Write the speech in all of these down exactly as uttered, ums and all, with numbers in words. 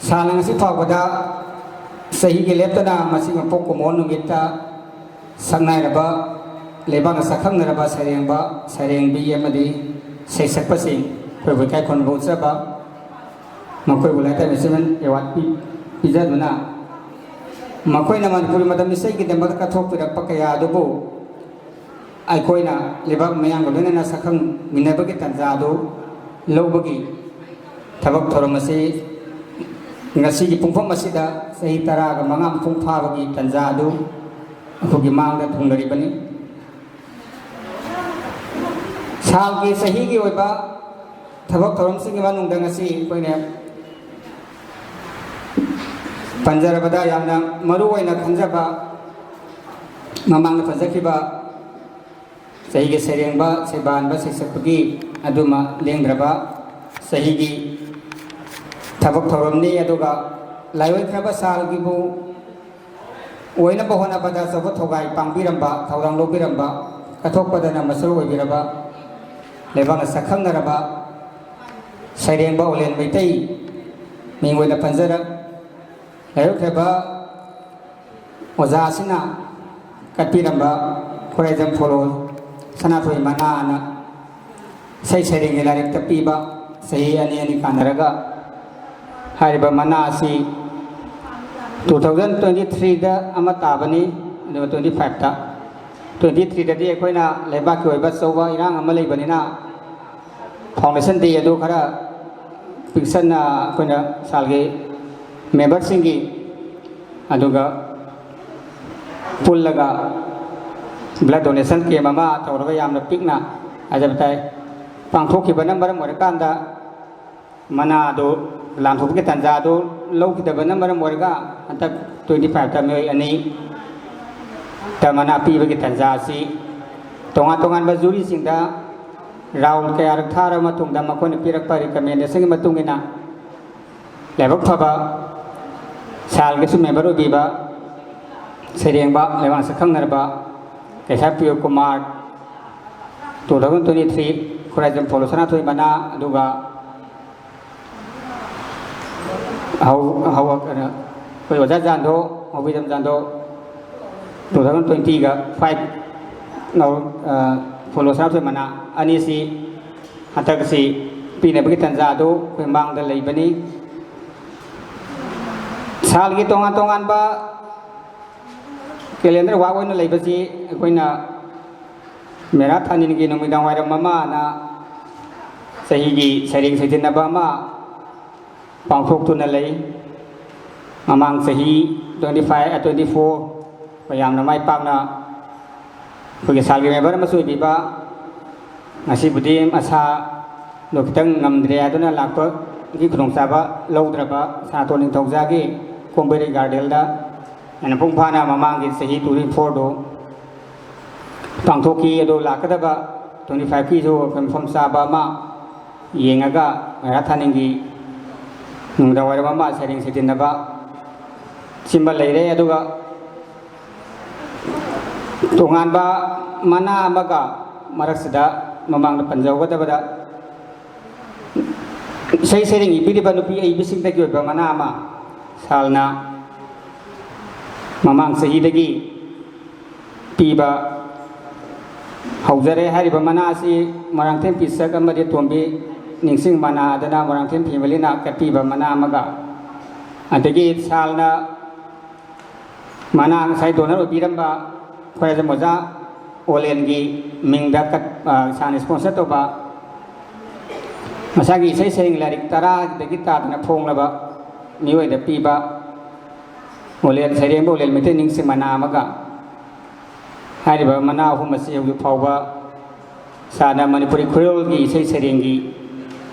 ꯁꯥꯜꯅ ꯉꯁꯤ ꯐꯥꯎꯕꯗ ꯆꯍꯤꯒꯤ ꯂꯦꯞꯇꯅ ꯃꯁꯤ ꯃꯄꯣꯛ ꯀꯨꯝꯑꯣꯟ ꯅꯨꯃꯤꯠꯇ ꯁꯛꯅꯥꯏꯔꯕ, ꯂꯩꯕꯥꯛꯅ ꯁꯛꯈꯪꯅꯔꯕ ꯁꯩꯔꯦꯡꯕ, ꯁꯩꯔꯦꯡꯕꯤ ꯑꯃꯗꯤ ꯁꯩꯁꯛꯄꯁꯤꯡ ꯑꯩꯈꯣꯏꯕꯨ ꯏꯀꯥꯏ ꯈꯨꯝꯅꯕ ꯎꯠꯆꯕ, ꯃꯈꯣꯏꯕꯨ Lifetime Achievement Award ꯄꯤ-, ꯄꯤꯖꯗꯨꯅ ꯃꯈꯣꯏꯅ ꯃꯅꯤꯄꯨꯔꯤ ꯃꯇꯝ ꯏꯁꯩꯒꯤꯗꯃꯛꯇ ꯀꯠꯊꯣꯛꯄꯤꯔꯛꯄ ꯀꯌꯥ ꯑꯗꯨꯕꯨ ꯑꯩꯈꯣꯏꯅ ꯂꯩꯕꯥꯛ ꯃꯤꯌꯥꯝꯒ ꯂꯣꯏꯅꯅ ꯁꯛꯈꯪꯃꯤꯟꯅꯕꯒꯤ ꯇꯥꯟꯖꯥ ꯑꯗꯨ ꯂꯧꯕꯒꯤ ꯊꯕꯛ ꯊꯧꯔꯝ ꯑꯁꯤ ꯉꯁꯤꯒꯤ ꯄꯨꯡꯐꯝ ꯑꯁꯤꯗ ꯆꯍꯤ ꯇꯔꯥꯒ ꯃꯉꯥ ꯃꯄꯨꯡ ꯐꯥꯕꯒꯤ ꯇꯥꯟꯖꯥ ꯑꯗꯨ ꯑꯩꯈꯣꯏꯒꯤ ꯃꯥꯡꯗ ꯊꯨꯡꯂꯔꯤꯕꯅꯤ꯫ ꯁꯥꯜꯒꯤ ꯆꯍꯤꯒꯤ ꯑꯣꯏꯕ ꯊꯕꯛ ꯊꯧꯔꯝꯁꯤꯡꯒꯤ ꯃꯅꯨꯡꯗ ꯉꯁꯤ ꯑꯩꯈꯣꯏꯅ ꯄꯟꯖꯔꯕꯗ ꯌꯥꯝꯅ ꯃꯔꯨ ꯑꯣꯏꯅ ꯈꯟꯖꯕ ꯃꯃꯥꯡꯗ ꯄꯟꯖꯈꯤꯕ ꯆꯍꯤꯒꯤ ꯁꯩꯔꯦꯡꯕ, ꯁꯩꯕꯥꯟꯕ, ꯁꯩꯁꯛꯄꯒꯤ ꯑꯗꯨꯃ ꯂꯦꯡꯗ꯭ꯔꯕ ꯆꯍꯤꯒꯤ ꯊꯕꯛ ꯊꯧꯔꯝꯅꯤ꯫ ꯑꯗꯨꯒ ꯂꯥꯏꯑꯣꯏꯈ꯭ꯔꯕ ꯁꯥꯜꯒꯤꯕꯨ ꯑꯣꯏꯅꯕ ꯍꯣꯠꯅꯕꯗ ꯑꯆꯧꯕ ꯊꯧꯒꯥꯏ ꯄꯥꯡꯕꯤꯔꯝꯕ, ꯊꯧꯗꯥꯡ ꯂꯧꯕꯤꯔꯝꯕ, ꯀꯠꯊꯣꯛꯄꯗꯅ ꯃꯁꯔꯨ ꯑꯣꯏꯕꯤꯔꯕ ꯂꯩꯕꯥꯛꯅ ꯁꯛꯈꯪꯅꯔꯕ ꯁꯩꯔꯦꯡꯕ ꯑꯣꯂꯦꯟ ꯃꯩꯇꯩ ꯃꯤꯡ ꯑꯣꯏꯅ ꯄꯟꯖꯔ-, ꯂꯥꯏꯑꯣꯏꯈ꯭ꯔꯕ ꯑꯣꯖꯥ ꯑꯁꯤꯅ ꯀꯠꯄꯤꯔꯝꯕ ꯈꯨꯔꯥꯏꯖꯝ ꯐꯣꯂꯣ ꯁꯅꯥꯊꯣꯏ ꯃꯅꯥꯅ ꯏꯁꯩ ꯁꯩꯔꯦꯡꯒꯤ ꯂꯥꯏꯔꯤꯛꯇ ꯄꯤꯕ ꯆꯍꯤ ꯑꯅꯤ ꯑꯅꯤ ꯀꯥꯟꯅꯔꯒ ꯍꯥꯏꯔꯤꯕ ꯃꯅꯥ ꯑꯁꯤ two thousand twenty threeꯗ ꯑꯃ ꯇꯥꯕꯅꯤ꯫ ꯑꯗꯨꯒ twenty fiveꯇ, twenty threeꯗꯗꯤ ꯑꯩꯈꯣꯏꯅ ꯂꯩꯕꯥꯛꯀꯤ ꯑꯣꯏꯕ ꯑꯆꯧꯕ ꯏꯔꯥꯡ ꯑꯃ ꯂꯩꯕꯅꯤꯅ Foundation Day ꯑꯗꯨ ꯈꯔ ꯄꯤꯛꯁꯟꯅ ꯑꯩꯈꯣꯏꯅ ꯁꯥꯜꯒꯤ memberꯁꯤꯡꯒꯤ ꯑꯗꯨꯒ ꯄꯨꯜꯂꯒ blood donation camp ꯑꯃ ꯇꯧꯔꯒ ꯌꯥꯝꯅ ꯄꯤꯛꯅ ꯍꯥꯏꯖꯕ ꯇꯥꯏ ꯄꯥꯡꯊꯣꯛꯈꯤꯕꯅ ꯃꯔꯝ ꯑꯣꯏꯔꯀꯥꯟꯗ ꯃꯅꯥ ꯑꯗꯨ ꯂꯥꯟꯊꯣꯛꯄꯒꯤ ꯇꯥꯟꯖꯥ ꯑꯗꯨ ꯂꯧꯈꯤꯗꯕꯅ ꯃꯔꯝ ꯑꯣꯏꯔꯒ ꯍꯟꯗꯛ twenty fiveꯇ ꯃꯤꯑꯣꯏ ꯑꯅꯤ ꯇ ꯃꯅꯥ ꯄꯤꯕꯒꯤ ꯇꯥꯟꯖꯥ ꯑꯁꯤ ꯇꯣꯉꯥꯟ ꯇꯣꯉꯥꯟꯕ juryꯁꯤꯡꯗ round ꯀꯌꯥꯔꯛ ꯊꯥꯔꯕ ꯃꯇꯨꯡꯗ ꯃꯈꯣꯏꯅ ꯄꯤꯔꯛꯄ recommendationꯒꯤ ꯃꯇꯨꯡ ꯏꯟꯅ ꯂꯥꯏꯕꯛ ꯐꯕ ꯁꯥꯜꯒꯤꯁꯨ member ꯑꯣꯏꯕꯤꯕ ꯁꯩꯔꯦꯡꯕ ꯂꯩꯕꯥꯛ ꯁꯛꯈꯪꯅꯔꯕ ꯀꯩꯁꯥ Priyo Kumar, two thousand twenty three ꯈꯨꯔꯥꯏꯖꯝ ꯐꯣꯂꯣ ꯁꯅꯥꯊꯣꯏ ꯃꯅꯥ, ꯑꯗꯨꯒ ꯍꯧ ꯍꯧ ꯀꯩꯅꯣ, ꯑꯩꯈꯣꯏ ꯑꯣꯖꯥ ꯖꯥꯟꯗꯣ, ꯍꯧꯕꯤꯔꯝ ꯖꯥꯟꯗꯣ, ꯇꯨ ꯊꯥꯎꯖꯟ ꯇ꯭ꯋꯦꯟꯇꯤꯒ ꯐꯥꯏꯚ ꯐꯣꯂꯣ ꯁꯅꯥꯊꯣꯏ ꯃꯅꯥ ꯑꯅꯤꯁꯤ ꯍꯟꯗꯛꯁꯤ ꯄꯤꯅꯕꯒꯤ ꯇꯥꯟꯖꯥ ꯑꯗꯨ ꯑꯩꯈꯣꯏ ꯃꯥꯡꯗ ꯂꯩꯕꯅꯤ꯫ ꯁꯥꯜꯒꯤ ꯇꯣꯉꯥꯟ ꯇꯣꯉꯥꯟꯕ ꯀꯦꯂꯦꯟꯗꯔ ꯋꯥꯛ ꯑꯣꯏꯅ ꯂꯩꯕꯁꯤ ꯑꯩꯈꯣꯏꯅ ꯃꯦꯔꯥ ꯊꯥꯅꯤꯟꯒꯤ ꯅꯨꯃꯤꯗꯥꯡ ꯋꯥꯏꯔꯝ ꯑꯃꯅ ꯆꯍꯤꯒꯤ ꯁꯩꯔꯦꯡ ꯁꯩꯊꯤꯟꯅꯕ ꯑꯃ ꯄꯥꯡꯊꯣꯛꯇꯨꯅ ꯂꯩ꯫ ꯃꯃꯥꯡ ꯆꯍꯤ ꯇ꯭ꯋꯦꯟꯇꯤ ꯐꯥꯏꯚ, ꯇ꯭ꯋꯦꯟꯇꯤ ꯐꯣꯔ ꯌꯥꯝꯅ ꯃꯥꯏ ꯄꯥꯛꯅ ꯑꯩꯈꯣꯏꯒꯤ ꯁꯥꯜꯒꯤ ꯃꯦꯝꯕꯔ ꯑꯃꯁꯨ ꯑꯣꯏꯕꯤꯕ, ꯉꯁꯤꯕꯨꯗꯤ ꯃꯁꯥꯗꯣ ꯈꯤꯇꯪ ꯉꯝꯗ꯭ꯔꯦ ꯍꯥꯏꯗꯨꯅ ꯂꯥꯛꯄꯒꯤ ꯈꯨꯗꯣꯡꯆꯥꯕ ꯂꯧꯗ꯭ꯔꯕ ꯁꯅꯥꯇꯣꯟ ꯅꯤꯡꯊꯧꯖꯥꯒꯤ ꯀꯣꯝꯕꯤꯔꯩ ꯒꯥꯔꯗꯦꯜꯗ ꯑꯩꯅ ꯃꯄꯨꯡ ꯐꯥꯅ ꯃꯃꯥꯡꯒꯤ ꯆꯍꯤ ꯇ꯭ꯋꯦꯟꯇꯤ ꯐꯣꯔꯗꯨ ꯄꯥꯡꯊꯣꯛꯈꯤ꯫ ꯑꯗꯨ ꯂꯥꯛꯀꯗꯕ ꯇ꯭ꯋꯦꯟꯇꯤ ꯐꯥꯏꯚꯀꯤꯁꯨ ꯑꯩꯈꯣꯏ ꯃꯐꯝ ꯆꯥꯕ ꯑꯃ ꯌꯦꯡꯉꯒ ꯃꯦꯔꯥ ꯊꯥꯅꯤꯡꯒꯤ ꯅꯨꯡꯗꯥꯡ ꯋꯥꯏꯔꯝ ꯑꯃ ꯁꯩꯔꯦꯡ ꯁꯩꯊꯤꯟꯅꯕ ꯁꯤꯃ ꯂꯩꯔꯦ꯫ ꯑꯗꯨꯒ ꯇꯣꯉꯥꯟꯕ ꯃꯅꯥ ꯑꯃꯒ ꯃꯔꯛꯁꯤꯗ ꯃꯃꯥꯡꯗ ꯄꯟꯖꯍꯧꯒꯗꯕꯗ, ꯏꯁꯩ ꯁꯩꯔꯦꯡ ꯏꯕꯤꯔꯤꯕ ꯅꯨꯄꯤ ꯑꯏꯕꯁꯤꯡꯗꯒꯤ ꯑꯣꯏꯕ ꯃꯅꯥ ꯑꯃ ꯁꯥꯜꯅ ꯃꯃꯥꯡ ꯆꯍꯤꯗꯒꯤ ꯄꯤꯕ ꯍꯧꯖꯔꯦ꯫ ꯍꯥꯏꯔꯤꯕ ꯃꯅꯥ ꯑꯁꯤ ꯃꯣꯏꯔꯥꯡꯊꯦꯝ ꯄꯤꯁꯛ ꯑꯃꯗꯤ ꯇꯣꯝꯕꯤ ꯅꯤꯡꯁꯤꯡ ꯃꯅꯥ ꯑꯗꯨꯅ ꯃꯣꯏꯔꯥꯡꯊꯦꯝ ꯐꯦꯃꯤꯂꯤꯅ ꯀꯠꯄꯤꯕ ꯃꯅꯥ ꯑꯃꯒ, ꯑꯗꯒꯤ ꯁꯥꯜꯅ ꯃꯅꯥ ꯉꯁꯥꯏ ꯗꯣꯅꯔ ꯑꯣꯏꯕꯤꯔꯝꯕ ꯈ꯭ꯋꯥꯏꯔꯥꯛꯄꯝ ꯑꯣꯖꯥ ꯑꯣꯂꯦꯟꯒꯤ ꯃꯤꯡꯗ ꯀꯠ-, ꯑ, ꯏꯁꯥꯅ ꯏꯁꯄꯣꯟꯁꯔ ꯇꯧꯕ ꯃꯁꯥꯒꯤ ꯏꯁꯩ ꯁꯩꯔꯦꯡ ꯂꯥꯏꯔꯤꯛ ꯇꯔꯥꯗꯒꯤ ꯇꯥꯗꯅ ꯐꯣꯡꯂꯕ ꯃꯤꯑꯣꯏꯗ ꯄꯤꯕ ꯑꯣꯂꯦꯟ, ꯁꯩꯔꯦꯡꯕ ꯑꯣꯂꯦꯟ ꯃꯩꯇꯩ ꯅꯤꯡꯁꯤꯡ ꯃꯅꯥ ꯑꯃꯒ ꯍꯥꯏꯔꯤꯕ ꯃꯅꯥ ꯑꯍꯨꯝ ꯑꯁꯤ ꯍꯧꯖꯤꯛ ꯐꯥꯎꯕ ꯁꯥꯅ ꯃꯅꯤꯄꯨꯔꯤ ꯈꯨꯔꯣꯜꯒꯤ ꯏꯁꯩ ꯁꯩꯔꯦꯡꯒꯤ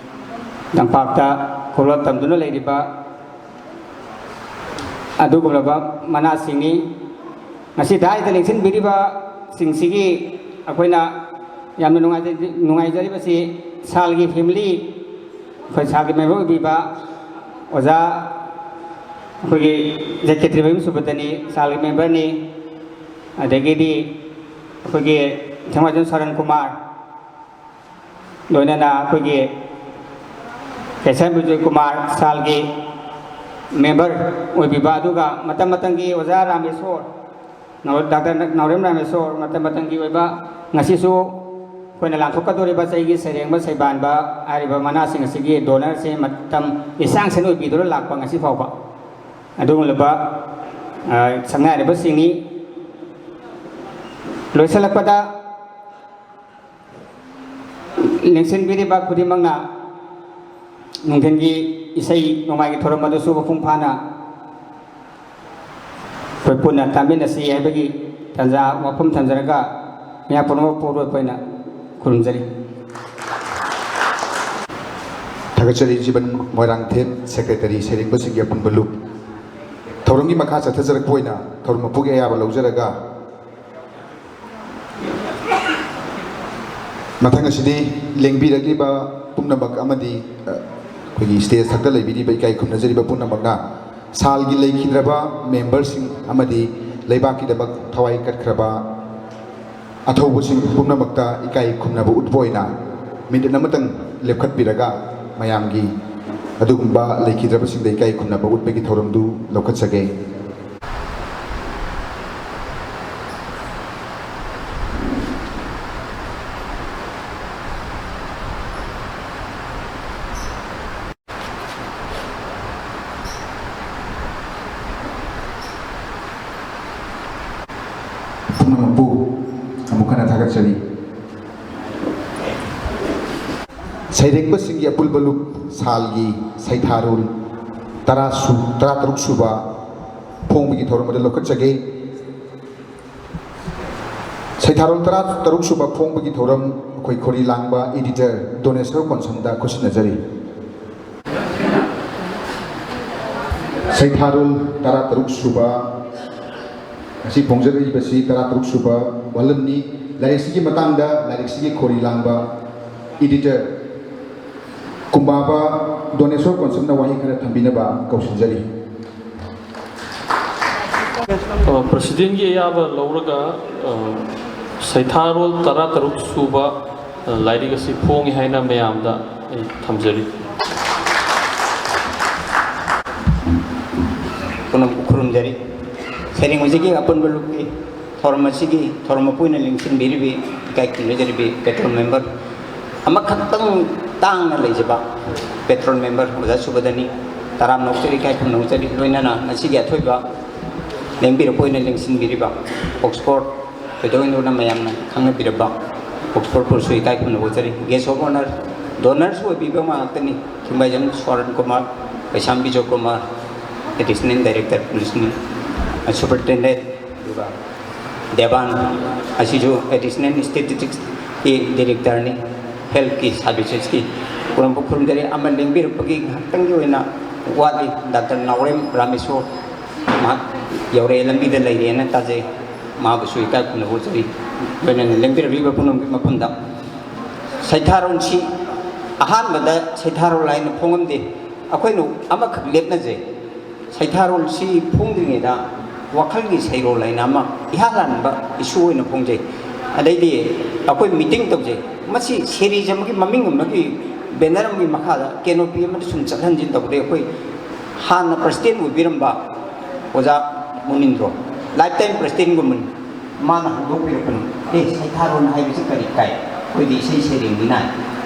ꯂꯝꯄꯥꯛꯇ ꯈꯨꯔꯣꯜ ꯇꯝꯗꯨꯅ ꯂꯩꯔꯤꯕ ꯑꯗꯨꯒꯨꯝꯂꯕ ꯃꯅꯥꯁꯤꯡꯅꯤ꯫ ꯉꯁꯤ ꯗꯥꯏꯗ ꯂꯦꯡꯁꯤꯟꯕꯤꯔꯤꯕꯁꯤꯡꯁꯤꯒꯤ ꯑꯩꯈꯣꯏꯅ ꯌꯥꯝꯅ ꯅꯨꯡꯉꯥꯏꯖ-, ꯅꯨꯡꯉꯥꯏꯖꯔꯤꯕꯁꯤ ꯁꯥꯜꯒꯤ ꯐꯦꯃꯤꯂꯤ, ꯑꯩꯈꯣꯏ ꯁꯥꯜꯒꯤ ꯃꯦꯝꯕꯔ ꯑꯣꯏꯕꯤꯕ ꯑꯣꯖꯥ ꯑꯩꯈꯣꯏꯒꯤ ꯖꯦ ꯀꯦ ꯇ꯭ꯔꯤꯕꯦꯝ ꯁꯨꯕꯗꯅꯤ, ꯁꯥꯜꯒꯤ ꯃꯦꯝꯕꯔꯅꯤ, ꯑꯗꯒꯤꯗꯤ ꯑꯩꯈꯣꯏꯒꯤ ꯊꯦꯡꯃꯥꯏꯖꯝ ꯁꯔꯟ ꯀꯨꯃꯥꯔ, ꯂꯣꯏꯅꯅ ꯑꯩꯈꯣꯏꯒꯤ ꯀꯩꯁꯥꯝ ꯕꯤꯖꯣꯏ ꯀꯨꯃꯥꯔ ꯁꯥꯜꯒꯤ ꯃꯦꯝꯕꯔ ꯑꯣꯏꯕꯤꯕ, ꯑꯗꯨꯒ ꯃꯇꯝ ꯃꯇꯝꯒꯤ ꯑꯣꯖꯥ ꯔꯥꯃꯦꯁꯣꯔ, ꯅꯥꯎ-, ꯗꯥꯛꯇꯔ ꯅꯥꯎꯔꯦꯝ ꯔꯥꯃꯦꯁꯣꯔ, ꯃꯇꯝ ꯃꯇꯝꯒꯤ ꯑꯣꯏꯕ ꯉꯁꯤꯁꯨ ꯑꯩꯈꯣꯏꯅ ꯂꯥꯟꯊꯣꯛꯀꯗꯧꯔꯤꯕ ꯆꯩꯒꯤ ꯁꯩꯔꯦꯡꯕ ꯁꯩꯕꯥꯟꯕ ꯍꯥꯏꯔꯤꯕ ꯃꯅꯥꯁꯤꯡ ꯑꯁꯤꯒꯤ ꯗꯣꯅꯔꯁꯦ ꯃꯇꯝ ꯏꯁꯥꯡ ꯁꯥꯡꯅ ꯑꯣꯏꯕꯤꯗꯨꯅ ꯂꯥꯛꯄ ꯉꯁꯤ ꯐꯥꯎꯕ ꯑꯗꯨꯒꯨꯝꯂꯕ, ꯑ, ꯁꯛꯅꯥꯏꯔꯕꯁꯤꯡꯅꯤ꯫ ꯂꯣꯏꯁꯤꯜꯂꯛꯄꯗ ꯂꯦꯡꯁꯤꯟꯕꯤꯔꯤꯕ ꯈꯨꯗꯤꯡꯃꯛꯅ ꯅꯨꯡꯊꯤꯜꯒꯤ ꯏꯁꯩ ꯅꯣꯡꯃꯥꯏꯒꯤ ꯊꯧꯔꯝ ꯑꯗꯨꯁꯨ ꯃꯄꯨꯡ ꯐꯥꯅ ꯑꯩꯈꯣꯏ ꯄꯨꯟꯅ ꯇꯥꯃꯤꯟꯅꯁꯤ ꯍꯥꯏꯕꯒꯤ ꯇꯥꯟꯖꯥ ꯋꯥꯐꯝ ꯊꯝꯖꯔꯒ ꯃꯌꯥꯝ ꯄꯨꯝꯅꯃꯛꯄꯨ ꯑꯩꯈꯣꯏꯅ ꯈꯨꯔꯨꯝꯖꯔꯤ꯫ ꯊꯥꯒꯠꯆꯔꯤ ꯖꯤꯕꯟ ꯃꯣꯏꯔꯥꯡꯊꯦꯝ, ꯁꯦꯀ꯭ꯔꯦꯇꯔꯤ, ꯁꯩꯔꯦꯡꯕꯁꯤꯡꯒꯤ ꯑꯄꯨꯟꯕ ꯂꯨꯞ꯫ ꯊꯧꯔꯝꯒꯤ ꯃꯈꯥ ꯆꯠꯊꯖꯔꯛꯄ ꯑꯣꯏꯅ ꯊꯧꯔꯝ ꯃꯄꯨꯒꯤ ꯑꯌꯥꯕ ꯂꯧꯖꯔꯒ ꯃꯊꯪ ꯑꯁꯤꯗꯤ ꯂꯦꯡꯕꯤꯔꯛꯂꯤꯕ ꯄꯨꯝꯅꯃꯛ ꯑꯃꯗꯤ, ꯑ, ꯑꯩꯈꯣꯏꯒꯤ ꯁ꯭ꯇꯦꯖ ꯊꯛꯇ ꯂꯩꯕꯤꯔꯤꯕ ꯏꯀꯥꯏ ꯈꯨꯝꯅꯖꯔꯤꯕ ꯄꯨꯝꯅꯃꯛꯅ ꯁꯥꯜꯒꯤ ꯂꯩꯈꯤꯗ꯭ꯔꯕ ꯃꯦꯝꯕꯔꯁꯤꯡ ꯑꯃꯗꯤ ꯂꯩꯕꯥꯛꯀꯤꯗꯃꯛ ꯊꯋꯥꯏ ꯀꯠꯈ꯭ꯔꯕ ꯑꯊꯧꯕꯁꯤꯡ ꯄꯨꯝꯅꯃꯛꯇ ꯏꯀꯥꯏ ꯈꯨꯝꯅꯕ ꯎꯠꯄ ꯑꯣꯏꯅ ꯃꯤꯅꯤꯠ ꯑꯃꯇꯪ ꯂꯦꯞꯈꯠꯄꯤꯔꯒ ꯃꯌꯥꯝꯒꯤ ꯑꯗꯨꯒꯨꯝꯕ ꯂꯩꯈꯤꯗ꯭ꯔꯕꯁꯤꯡꯗ ꯏꯀꯥꯏ ꯈꯨꯝꯅꯕ ꯎꯠꯄꯒꯤ ꯊꯧꯔꯝꯗꯨ ꯂꯧꯈꯠꯆꯒꯦ꯫ ꯄꯨꯝꯅꯃꯛꯄꯨ ꯑꯃꯨꯛ ꯍꯟꯅ ꯊꯥꯒꯠꯆꯔꯤ꯫ ꯁꯩꯔꯦꯡꯕꯁꯤꯡꯒꯤ ꯑꯄꯨꯟꯕ ꯂꯨꯞ ꯁꯥꯜꯒꯤ ꯁꯩꯊꯥꯔꯣꯜ ꯇꯔꯥ ꯁꯨ-, ꯇꯔꯥꯇꯔꯨꯛ ꯁꯨꯕ ꯐꯣꯡꯕꯒꯤ ꯊꯧꯔꯝ ꯑꯗꯨ ꯂꯧꯈꯠꯆꯒꯦ꯫ ꯁꯩꯊꯥꯔꯣꯜ ꯇꯔꯥꯇꯔꯨꯛ ꯁꯨꯕ ꯐꯣꯡꯕꯒꯤ ꯊꯧꯔꯝ ꯑꯩꯈꯣꯏ ꯈꯣꯔꯤ ꯂꯥꯡꯕ ꯏꯗꯤꯇꯔ ꯗꯣꯅꯦꯁꯣꯔ ꯀꯣꯟꯁꯝꯗ ꯈꯨꯠꯁꯤꯟꯅꯖꯔꯤ꯫ ꯁꯩꯊꯥꯔꯣꯜ ꯇꯔꯥꯇꯔꯨꯛ ꯁꯨꯕ ꯑꯁꯤ ꯐꯣꯡꯖꯔꯛꯏꯕꯁꯤ ꯇꯔꯥꯇꯔꯨꯛ ꯁꯨꯕ ꯋꯥꯂꯝꯅꯤ꯫ ꯂꯥꯏꯔꯤꯛꯁꯤꯒꯤ ꯃꯇꯥꯡꯗ ꯂꯥꯏꯔꯤꯛꯁꯤꯒꯤ ꯈꯣꯔꯤ ꯂꯥꯡꯕ ꯏꯗꯤꯇꯔ ꯀꯨꯝꯕꯥꯕ ꯗꯣꯅꯦꯁꯣꯔ ꯀꯣꯟꯁꯝꯅ ꯋꯥꯍꯩ ꯈꯔ ꯊꯝꯕꯤꯅꯕ ꯀꯧꯁꯤꯟꯖꯔꯤ꯫ ꯑ, ꯄ꯭ꯔꯁꯤꯗꯦꯟꯒꯤ ꯑꯌꯥꯕ ꯂꯧꯔꯒ, ꯑ, ꯁꯩꯊꯥꯔꯣꯜ ꯇꯔꯥꯇꯔꯨꯛ ꯁꯨꯕ, ꯑ, ꯂꯥꯏꯔꯤꯛ ꯑꯁꯤ ꯐꯣꯡꯉꯤ ꯍꯥꯏꯅ ꯃꯌꯥꯝꯗ ꯑꯩ ꯊꯝꯖꯔꯤ꯫ ꯄꯨꯝꯅꯃꯛꯄꯨ ꯈꯨꯔꯨꯝꯖꯔꯤ꯫ ꯁꯩꯔꯦꯡ ꯍꯧꯖꯤꯛꯀꯤ ꯑꯄꯨꯟꯕ ꯂꯨꯞꯀꯤ ꯊꯧꯔꯝ ꯑꯁꯤꯒꯤ ꯊꯧꯔꯝ ꯃꯄꯨ ꯑꯣꯏꯅ ꯂꯦꯡꯁꯤꯟꯕꯤꯔꯤꯕꯤ ꯏꯀꯥꯏ ꯈꯨꯝꯅꯖꯔꯤꯕꯤ ꯄꯦꯇ꯭ꯔꯣꯜ ꯃꯦꯝꯕꯔ ꯑꯃꯈꯛꯇꯪ ꯇꯥꯡꯅ ꯂꯩꯖꯕ ꯄꯦꯇ꯭ꯔꯣꯜ ꯃꯦꯝꯕꯔ ꯑꯣꯖꯥ ꯁꯨꯕꯗꯅꯤ꯫ ꯇꯔꯥꯝꯅ ꯑꯣꯛꯆꯔꯤ, ꯏꯀꯥꯏ ꯈꯨꯝꯅ ꯑꯣꯛꯆꯔꯤ꯫ ꯂꯣꯏꯅꯅ ꯉꯁꯤꯒꯤ ꯑꯊꯣꯏꯕ ꯂꯦꯡꯕꯤꯔꯛꯄ ꯑꯣꯏꯅ ꯂꯦꯡꯁꯤꯟꯕꯤꯔꯤꯕ ꯑꯣꯛꯁꯐꯣꯔꯗ ꯀꯩꯗꯧꯅꯗꯨꯅ ꯃꯌꯥꯝꯅ ꯈꯪꯅꯕꯤꯔꯕ ꯑꯣꯛꯁꯐꯣꯔꯗꯄꯨꯁꯨ ꯏꯀꯥꯏ ꯈꯨꯝꯅ ꯎꯠꯆꯔꯤ꯫ Guest of honour, donors ꯑꯣꯏꯕꯤꯕ ꯉꯥꯛꯇꯅꯤ꯫ ꯊꯤꯡꯕꯥꯏꯖꯝ ꯁꯣꯔꯟ ꯀꯨꯃꯥꯔ, ꯀꯩꯁꯥꯝ Bijoy Kumar, additional director policeꯅꯤ, superintendent, ꯑꯗꯨꯒ ꯗꯦꯕꯥꯟ ꯑꯁꯤꯁꯨ additional statisticsꯀꯤ directorꯅꯤ, healthꯀꯤ servicesꯀꯤ꯫ ꯈꯨꯔꯨꯝꯕ ꯈꯨꯔꯨꯝꯖꯔꯤ꯫ ꯑꯃ ꯂꯦꯡꯕꯤꯔꯛꯄꯒꯤ ꯉꯥꯏꯍꯥꯛꯇꯪꯒꯤ ꯑꯣꯏꯅ ꯋꯥꯠꯂꯤ, ꯗꯥꯛꯇꯔ ꯅꯥꯎꯔꯦꯝ ꯔꯥꯃꯦꯁꯣꯔ꯫ ꯃꯍꯥꯛ ꯌꯧꯔꯛꯑꯦ, ꯂꯝꯕꯤꯗ ꯂꯩꯔꯦꯅ ꯇꯥꯖꯩ꯫ ꯃꯍꯥꯛꯄꯨꯁꯨ ꯏꯀꯥꯏ ꯈꯨꯝꯅꯕ ꯎꯠꯆꯔꯤ꯫ ꯂꯣꯏꯅꯅ ꯂꯦꯡꯕꯤꯔꯛꯂꯤꯕ ꯄꯨꯝꯅꯃꯛꯀꯤ ꯃꯐꯝꯗ ꯁꯩꯊꯥꯔꯣꯜꯁꯤ ꯑꯍꯥꯟꯕꯗ ꯁꯩꯊꯥꯔꯣꯜ ꯍꯥꯏꯅ ꯐꯣꯡꯉꯝꯗꯦ꯫ ꯑꯩꯈꯣꯏꯅ ꯑꯃꯈꯛ ꯂꯦꯞꯅꯖꯩ꯫ ꯁꯩꯊꯥꯔꯣꯜꯁꯤ ꯐꯣꯡꯗ꯭ꯔꯤꯉꯩꯗ ꯋꯥꯈꯜꯒꯤ ꯁꯩꯔꯣꯜ ꯍꯥꯏꯅ ꯑꯃ ꯏꯍꯥꯟ ꯍꯥꯟꯕ issue ꯑꯣꯏꯅ ꯐꯣꯡꯖꯩ꯫ ꯑꯗꯩꯗꯤ ꯑꯩꯈꯣꯏ meeting ꯇꯧꯖꯩ꯫ ꯃꯁꯤ series ꯑꯃꯒꯤ ꯃꯃꯤꯡ ꯑꯃꯒꯤ banner ꯑꯃꯒꯤ ꯃꯈꯥꯗ canopy ꯑꯃꯗ ꯁꯨꯝ ꯆꯠꯍꯟꯁꯤꯟ ꯇꯧꯕꯗꯒꯤ ꯑꯩꯈꯣꯏ ꯍꯥꯟꯅ president ꯑꯣꯏꯕꯤꯔꯝꯕ ꯑꯣꯖꯥ ꯃꯨꯅꯤꯟꯗ꯭ꯔꯣ, lifetime presidentꯒꯨꯝꯕꯅꯤ, ꯃꯥꯅ ꯍꯧꯗꯣꯛꯄꯤꯔꯛꯄꯅꯤ꯫ "ꯑꯦ, ꯁꯩꯊꯥꯔꯣꯜ ꯍꯥꯏꯕꯁꯤ ꯀꯔꯤ ꯀꯥꯏ? ꯑꯩꯈꯣꯏꯗꯤ ꯏꯁꯩ ꯁꯩꯔꯦꯡꯅꯤꯅ"꯫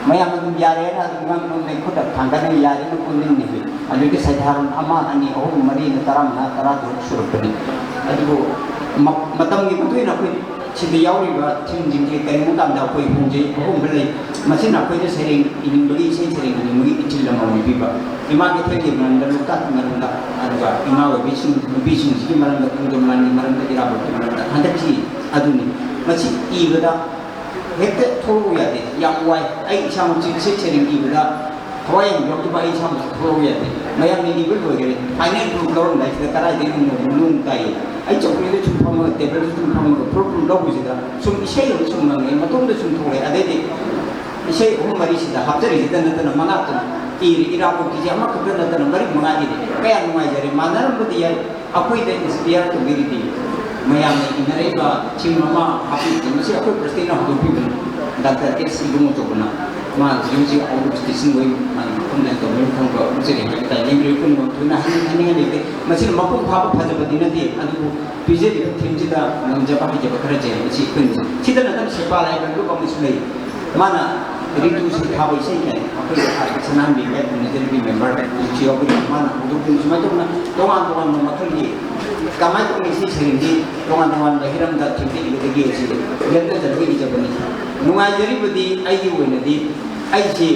ꯃꯌꯥꯝ ꯑꯗꯨꯝ ꯌꯥꯔꯦꯅ ꯑꯗꯨꯝ ꯉꯥꯡ ꯉꯥꯡꯅꯩ, ꯈꯨꯠꯇ ꯊꯥꯡꯒꯠꯅꯩ, ꯌꯥꯔꯦꯅ ꯄꯨꯟꯅꯤꯡꯅꯩ꯫ ꯑꯗꯨꯒꯤ ꯁꯩꯊꯥꯔꯣꯜ ꯑꯃ, ꯑꯅꯤ, ꯑꯍꯨꯝ, ꯃꯔꯤꯅ ꯇꯔꯥꯃꯉꯥ, ꯇꯔꯥꯇꯔꯨꯛ ꯁꯨꯔꯛꯄꯅꯤ꯫ ꯑꯗꯨꯕꯨ ꯃ-, ꯃꯇꯝꯒꯤ ꯃꯇꯨꯡ ꯏꯟꯅ ꯑꯩꯈꯣꯏ ꯁꯤꯗ ꯌꯥꯎꯔꯤꯕ ꯊꯤꯝꯁꯤꯡꯁꯦ ꯀꯔꯤꯒꯨꯝꯕ ꯃꯇꯝꯗ ꯑꯩꯈꯣꯏ ꯍꯣꯡꯖꯩ, ꯑꯍꯣꯡꯕ ꯂꯩ꯫ ꯃꯁꯤꯅ ꯑꯩꯈꯣꯏꯅ ꯁꯩꯔꯦꯡ ꯏꯅꯤꯡꯕꯒꯤ, ꯏꯁꯩ ꯁꯩꯔꯦꯡ ꯏꯅꯤꯡꯕꯒꯤ ꯏꯊꯤꯜ ꯑꯃ ꯑꯣꯏꯕꯤꯕ꯫ ꯏꯃꯥ ꯀꯩꯊꯦꯜꯒꯤ ꯃꯔꯝꯗ, ꯂꯣꯛꯇꯥꯛꯀꯤ ꯃꯔꯝꯗ, ꯑꯗꯨꯒ ꯏꯃꯥ ꯑꯣꯏꯕꯤꯁꯤꯡ, ꯅꯨꯄꯤꯁꯤꯡꯁꯤꯒꯤ ꯃꯔꯝꯗ, ꯈꯣꯡꯖꯣꯝ ꯂꯥꯟꯒꯤ ꯃꯔꯝꯗ, ꯏꯔꯥꯕꯣꯠꯀꯤ ꯃꯔꯝꯗ ꯍꯟꯗꯛꯀꯤ ꯑꯗꯨꯅꯤ꯫ ꯃꯁꯤ ꯏꯕꯗ ꯍꯦꯛꯇ ꯊꯣꯛꯂꯛꯎ ꯌꯥꯗꯦ, ꯌꯥꯝ ꯋꯥꯏ꯫ ꯑꯩ ꯏꯁꯥꯃꯛꯁꯨ ꯏꯁꯩ ꯁꯩꯔꯦꯡ ꯏꯕꯗ ꯊꯋꯥꯏ ꯌꯥꯝ ꯌꯥꯎꯗꯕ ꯑꯩ ꯏꯁꯥꯃꯛꯁꯨ ꯊꯣꯛꯂꯛꯎ ꯌꯥꯗꯦ꯫ ꯃꯌꯥꯝꯅ ꯏꯕ ꯂꯣꯏꯈꯔꯦ, final proof ꯂꯧꯔꯝꯗꯥꯏꯁꯤꯗ ꯀꯗꯥꯏꯗꯒꯤ ꯅꯣꯡ, ꯅꯣꯡ ꯇꯥꯏꯌꯦ꯫ ꯑꯩ ꯆꯧꯀ꯭ꯔꯤꯗ ꯁꯨꯝ ꯐꯝꯃꯒ, ꯇꯦꯕꯜꯗ ꯁꯨꯝ ꯐꯝꯃꯒ proof, proof ꯂꯧꯕꯁꯤꯗ ꯁꯨꯝ ꯏꯁꯩ ꯑꯃ ꯁꯨꯝ ꯉꯪꯉꯛꯑꯦ, ꯃꯇꯣꯝꯗ ꯁꯨꯝ ꯊꯣꯛꯂꯛꯑꯦ꯫ ꯑꯗꯩꯗꯤ ꯏꯁꯩ ꯑꯍꯨꯝ ꯃꯔꯤꯁꯤꯗ ꯍꯥꯞꯆꯔꯤꯁꯤꯗ ꯅꯠꯇꯅ ꯃꯅꯥꯛꯇ ꯏꯔꯤ, ꯏꯔꯥꯕꯣꯠꯀꯤꯁꯦ ꯑꯃꯈꯛꯇ ꯅꯠꯇꯅ ꯃꯔꯤ ꯃꯉꯥ ꯏꯔꯤ꯫ ꯀꯌꯥ ꯅꯨꯡꯉꯥꯏꯖꯔꯦ꯫ ꯃꯥꯟꯅꯔꯝꯕꯗꯤ ꯌꯥꯏ, ꯑꯩꯈꯣꯏꯗ inspire ꯇꯧꯕꯤꯔꯤꯗꯤ꯫ ꯃꯌꯥꯝꯅ ꯏꯅꯔꯛꯏꯕ ꯊꯤꯝ ꯑꯃ ꯍꯥꯞꯄꯤꯕꯗ ꯃꯁꯤ ꯑꯩꯈꯣꯏ presidentꯅ ꯍꯧꯗꯣꯛꯄꯤꯕꯅꯤ, ꯗꯥꯛꯇꯔ ꯑꯦꯁ ꯏꯕꯨꯡꯉꯣꯆꯧꯕꯅ꯫ ꯃꯥ ꯍꯧꯖꯤꯛ ꯍꯧꯖꯤꯛ out of station ꯑꯣꯏ, ꯃꯥꯅ ꯃꯐꯝꯗ ꯇꯧꯕꯒꯤ ꯃꯐꯝꯗ ꯎꯠꯆꯔꯤ ꯍꯥꯏꯕ ꯇꯥꯏ꯫ ꯂꯦꯡꯕꯤꯔꯛꯄ ꯄꯨꯝꯅꯃꯛ ꯊꯣꯏꯅ ꯍꯟꯅ ꯍꯥꯏꯅꯤꯡꯉꯥꯏ ꯂꯩꯇꯦ꯫ ꯃꯁꯤꯅ ꯃꯄꯨꯡ ꯐꯥꯕ ꯐꯖꯕꯗꯤ ꯅꯠꯇꯦ, ꯑꯗꯨꯕꯨ ꯄꯤꯖꯔꯤꯕ ꯊꯤꯝꯁꯤꯗ ꯉꯝꯖꯕ ꯍꯩꯖꯕ ꯈꯔꯁꯦ ꯃꯁꯤ ꯑꯩꯈꯣꯏꯅ ꯁꯤꯗ ꯅꯠꯇꯅ ꯁꯦꯄꯥꯜ ꯍꯥꯏꯕ ꯒ꯭ꯔꯨꯞ ꯑꯃꯁꯨ ꯂꯩ꯫ ꯃꯥꯅ ꯔꯤꯇꯨ ꯁꯩꯊꯥꯕ ꯏꯁꯩ ꯀꯥꯏꯅ ꯑꯩꯈꯣꯏꯒꯤ ꯑꯥꯔꯇꯤꯁ ꯁꯅꯥꯍꯟꯕꯤ ꯍꯥꯏꯕ ꯃꯦꯅꯦꯖꯔꯒꯤ ꯃꯦꯝꯕꯔ ꯍꯥꯏꯕ ꯁꯤ ꯌꯥꯎꯕꯅꯤ꯫ ꯃꯥꯅ ꯍꯧꯗꯣꯛꯄꯤꯕ ꯁꯨꯃꯥꯏꯅ ꯇꯧꯗꯅ ꯇꯣꯉꯥꯟ ꯇꯣꯉꯥꯟꯕ ꯃꯈꯜꯒꯤ ꯀꯃꯥꯏꯅ ꯇꯧꯅꯤ ꯏꯁꯩ ꯁꯩꯔꯦꯡꯗꯤ ꯇꯣꯉꯥꯟ ꯇꯣꯉꯥꯟꯕ ꯍꯤꯔꯝꯗ ꯊꯤꯝꯗ ꯏꯕꯗꯒꯤ ꯑꯁꯤ ꯂꯦꯞꯅꯖꯔꯒ ꯏꯖꯕꯅꯤ꯫ ꯅꯨꯡꯉꯥꯏꯖꯔꯤꯕꯗꯤ ꯑꯩꯒꯤ ꯑꯣꯏꯅꯗꯤ ꯑꯩꯁꯤ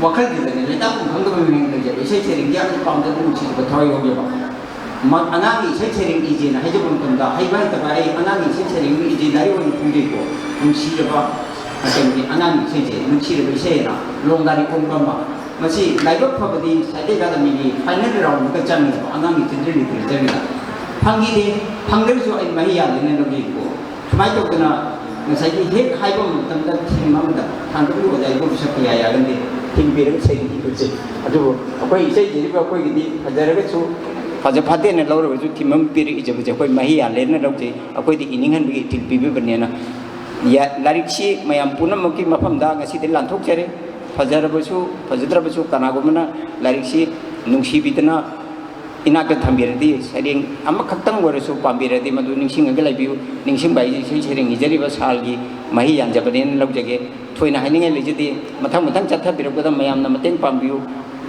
ꯋꯥꯈꯜꯁꯤꯗꯅꯦ ꯂꯩꯇꯥꯛꯐꯝ ꯈꯪꯗꯕ ꯃꯤꯑꯣꯏ ꯂꯩꯖꯕ ꯏꯁꯩ ꯁꯩꯔꯦꯡꯗꯤ ꯌꯥꯝꯅ ꯄꯥꯝꯖꯕ ꯅꯨꯡꯁꯤꯖꯕ ꯊꯋꯥꯏ ꯌꯥꯎꯖꯕ꯫ ꯃ-, ꯑꯉꯥꯡꯒꯤ ꯏꯁꯩ ꯁꯩꯔꯦꯡ ꯏꯖꯦꯅ ꯍꯥꯏꯖꯕ ꯃꯇꯝꯗ ꯍꯩꯕ ꯍꯩꯇꯕ ꯑꯩ ꯑꯉꯥꯡꯒꯤ ꯏꯁꯩ ꯁꯩꯔꯦꯡ ꯏꯖꯦ ꯂꯥꯏꯔꯤꯛ ꯑꯣꯏꯅ ꯐꯣꯡꯖꯩꯀꯣ꯫ ꯅꯨꯡꯁꯤꯖꯕ ꯃꯇꯝꯒꯤ ꯑꯉꯥꯡꯒꯤ ꯏꯁꯩꯁꯦ, ꯅꯨꯡꯁꯤꯔꯕ ꯏꯁꯩ ꯍꯥꯏꯅ ꯂꯣꯡꯗꯥꯔꯤ ꯈꯣꯡꯕ ꯑꯃ꯫ ꯃꯁꯤ ꯂꯥꯏꯕꯛ ꯐꯕꯗꯤ ꯁꯥꯍꯤꯇ꯭ꯌ ꯑꯀꯥꯗꯃꯤꯒꯤ ꯐꯥꯏꯅꯦꯜ ꯔꯥꯎꯟꯗꯒ ꯆꯪꯉꯦꯕ ꯑꯉꯥꯡꯒꯤ ꯆꯤꯜꯗ꯭ꯔꯦꯟ ꯂꯤꯇꯔꯦꯆꯔꯒꯤꯗ꯫ ꯐꯪꯈꯤꯗꯦ, ꯐꯪꯗ꯭ꯔꯒꯁꯨ ꯑꯩ ꯃꯍꯩ ꯌꯥꯜꯂꯦꯅ ꯂꯧꯖꯩꯀꯣ꯫ ꯁꯨꯃꯥꯏꯅ ꯇꯧꯗꯅ ꯉꯁꯥꯏꯒꯤ ꯍꯦꯛ ꯍꯥꯏꯕ ꯃꯇꯝꯗ ꯊꯤꯝ ꯑꯃꯗ ꯊꯥꯡꯒꯠꯂꯨ ꯑꯣꯖꯥ ꯏꯕꯣꯕꯤ ꯁꯛꯄ ꯌꯥ ꯌꯥꯒꯟꯗꯦ꯫ ꯊꯤꯝ ꯄꯤꯔꯒ ꯁꯩꯔꯦꯡ ꯏꯕꯁꯦ꯫ ꯑꯗꯨꯕꯨ ꯑꯩꯈꯣꯏ ꯏꯁꯩ ꯁꯩꯔꯤꯕ ꯑꯩꯈꯣꯏꯒꯤꯗꯤ ꯐꯖꯔꯒꯁꯨ ꯐꯖ ꯐꯠꯇꯦꯅ ꯂꯧꯔꯒꯁꯨ ꯊꯤꯝ ꯑꯃ ꯄꯤꯔꯛꯏꯖꯕꯁꯦ ꯑꯩꯈꯣꯏ ꯃꯍꯩ ꯌꯥꯜꯂꯦꯅ ꯂꯧꯖꯩ꯫ ꯑꯩꯈꯣꯏꯗꯤ ꯏꯅꯤꯡꯍꯟꯕꯒꯤ ꯏꯊꯤꯜ ꯄꯤꯕꯤꯕꯅꯦꯅ꯫ ꯌꯥ-, ꯂꯥꯏꯔꯤꯛꯁꯤ ꯃꯌꯥꯝ ꯄꯨꯝꯅꯃꯛꯀꯤ ꯃꯐꯝꯗ ꯉꯁꯤꯗꯤ ꯂꯥꯟꯊꯣꯛꯆꯔꯦ꯫ ꯐꯖꯔꯕꯁꯨ ꯐꯖꯗ꯭ꯔꯕꯁꯨ ꯀꯅꯥꯒꯨꯝꯕꯅ ꯂꯥꯏꯔꯤꯛꯁꯤ ꯅꯨꯡꯁꯤꯕꯤꯗꯅ ꯏꯅꯥꯛꯇ ꯊꯝꯕꯤꯔꯗꯤ, ꯁꯩꯔꯦꯡ ꯑꯃꯈꯛꯇꯪ ꯑꯣꯏꯔꯁꯨ ꯄꯥꯝꯕꯤꯔꯗꯤ ꯃꯗꯨ ꯅꯤꯡꯁꯤꯡꯉꯒ ꯂꯩꯕꯤꯌꯨ꯫ ꯅꯤꯡꯁꯤꯡꯕ ꯍꯥꯏꯁꯦ ꯏꯁꯩ ꯁꯩꯔꯦꯡ ꯏꯖꯔꯤꯕ ꯁꯥꯜꯒꯤ ꯃꯍꯩ ꯌꯥꯟꯖꯕꯅꯦꯅ ꯂꯧꯖꯒꯦ꯫ ꯊꯣꯏꯅ ꯍꯥꯏꯅꯤꯡꯉꯥꯏ ꯂꯩꯖꯗꯦ꯫ ꯃꯊꯪ ꯃꯊꯪ ꯆꯠꯊꯕꯤꯔꯛꯄꯗ ꯃꯌꯥꯝꯅ ꯃꯇꯦꯡ ꯄꯥꯡꯕꯤꯌꯨ,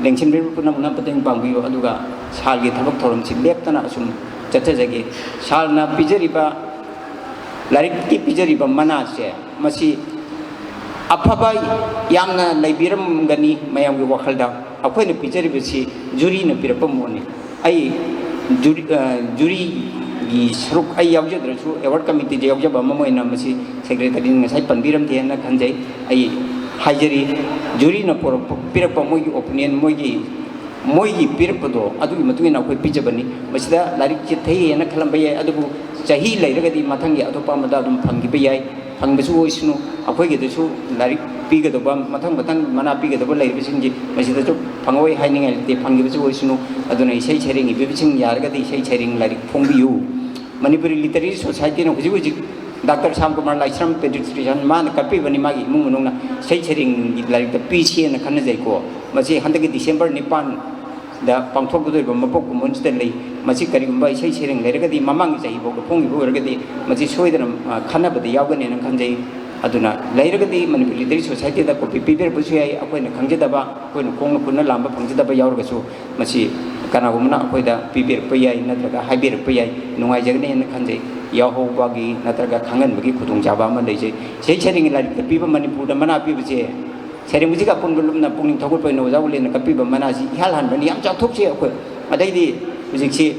ꯂꯦꯡꯁꯤꯟꯕꯤꯔꯤꯕ ꯄꯨꯝꯅꯃꯛꯅ ꯃꯇꯦꯡ ꯄꯥꯡꯕꯤꯌꯨ꯫ ꯑꯗꯨꯒ ꯁꯥꯜꯒꯤ ꯊꯕꯛ ꯊꯧꯔꯝꯁꯤ ꯂꯦꯞꯇꯅ ꯑꯁꯨꯝ ꯆꯠꯊꯖꯒꯦ꯫ ꯁꯥꯜꯅ ꯄꯤꯖꯔꯤꯕ, ꯂꯥꯏꯔꯤꯛꯀꯤ ꯄꯤꯖꯔꯤꯕ ꯃꯅꯥꯁꯦ, ꯃꯁꯤ ꯑꯐꯕ ꯌꯥꯝꯅ ꯂꯩꯕꯤꯔꯝꯒꯅꯤ ꯃꯌꯥꯝꯒꯤ ꯋꯥꯈꯜꯗ꯫ ꯑꯩꯈꯣꯏꯅ ꯄꯤꯖꯔꯤꯕꯁꯤ ꯖꯨꯔꯤꯅ ꯄꯤꯔꯛꯄ ꯃꯣꯠꯅꯤ꯫ ꯑꯩ ꯖꯨꯔꯤ, ꯑ, ꯖꯨꯔꯤꯒꯤ ꯁꯔꯨꯛ ꯑꯩ ꯌꯥꯎꯖꯗ꯭ꯔꯁꯨ, ꯑꯦꯋꯥꯔꯗ ꯀꯃꯤꯇꯤꯗ ꯌꯥꯎꯖꯕ ꯑꯃ ꯑꯣꯏꯅ ꯃꯁꯤ ꯁꯦꯀ꯭ꯔꯦꯇꯔꯤꯅ ꯉꯁꯥꯏ ꯄꯟꯕꯤꯔꯝꯗꯦꯅ ꯈꯟꯖꯩ꯫ ꯑꯩ ꯍꯥꯏꯖꯔꯤ, ꯖꯨꯔꯤꯅ ꯄꯣꯔꯛꯄ, ꯄꯤꯔꯛꯄ ꯃꯣꯏꯒꯤ ꯑꯣꯄꯤꯅꯤꯌꯟ, ꯃꯣꯏꯒꯤ, ꯃꯣꯏꯒꯤ ꯄꯤꯔꯛꯄꯗꯣ ꯑꯗꯨꯒꯤ ꯃꯇꯨꯡ ꯏꯟꯅ ꯑꯩꯈꯣꯏ ꯄꯤꯖꯕꯅꯤ꯫ ꯃꯁꯤꯗ ꯂꯥꯏꯔꯤꯛ ꯆꯤꯊꯩ ꯍꯥꯏꯅ ꯈꯜꯂꯝꯕ ꯌꯥꯏ, ꯑꯗꯨꯕꯨ ꯆꯍꯤ ꯂꯩꯔꯒꯗꯤ ꯃꯊꯪꯒꯤ ꯑꯇꯣꯞꯄ ꯑꯃꯗ ꯑꯗꯨꯝ ꯐꯪꯈꯤꯕ ꯌꯥꯏ꯫ ꯐꯪꯕꯁꯨ ꯑꯣꯏꯁꯅꯨ, ꯑꯩꯈꯣꯏꯒꯤꯗꯁꯨ ꯂꯥꯏꯔꯤꯛ ꯄꯤꯒꯗꯧꯕ, ꯃꯊꯪ ꯃꯊꯪ ꯃꯅꯥ ꯄꯤꯒꯗꯧꯕ ꯂꯩꯔꯤꯕꯁꯤꯡꯁꯤ ꯃꯁꯤꯗꯁꯨ ꯐꯪꯉꯣꯏ ꯍꯥꯏꯅꯤꯡꯉꯥꯏ ꯂꯩꯇꯦ, ꯐꯪꯈꯤꯕꯁꯨ ꯑꯣꯏꯁꯅꯨ꯫ ꯑꯗꯨꯅ ꯏꯁꯩ ꯁꯩꯔꯦꯡ ꯏꯕꯤꯕꯁꯤꯡ ꯌꯥꯔꯒꯗꯤ ꯏꯁꯩ ꯁꯩꯔꯦꯡ ꯂꯥꯏꯔꯤꯛ ꯐꯣꯡꯕꯤꯌꯨ꯫ ꯃꯅꯤꯄꯨꯔꯤ ꯂꯤꯇꯔꯦꯔꯤ ꯁꯣꯁꯥꯏꯇꯤꯅ ꯍꯧꯖꯤꯛ ꯍꯧꯖꯤꯛ ꯗꯥꯛꯇꯔ ꯁ꯭ꯌꯥꯝ ꯀꯨꯃꯥꯔ ꯂꯥꯏꯁ꯭ꯔꯝ ꯄꯦꯗ꯭ꯔꯤꯁꯇ꯭ꯔꯤꯁꯟ ꯃꯥꯅ ꯀꯠꯄꯤꯕꯅꯤ, ꯃꯥꯒꯤ ꯏꯃꯨꯡ ꯃꯅꯨꯡꯅ ꯏꯁꯩ ꯁꯩꯔꯦꯡꯒꯤ ꯂꯥꯏꯔꯤꯛꯇ ꯄꯤꯁꯦꯅ ꯈꯟꯅꯖꯩꯀꯣ꯫ ꯃꯁꯤ ꯍꯟꯗꯛꯀꯤ ꯗꯤꯁꯦꯝꯕꯔ ꯅꯤꯄꯥꯟ ꯗ ꯄꯥꯡꯊꯣꯛꯀꯗꯧꯔꯤꯕ ꯃꯄꯣꯛ ꯀꯨꯝꯑꯣꯟꯁꯤꯗ ꯂꯩ꯫ ꯃꯁꯤ ꯀꯔꯤꯒꯨꯝꯕ ꯏꯁꯩ ꯁꯩꯔꯦꯡ ꯂꯩꯔꯒꯗꯤ, ꯃꯃꯥꯡꯒꯤ ꯆꯍꯤꯐꯥꯎꯗ ꯐꯣꯡꯈꯤꯕ ꯑꯣꯏꯔꯒꯗꯤ, ꯃꯁꯤ ꯁꯣꯏꯗꯅ, ꯑ, ꯈꯟꯅꯕꯗ ꯌꯥꯎꯒꯅꯦꯅ ꯈꯟꯖꯩ꯫ ꯑꯗꯨꯅ ꯂꯩꯔꯒꯗꯤ ꯃꯅꯤꯄꯨꯔ ꯂꯤꯇꯔꯦꯔꯤ ꯁꯣꯁꯥꯏꯇꯤꯗ ꯀꯣꯄꯤ ꯄꯤꯕꯤꯔꯛꯄꯁꯨ ꯌꯥꯏ꯫ ꯑꯩꯈꯣꯏꯅ ꯈꯪꯖꯗꯕ, ꯑꯩꯈꯣꯏꯅ ꯈꯣꯡꯅ ꯈꯨꯠꯅ ꯂꯥꯝꯕ ꯐꯪꯖꯗꯕ ꯌꯥꯎꯔꯒꯁꯨ, ꯃꯁꯤ ꯀꯅꯥꯒꯨꯝꯕꯅ ꯑꯩꯈꯣꯏꯗ ꯄꯤꯕꯤꯔꯛꯄ ꯌꯥꯏ, ꯅꯠꯇ꯭ꯔꯒ ꯍꯥꯏꯕꯤꯔꯛꯄ ꯌꯥꯏ, ꯅꯨꯡꯉꯥꯏꯖꯒꯅꯤ ꯍꯥꯏꯅ ꯈꯟꯖꯩ꯫ ꯌꯥꯎꯍꯧꯕꯒꯤ ꯅꯠꯇ꯭ꯔꯒ ꯈꯪꯍꯟꯕꯒꯤ ꯈꯨꯗꯣꯡꯆꯥꯕ ꯑꯃ ꯂꯩꯖꯩ꯫ ꯏꯁꯩ ꯁꯩꯔꯦꯡꯒꯤ ꯂꯥꯏꯔꯤꯛꯇ ꯄꯤꯕ ꯃꯅꯤꯄꯨꯔꯗ ꯃꯅꯥ ꯄꯤꯕꯁꯦ, ꯁꯩꯔꯦꯡꯕꯁꯤꯒ ꯑꯄꯨꯟꯕ ꯂꯨꯞꯅ ꯄꯨꯛꯅꯤꯡ ꯊꯧꯒꯠꯄ ꯑꯣꯏꯅ ꯑꯣꯖꯥ ꯎꯂꯦꯟꯅ ꯀꯠꯄꯤꯕ ꯃꯅꯥꯁꯤ ꯏꯍꯥꯟ ꯍꯥꯟꯕꯅꯤ꯫ ꯌꯥꯝ ꯆꯥꯎꯊꯣꯛꯆꯩ ꯑꯩꯈꯣꯏ꯫ ꯑꯗꯩꯗꯤ ꯍꯧꯖꯤꯛꯁꯤ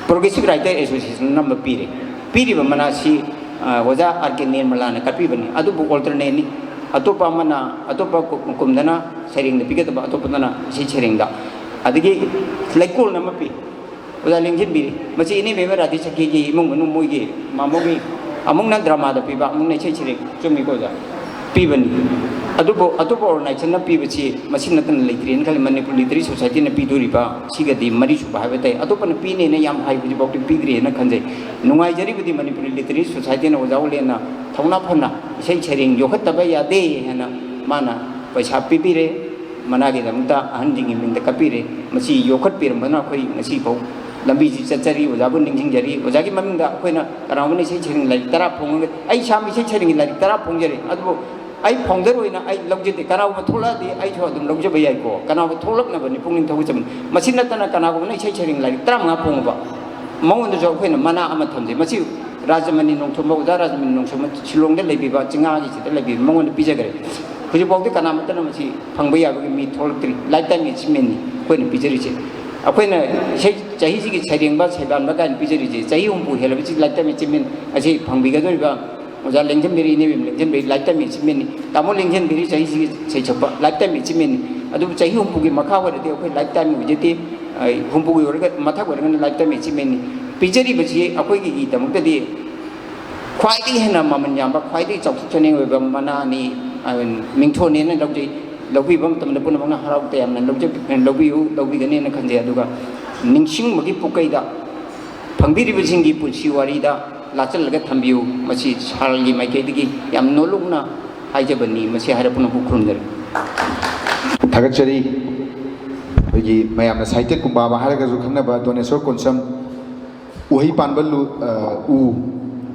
Progressive Writer Association ꯑꯃ ꯄꯤꯔꯦ꯫ ꯄꯤꯔꯤꯕ ꯃꯅꯥꯁꯤ, ꯑ, ꯑꯣꯖꯥ ꯑꯥꯔ ꯀꯦ ꯅꯤꯔꯃꯂꯥꯅ ꯀꯠꯄꯤꯕꯅꯤ꯫ ꯑꯗꯨꯕꯨ alternateꯅꯤ꯫ ꯑꯇꯣꯞꯄ ꯑꯃꯅ, ꯑꯇꯣꯞꯄ ꯀꯨ-, ꯀꯨꯝꯗꯅ ꯁꯩꯔꯦꯡꯗ ꯄꯤꯒꯗꯕ, ꯑꯇꯣꯞꯄꯗꯅ ꯏꯁꯩ ꯁꯩꯔꯦꯡꯗ꯫ ꯑꯗꯒꯤ ꯂꯩꯀꯣꯜ ꯑꯃ ꯄꯤ꯫ ꯑꯣꯖꯥ ꯂꯦꯡꯁꯤꯟꯕꯤꯔꯤ꯫ ꯃꯁꯤ ꯏꯅꯦꯕꯦꯝꯃ ꯔꯥꯙꯦ ꯁꯈꯤꯒꯤ ꯏꯃꯨꯡ ꯃꯅꯨꯡ, ꯃꯣꯏꯒꯤ ꯃꯥꯃꯣꯒꯤ, ꯑꯃꯨꯛꯅ dramaꯗ ꯄꯤꯕ, ꯑꯃꯨꯛꯅ ꯏꯁꯩ ꯁꯩꯔꯦꯡ, ꯆꯨꯝꯃꯤꯀꯣ ꯑꯣꯖꯥ? ꯄꯤꯕꯅꯤ꯫ ꯑꯗꯨꯕꯨ ꯑꯇꯣꯞꯄ organizationꯅ ꯄꯤꯕꯁꯤ ꯃꯁꯤ ꯅꯠꯇꯅ ꯂꯩꯇ꯭ꯔꯦꯅ ꯈꯜꯂꯤ꯫ ꯃꯅꯤꯄꯨꯔ Literary Societyꯅ ꯄꯤꯗꯣꯔꯤꯕ ꯁꯤꯒꯗꯤ ꯃꯔꯤꯁꯨꯕ ꯍꯥꯏꯕ ꯇꯥꯏ꯫ ꯑꯇꯣꯞꯄꯅ ꯄꯤꯅꯦꯅ ꯌꯥꯝ ꯍꯥꯏ, ꯍꯧꯖꯤꯛꯐꯥꯎꯗꯤ ꯄꯤꯗ꯭ꯔꯤꯑꯅ ꯈꯟꯖꯩ꯫ ꯅꯨꯡꯉꯥꯏꯖꯔꯤꯕꯗꯤ ꯃꯅꯤꯄꯨꯔ Literary Societyꯅ ꯑꯣꯖꯥ ꯎꯂꯦꯟꯅ ꯊꯧꯅꯥ ꯐꯅ ꯏꯁꯩ ꯁꯩꯔꯦꯡ ꯌꯣꯛꯈꯠꯇꯕ ꯌꯥꯗꯦ ꯍꯥꯏꯅ ꯃꯥꯅ ꯄꯩꯁꯥ ꯄꯤꯕꯤꯔꯦ꯫ ꯃꯅꯥꯒꯤꯗꯃꯛꯇ ꯑꯍꯟꯁꯤꯡꯒꯤ ꯃꯤꯡꯗ ꯀꯠꯄꯤꯔꯦ꯫ ꯃꯁꯤ ꯌꯣꯛꯈꯠꯄꯤꯔꯝꯕꯅ ꯑꯩꯈꯣꯏ ꯉꯁꯤꯐꯥꯎ ꯂꯝꯕꯤꯁꯤ ꯆꯠꯆꯔꯤ꯫ ꯑꯣꯖꯥꯕꯨ ꯅꯤꯡꯁꯤꯡꯖꯔꯤ꯫ ꯑꯣꯖꯥꯒꯤ ꯃꯃꯤꯡꯗ ꯑꯩꯈꯣꯏꯅ ꯀꯅꯥꯒꯨꯝꯕꯅ ꯏꯁꯩ ꯁꯩꯔꯦꯡ ꯂꯥꯏꯔꯤꯛ ꯇꯔꯥ ꯐꯣꯡꯉꯒ, ꯑꯩ ꯏꯁꯥꯃꯛ ꯏꯁꯩ ꯁꯩꯔꯦꯡꯒꯤ ꯂꯥꯏꯔꯤꯛ ꯇꯔꯥ ꯐꯣꯡꯖꯔꯦ, ꯑꯗꯨꯕꯨ ꯑꯩ ꯐꯣꯡꯖꯔꯣꯏꯅ ꯑꯩ ꯂꯧꯖꯗꯦ꯫ ꯀꯅꯥꯒꯨꯝꯕ ꯊꯣꯛꯂꯛꯑꯗꯤ ꯑꯩꯁꯨ ꯑꯗꯨꯝ ꯂꯧꯖꯕ ꯌꯥꯏꯀꯣ꯫ ꯀꯅꯥꯒꯨꯝꯕ ꯊꯣꯛꯂꯛꯅꯕꯅꯤ ꯄꯨꯛꯅꯤꯡ ꯊꯧꯒꯠꯆꯕꯅꯤ꯫ ꯃꯁꯤ ꯅꯠꯇꯅ ꯀꯅꯥꯒꯨꯝꯕꯅ ꯏꯁꯩ ꯁꯩꯔꯦꯡ ꯂꯥꯏꯔꯤꯛ ꯇꯔꯥꯃꯉꯥ ꯐꯣꯡꯉꯕ, ꯃꯉꯣꯟꯗꯁꯨ ꯑꯩꯈꯣꯏꯅ ꯃꯅꯥ ꯑꯃ ꯊꯝꯖꯩ꯫ ꯃꯁꯤ ꯔꯥꯖꯃꯅꯤ ꯅꯣꯡꯊꯣꯝꯕ, ꯑꯣꯖꯥ ꯔꯥꯖꯃꯅꯤ ꯅꯣꯡꯊꯣꯝꯕ ꯁꯤꯂꯣꯡꯗ ꯂꯩꯕꯤꯕ ꯆꯤꯡꯉꯥꯒꯤꯁꯤꯗ ꯂꯩꯕꯤꯕ, ꯃꯉꯣꯟꯗ ꯄꯤꯖꯈ꯭ꯔꯦ꯫ ꯍꯧꯖꯤꯛꯐꯥꯎꯗꯤ ꯀꯅꯥꯃꯠꯇꯅ ꯃꯁꯤ ꯐꯪꯕ ꯌꯥꯕꯒꯤ ꯃꯤ ꯊꯣꯛꯂꯛꯇ꯭ꯔꯤ꯫ Lifetime achievementꯅꯤ ꯑꯩꯈꯣꯏꯅ ꯄꯤꯖꯔꯤꯁꯦ꯫ ꯑꯩꯈꯣꯏꯅ ꯏꯁꯩ, ꯆꯍꯤꯁꯤꯒꯤ ꯁꯩꯔꯦꯡꯕ ꯁꯩꯗꯥꯟꯕ ꯀꯥꯏꯅ ꯄꯤꯖꯔꯤꯁꯦ, ꯆꯍꯤ ꯍꯨꯝꯐꯨ ꯍꯦꯜꯂꯕꯁꯤ lifetime achievement ꯑꯁꯤ ꯐꯪꯕꯤꯒꯗꯧꯔꯤꯕ ꯑꯣꯖꯥ ꯂꯦꯡꯖꯟꯕꯤꯔꯤ, ꯏꯅꯦꯕꯦꯝ ꯂꯦꯡꯖꯟꯕꯤꯔꯤ, lifetime achievementꯅꯤ꯫ ꯇꯥꯃꯣ ꯂꯦꯡꯖꯟꯕꯤꯔꯤ, ꯆꯍꯤꯁꯤꯒꯤ ꯁꯩꯁꯛꯄ, lifetime achievementꯅꯤ꯫ ꯑꯗꯨꯕꯨ ꯆꯍꯤ ꯍꯨꯝꯐꯨꯒꯤ ꯃꯈꯥ ꯑꯣꯏꯔꯗꯤ ꯑꯩꯈꯣꯏ lifetime ꯑꯣꯏꯖꯗꯦ꯫ ꯑꯩ ꯍꯨꯝꯐꯨꯒꯤ ꯑꯣꯏꯔꯒ, ꯃꯊꯛ ꯑꯣꯏꯔꯒꯅ lifetime achievementꯅꯤ꯫ ꯄꯤꯖꯔꯤꯕꯁꯤ ꯑꯩꯈꯣꯏꯒꯤꯗꯃꯛꯇꯗꯤ ꯈ꯭ꯋꯥꯏꯗꯒꯤ ꯍꯦꯟꯅ ꯃꯃꯜ ꯌꯥꯝꯕ, ꯈ꯭ꯋꯥꯏꯗꯒꯤ ꯆꯥꯎꯊꯣꯛꯆꯅꯤꯡ ꯑꯣꯏꯕ ꯃꯅꯥꯅꯤ, ꯑ, ꯃꯤꯡꯊꯣꯟꯅꯦꯅ ꯂꯧꯖꯩ꯫ ꯂꯧꯕꯤꯕ ꯃꯇꯝꯗ ꯄꯨꯝꯅꯃꯛꯅ ꯍꯔꯥꯎ ꯇꯌꯥꯝꯅ ꯂꯧꯖ-, ꯂꯧꯕꯤꯌꯨ, ꯂꯧꯕꯤꯒꯅꯦꯅ ꯈꯟꯖꯩ꯫ ꯑꯗꯨꯒ ꯅꯤꯡꯁꯤꯡꯕꯒꯤ ꯄꯨꯀꯩꯗ ꯐꯪꯕꯤꯔꯤꯕꯁꯤꯡꯒꯤ ꯄꯨꯟꯁꯤ ꯋꯥꯔꯤꯗ ꯂꯥꯠꯆꯜꯂꯒ ꯊꯝꯕꯤꯌꯨ꯫ ꯃꯁꯤ ꯁꯥꯔꯜꯒꯤ ꯃꯥꯏꯀꯩꯗꯒꯤ ꯌꯥꯝ ꯅꯣꯂꯨꯛꯅ ꯍꯥꯏꯖꯕꯅꯤ꯫ ꯃꯁꯤ ꯍꯥꯏꯔ ꯄꯨꯝꯅꯃꯛꯄꯨ ꯈꯨꯔꯨꯝꯖꯔꯤ꯫ ꯊꯥꯒꯠꯆꯔꯤ꯫ ꯃꯌꯥꯝꯅ ꯁꯥꯍꯤꯇ꯭ꯌ ꯀꯨꯝꯕꯥꯕ ꯍꯥꯏꯔꯒꯁꯨ ꯈꯪꯅꯕ ꯗꯣꯅꯦꯁꯣꯔ ꯀꯣꯟꯁꯝ, ꯎꯍꯩ ꯄꯥꯟꯕ ꯂꯨ-, ꯑ, ꯎ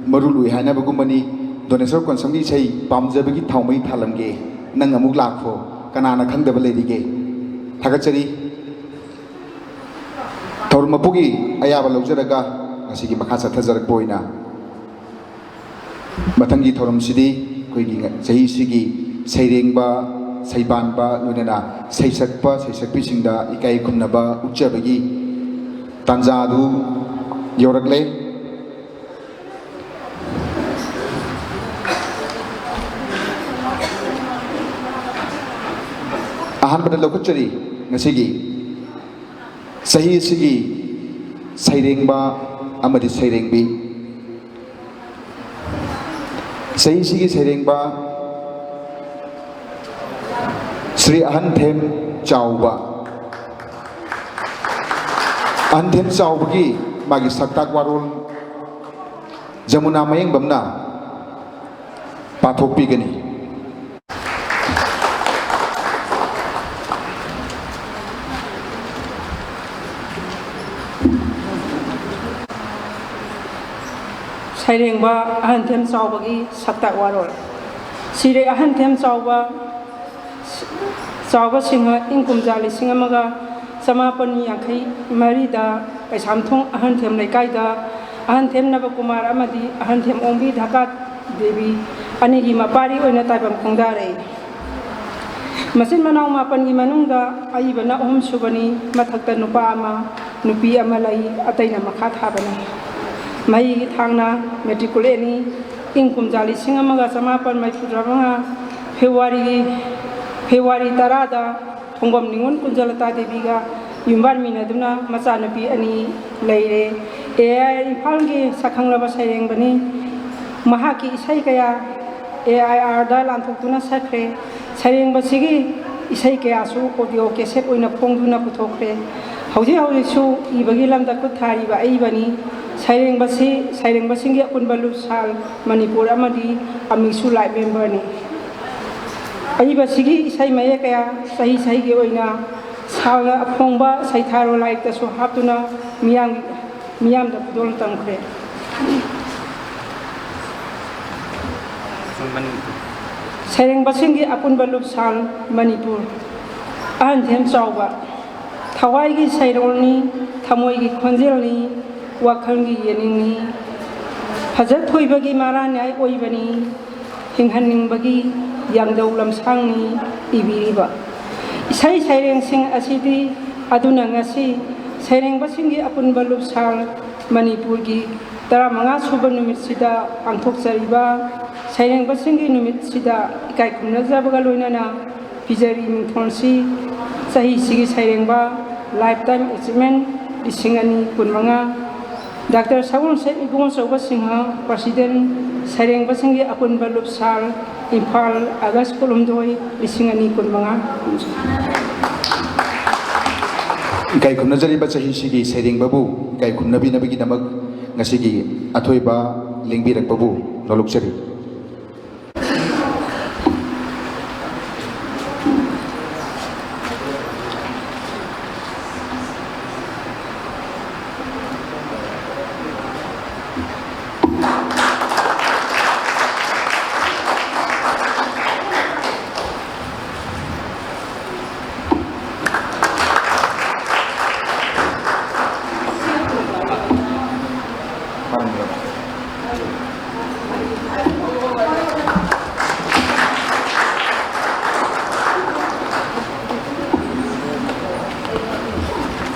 ꯃꯔꯨ ꯂꯨꯏ ꯍꯥꯏꯅꯕꯒꯨꯝꯕꯅꯤ꯫ ꯗꯣꯅꯦꯁꯣꯔ ꯀꯣꯟꯁꯝꯒꯤ ꯏꯁꯩ ꯄꯥꯝꯖꯕꯒꯤ ꯊꯥꯎꯃꯩ ꯊꯥꯂꯝꯒꯦ, ꯅꯪ ꯑꯃꯨꯛ ꯂꯥꯛꯈꯣ, ꯀꯅꯥꯅ ꯈꯪꯗꯕ ꯂꯩꯔꯤꯒꯦ? ꯊꯥꯒꯠꯆꯔꯤ꯫ ꯊꯧꯔꯝ ꯃꯄꯨꯒꯤ ꯑꯌꯥꯕ ꯂꯧꯖꯔꯒ ꯉꯁꯤꯒꯤ ꯃꯈꯥ ꯆꯠꯊꯖꯔꯛꯄ ꯑꯣꯏꯅ ꯃꯊꯪꯒꯤ ꯊꯧꯔꯝꯁꯤꯗꯤ ꯑꯩꯈꯣꯏꯒꯤ ꯆꯍꯤꯁꯤꯒꯤ ꯁꯩꯔꯦꯡꯕ, ꯁꯩꯕꯥꯟꯕ, ꯂꯣꯏꯅꯅ ꯁꯩꯁꯛꯄ, ꯁꯩꯁꯛꯄꯤꯁꯤꯡꯗ ꯏꯀꯥꯏ ꯈꯨꯝꯅꯕ ꯎꯠꯆꯕꯒꯤ ꯇꯥꯟꯖꯥꯗꯨ ꯌꯧꯔꯛꯂꯦ꯫ ꯑꯍꯥꯟꯕꯗ ꯂꯧꯈꯠꯆꯔꯤ ꯉꯁꯤꯒꯤ ꯆꯍꯤ ꯑꯁꯤꯒꯤ ꯁꯩꯔꯦꯡꯕ ꯑꯃꯗꯤ ꯁꯩꯔꯦꯡꯕꯤ꯫ ꯆꯍꯤꯁꯤꯒꯤ ꯁꯩꯔꯦꯡꯕ ꯁ꯭ꯔꯤ ꯑꯍꯟꯊꯦꯝ ꯆꯥꯎꯕ꯫ ꯑꯍꯟꯊꯦꯝ ꯆꯥꯎꯕꯒꯤ ꯃꯥꯒꯤ ꯁꯛꯇꯥꯛ ꯋꯥꯔꯣꯜ ꯖꯃꯨꯅꯥ ꯃꯌꯦꯡꯕꯝꯅ ꯄꯥꯊꯣꯛꯄꯤꯒꯅꯤ꯫ ꯁꯩꯔꯦꯡꯕ ꯑꯍꯟꯊꯦꯝ ꯆꯥꯎꯕꯒꯤ ꯁꯛꯇꯥꯛ ꯋꯥꯔꯣꯜ꯫ ꯁꯤꯔꯦ ꯑꯍꯟꯊꯦꯝ ꯆꯥꯎꯕ, ꯆꯥꯎꯕ ꯁꯤꯡꯍ ꯏꯪ ꯀꯨꯝꯖꯥ ꯂꯤꯁꯤꯡ ꯑꯃꯒ ꯆꯃꯥꯄꯟ ꯌꯥꯡꯈꯩ ꯃꯔꯤꯗ ꯀꯩꯁꯥꯝꯊꯣꯡ ꯑꯍꯟꯊꯦꯝ ꯂꯩꯀꯥꯏꯗ ꯑꯍꯟꯊꯦꯝ ꯅꯕꯀꯨꯃꯥꯔ ꯑꯃꯗꯤ ꯑꯍꯟꯊꯦꯝ ꯑꯣꯡꯕꯤ ꯙꯀꯥ ꯗꯦꯕꯤ ꯑꯅꯤꯒꯤ ꯃꯄꯥꯔꯤ ꯑꯣꯏꯅ ꯇꯥꯏꯕꯪ ꯈꯣꯡꯗꯥꯔꯛꯏ꯫ ꯃꯆꯤꯟ ꯃꯅꯥꯎ ꯃꯥꯄꯟꯒꯤ ꯃꯅꯨꯡꯗ ꯑꯏꯕꯅ ꯑꯍꯨꯝꯁꯨꯕꯅꯤ, ꯃꯊꯛꯇ ꯅꯨꯄꯥ ꯑꯃ, ꯅꯨꯄꯤ ꯑꯃ ꯂꯩ, ꯑꯇꯩꯅ ꯃꯈꯥ ꯊꯥꯕꯅꯤ꯫ ꯃꯍꯩꯒꯤ ꯊꯥꯛꯅ ꯃꯦꯇ꯭ꯔꯤꯀꯨꯂꯦꯠꯅꯤ꯫ ꯏꯪ ꯀꯨꯝꯖꯥ ꯂꯤꯁꯤꯡ ꯑꯃꯒ ꯆꯃꯥꯄꯟ ꯃꯔꯤꯐꯨꯇꯔꯥꯃꯉꯥ ꯐꯦꯕ꯭ꯔꯨꯋꯥꯔꯤꯒꯤ, ꯐꯦꯕ꯭ꯔꯨꯋꯥꯔꯤ ꯇꯔꯥꯗ ꯈꯣꯡꯕꯝ ꯅꯤꯉꯣꯜ ꯀꯨꯟꯖꯂꯇꯥ ꯗꯦꯕꯤꯒ ꯌꯨꯝꯕꯥꯟꯃꯤꯟꯅꯗꯨꯅ ꯃꯆꯥꯅꯨꯄꯤ ꯑꯅꯤ ꯂꯩꯔꯦ꯫ ꯑꯦ ꯑꯥꯏ ꯑꯥꯔ ꯏꯝꯐꯥꯜꯒꯤ ꯁꯛꯈꯪꯂꯕ ꯁꯩꯔꯦꯡꯕꯅꯤ꯫ ꯃꯍꯥꯛꯀꯤ ꯏꯁꯩ ꯀꯌꯥ ꯑꯦ ꯑꯥꯏ ꯑꯥꯔꯗ ꯂꯥꯟꯊꯣꯛꯇꯨꯅ ꯁꯛꯈ꯭ꯔꯦ꯫ ꯁꯩꯔꯦꯡꯕꯁꯤꯒꯤ ꯏꯁꯩ ꯀꯌꯥꯁꯨ ꯑꯣꯗꯤꯑꯣ ꯀꯦꯁꯦꯠ ꯑꯣꯏꯅ ꯐꯣꯡꯗꯨꯅ ꯄꯨꯊꯣꯛꯈ꯭ꯔꯦ꯫ ꯍꯧꯖꯤꯛ ꯍꯧꯖꯤꯛꯁꯨ ꯏꯕꯒꯤ ꯂꯝꯗ ꯈꯨꯠ ꯊꯥꯔꯤꯕ ꯑꯏꯕꯅꯤ꯫ ꯁꯩꯔꯦꯡꯕꯁꯤ, ꯁꯩꯔꯦꯡꯕꯁꯤꯡꯒꯤ ꯑꯄꯨꯟꯕ ꯂꯨꯞꯁꯥꯜ ꯃꯅꯤꯄꯨꯔ ꯑꯃꯗꯤ ꯑꯃꯤꯁꯨ ꯂꯥꯏꯐ ꯃꯦꯝꯕꯔꯅꯤ꯫ ꯑꯏꯕꯁꯤꯒꯤ ꯏꯁꯩ ꯃꯌꯦꯛ ꯀꯌꯥ ꯆꯍꯤ ꯆꯍꯤꯒꯤ ꯑꯣꯏꯅ ꯁꯥꯜꯅ ꯑꯐꯣꯡꯕ ꯁꯩꯊꯥꯔꯣ ꯂꯥꯏꯔꯤꯛꯇꯁꯨ ꯍꯥꯞꯇꯨꯅ ꯃꯤꯌꯥꯝ, ꯃꯤꯌꯥꯝꯗ ꯈꯨꯗꯣꯜ ꯇꯝꯈ꯭ꯔꯦ꯫ ꯁꯩꯔꯦꯡꯕꯁꯤꯡꯒꯤ ꯑꯄꯨꯟꯕ ꯂꯨꯞꯁꯥꯜ ꯃꯅꯤꯄꯨꯔ꯫ ꯑꯍꯟꯊꯦꯝ ꯆꯥꯎꯕ꯫ ꯊꯋꯥꯏꯒꯤ ꯁꯩꯔꯣꯜꯅꯤ, ꯊꯃꯣꯏꯒꯤ ꯈꯣꯟꯖꯦꯜꯅꯤ, ꯋꯥꯈꯜꯒꯤ ꯌꯦꯅꯤꯡꯅꯤ꯫ ꯐꯖ ꯊꯣꯏꯕꯒꯤ ꯃꯔꯥꯅꯥꯏ ꯑꯣꯏꯕꯅꯤ, ꯍꯤꯡꯍꯟꯅꯤꯡꯕꯒꯤ ꯌꯥꯡꯗꯧ ꯂꯝꯁꯥꯡꯅꯤ ꯏꯕꯤꯔꯤꯕ꯫ ꯏꯁꯩ ꯁꯩꯔꯦꯡꯁꯤꯡ ꯑꯁꯤꯗꯤ ꯑꯗꯨꯅ ꯉꯁꯤ ꯁꯩꯔꯦꯡꯕꯁꯤꯡꯒꯤ ꯑꯄꯨꯟꯕ ꯂꯨꯞꯁꯥꯜ ꯃꯅꯤꯄꯨꯔꯒꯤ ꯇꯔꯥꯃꯉꯥ ꯁꯨꯕ ꯅꯨꯃꯤꯠꯁꯤꯗ ꯄꯥꯡꯊꯣꯛꯆꯔꯤꯕ ꯁꯩꯔꯦꯡꯕꯁꯤꯡꯒꯤ ꯅꯨꯃꯤꯠꯁꯤꯗ ꯏꯀꯥꯏ ꯈꯨꯝꯅꯖꯕꯒ ꯂꯣꯏꯅꯅ ꯄꯤꯖꯔꯤ ꯃꯤꯡꯊꯣꯜꯁꯤ ꯆꯍꯤꯁꯤꯒꯤ ꯁꯩꯔꯦꯡꯕ Lifetime Achievement ꯂꯤꯁꯤꯡ ꯑꯅꯤ ꯀꯨꯟꯃꯉꯥ꯫ ꯗꯥꯛꯇꯔ ꯁꯒꯣꯜꯁꯦꯝ ꯏꯕꯨꯡꯉꯣ ꯆꯧꯕ ꯁꯤꯡꯍ, President, ꯁꯩꯔꯦꯡꯕꯁꯤꯡꯒꯤ ꯑꯄꯨꯟꯕ ꯂꯨꯞꯁꯥꯜ, ꯏꯝꯐꯥꯜ, ꯑꯥꯒꯁ ꯀꯨꯟꯍꯨꯝꯗꯣꯏ, ꯂꯤꯁꯤꯡ ꯑꯅꯤ ꯀꯨꯟꯃꯉꯥ꯫ ꯏꯀꯥꯏ ꯈꯨꯝꯅꯖꯔꯤꯕ ꯆꯍꯤꯁꯤꯒꯤ ꯁꯩꯔꯦꯡꯕꯕꯨ ꯏꯀꯥꯏ ꯈꯨꯝꯅꯕꯤꯅꯕꯒꯤꯗꯃꯛ ꯉꯁꯤꯒꯤ ꯑꯊꯣꯏꯕ ꯂꯦꯡꯕꯤꯔꯛꯄꯕꯨ ꯅꯣꯂꯨꯛꯆꯔꯤ꯫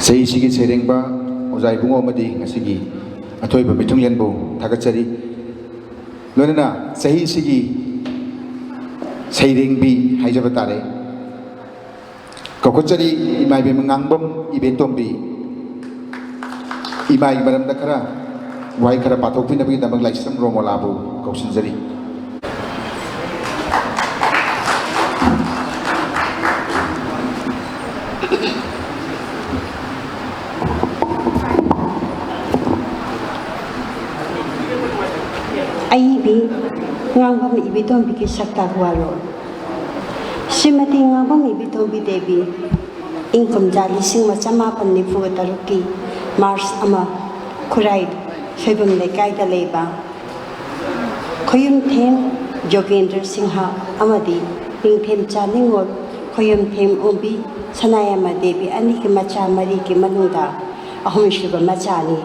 ꯆꯍꯤꯁꯤꯒꯤ ꯁꯩꯔꯦꯡꯕ ꯑꯣꯖꯥ ꯏꯕꯨꯡꯉꯣ ꯑꯃꯗꯤ ꯉꯁꯤꯒꯤ ꯑꯊꯣꯏꯕ ꯃꯤꯊꯨꯡꯂꯦꯟꯕꯨ ꯊꯥꯒꯠꯆꯔꯤ꯫ ꯂꯣꯏꯅꯅ ꯆꯍꯤꯁꯤꯒꯤ ꯁꯩꯔꯦꯡꯕꯤ ꯍꯥꯏꯖꯕ ꯇꯥꯔꯦ꯫ ꯀꯧꯈꯠꯆꯔꯤ ꯏꯃꯥ ꯏꯕꯦꯝꯃ ꯉꯥꯡꯕꯝ ꯏꯕꯦꯟꯇꯣꯝꯕꯤ꯫ ꯏꯃꯥꯒꯤ ꯃꯔꯝꯗ ꯈꯔ ꯋꯥꯍꯩ ꯈꯔ ꯄꯥꯊꯣꯛꯄꯤꯅꯕꯒꯤꯗꯃꯛ ꯂꯥꯏꯁ꯭ꯔꯝ ꯔꯣꯃꯣꯂꯥꯕꯨ ꯀꯧꯁꯤꯟꯖꯔꯤ꯫ ꯑꯏꯕꯤ ꯉꯥꯡꯕꯝ ꯏꯕꯦꯟꯇꯣꯝꯕꯤꯒꯤ ꯁꯛꯇꯥꯛ ꯋꯥꯔꯣꯜ꯫ ꯁ꯭ꯔꯤꯃꯇꯤ ꯉꯥꯡꯕꯝ ꯏꯕꯦꯟꯇꯣꯝꯕꯤ ꯗꯦꯕꯤ, ꯏꯪ ꯀꯨꯝꯖꯥ ꯂꯤꯁꯤꯡ ꯑꯃ ꯆꯃꯥꯄꯟ ꯅꯤꯐꯨꯒ ꯇꯔꯨꯛꯀꯤ ꯃꯥꯔꯆ ꯑꯃ, ꯈꯨꯔꯥꯏ ꯁꯣꯏꯕꯝ ꯂꯩꯀꯥꯏꯗ ꯂꯩꯕ ꯈꯣꯌꯨꯝꯊꯦꯝ ꯖꯣꯒꯦꯟꯗ꯭ꯔ ꯁꯤꯡꯍ ꯑꯃꯗꯤ ꯅꯤꯡꯊꯦꯝꯆꯥ ꯅꯤꯉꯣꯜ ꯈꯣꯌꯨꯝꯊꯦꯝ ꯑꯣꯡꯕꯤ ꯁꯅꯥꯌꯥꯏꯃ ꯗꯦꯕꯤ ꯑꯅꯤꯒꯤ ꯃꯆꯥ ꯃꯔꯤꯒꯤ ꯃꯅꯨꯡꯗ ꯑꯍꯨꯝꯁꯨꯕ ꯃꯆꯥꯅꯤ꯫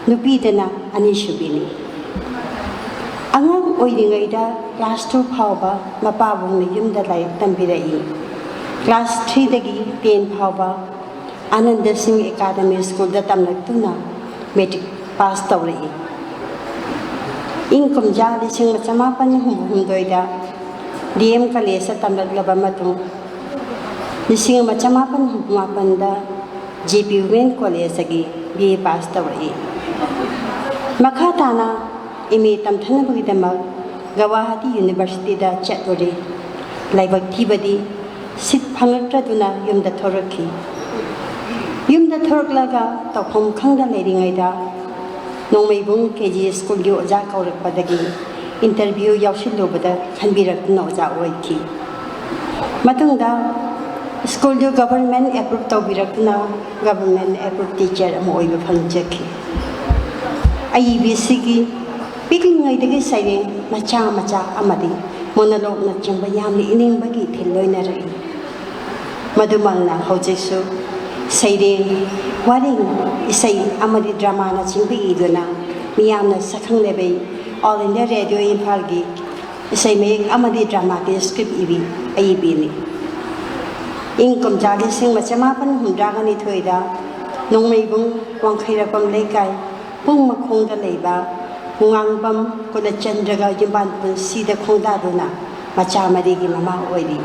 ꯅꯨꯄꯤꯗꯅ ꯑꯅꯤꯁꯨꯕꯤꯅꯤ꯫ ꯑꯉꯥꯡ ꯑꯣꯏꯔꯤꯉꯩꯗ class two ꯐꯥꯎꯕ ꯃꯄꯥꯕꯨꯡꯅ ꯌꯨꯝꯗ ꯂꯥꯏꯔꯤꯛ ꯇꯝꯕꯤꯔꯛꯏ꯫ Class three ꯗꯒꯤ ten ꯐꯥꯎꯕ ꯑꯥꯅꯟꯗ ꯁꯤꯡ ꯑꯦꯀꯥꯗꯃꯤ ꯁ꯭ꯀꯨꯜꯗ ꯇꯝꯂꯛꯇꯨꯅ matric pass ꯇꯧꯔꯛꯏ꯫ ꯏꯪ ꯀꯨꯝꯖꯥ ꯂꯤꯁꯤꯡ ꯑꯃ ꯆꯃꯥꯄꯟ ꯍꯨꯝꯐꯨ ꯍꯨꯝꯗꯣꯏꯗ D M College ꯇ ꯇꯝꯂꯛꯂꯕ ꯃꯇꯨꯡ, ꯂꯤꯁꯤꯡ ꯑꯃ ꯆꯃꯥꯄꯟ ꯍꯨꯝꯐꯨ ꯃꯥꯄꯟꯗ J P Women College ꯇꯒꯤ B A pass ꯇꯧꯔꯛꯏ꯫ ꯃꯈꯥ ꯇꯥꯅ M A ꯇꯝꯊꯅꯕꯒꯤꯗꯃꯛ ꯒꯋꯥꯍꯥꯇꯤ University ꯗ ꯆꯠꯂꯨꯔꯦ꯫ ꯂꯥꯏꯕꯛ ꯊꯤꯕꯗꯤ seat ꯐꯪꯂꯛꯇ꯭ꯔꯗꯨꯅ ꯌꯨꯝꯗ ꯊꯣꯔꯛꯈꯤ꯫ ꯌꯨꯝꯗ ꯊꯣꯔꯛꯂꯒ ꯇꯧꯐꯝ ꯈꯪꯗ ꯂꯩꯔꯤꯉꯩꯗ ꯅꯣꯡꯃꯩꯕꯨꯡ K G ꯁ꯭ꯀꯨꯜꯒꯤ ꯑꯣꯖꯥ ꯀꯧꯔꯛꯄꯗꯒꯤ interview ꯌꯥꯎꯁꯤꯜꯂꯨꯕꯗ ꯈꯟꯕꯤꯔꯛꯇꯨꯅ ꯑꯣꯖꯥ ꯑꯣꯏꯈꯤ꯫ ꯃꯇꯨꯡꯗ ꯁ꯭ꯀꯨꯜꯗꯨ government approve ꯇꯧꯕꯤꯔꯛꯇꯨꯅ government approve teacher ꯑꯃ ꯑꯣꯏꯕ ꯐꯪꯖꯈꯤ꯫ ꯑꯏꯕꯁꯤꯒꯤ ꯄꯤꯛꯂꯤꯉꯩꯗꯒꯤ ꯁꯩꯔꯦꯡ ꯃꯆꯥ ꯃꯆꯥ ꯑꯃꯗꯤ monologue ꯅꯆꯤꯡꯕ ꯌꯥꯝꯅ ꯏꯅꯤꯡꯕꯒꯤ ꯏꯊꯤꯜ ꯂꯣꯏꯅꯔꯛꯏ꯫ ꯃꯗꯨꯃꯛꯅ ꯍꯧꯖꯤꯛꯁꯨ ꯁꯩꯔꯦꯡ, ꯋꯥꯔꯦꯡ, ꯏꯁꯩ ꯑꯃꯗꯤ drama ꯅꯆꯤꯡꯕ ꯏꯗꯨꯅ ꯃꯤꯌꯥꯝꯅ ꯁꯛꯈꯪꯂꯕꯤ All India Radio ꯏꯝꯐꯥꯜꯒꯤ ꯏꯁꯩ ꯃꯌꯦꯛ ꯑꯃꯗꯤ drama ꯒꯤ script ꯏꯕꯤ ꯑꯏꯕꯤꯅꯤ꯫ ꯏꯪ ꯀꯨꯝꯖꯥ ꯂꯤꯁꯤꯡ ꯑꯃ ꯆꯃꯥꯄꯟ ꯍꯨꯝꯗ꯭ꯔꯥꯒ ꯅꯤꯊꯣꯏꯗ ꯅꯣꯡꯃꯩꯕꯨꯡ ꯋꯥꯡꯈꯩꯔꯥꯛꯄꯝ ꯂꯩꯀꯥꯏ ꯄꯨꯡ ꯃꯈꯣꯡꯗ ꯂꯩꯕ ꯈꯨꯉꯥꯡꯕꯝ ꯀꯨꯂꯆꯟꯗ꯭ꯔꯒ ꯌꯨꯝꯕꯥꯟ ꯄꯨꯟꯁꯤꯗ ꯈꯣꯡꯗꯥꯗꯨꯅ ꯃꯆꯥ ꯃꯔꯤꯒꯤ ꯃꯃꯥ ꯑꯣꯏꯔꯤ꯫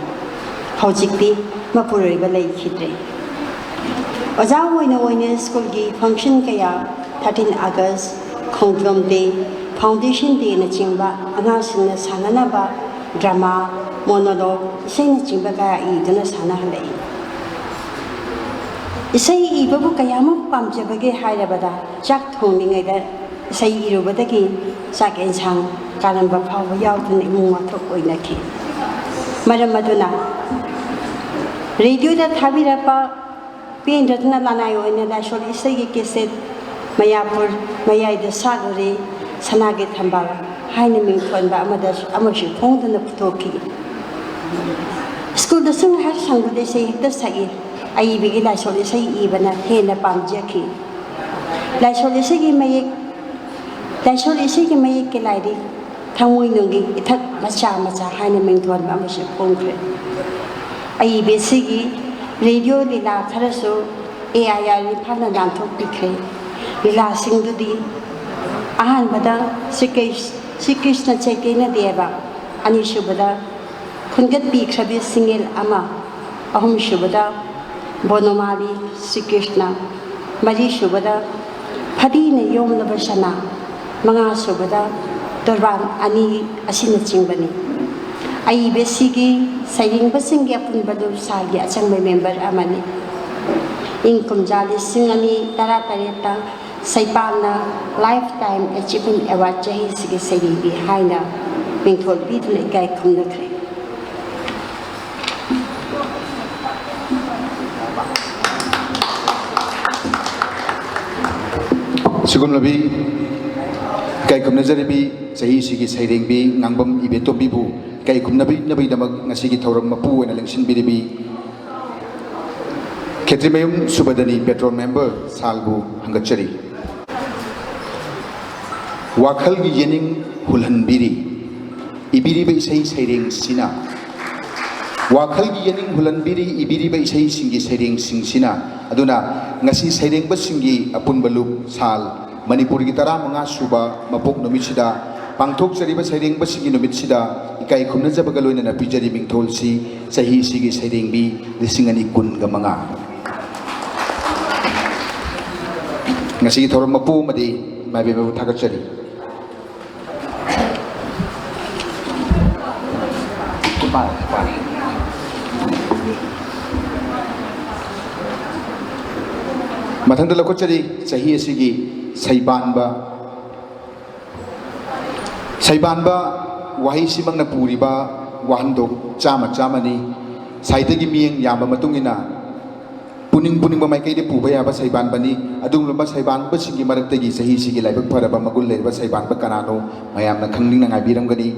ꯍꯧꯖꯤꯛꯇꯤ ꯃꯄꯨꯔꯣꯏꯕ ꯂꯩꯈꯤꯗ꯭ꯔꯦ꯫ ꯑꯣꯖꯥ ꯑꯣꯏꯅ ꯑꯣꯏꯅ ꯁ꯭ꯀꯨꯜꯒꯤ function ꯀꯌꯥ, thirteen August, ꯈꯣꯡꯖꯣꯝ Day, Foundation Day ꯅꯆꯤꯡꯕ ꯑꯉꯥꯡꯁꯤꯡꯅ ꯁꯥꯟꯅꯅꯕ drama, monologue, ꯏꯁꯩꯅꯆꯤꯡꯕ ꯀꯌꯥ ꯏꯗꯨꯅ ꯁꯥꯟꯅꯍꯜꯂꯛꯏ꯫ ꯏꯁꯩ ꯏꯕꯕꯨ ꯀꯌꯥꯃꯨꯛ ꯄꯥꯝꯖꯕꯒꯦ ꯍꯥꯏꯔꯕꯗ, ꯆꯥꯛ ꯊꯣꯡꯂꯤꯉꯩꯗ ꯏꯁꯩ ꯏꯔꯨꯕꯗꯒꯤ ꯆꯥꯛ ꯌꯦꯟꯁꯥꯡ ꯀꯥꯔꯝꯕ ꯐꯥꯎꯕ ꯌꯥꯎꯗꯨꯅ ꯏꯃꯨꯡ ꯋꯥꯊꯣꯛ ꯑꯣꯏꯅꯈꯤ꯫ ꯃꯔꯝ ꯑꯗꯨꯅ ꯔꯦꯗꯤꯑꯣꯗ ꯊꯥꯕꯤꯔꯛꯄ ꯄꯦꯟꯗ꯭ꯔꯗꯨꯅ ꯂꯅꯥꯏ ꯑꯣꯏꯅ ꯂꯥꯏꯁꯣꯟ ꯏꯁꯩꯒꯤ ꯀꯦꯁꯦꯠ ꯃꯌꯥꯄꯨꯔ ꯃꯌꯥꯏꯗ ꯁꯥꯠꯂꯨꯔꯦ, ꯁꯅꯥꯒꯤ ꯊꯝꯕꯥꯜ ꯍꯥꯏꯅ ꯃꯤꯡꯊꯣꯟꯕ ꯑꯃꯗ ꯑꯃꯁꯨ ꯐꯣꯡꯗꯨꯅ ꯄꯨꯊꯣꯛꯈꯤ꯫ ꯁ꯭ꯀꯨꯜꯗꯁꯨ ꯉꯥꯏꯍꯥꯛ ꯁꯪꯕꯗ ꯏꯁꯩ ꯍꯦꯛꯇ ꯁꯛꯏ꯫ ꯑꯏꯕꯒꯤ ꯂꯥꯏꯁꯣꯟ ꯏꯁꯩ ꯏꯕꯅ ꯍꯦꯟꯅ ꯄꯥꯝꯖꯈꯤ꯫ ꯂꯥꯏꯁꯣꯟ ꯏꯁꯩꯒꯤ ꯃꯌꯦꯛ ꯂꯥꯏꯁꯣꯟ ꯏꯁꯩꯒꯤ ꯃꯌꯦꯛꯀꯤ ꯂꯥꯏꯔꯤꯛ ꯊꯃꯣꯏꯅꯨꯡꯒꯤ ꯏꯊꯛ ꯃꯆꯥ ꯃꯆꯥ ꯍꯥꯏꯅ ꯃꯤꯡꯊꯣꯟꯕ ꯑꯃꯁꯨ ꯐꯣꯡꯈ꯭ꯔꯦ꯫ ꯑꯏꯕꯁꯤꯒꯤ ꯔꯦꯗꯤꯑꯣ ꯂꯤꯂꯥ ꯈꯔꯁꯨ ꯑꯦ ꯑꯥꯏ ꯑꯥꯔ ꯏꯝꯐꯥꯜꯅ ꯂꯥꯟꯊꯣꯛꯄꯤꯈ꯭ꯔꯦ꯫ ꯂꯤꯂꯥꯁꯤꯡꯗꯨꯗꯤ ꯑꯍꯥꯟꯕꯗ ꯁ꯭ꯔꯤ ꯀ꯭ꯔꯤꯁ-, ꯁ꯭ꯔꯤ ꯀ꯭ꯔꯤꯁꯅ ꯆꯩꯇꯟꯌ ꯗꯦꯕ, ꯑꯅꯤꯁꯨꯕꯗ ꯈꯨꯟꯒꯠꯄꯤꯈ꯭ꯔꯕꯤ ꯁꯤꯡꯉꯦꯜ ꯑꯃ, ꯑꯍꯨꯝꯁꯨꯕꯗ ꯕꯣꯅꯣꯃꯥꯂꯤ ꯁ꯭ꯔꯤ ꯀ꯭ꯔꯤꯁꯅ, ꯃꯔꯤꯁꯨꯕꯗ ꯐꯗꯤꯅ ꯌꯣꯝꯂꯕ ꯁꯅꯥ, ꯃꯉꯥꯁꯨꯕꯗ ꯇꯣꯔꯕꯥꯟ ꯑꯅꯤ ꯑꯁꯤꯅꯆꯤꯡꯕꯅꯤ꯫ ꯑꯏꯕꯁꯤꯒꯤ ꯁꯩꯔꯦꯡꯕꯁꯤꯡꯒꯤ ꯑꯄꯨꯟꯕ ꯂꯨꯞꯁꯥꯒꯤ ꯑꯆꯪꯕ ꯃꯦꯝꯕꯔ ꯑꯃꯅꯤ꯫ ꯏꯪ ꯀꯨꯝꯖꯥ ꯂꯤꯁꯤꯡ ꯑꯅꯤ ꯇꯔꯥꯇꯔꯦꯠꯇ ꯁꯩꯄꯥꯛꯅ Lifetime Achievement Award ꯆꯍꯤꯁꯤꯒꯤ ꯁꯩꯔꯦꯡꯕꯤ ꯍꯥꯏꯅ ꯃꯤꯡꯊꯣꯜ ꯄꯤꯗꯨꯅ ꯏꯀꯥꯏ ꯈꯨꯝꯅꯈ꯭ꯔꯦ꯫ ꯁꯤꯒꯨꯝꯂꯕꯤ ꯏꯀꯥꯏ ꯈꯨꯝꯅꯖꯔꯤꯕꯤ ꯆꯍꯤꯁꯤꯒꯤ ꯁꯩꯔꯦꯡꯕꯤ ꯉꯥꯡꯕꯝ ꯏꯕꯦꯇꯣꯝꯕꯤꯕꯨ ꯏꯀꯥꯏ ꯈꯨꯝꯅꯕꯤꯅꯕꯒꯤꯗꯃꯛ ꯉꯁꯤꯒꯤ ꯊꯧꯔꯝ ꯃꯄꯨ ꯑꯣꯏꯅ ꯂꯦꯡꯁꯤꯟꯕꯤꯔꯤꯕꯤ ꯈꯦꯇ꯭ꯔꯤꯃꯌꯨꯝ ꯁꯨꯕꯗꯅꯤ ꯄꯦꯇ꯭ꯔꯣꯟ ꯃꯦꯝꯕꯔ ꯁꯥꯜꯕꯨ ꯍꯪꯒꯠꯆꯔꯤ꯫ ꯋꯥꯈꯜꯒꯤ ꯌꯦꯅꯤꯡ ꯍꯨꯜꯍꯟꯕꯤꯔꯤ ꯏꯕꯤꯔꯤꯕ ꯏꯁꯩ ꯁꯩꯔꯦꯡꯁꯤꯅ꯫ ꯋꯥꯈꯜꯒꯤ ꯌꯦꯅꯤꯡ ꯍꯨꯜꯍꯟꯕꯤꯔꯤ ꯏꯕꯤꯔꯤꯕ ꯏꯁꯩꯁꯤꯡꯒꯤ ꯁꯩꯔꯦꯡꯁꯤꯡꯁꯤꯅ꯫ ꯑꯗꯨꯅ ꯉꯁꯤ ꯁꯩꯔꯦꯡꯕꯁꯤꯡꯒꯤ ꯑꯄꯨꯟꯕ ꯂꯨꯞ ꯁꯥꯜ ꯃꯅꯤꯄꯨꯔꯒꯤ ꯇꯔꯥꯃꯉꯥ ꯁꯨꯕ ꯃꯄꯣꯛ ꯅꯨꯃꯤꯠꯁꯤꯗ ꯄꯥꯡꯊꯣꯛꯆꯔꯤꯕ ꯁꯩꯔꯦꯡꯕꯁꯤꯡꯒꯤ ꯅꯨꯃꯤꯠꯁꯤꯗ ꯏꯀꯥꯏ ꯈꯨꯝꯅꯖꯕꯒ ꯂꯣꯏꯅꯅ ꯄꯤꯖꯔꯤ ꯃꯤꯡꯊꯣꯜꯁꯤ ꯆꯍꯤꯁꯤꯒꯤ ꯁꯩꯔꯦꯡꯕꯤ ꯂꯤꯁꯤꯡ ꯑꯅꯤ ꯀꯨꯟꯒ ꯃꯉꯥ꯫ ꯉꯁꯤꯒꯤ ꯊꯧꯔꯝ ꯃꯄꯨ ꯑꯃꯗꯤ ꯏꯃꯥ ꯏꯕꯦꯟꯕꯕꯨ ꯊꯥꯒꯠꯆꯔꯤ꯫ ꯃꯊꯪꯗ ꯂꯧꯈꯠꯆꯔꯤ ꯆꯍꯤ ꯑꯁꯤꯒꯤ ꯁꯩꯕꯥꯟꯕ꯫ ꯁꯩꯕꯥꯟꯕ ꯋꯥꯍꯩꯁꯤꯃꯛꯅ ꯄꯨꯔꯤꯕ ꯋꯥꯍꯟꯊꯣꯛ ꯆꯥꯝꯃ ꯆꯥꯝꯃꯅꯤ꯫ ꯁꯥꯍꯤꯇ꯭ꯌꯒꯤ ꯃꯤꯠꯌꯦꯡ ꯌꯥꯝꯕ ꯃꯇꯨꯡ ꯏꯟꯅ ꯄꯨꯅꯤꯡ ꯄꯨꯅꯤꯡꯕ ꯃꯥꯏꯀꯩꯗ ꯄꯨꯕ ꯌꯥꯕ ꯁꯩꯕꯥꯟꯕꯅꯤ꯫ ꯑꯗꯨꯒꯨꯝꯂꯕ ꯁꯩꯕꯥꯟꯕꯁꯤꯡꯒꯤ ꯃꯔꯛꯇꯒꯤ ꯆꯍꯤꯁꯤꯒꯤ ꯂꯥꯏꯕꯛ ꯐꯔꯕ ꯃꯒꯨꯟ ꯂꯩꯔꯕ ꯁꯩꯕꯥꯟꯕ ꯀꯅꯥꯅꯣ ꯃꯌꯥꯝꯅ ꯈꯪꯅꯤꯡꯅ ꯉꯥꯏꯕꯤꯔꯝꯒꯅꯤ꯫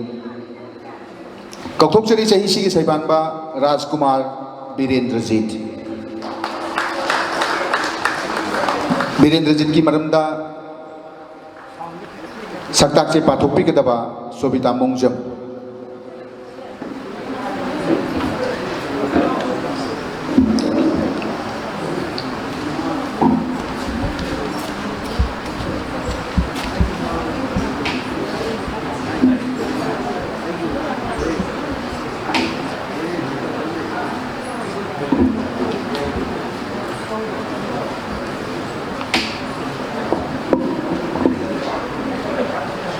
ꯀꯧꯊꯣꯛꯆꯔꯤ ꯆꯍꯤꯁꯤꯒꯤ ꯁꯩꯕꯥꯟꯕ ꯔꯥꯖꯀꯨꯃꯥꯔ ꯕꯤꯔꯦꯟꯗ꯭ꯔꯖꯤꯠ꯫ ꯕꯤꯔꯦꯟꯗ꯭ꯔꯖꯤꯠꯀꯤ ꯃꯔꯝꯗ ꯁꯛꯇꯥꯛꯁꯦ ꯄꯥꯊꯣꯛꯄꯤꯒꯗꯕ ꯁꯣꯕꯤꯇꯥ ꯃꯣꯡꯖꯝ꯫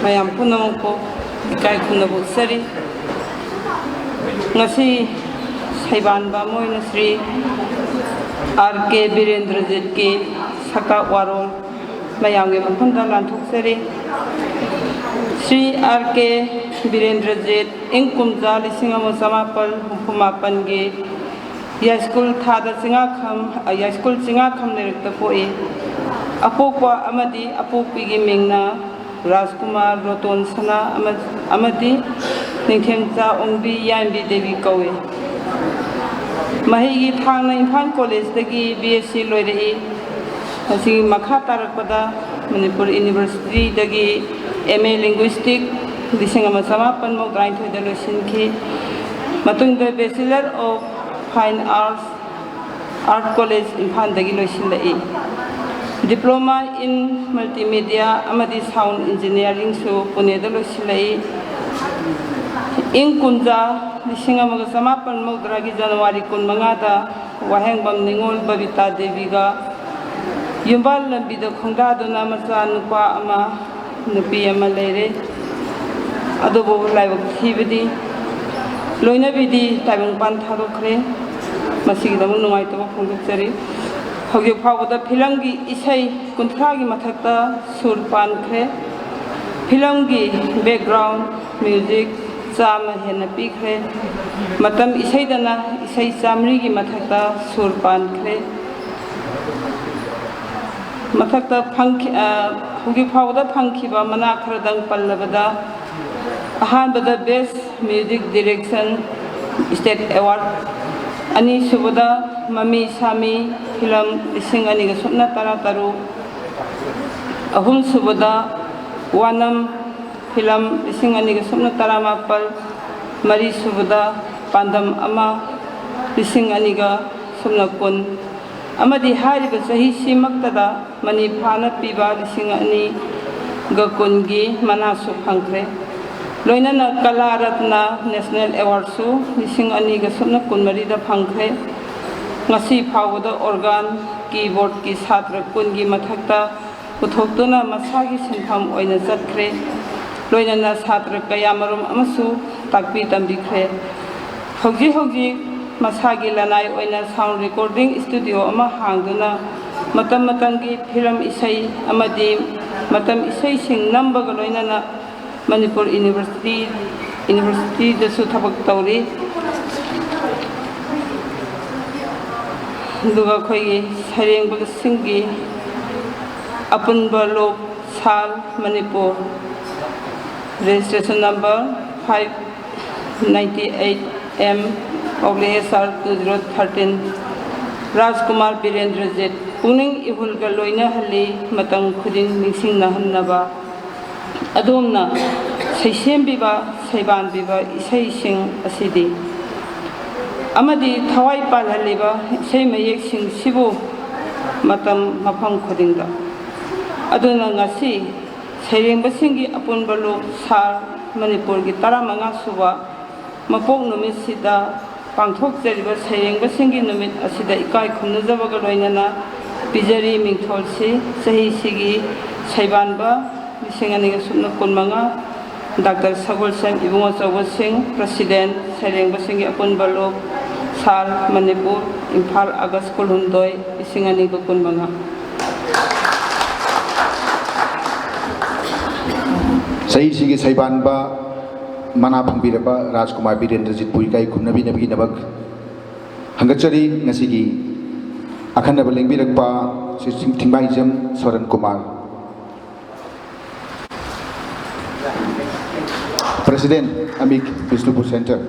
ꯃꯌꯥꯝ ꯄꯨꯝꯅꯃꯛꯄꯨ ꯏꯀꯥꯏ ꯈꯨꯝꯅꯕ ꯎꯠꯆꯔꯤ꯫ ꯉꯁꯤ ꯁꯩꯕꯥꯟꯕ ꯑꯃ ꯑꯣꯏꯅ ꯁ꯭ꯔꯤ ꯑꯥꯔ ꯀꯦ ꯕꯤꯔꯦꯟꯗ꯭ꯔꯖꯤꯠꯀꯤ ꯁꯛꯇꯥꯛ ꯋꯥꯔꯣꯜ ꯃꯌꯥꯝꯒꯤ ꯃꯐꯝꯗ ꯂꯥꯟꯊꯣꯛꯆꯔꯤ꯫ ꯁ꯭ꯔꯤ ꯑꯥꯔ ꯀꯦ ꯕꯤꯔꯦꯟꯗ꯭ꯔꯖꯤꯠ ꯏꯪ ꯀꯨꯝꯖꯥ ꯂꯤꯁꯤꯡ ꯑꯃ ꯆꯃꯥꯄꯜ ꯍꯨꯝꯐꯨ ꯃꯥꯄꯟꯒꯤ ꯌꯥꯏꯁ꯭ꯀꯨꯜ ꯊꯥꯗ ꯆꯤꯡꯉꯥꯈꯝ, ꯌꯥꯏꯁ꯭ꯀꯨꯜ ꯆꯤꯡꯉꯥꯈꯝ ꯂꯩꯔꯛꯇ ꯄꯣꯛꯏ꯫ ꯑꯄꯣꯛꯄ ꯑꯃꯗꯤ ꯑꯄꯣꯛꯄꯤꯒꯤ ꯃꯤꯡꯅ ꯔꯥꯖꯀꯨꯃꯥꯔ ꯔꯣꯇꯣꯟ ꯁꯅꯥ ꯑꯃ-, ꯑꯃꯗꯤ ꯅꯤꯡꯊꯦꯝꯆꯥ ꯑꯣꯡꯕꯤ ꯌꯥꯏꯝꯕꯤ ꯗꯦꯕꯤ ꯀꯧꯏ꯫ ꯃꯍꯩꯒꯤ ꯊꯥꯛꯅ ꯏꯝꯐꯥꯜ ꯀꯣꯂꯦꯖꯇꯒꯤ ꯕꯤ ꯑꯦꯁ ꯁꯤ ꯂꯣꯏꯔꯛꯏ꯫ ꯃꯁꯤꯒꯤ ꯃꯈꯥ ꯇꯥꯔꯛꯄꯗ ꯃꯅꯤꯄꯨꯔ ꯌꯨꯅꯤꯚꯔꯁꯤꯇꯤꯗꯒꯤ ꯑꯦꯝ ꯑꯦ ꯂꯤꯡꯒ꯭ꯋꯤꯁꯇꯤꯛ ꯂꯤꯁꯤꯡ ꯑꯃ ꯆꯃꯥꯄꯟ ꯃꯧꯗ꯭ꯔꯥꯅꯤꯊꯣꯏꯗ ꯂꯣꯏꯁꯤꯟꯈꯤ꯫ ꯃꯇꯨꯡꯗ Bachelor of Fine Arts, Art College ꯏꯝꯐꯥꯜꯗꯒꯤ ꯂꯣꯏꯁꯤꯜꯂꯛꯏ꯫ Diploma in Multimedia ꯑꯃꯗꯤ Sound Engineeringꯁꯨ ꯄꯨꯅꯦꯗ ꯂꯣꯏꯁꯤꯜꯂꯛꯏ꯫ ꯏꯪ ꯀꯨꯝꯖꯥ ꯂꯤꯁꯤꯡ ꯑꯃꯒ ꯆꯃꯥꯄꯟ ꯃꯧꯗ꯭ꯔꯥꯒꯤ ꯖꯅꯋꯥꯔꯤ ꯀꯨꯟꯃꯉꯥꯗ ꯋꯥꯍꯦꯡꯕꯝ ꯅꯤꯉꯣꯜ ꯕꯕꯤꯇꯥ ꯗꯦꯕꯤꯒ ꯌꯨꯝꯕꯥꯜ ꯂꯝꯕꯤꯗ ꯈꯣꯡꯗꯥꯗꯨꯅ ꯃꯆꯥ ꯅꯨꯄꯥ ꯑꯃ, ꯅꯨꯄꯤ ꯑꯃ ꯂꯩꯔꯦ꯫ ꯑꯗꯨꯕꯨ ꯂꯥꯏꯕꯛ ꯊꯤꯕꯗꯤ ꯂꯣꯏꯅꯕꯤꯗꯤ ꯇꯥꯏꯕꯪꯄꯥꯟ ꯊꯥꯗꯣꯛꯈ꯭ꯔꯦ꯫ ꯃꯁꯤꯒꯤꯗꯃꯛ ꯅꯨꯡꯉꯥꯏꯇꯕ ꯐꯣꯡꯗꯣꯛꯆꯔꯤ꯫ ꯍꯧꯖꯤꯛ ꯐꯥꯎꯕꯗ ꯐꯤꯂꯝꯒꯤ ꯏꯁꯩ ꯀꯨꯟꯊ꯭ꯔꯥꯒꯤ ꯃꯊꯛꯇ ꯁꯨꯔ ꯄꯥꯟꯈ꯭ꯔꯦ꯫ ꯐꯤꯂꯝꯒꯤ background music, ꯆꯥꯝꯃ ꯍꯦꯟꯅ ꯄꯤꯈ꯭ꯔꯦ꯫ ꯃꯇꯝ ꯏꯁꯩꯗꯅ ꯏꯁꯩ ꯆꯥꯃꯔꯤꯒꯤ ꯃꯊꯛꯇ ꯁꯨꯔ ꯄꯥꯟꯈ꯭ꯔꯦ꯫ ꯃꯊꯛꯇ ꯐꯪꯈꯤ-, ꯑ, ꯍꯧꯖꯤꯛ ꯐꯥꯎꯕꯗ ꯐꯪꯈꯤꯕ ꯃꯅꯥ ꯈꯔꯗꯪ ꯄꯜꯂꯕꯗ, ꯑꯍꯥꯟꯕꯗ Best Music Direction State Award, ꯑꯅꯤꯁꯨꯕꯗ ꯃꯃꯤ ꯁꯥꯃꯤ ꯐꯤꯂꯝ ꯂꯤꯁꯤꯡ ꯑꯅꯤꯒ ꯁꯨꯞꯅ ꯇꯔꯥ ꯇꯔꯨꯛ, ꯑꯍꯨꯝꯁꯨꯕꯗ ꯋꯥꯅꯝ ꯐꯤꯂꯝ ꯂꯤꯁꯤꯡ ꯑꯅꯤꯒ ꯁꯨꯞꯅ ꯇꯔꯥꯃꯥꯄꯜ, ꯃꯔꯤꯁꯨꯕꯗ ꯄꯥꯟꯗꯝ ꯑꯃ ꯂꯤꯁꯤꯡ ꯑꯅꯤꯒ ꯁꯨꯞꯅ ꯀꯨꯟ, ꯑꯃꯗꯤ ꯍꯥꯏꯔꯤꯕ ꯆꯍꯤꯁꯤꯃꯛꯇꯗ ꯃꯅꯤ ꯐꯥꯅ ꯄꯤꯕ ꯂꯤꯁꯤꯡ ꯑꯅꯤꯒ ꯀꯨꯟꯒꯤ ꯃꯅꯥꯁꯨ ꯐꯪꯈ꯭ꯔꯦ꯫ ꯂꯣꯏꯅꯅ ꯀꯂꯥ ꯔꯠꯅ ꯅꯦꯁꯅꯦꯜ ꯑꯦꯋꯥꯔꯗꯁꯨ ꯂꯤꯁꯤꯡ ꯑꯅꯤꯒ ꯁꯨꯞꯅ ꯀꯨꯟꯃꯔꯤꯗ ꯐꯪꯈ꯭ꯔꯦ꯫ ꯉꯁꯤ ꯐꯥꯎꯕꯗ ꯑꯣꯔꯒꯥꯟ, ꯀꯤꯕꯣꯔꯗꯀꯤ ꯁꯥꯇ꯭ꯔ ꯀꯨꯟꯒꯤ ꯃꯊꯛꯇ ꯄꯨꯊꯣꯛꯇꯨꯅ ꯃꯁꯥꯒꯤ ꯁꯤꯟꯐꯝ ꯑꯣꯏꯅ ꯆꯠꯈ꯭ꯔꯦ꯫ ꯂꯣꯏꯅꯅ ꯁꯥꯇ꯭ꯔ ꯀꯌꯥꯃꯔꯨꯝ ꯑꯃꯁꯨ ꯇꯥꯛꯄꯤ ꯇꯝꯕꯤꯈ꯭ꯔꯦ꯫ ꯍꯧꯖꯤꯛ ꯍꯧꯖꯤꯛ ꯃꯁꯥꯒꯤ ꯂꯅꯥꯏ ꯑꯣꯏꯅ sound recording studio ꯑꯃ ꯍꯥꯡꯗꯨꯅ ꯃꯇꯝ ꯃꯇꯝꯒꯤ ꯐꯤꯂꯝ ꯏꯁꯩ ꯑꯃꯗꯤ ꯃꯇꯝ ꯏꯁꯩꯁꯤꯡ ꯅꯝꯕꯒ ꯂꯣꯏꯅꯅ ꯃꯅꯤꯄꯨꯔ ꯌꯨꯅꯤꯚꯔꯁꯤꯇꯤ, ꯌꯨꯅꯤꯚꯔꯁꯤꯇꯤꯗꯁꯨ ꯊꯕꯛ ꯇꯧꯔꯤ꯫ ꯑꯗꯨꯒ ꯑꯩꯈꯣꯏꯒꯤ ꯁꯩꯔꯦꯡꯕꯁꯤꯡꯒꯤ ꯑꯄꯨꯟꯕ ꯂꯨꯞ, ꯁꯥꯜ, Manipur, registration number five ninety eight M oblique S R two zero thirteen, ꯔꯥꯖꯀꯨꯃꯥꯔ ꯕꯤꯔꯦꯟꯗ꯭ꯔꯖꯤꯠ꯫ ꯄꯨꯛꯅꯤꯡ ꯏꯍꯨꯜꯒ ꯂꯣꯏꯅꯍꯜꯂꯤ, ꯃꯇꯝ ꯈꯨꯗꯤꯡ ꯅꯤꯡꯁꯤꯡꯅꯍꯟꯅꯕ꯫ ꯑꯗꯣꯝꯅ ꯁꯩꯁꯦꯝꯕꯤꯕ, ꯁꯩꯕꯥꯟꯕꯤꯕ ꯏꯁꯩꯁꯤꯡ ꯑꯁꯤꯗꯤ ꯑꯃꯗꯤ ꯊꯋꯥꯏ ꯄꯥꯜꯍꯜꯂꯤꯕ ꯏꯁꯩ ꯃꯌꯦꯛꯁꯤꯡꯁꯤꯕꯨ ꯃꯇꯝ ꯃꯐꯝ ꯈꯨꯗꯤꯡꯗ꯫ ꯑꯗꯨꯅ ꯉꯁꯤ ꯁꯩꯔꯦꯡꯕꯁꯤꯡꯒꯤ ꯑꯄꯨꯟꯕ ꯂꯨꯞ, ꯁꯥꯜ, ꯃꯅꯤꯄꯨꯔꯒꯤ ꯇꯔꯥꯃꯉꯥ ꯁꯨꯕ ꯃꯄꯣꯛ ꯅꯨꯃꯤꯠꯁꯤꯗ ꯄꯥꯡꯊꯣꯛꯆꯔꯤꯕ ꯁꯩꯔꯦꯡꯕꯁꯤꯡꯒꯤ ꯅꯨꯃꯤꯠ ꯑꯁꯤꯗ ꯏꯀꯥꯏ ꯈꯨꯝꯅꯖꯕꯒ ꯂꯣꯏꯅꯅ ꯄꯤꯖꯔꯤ꯫ ꯃꯤꯡꯊꯣꯜꯁꯤ ꯆꯍꯤꯁꯤꯒꯤ ꯁꯩꯕꯥꯟꯕ ꯂꯤꯁꯤꯡ ꯑꯅꯤꯒ ꯁꯨꯞꯅ ꯀꯨꯟꯃꯉꯥ, ꯗꯥꯛꯇꯔ ꯁꯒꯣꯜꯁꯦꯝ ꯏꯕꯨꯡꯉꯣ ꯆꯧꯕꯁꯤꯡ, ꯄ꯭ꯔꯁꯤꯗꯦꯟ, ꯁꯩꯔꯦꯡꯕꯁꯤꯡꯒꯤ ꯑꯄꯨꯟꯕ ꯂꯨꯞ, ꯁꯥꯜ, ꯃꯅꯤꯄꯨꯔ, ꯏꯝꯐꯥꯜ, ꯑꯥꯒꯁ ꯀꯨꯟꯍꯨꯝꯗꯣꯏ, ꯂꯤꯁꯤꯡ ꯑꯅꯤꯒ ꯀꯨꯟꯃꯉꯥ꯫ ꯆꯍꯤꯁꯤꯒꯤ ꯁꯩꯕꯥꯟꯕ ꯃꯅꯥ ꯐꯪꯕꯤꯔꯕ ꯔꯥꯖꯀꯨꯃꯥꯔ ꯕꯤꯔꯦꯟꯗ꯭ꯔꯖꯤꯠꯄꯨ ꯏꯀꯥꯏ ꯈꯨꯝꯅꯕꯤꯅꯕꯒꯤꯗꯃꯛ ꯍꯪꯒꯠꯆꯔꯤ꯫ ꯉꯁꯤꯒꯤ ꯑꯈꯟꯅꯕ ꯂꯦꯡꯕꯤꯔꯛꯄ ꯁ꯭ꯔꯤ ꯊꯤꯡꯕꯥꯏꯖꯝ ꯁꯣꯔꯟ ꯀꯨꯃꯥꯔ, President, ꯑꯃꯤꯛ ꯕꯤꯁꯅꯨꯄꯨꯔ Centre꯫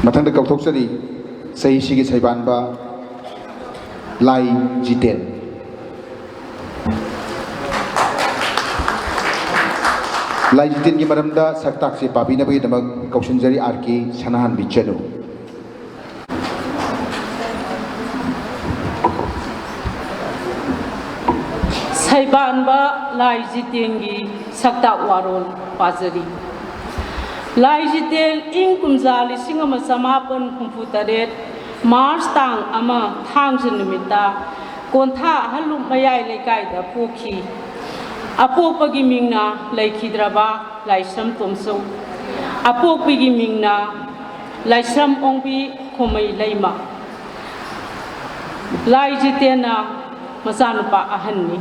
ꯃꯊꯪꯗ ꯀꯧꯊꯣꯛꯆꯔꯤ, ꯆꯍꯤꯁꯤꯒꯤ ꯁꯩꯕꯥꯟꯕ ꯂꯥꯏ ꯖꯤꯇꯦꯟ꯫ ꯂꯥꯏ ꯖꯤꯇꯦꯟꯒꯤ ꯃꯔꯝꯗ ꯁꯛꯇꯥꯛꯁꯦ ꯄꯥꯕꯤꯅꯕꯒꯤꯗꯃꯛ ꯀꯧꯁꯤꯟꯖꯔꯤ, ꯑꯥꯔ ꯀꯦ ꯁꯅꯥꯍꯟꯕꯤ ꯆꯅꯨ꯫ ꯁꯩꯕꯥꯟꯕ ꯂꯥꯏ ꯖꯤꯇꯦꯟꯒꯤ ꯁꯛꯇꯥꯛ ꯋꯥꯔꯣꯜ ꯄꯥꯖꯔꯤ꯫ ꯂꯥꯏ ꯖꯤꯇꯦꯟ ꯏꯪ ꯀꯨꯝꯖꯥ ꯂꯤꯁꯤꯡ ꯑꯃ ꯆꯃꯥꯄꯟ ꯍꯨꯝꯐꯨ ꯇꯔꯦꯠ March ꯇꯥꯡ ꯑꯃ ꯊꯥꯡꯖ ꯅꯨꯃꯤꯠꯇ ꯀꯣꯟꯊꯥ ꯑꯍꯜꯂꯨꯞ ꯃꯌꯥꯏ ꯂꯩꯀꯥꯏꯗ ꯄꯣꯛꯈꯤ꯫ ꯑꯄꯣꯛꯄꯒꯤ ꯃꯤꯡꯅ ꯂꯩꯈꯤꯗ꯭ꯔꯕ ꯂꯥꯏꯁ꯭ꯔꯝ ꯇꯣꯝꯆꯧ, ꯑꯄꯣꯛꯄꯤꯒꯤ ꯃꯤꯡꯅ ꯂꯥꯏꯁ꯭ꯔꯝ ꯑꯣꯡꯕꯤ ꯈꯣꯃꯩ ꯂꯩꯃ꯫ ꯂꯥꯏ ꯖꯤꯇꯦꯟꯅ ꯃꯆꯥꯅꯨꯄꯥ ꯑꯍꯟꯅꯤ꯫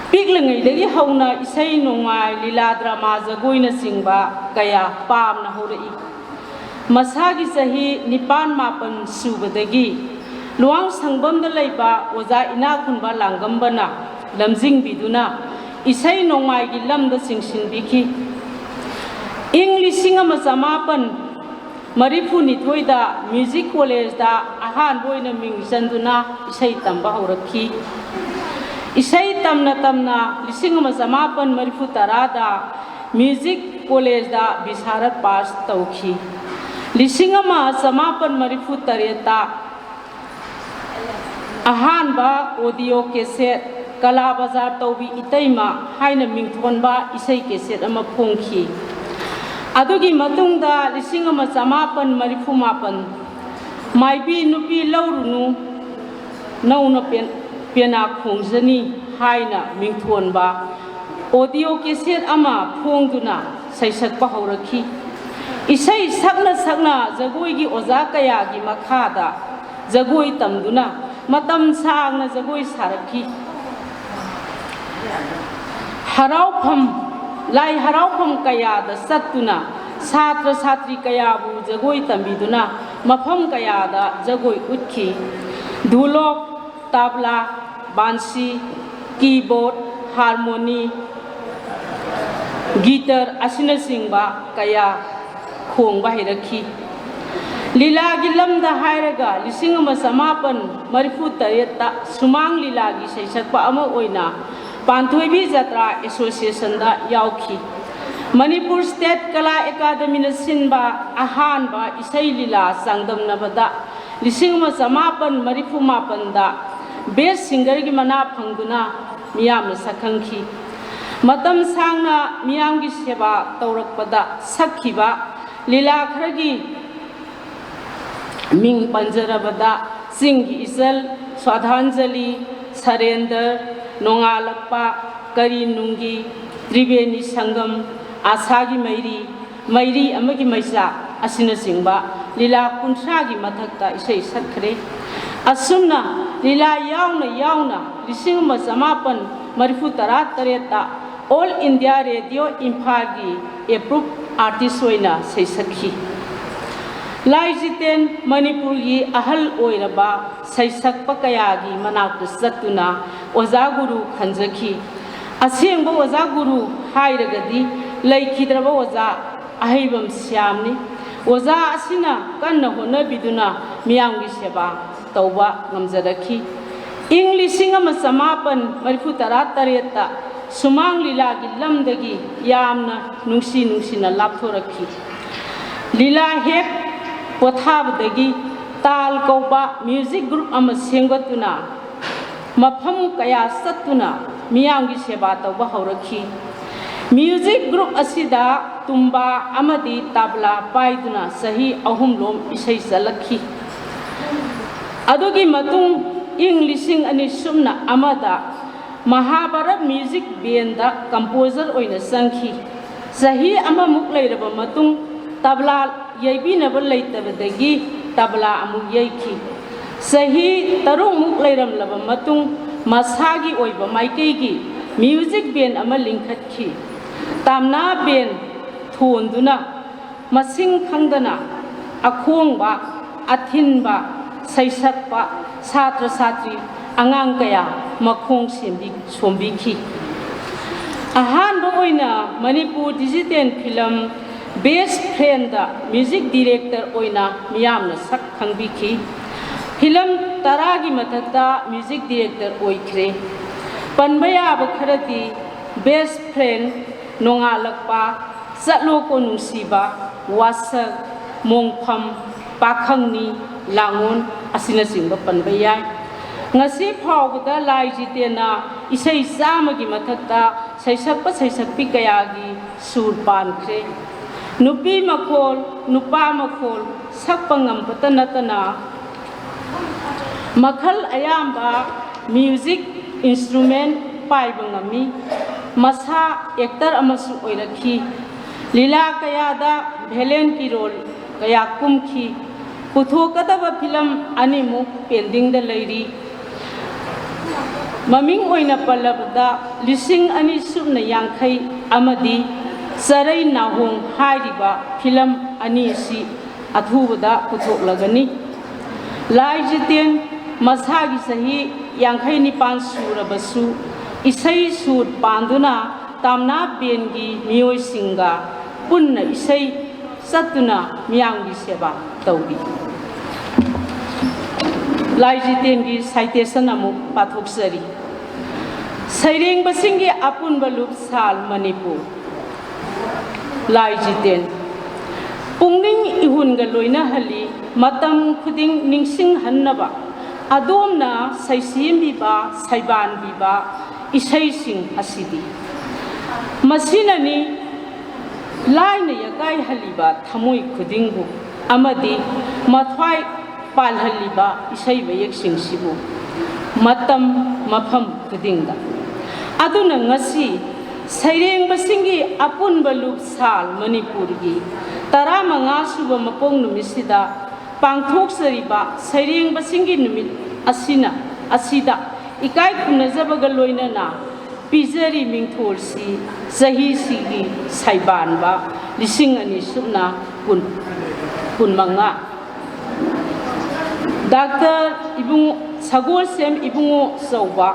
ꯄꯤꯛꯂꯤꯉꯩꯗꯒꯤ ꯍꯧꯅ ꯏꯁꯩ ꯅꯣꯡꯃꯥꯏ, ꯂꯤꯂꯥ ꯗ꯭ꯔꯃꯥ, ꯖꯒꯣꯏꯅꯆꯤꯡꯕ ꯀꯌꯥ ꯄꯥꯝꯅ ꯍꯧꯔꯛꯏ꯫ ꯃꯁꯥꯒꯤ ꯆꯍꯤ ꯅꯤꯄꯥꯟ ꯃꯥꯄꯟ ꯁꯨꯕꯗꯒꯤ ꯂꯨꯋꯥꯡ ꯁꯪꯕꯝꯗ ꯂꯩꯕ ꯑꯣꯖꯥ ꯏꯅꯥꯛ ꯈꯨꯟꯕ ꯂꯥꯡꯒꯝꯕꯅ ꯂꯝꯖꯤꯡꯕꯤꯗꯨꯅ ꯏꯁꯩ ꯅꯣꯡꯃꯥꯏꯒꯤ ꯂꯝꯗ ꯆꯤꯡꯁꯤꯟꯕꯤꯈꯤ꯫ ꯏꯪ ꯂꯤꯁꯤꯡ ꯑꯃ ꯆꯃꯥꯄꯟ ꯃꯔꯤꯐꯨ ꯅꯤꯊꯣꯏꯗ ꯃ꯭ꯌꯨꯖꯤꯛ ꯀꯣꯂꯦꯖꯇ ꯑꯍꯥꯟꯕ ꯑꯣꯏꯅ ꯃꯤꯡ ꯆꯟꯗꯨꯅ ꯏꯁꯩ ꯇꯝꯕ ꯍꯧꯔꯛꯈꯤ꯫ ꯏꯁꯩ ꯇꯝꯅ ꯇꯝꯅ ꯂꯤꯁꯤꯡ ꯑꯃ ꯆꯃꯥꯄꯟ ꯃꯔꯤꯐꯨ ꯇꯔꯥꯗ ꯃ꯭ꯌꯨꯖꯤꯛ ꯀꯣꯂꯦꯖꯇ ꯕꯤꯁꯥꯔꯠ ꯄꯥꯁ ꯇꯧꯈꯤ꯫ ꯂꯤꯁꯤꯡ ꯑꯃ ꯆꯃꯥꯄꯟ ꯃꯔꯤꯐꯨ ꯇꯔꯦꯠꯇ ꯑꯍꯥꯟꯕ ꯑꯣꯗꯤꯑꯣ ꯀꯦꯁꯦꯠ ꯀꯂꯥ ꯕꯖꯥꯔ ꯇꯧꯕꯤ ꯏꯇꯩꯃ ꯍꯥꯏꯅ ꯃꯤꯡꯊꯣꯟꯕ ꯏꯁꯩ ꯀꯦꯁꯦꯠ ꯑꯃ ꯐꯣꯡꯈꯤ꯫ ꯑꯗꯨꯒꯤ ꯃꯇꯨꯡꯗ ꯂꯤꯁꯤꯡ ꯑꯃ ꯆꯃꯥꯄꯟ ꯃꯔꯤꯐꯨ ꯃꯥꯄꯟ ꯃꯥꯏꯕꯤ ꯅꯨꯄꯤ ꯂꯧꯔꯨꯅꯨ, ꯅꯧꯅ ꯄꯦꯟ-, ꯄꯦꯅꯥ ꯈꯣꯡꯖꯅꯤ ꯍꯥꯏꯅ ꯃꯤꯡꯊꯣꯟꯕ ꯑꯣꯗꯤꯑꯣ ꯀꯦꯁꯦꯠ ꯑꯃ ꯐꯣꯡꯗꯨꯅ ꯁꯩꯁꯛꯄ ꯍꯧꯔꯛꯈꯤ꯫ ꯏꯁꯩ ꯁꯛꯅ ꯁꯛꯅ ꯖꯒꯣꯏꯒꯤ ꯑꯣꯖꯥ ꯀꯌꯥꯒꯤ ꯃꯈꯥꯗ ꯖꯒꯣꯏ ꯇꯝꯗꯨꯅ ꯃꯇꯝ ꯁꯥꯡꯅ ꯖꯒꯣꯏ ꯁꯥꯔꯛꯈꯤ꯫ ꯍꯔꯥꯎꯐꯝ, ꯂꯥꯏ ꯍꯔꯥꯎꯐꯝ ꯀꯌꯥꯗ ꯆꯠꯇꯨꯅ ꯁꯥꯇ꯭ꯔ ꯁꯥꯇ꯭ꯔꯤ ꯀꯌꯥꯕꯨ ꯖꯒꯣꯏ ꯇꯝꯕꯤꯗꯨꯅ ꯃꯐꯝ ꯀꯌꯥꯗ ꯖꯒꯣꯏ ꯎꯠꯈꯤ꯫ Dholak, ꯇꯥꯕ꯭ꯂꯥ, bansi, keyboard, harmony, guitar ꯑꯁꯤꯅꯆꯤꯡꯕ ꯀꯌꯥ ꯈꯣꯡꯕ ꯍꯩꯔꯛꯈꯤ꯫ ꯂꯤꯂꯥꯒꯤ ꯂꯝꯗ ꯍꯥꯏꯔꯒ ꯂꯤꯁꯤꯡ ꯑꯃ ꯆꯃꯥꯄꯟ ꯃꯔꯤꯐꯨ ꯇꯔꯦꯠꯇ ꯁꯨꯃꯥꯡ ꯂꯤꯂꯥꯒꯤ ꯁꯩꯁꯛꯄ ꯑꯃ ꯑꯣꯏꯅ ꯄꯥꯟꯊꯣꯏꯕꯤ ꯖꯇ꯭ꯔꯥ ꯑꯦꯁꯣꯁꯤꯌꯦꯁꯟꯗ ꯌꯥꯎꯈꯤ꯫ ꯃꯅꯤꯄꯨꯔ ꯁ꯭ꯇꯦꯠ ꯀꯂꯥ ꯑꯦꯀꯥꯗꯃꯤꯅ ꯁꯤꯟꯕ ꯑꯍꯥꯟꯕ ꯏꯁꯩ ꯂꯤꯂꯥ ꯆꯥꯡꯗꯝꯅꯕꯗ ꯂꯤꯁꯤꯡ ꯑꯃ ꯆꯃꯥꯄꯟ ꯃꯔꯤꯐꯨ ꯃꯥꯄꯟꯗ ꯕꯦꯁ ꯁꯤꯡꯒꯔꯒꯤ ꯃꯅꯥ ꯐꯪꯗꯨꯅ ꯃꯤꯌꯥꯝꯅ ꯁꯛꯈꯪꯈꯤ꯫ ꯃꯇꯝ ꯁꯥꯡꯅ ꯃꯤꯌꯥꯝꯒꯤ ꯁꯦꯕꯥ ꯇꯧꯔꯛꯄꯗ ꯁꯛꯈꯤꯕ ꯂꯤꯂꯥ ꯈꯔꯒꯤ ꯃꯤꯡ ꯄꯟꯖꯔꯕꯗ ꯆꯤꯡꯒꯤ ꯏꯆꯜ, ꯁ꯭ꯔꯗꯥꯟꯖꯂꯤ, ꯁꯔꯦꯟꯗꯔ, ꯅꯣꯡꯉꯥꯜꯂꯛꯄ, ꯀꯔꯤ ꯅꯨꯡꯒꯤ, ꯇ꯭ꯔꯤꯕꯦꯅꯤ ꯁꯪꯒꯝ, ꯑꯥꯁꯥꯒꯤ ꯃꯩꯔꯤ, ꯃꯩꯔꯤ ꯑꯃꯒꯤ ꯃꯩꯆꯥꯛ ꯑꯁꯤꯅꯆꯤꯡꯕ ꯂꯤꯂꯥ ꯀꯨꯟꯊ꯭ꯔꯥꯒꯤ ꯃꯊꯛꯇ ꯏꯁꯩ ꯁꯛꯈ꯭ꯔꯦ꯫ ꯑꯁꯨꯝꯅ ꯂꯤꯂꯥ ꯌꯥꯎꯅ ꯌꯥꯎꯅ ꯂꯤꯁꯤꯡ ꯑꯃ ꯆꯃꯥꯄꯟ ꯃꯔꯤꯐꯨ ꯇꯔꯥ ꯇꯔꯦꯠꯇ ꯑꯣꯜ ꯏꯟꯗꯤꯌꯥ ꯔꯦꯗꯤꯑꯣ ꯏꯝꯐꯥꯜꯒꯤ ꯑꯦꯄ꯭ꯔꯨꯞ ꯑꯥꯔꯇꯤꯁ ꯑꯣꯏꯅ ꯁꯩꯁꯛꯈꯤ꯫ ꯂꯥꯏ ꯖꯤꯇꯦꯟ ꯃꯅꯤꯄꯨꯔꯒꯤ ꯑꯍꯜ ꯑꯣꯏꯔꯕ ꯁꯩꯁꯛꯄ ꯀꯌꯥꯒꯤ ꯃꯅꯥꯛꯇ ꯆꯠꯇꯨꯅ ꯑꯣꯖꯥ ꯒꯨꯔꯨ ꯈꯟꯖꯈꯤ꯫ ꯑꯁꯦꯡꯕ ꯑꯣꯖꯥ ꯒꯨꯔꯨ ꯍꯥꯏꯔꯒꯗꯤ ꯂꯩꯈꯤꯗ꯭ꯔꯕ ꯑꯣꯖꯥ ꯑꯍꯩꯕꯝ ꯁ꯭ꯌꯥꯝꯅꯤ꯫ ꯑꯣꯖꯥ ꯑꯁꯤꯅ ꯀꯟꯅ ꯍꯣꯠꯅꯕꯤꯗꯨꯅ ꯃꯤꯌꯥꯝꯒꯤ ꯁꯦꯕꯥ ꯇꯧꯕ ꯉꯝꯖꯔꯛꯈꯤ꯫ ꯏꯪ ꯂꯤꯁꯤꯡ ꯑꯃ ꯆꯃꯥꯄꯟ ꯃꯔꯤꯐꯨ ꯇꯔꯥ ꯇꯔꯦꯠꯇ ꯁꯨꯃꯥꯡ ꯂꯤꯂꯥꯒꯤ ꯂꯝꯗꯒꯤ ꯌꯥꯝꯅ ꯅꯨꯡꯁꯤ ꯅꯨꯡꯁꯤꯅ ꯂꯥꯞꯊꯣꯔꯛꯈꯤ꯫ ꯂꯤꯂꯥ ꯍꯦꯛ ꯄꯣꯊꯥꯕꯗꯒꯤ ꯇꯥꯜ ꯀꯧꯕ ꯃ꯭ꯌꯨꯖꯤꯛ ꯒ꯭ꯔꯨꯞ ꯑꯃ ꯁꯦꯝꯒꯠꯇꯨꯅ ꯃꯐꯝ ꯀꯌꯥ ꯆꯠꯇꯨꯅ ꯃꯤꯌꯥꯝꯒꯤ ꯁꯦꯕꯥ ꯇꯧꯕ ꯍꯧꯔꯛꯈꯤ꯫ ꯃ꯭ꯌꯨꯖꯤꯛ ꯒ꯭ꯔꯨꯞ ꯑꯁꯤꯗ ꯇꯨꯝꯕꯥ ꯑꯃꯗꯤ ꯇꯕ꯭ꯂꯥ ꯄꯥꯏꯗꯨꯅ ꯆꯍꯤ ꯑꯍꯨꯝꯂꯣꯝ ꯏꯁꯩ ꯆꯠꯂꯛꯈꯤ꯫ ꯑꯗꯨꯒꯤ ꯃꯇꯨꯡ ꯏꯪ ꯂꯤꯁꯤꯡ ꯑꯅꯤ ꯁꯨꯞꯅ ꯑꯃꯗ ꯃꯍꯥꯚꯥꯔꯠ ꯃ꯭ꯌꯨꯖꯤꯛ ꯕꯦꯟꯗ ꯀꯝꯄꯣꯖꯔ ꯑꯣꯏꯅ ꯆꯪꯈꯤ꯫ ꯆꯍꯤ ꯑꯃꯃꯨꯛ ꯂꯩꯔꯕ ꯃꯇꯨꯡ ꯇꯕ꯭ꯂꯥ ꯌꯩꯕꯤꯅꯕ ꯂꯩꯇꯕꯗꯒꯤ ꯇꯕ꯭ꯂꯥ ꯑꯃꯨꯛ ꯌꯩꯈꯤ꯫ ꯆꯍꯤ ꯇꯔꯨꯛꯃꯨꯛ ꯂꯩꯔꯝꯂꯕ ꯃꯇꯨꯡ ꯃꯁꯥꯒꯤ ꯑꯣꯏꯕ ꯃꯥꯏꯀꯩꯒꯤ ꯃ꯭ꯌꯨꯖꯤꯛ ꯕꯦꯟ ꯑꯃ ꯂꯤꯡꯈꯠꯈꯤ꯫ ꯇꯥꯝꯅꯥ ꯕꯦꯟ ꯊꯣꯟꯗꯨꯅ ꯃꯁꯤꯡ ꯈꯪꯗꯅ ꯑꯈꯣꯡꯕ, ꯑꯊꯤꯟꯕ, ꯁꯩꯁꯛꯄ, ꯁꯥꯇ꯭ꯔ ꯁꯥꯇ꯭ꯔꯤ, ꯑꯉꯥꯡ ꯀꯌꯥ ꯃꯈꯣꯡ ꯁꯦꯝꯕꯤ-, ꯁꯣꯝꯕꯤꯈꯤ꯫ ꯑꯍꯥꯟꯕ ꯑꯣꯏꯅ ꯃꯅꯤꯄꯨꯔ ꯗꯤꯖꯤꯇꯦꯜ ꯐꯤꯂꯝ ꯕꯦꯁ ꯐ꯭ꯔꯦꯟꯗ ꯃ꯭ꯌꯨꯖꯤꯛ ꯗꯤꯔꯦꯛꯇꯔ ꯑꯣꯏꯅ ꯃꯤꯌꯥꯝꯅ ꯁꯛ ꯈꯪꯕꯤꯈꯤ꯫ ꯐꯤꯂꯝ ꯇꯔꯥꯒꯤ ꯃꯊꯛꯇ ꯃ꯭ꯌꯨꯖꯤꯛ ꯗꯤꯔꯦꯛꯇꯔ ꯑꯣꯏꯈ꯭ꯔꯦ꯫ ꯄꯟꯕ ꯌꯥꯕ ꯈꯔꯗꯤ ꯕꯦꯁ ꯐ꯭ꯔꯦꯟ, ꯅꯣꯡꯉꯥꯜꯂꯛꯄ, ꯆꯠꯂꯣꯀꯣ ꯅꯨꯡꯁꯤꯕ, ꯋꯥꯁꯛ, ꯃꯣꯡꯐꯝ, ꯄꯥꯈꯪꯅꯤ, ꯂꯥꯡꯉꯣꯟ ꯑꯁꯤꯅꯆꯤꯡꯕ ꯄꯟꯕ ꯌꯥꯏ꯫ ꯉꯁꯤ ꯐꯥꯎꯕꯗ ꯂꯥꯏ ꯖꯤꯇꯦꯟꯅ ꯏꯁꯩ ꯆꯥꯝꯃꯒꯤ ꯃꯊꯛꯇ ꯁꯩꯁꯛꯄ ꯁꯩꯁꯛꯄꯤ ꯀꯌꯥꯒꯤ ꯁꯨꯔ ꯄꯥꯟꯈ꯭ꯔꯦ꯫ ꯅꯨꯄꯤ ꯃꯈꯣꯜ, ꯅꯨꯄꯥ ꯃꯈꯣꯜ ꯁꯛꯄ ꯉꯝꯕꯇ ꯅꯠꯇꯅ ꯃꯈꯜ ꯑꯌꯥꯝꯕ ꯃ꯭ꯌꯨꯖꯤꯛ ꯏꯟꯁꯇ꯭ꯔꯨꯃꯦꯟ ꯄꯥꯏꯕ ꯉꯝꯃꯤ꯫ ꯃꯁꯥ ꯑꯦꯛꯇꯔ ꯑꯃꯁꯨ ꯑꯣꯏꯔꯛꯈꯤ꯫ ꯂꯤꯂꯥ ꯀꯌꯥꯗ ꯚꯦꯂꯦꯟꯒꯤ ꯔꯣꯜ ꯀꯌꯥ ꯀꯨꯝꯈꯤ꯫ ꯄꯨꯊꯣꯛꯀꯗꯕ ꯐꯤꯂꯝ ꯑꯅꯤꯃꯨꯛ ꯄꯦꯟꯗꯤꯡꯗ ꯂꯩꯔꯤ꯫ ꯃꯃꯤꯡ ꯑꯣꯏꯅ ꯄꯜꯂꯕꯗ ꯂꯤꯁꯤꯡ ꯑꯅꯤ ꯁꯨꯞꯅ ꯌꯥꯡꯈꯩ ꯑꯃꯗꯤ ꯆꯔꯩ ꯅꯥꯍꯣꯡ ꯍꯥꯏꯔꯤꯕ ꯐꯤꯂꯝ ꯑꯅꯤ ꯑꯁꯤ ꯑꯊꯨꯕꯗ ꯄꯨꯊꯣꯛꯂꯒꯅꯤ꯫ ꯂꯥꯏ ꯖꯤꯇꯦꯟ ꯃꯁꯥꯒꯤ ꯆꯍꯤ ꯌꯥꯡꯈꯩ ꯅꯤꯄꯥꯟ ꯁꯨꯔꯕꯁꯨ ꯏꯁꯩ ꯁꯨꯔ ꯄꯥꯟꯗꯨꯅ ꯇꯥꯝꯅꯥ ꯕꯦꯟꯒꯤ ꯃꯤꯑꯣꯏꯁꯤꯡꯒ ꯄꯨꯟꯅ ꯏꯁꯩ ꯆꯠꯇꯨꯅ ꯃꯤꯌꯥꯝꯒꯤ ꯁꯦꯕꯥ ꯇꯧꯔꯤ꯫ ꯂꯥꯏ ꯖꯤꯇꯦꯟꯒꯤ ꯁꯥꯏꯇꯦꯁꯟ ꯑꯃꯨꯛ ꯄꯥꯊꯣꯛꯆꯔꯤ꯫ ꯁꯩꯔꯦꯡꯕꯁꯤꯡꯒꯤ ꯑꯄꯨꯟꯕ ꯂꯨꯞ ꯁꯥꯜ ꯃꯅꯤꯄꯨꯔ꯫ ꯂꯥꯏ ꯖꯤꯇꯦꯟ꯫ ꯄꯨꯛꯅꯤꯡ ꯏꯍꯨꯟꯒ ꯂꯣꯏꯅꯍꯜꯂꯤ, ꯃꯇꯝ ꯈꯨꯗꯤꯡ ꯅꯤꯡꯁꯤꯡꯍꯟꯅꯕ ꯑꯗꯣꯝꯅ ꯁꯩꯁꯦꯝꯕꯤꯕ, ꯁꯩꯕꯥꯟꯕꯤꯕ ꯏꯁꯩꯁꯤꯡ ꯑꯁꯤꯗꯤ ꯃꯁꯤꯅꯅꯤ ꯂꯥꯏꯅ ꯌꯥꯀꯥꯏꯍꯜꯂꯤꯕ ꯊꯃꯣꯏ ꯈꯨꯗꯤꯡꯕꯨ ꯑꯃꯗꯤ ꯃꯊ꯭ꯋꯥꯏ ꯄꯥꯜꯍꯜꯂꯤꯕ ꯏꯁꯩ ꯃꯌꯦꯛꯁꯤꯡꯁꯤꯕꯨ ꯃꯇꯝ ꯃꯐꯝ ꯈꯨꯗꯤꯡꯗ꯫ ꯑꯗꯨꯅ ꯉꯁꯤ ꯁꯩꯔꯦꯡꯕꯁꯤꯡꯒꯤ ꯑꯄꯨꯟꯕ ꯂꯨꯞ ꯁꯥꯜ ꯃꯅꯤꯄꯨꯔꯒꯤ ꯇꯔꯥꯃꯉꯥ ꯁꯨꯕ ꯃꯄꯣꯛ ꯅꯨꯃꯤꯠꯁꯤꯗ ꯄꯥꯡꯊꯣꯛꯆꯔꯤꯕ ꯁꯩꯔꯦꯡꯕꯁꯤꯡꯒꯤ ꯅꯨꯃꯤꯠ ꯑꯁꯤꯅ, ꯑꯁꯤꯗ ꯏꯀꯥꯏ ꯈꯨꯝꯅꯖꯕꯒ ꯂꯣꯏꯅꯅ ꯄꯤꯖꯔꯤ ꯃꯤꯡꯊꯣꯜꯁꯤ ꯆꯍꯤꯁꯤꯒꯤ ꯁꯩꯕꯥꯟꯕ ꯂꯤꯁꯤꯡ ꯑꯅꯤ ꯁꯨꯞꯅ ꯀꯨꯟ, ꯀꯨꯟꯃꯉꯥ꯫ ꯗꯥꯛꯇꯔ ꯏꯕꯨꯡ-, ꯁꯒꯣꯜꯁꯦꯝ ꯏꯕꯨꯡꯉꯣ ꯆꯧꯕ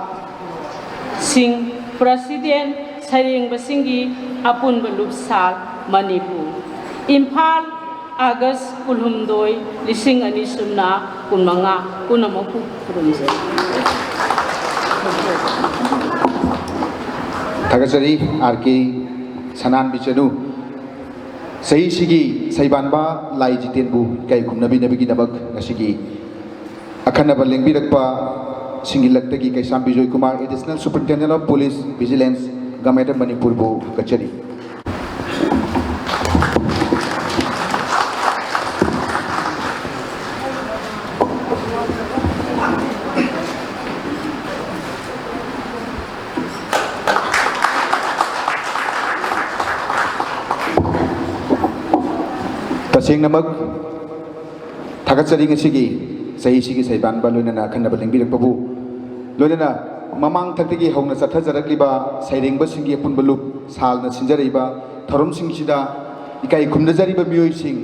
ꯁꯤꯡ, ꯄ꯭ꯔꯁꯤꯗꯦꯟ, ꯁꯩꯔꯦꯡꯕꯁꯤꯡꯒꯤ ꯑꯄꯨꯟꯕ ꯂꯨꯞꯁꯥꯜ, ꯃꯅꯤꯄꯨꯔ, ꯏꯝꯐꯥꯜ, ꯑꯥꯒꯁ ꯀꯨꯟꯍꯨꯝꯗꯣꯏ, ꯂꯤꯁꯤꯡ ꯑꯅꯤ ꯁꯨꯞꯅ ꯀꯨꯟꯃꯉꯥ꯫ ꯄꯨꯝꯅꯃꯛꯄꯨ ꯈꯨꯔꯨꯝꯖꯔꯤ꯫ ꯊꯥꯒꯠꯆꯔꯤ ꯑꯥꯔ ꯀꯦ ꯁꯅꯥꯟꯕꯤꯆꯅꯨ꯫ ꯆꯍꯤꯁꯤꯒꯤ ꯁꯩꯕꯥꯟꯕ ꯂꯥꯏ ꯖꯤꯇꯦꯟꯕꯨ ꯏꯀꯥꯏ ꯈꯨꯝꯅꯕꯤꯅꯕꯒꯤꯗꯃꯛ ꯉꯁꯤꯒꯤ ꯑꯈꯟꯅꯕ ꯂꯦꯡꯕꯤꯔꯛꯄ ꯁꯤꯡꯒꯤ ꯂꯛꯇꯒꯤ ꯀꯩꯁꯥꯝꯕꯤ Joykumar, Additional Superintendent of Police Vigilance, Government of ꯃꯅꯤꯄꯨꯔꯕꯨ ꯊꯥꯒꯠꯆꯔꯤ꯫ ꯇꯁꯦꯡꯅꯃꯛ ꯊꯥꯒꯠꯆꯔꯤ ꯉꯁꯤꯒꯤ ꯆꯍꯤꯁꯤꯒꯤ ꯁꯩꯕꯥꯟꯕ ꯂꯣꯏꯅꯅ ꯑꯈꯟꯅꯕ ꯂꯦꯡꯕꯤꯔꯛꯄꯕꯨ꯫ ꯂꯣꯏꯅꯅ ꯃꯃꯥꯡ ꯊꯛꯇꯒꯤ ꯍꯧꯅ ꯆꯠꯊꯖꯔꯛꯂꯤꯕ ꯁꯩꯔꯦꯡꯕꯁꯤꯡꯒꯤ ꯑꯄꯨꯟꯕ ꯂꯨꯞ ꯁꯥꯜꯅ ꯁꯤꯟꯖꯔꯛꯏꯕ ꯊꯧꯔꯝꯁꯤꯡꯁꯤꯗ ꯏꯀꯥꯏ ꯈꯨꯝꯅꯖꯔꯤꯕ ꯃꯤꯑꯣꯏꯁꯤꯡ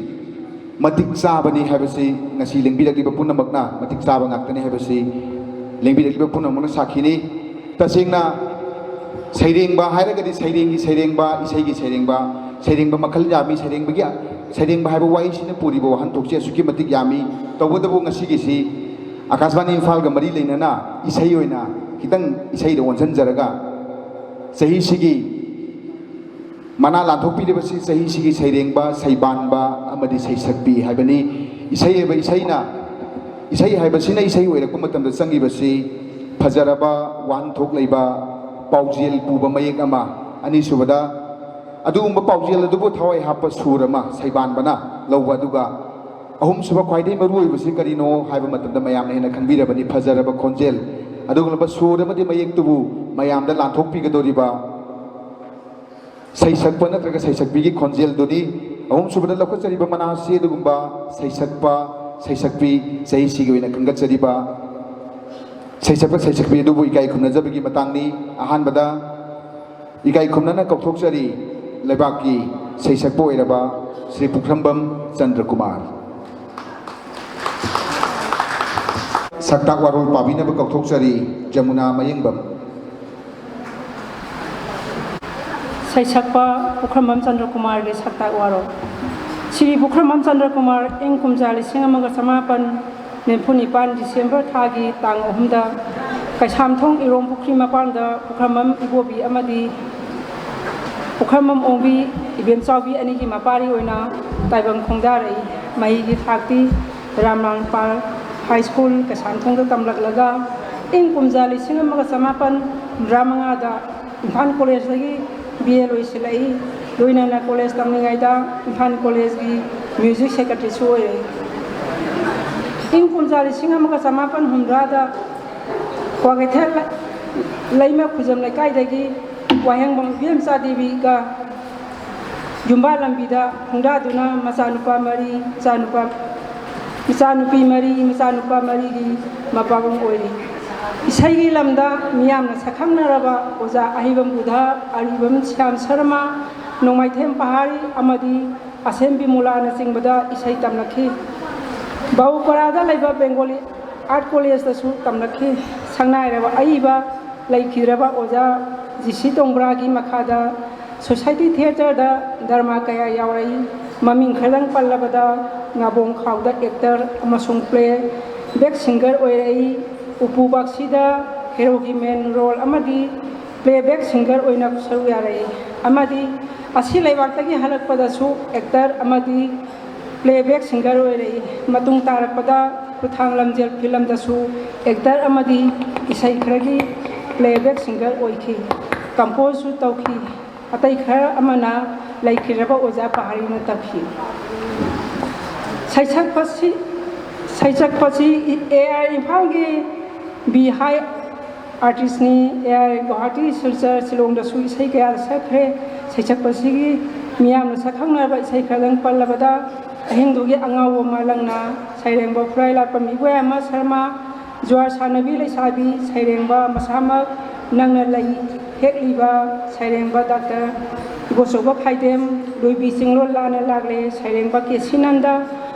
ꯃꯇꯤꯛ ꯆꯥꯕꯅꯤ ꯍꯥꯏꯕꯁꯤ ꯉꯁꯤ ꯂꯦꯡꯕꯤꯔꯛꯂꯤꯕ ꯄꯨꯝꯅꯃꯛꯅ ꯃꯇꯤꯛ ꯆꯥꯕ ꯉꯥꯛꯇꯅꯤ ꯍꯥꯏꯕꯁꯤ ꯂꯦꯡꯕꯤꯔꯛꯂꯤꯕ ꯄꯨꯝꯅꯃꯛꯅ ꯁꯥꯈꯤꯅꯤ꯫ ꯇꯁꯦꯡꯅ ꯁꯩꯔꯦꯡꯕ ꯍꯥꯏꯔꯒꯗꯤ ꯁꯩꯔꯦꯡꯒꯤ ꯁꯩꯔꯦꯡꯕ, ꯏꯁꯩꯒꯤ ꯁꯩꯔꯦꯡꯕ, ꯁꯩꯔꯦꯡꯕ ꯃꯈꯜ ꯌꯥꯝꯃꯤ꯫ ꯁꯩꯔꯦꯡꯕꯒꯤ, ꯁꯩꯔꯦꯡꯕ ꯍꯥꯏꯕ ꯋꯥꯍꯩꯁꯤꯅ ꯄꯨꯔꯤꯕ ꯋꯥꯍꯟꯊꯣꯛꯁꯦ ꯑꯁꯨꯛꯀꯤ ꯃꯇꯤꯛ ꯌꯥꯝꯃꯤ꯫ ꯇꯧꯕꯇꯕꯨ ꯉꯁꯤꯒꯤꯁꯤ ꯑꯀꯥꯁꯕꯥꯅꯤ ꯏꯝꯐꯥꯜꯒ ꯃꯔꯤ ꯂꯩꯅꯅ ꯏꯁꯩ ꯑꯣꯏꯅ ꯈꯤꯇꯪ ꯏꯁꯩꯗ ꯑꯣꯟꯁꯤꯟꯖꯔꯒ ꯆꯍꯤꯁꯤꯒꯤ ꯃꯅꯥ ꯂꯥꯟꯊꯣꯛꯄꯤꯔꯤꯕꯁꯤ ꯆꯍꯤꯁꯤꯒꯤ ꯁꯩꯔꯦꯡꯕ, ꯁꯩꯕꯥꯟꯕ ꯑꯃꯗꯤ ꯁꯩꯁꯛꯄꯤ ꯍꯥꯏꯕꯅꯤ꯫ ꯏꯁꯩ ꯍꯥꯏꯕ ꯏꯁꯩꯅ ꯏꯁꯩ ꯍꯥꯏꯕꯁꯤꯅ ꯏꯁꯩ ꯑꯣꯏꯔꯛꯄ ꯃꯇꯝꯗ ꯆꯪꯉꯤꯕꯁꯤ ꯐꯖꯔꯕ ꯋꯥꯍꯟꯊꯣꯛ ꯂꯩꯕ ꯄꯥꯎꯖꯦꯜ ꯄꯨꯕ ꯃꯌꯦꯛ ꯑꯃ, ꯑꯅꯤꯁꯨꯕꯗ ꯑꯗꯨꯒꯨꯝꯕ ꯄꯥꯎꯖꯦꯜ ꯑꯗꯨꯕꯨ ꯊꯋꯥꯏ ꯍꯥꯞꯄ ꯁꯨꯔ ꯑꯃ ꯁꯩꯕꯥꯟꯕꯅ ꯂꯧꯕ, ꯑꯗꯨꯒ ꯑꯍꯨꯝꯁꯨꯕ ꯈ꯭ꯋꯥꯏꯗꯒꯤ ꯃꯔꯨ ꯑꯣꯏꯕꯁꯤ ꯀꯔꯤꯅꯣ ꯍꯥꯏꯕ ꯃꯇꯝꯗ ꯃꯌꯥꯝꯅ ꯍꯦꯟꯅ ꯈꯪꯕꯤꯔꯕꯅꯤ, ꯐꯖꯔꯕ ꯈꯣꯟꯖꯦꯜ꯫ ꯑꯗꯨꯒꯨꯝꯂꯕ ꯁꯨꯔ ꯑꯃꯗꯤ ꯃꯌꯦꯛꯇꯨꯕꯨ ꯃꯌꯥꯝꯗ ꯂꯥꯟꯊꯣꯛꯄꯤꯒꯗꯧꯔꯤꯕ ꯁꯩꯁꯛꯄ ꯅꯠꯇ꯭ꯔꯒ ꯁꯩꯁꯛꯄꯤꯒꯤ ꯈꯣꯟꯖꯦꯜꯗꯨꯅꯤ꯫ ꯑꯍꯨꯝꯁꯨꯕꯗ ꯂꯧꯈꯠꯆꯔꯤꯕ ꯃꯅꯥ ꯑꯁꯤ ꯑꯗꯨꯒꯨꯝꯕ ꯁꯩꯁꯛꯄ, ꯁꯩꯁꯛꯄꯤ ꯆꯍꯤꯁꯤꯒꯤ ꯑꯣꯏꯅ ꯈꯟꯒꯠꯆꯔꯤꯕ ꯁꯩꯁꯛꯄ, ꯁꯩꯁꯛꯄꯤ ꯑꯗꯨꯕꯨ ꯏꯀꯥꯏ ꯈꯨꯝꯅꯖꯕꯒꯤ ꯃꯇꯥꯡꯅꯤ꯫ ꯑꯍꯥꯟꯕꯗ ꯏꯀꯥꯏ ꯈꯨꯝꯅꯅ ꯀꯧꯊꯣꯛꯆꯔꯤ ꯂꯩꯕꯥꯛꯀꯤ ꯁꯩꯁꯛꯄ ꯑꯣꯏꯔꯕ ꯁ꯭ꯔꯤ ꯄꯨꯈ꯭ꯔꯝꯕꯝ ꯆꯟꯗ꯭ꯔꯀꯨꯃꯥꯔ꯫ ꯁꯛꯇꯥꯛ ꯋꯥꯔꯣꯜ ꯄꯥꯕꯤꯅꯕ ꯀꯧꯊꯣꯛꯆꯔꯤ ꯖꯃꯨꯅꯥ ꯃꯌꯦꯡꯕꯝ꯫ ꯁꯩꯁꯛꯄ ꯄꯨꯈ꯭ꯔꯝꯕꯝ ꯆꯟꯗ꯭ꯔꯀꯨꯃꯥꯔꯒꯤ ꯁꯛꯇꯥꯛ ꯋꯥꯔꯣꯜ꯫ ꯁ꯭ꯔꯤ ꯄꯨꯈ꯭ꯔꯝꯕꯝ ꯆꯟꯗ꯭ꯔꯀꯨꯃꯥꯔ ꯏꯪ ꯀꯨꯝꯖꯥ ꯂꯤꯁꯤꯡ ꯑꯃꯒ ꯆꯃꯥꯄꯟ ꯅꯤꯐꯨ ꯅꯤꯄꯥꯟ ꯗꯤꯁꯦꯝꯕꯔ ꯊꯥꯒꯤ ꯇꯥꯡ ꯑꯍꯨꯝꯗ ꯀꯩꯁꯥꯝꯊꯣꯡ ꯏꯔꯣꯡ ꯄꯨꯈ꯭ꯔꯤ ꯃꯄꯥꯟꯗ ꯄꯨꯈ꯭ꯔꯝꯕꯝ ꯏꯕꯣꯕꯤ ꯑꯃꯗꯤ ꯄꯨꯈ꯭ꯔꯝꯕꯝ ꯑꯣꯡꯕꯤ ꯏꯕꯦꯝꯆꯥꯎꯕꯤ ꯑꯅꯤꯒꯤ ꯃꯄꯥꯔꯤ ꯑꯣꯏꯅ ꯇꯥꯏꯕꯪ ꯈꯣꯡꯗꯥꯔꯛꯏ꯫ ꯃꯍꯩꯒꯤ ꯊꯥꯛꯇꯤ ꯔꯥꯝꯅꯥꯝꯄꯥꯜ ꯍꯥꯏ ꯁ꯭ꯀꯨꯜ ꯀꯩꯁꯥꯝꯊꯣꯡꯗ ꯇꯝꯂꯛꯂꯒ ꯏꯪ ꯀꯨꯝꯖꯥ ꯂꯤꯁꯤꯡ ꯑꯃꯒ ꯆꯃꯥꯄꯟ ꯍꯨꯝꯗ꯭ꯔꯥ ꯃꯉꯥꯗ ꯏꯝꯐꯥꯜ ꯀꯣꯂꯦꯖꯇꯒꯤ ꯕꯤ ꯑꯦ ꯂꯣꯏꯁꯤꯜꯂꯛꯏ꯫ ꯂꯣꯏꯅꯅ ꯀꯣꯂꯦꯖ ꯇꯝꯂꯤꯉꯩꯗ ꯏꯝꯐꯥꯜ ꯀꯣꯂꯦꯖꯀꯤ ꯃ꯭ꯌꯨꯖꯤꯛ ꯁꯦꯀ꯭ꯔꯦꯇꯔꯤꯁꯨ ꯑꯣꯏꯔꯛꯏ꯫ ꯏꯪ ꯀꯨꯝꯖꯥ ꯂꯤꯁꯤꯡ ꯑꯃꯒ ꯆꯃꯥꯄꯟ ꯍꯨꯝꯗ꯭ꯔꯥꯗ ꯀ꯭ꯋꯥꯀꯩꯊꯦꯜ ꯂꯩꯃ ꯈꯨꯖꯝ ꯂꯩꯀꯥꯏꯗꯒꯤ ꯋꯥꯍꯦꯡꯕꯝ ꯏꯕꯦꯝꯆꯥ ꯗꯦꯕꯤꯒ ꯌꯨꯝꯕꯥ ꯂꯝꯕꯤꯗ ꯈꯣꯡꯗꯥꯗꯨꯅ ꯃꯆꯥꯅꯨꯄꯥ ꯃꯔꯤ, ꯃꯆꯥꯅꯨꯄꯥ, ꯃꯆꯥꯅꯨꯄꯤ ꯃꯔꯤ, ꯃꯆꯥꯅꯨꯄꯥ ꯃꯔꯤꯒꯤ ꯃꯄꯥꯕꯨꯡ ꯑꯣꯏꯔꯤ꯫ ꯏꯁꯩꯒꯤ ꯂꯝꯗ ꯃꯤꯌꯥꯝꯅ ꯁꯛꯈꯪꯅꯔꯕ ꯑꯣꯖꯥ ꯑꯍꯩꯕꯝ ꯕꯨꯙ, ꯑꯔꯤꯕꯝ ꯁ꯭ꯌꯥꯝ ꯁꯔꯃ, ꯅꯣꯡꯃꯥꯏꯊꯦꯝ ꯄꯍꯥꯔꯤ ꯑꯃꯗꯤ ꯑꯁꯦꯝ ꯕꯤꯃꯣꯂꯥꯅꯆꯤꯡꯕꯗ ꯏꯁꯩ ꯇꯝꯂꯛꯈꯤ꯫ ꯕꯥꯕꯨꯄꯥꯔꯥꯗ ꯂꯩꯕ ꯕꯦꯡꯒꯣꯂꯤ ꯑꯥꯔꯠ ꯀꯣꯂꯦꯖꯇꯁꯨ ꯇꯝꯂꯛꯈꯤ꯫ ꯁꯛꯅꯥꯏꯔꯕ ꯑꯏꯕ ꯂꯩꯈꯤꯗ꯭ꯔꯕ ꯑꯣꯖꯥ ꯖꯤ ꯁꯤ ꯇꯣꯡꯕ꯭ꯔꯥꯒꯤ ꯃꯈꯥꯗ ꯁꯣꯁꯥꯏꯇꯤ ꯊꯤꯌꯦꯇꯔꯗ ꯗ꯭ꯔꯃꯥ ꯀꯌꯥ ꯌꯥꯎꯔꯛꯏ꯫ ꯃꯃꯤꯡ ꯈꯔꯗꯪ ꯄꯜꯂꯕꯗ ꯉꯥꯕꯣꯡ ꯈꯥꯎꯗ ꯑꯦꯛꯇꯔ ꯑꯃꯁꯨꯡ ꯄ꯭ꯂꯦ ꯕꯦꯛ ꯁꯤꯡꯒꯔ ꯑꯣꯏꯔꯛꯏ꯫ ꯎꯄꯨ ꯕꯥꯛꯁꯤꯗ ꯍꯦꯔꯣꯒꯤ ꯃꯦꯟ ꯔꯣꯜ ꯑꯃꯗꯤ ꯄ꯭ꯂꯦ ꯕꯦꯛ ꯁꯤꯡꯒꯔ ꯑꯣꯏꯅ ꯁꯔꯨꯛ ꯌꯥꯔꯛꯏ ꯑꯃꯗꯤ ꯑꯁꯤ ꯂꯩꯕꯥꯛꯇꯒꯤ ꯍꯜꯂꯛꯄꯗꯁꯨ ꯑꯦꯛꯇꯔ ꯑꯃꯗꯤ ꯄ꯭ꯂꯦ ꯕꯦꯛ ꯁꯤꯡꯒꯔ ꯑꯣꯏꯔꯛꯏ꯫ ꯃꯇꯨꯡ ꯇꯥꯔꯛꯄꯗ ꯈꯨꯊꯥꯡ ꯂꯝꯖꯦꯜ ꯐꯤꯂꯝꯗꯁꯨ ꯑꯦꯛꯇꯔ ꯑꯃꯗꯤ ꯏꯁꯩ ꯈꯔꯒꯤ ꯄ꯭ꯂꯦꯕꯦꯛ ꯁꯤꯡꯒꯔ ꯑꯣꯏꯈꯤ꯫ ꯀꯝꯄꯣꯖꯁꯨ ꯇꯧꯈꯤ꯫ ꯑꯇꯩ ꯈꯔ ꯑꯃꯅ ꯂꯩꯈꯤꯗ꯭ꯔꯕ ꯑꯣꯖꯥ ꯄꯍꯥꯔꯤꯅ ꯇꯝꯈꯤ꯫ ꯁꯩꯁꯛꯄꯁꯤ ꯁꯩꯁꯛꯄꯁꯤ ꯑꯦ ꯑꯥꯏ ꯏꯝꯐꯥꯜꯒꯤ ꯕꯤ ꯍꯥꯏ ꯑꯥꯔꯇꯤꯁꯅꯤ꯫ ꯑꯦ ꯑꯥꯏ ꯒꯨꯋꯥꯍꯥꯇꯤ, ꯁꯤꯜꯆꯔ, ꯁꯤꯂꯣꯡꯗꯁꯨ ꯏꯁꯩ ꯀꯌꯥ ꯁꯛꯈ꯭ꯔꯦ꯫ ꯁꯩꯁꯛꯄꯁꯤꯒꯤ ꯃꯤꯌꯥꯝꯅ ꯁꯛꯈꯪꯅꯔꯕ ꯏꯁꯩ ꯈꯔꯗꯪ ꯄꯜꯂꯕꯗ, ꯑꯍꯤꯡꯗꯨꯒꯤ ꯑꯉꯥꯎꯕ ꯃꯥꯂꯪꯅ, ꯁꯩꯔꯦꯡꯕ ꯈꯨꯔꯥꯏ ꯂꯥꯠꯄꯝ ꯏꯕꯣꯌꯥꯏꯃ ꯁꯔꯃ, ꯖꯨꯋꯥꯔ ꯁꯥꯟꯅꯕꯤ ꯂꯩꯁꯥꯕꯤ, ꯁꯩꯔꯦꯡꯕ ꯃꯁꯥꯃꯛ ꯅꯪꯅ ꯂꯩ ꯍꯦꯛꯂꯤꯕ, ꯁꯩꯔꯦꯡꯕ ꯗꯥꯛꯇꯔ ꯏꯕꯣꯆꯧꯕ ꯈꯥꯏꯗꯦꯝ, ꯂꯣꯏꯕꯤ ꯆꯤꯡꯂꯣꯜ ꯂꯥꯟꯅ ꯂꯥꯛꯂꯦ, ꯁꯩꯔꯦꯡꯕ ꯀꯦ ꯁꯤ ꯅꯟꯗ,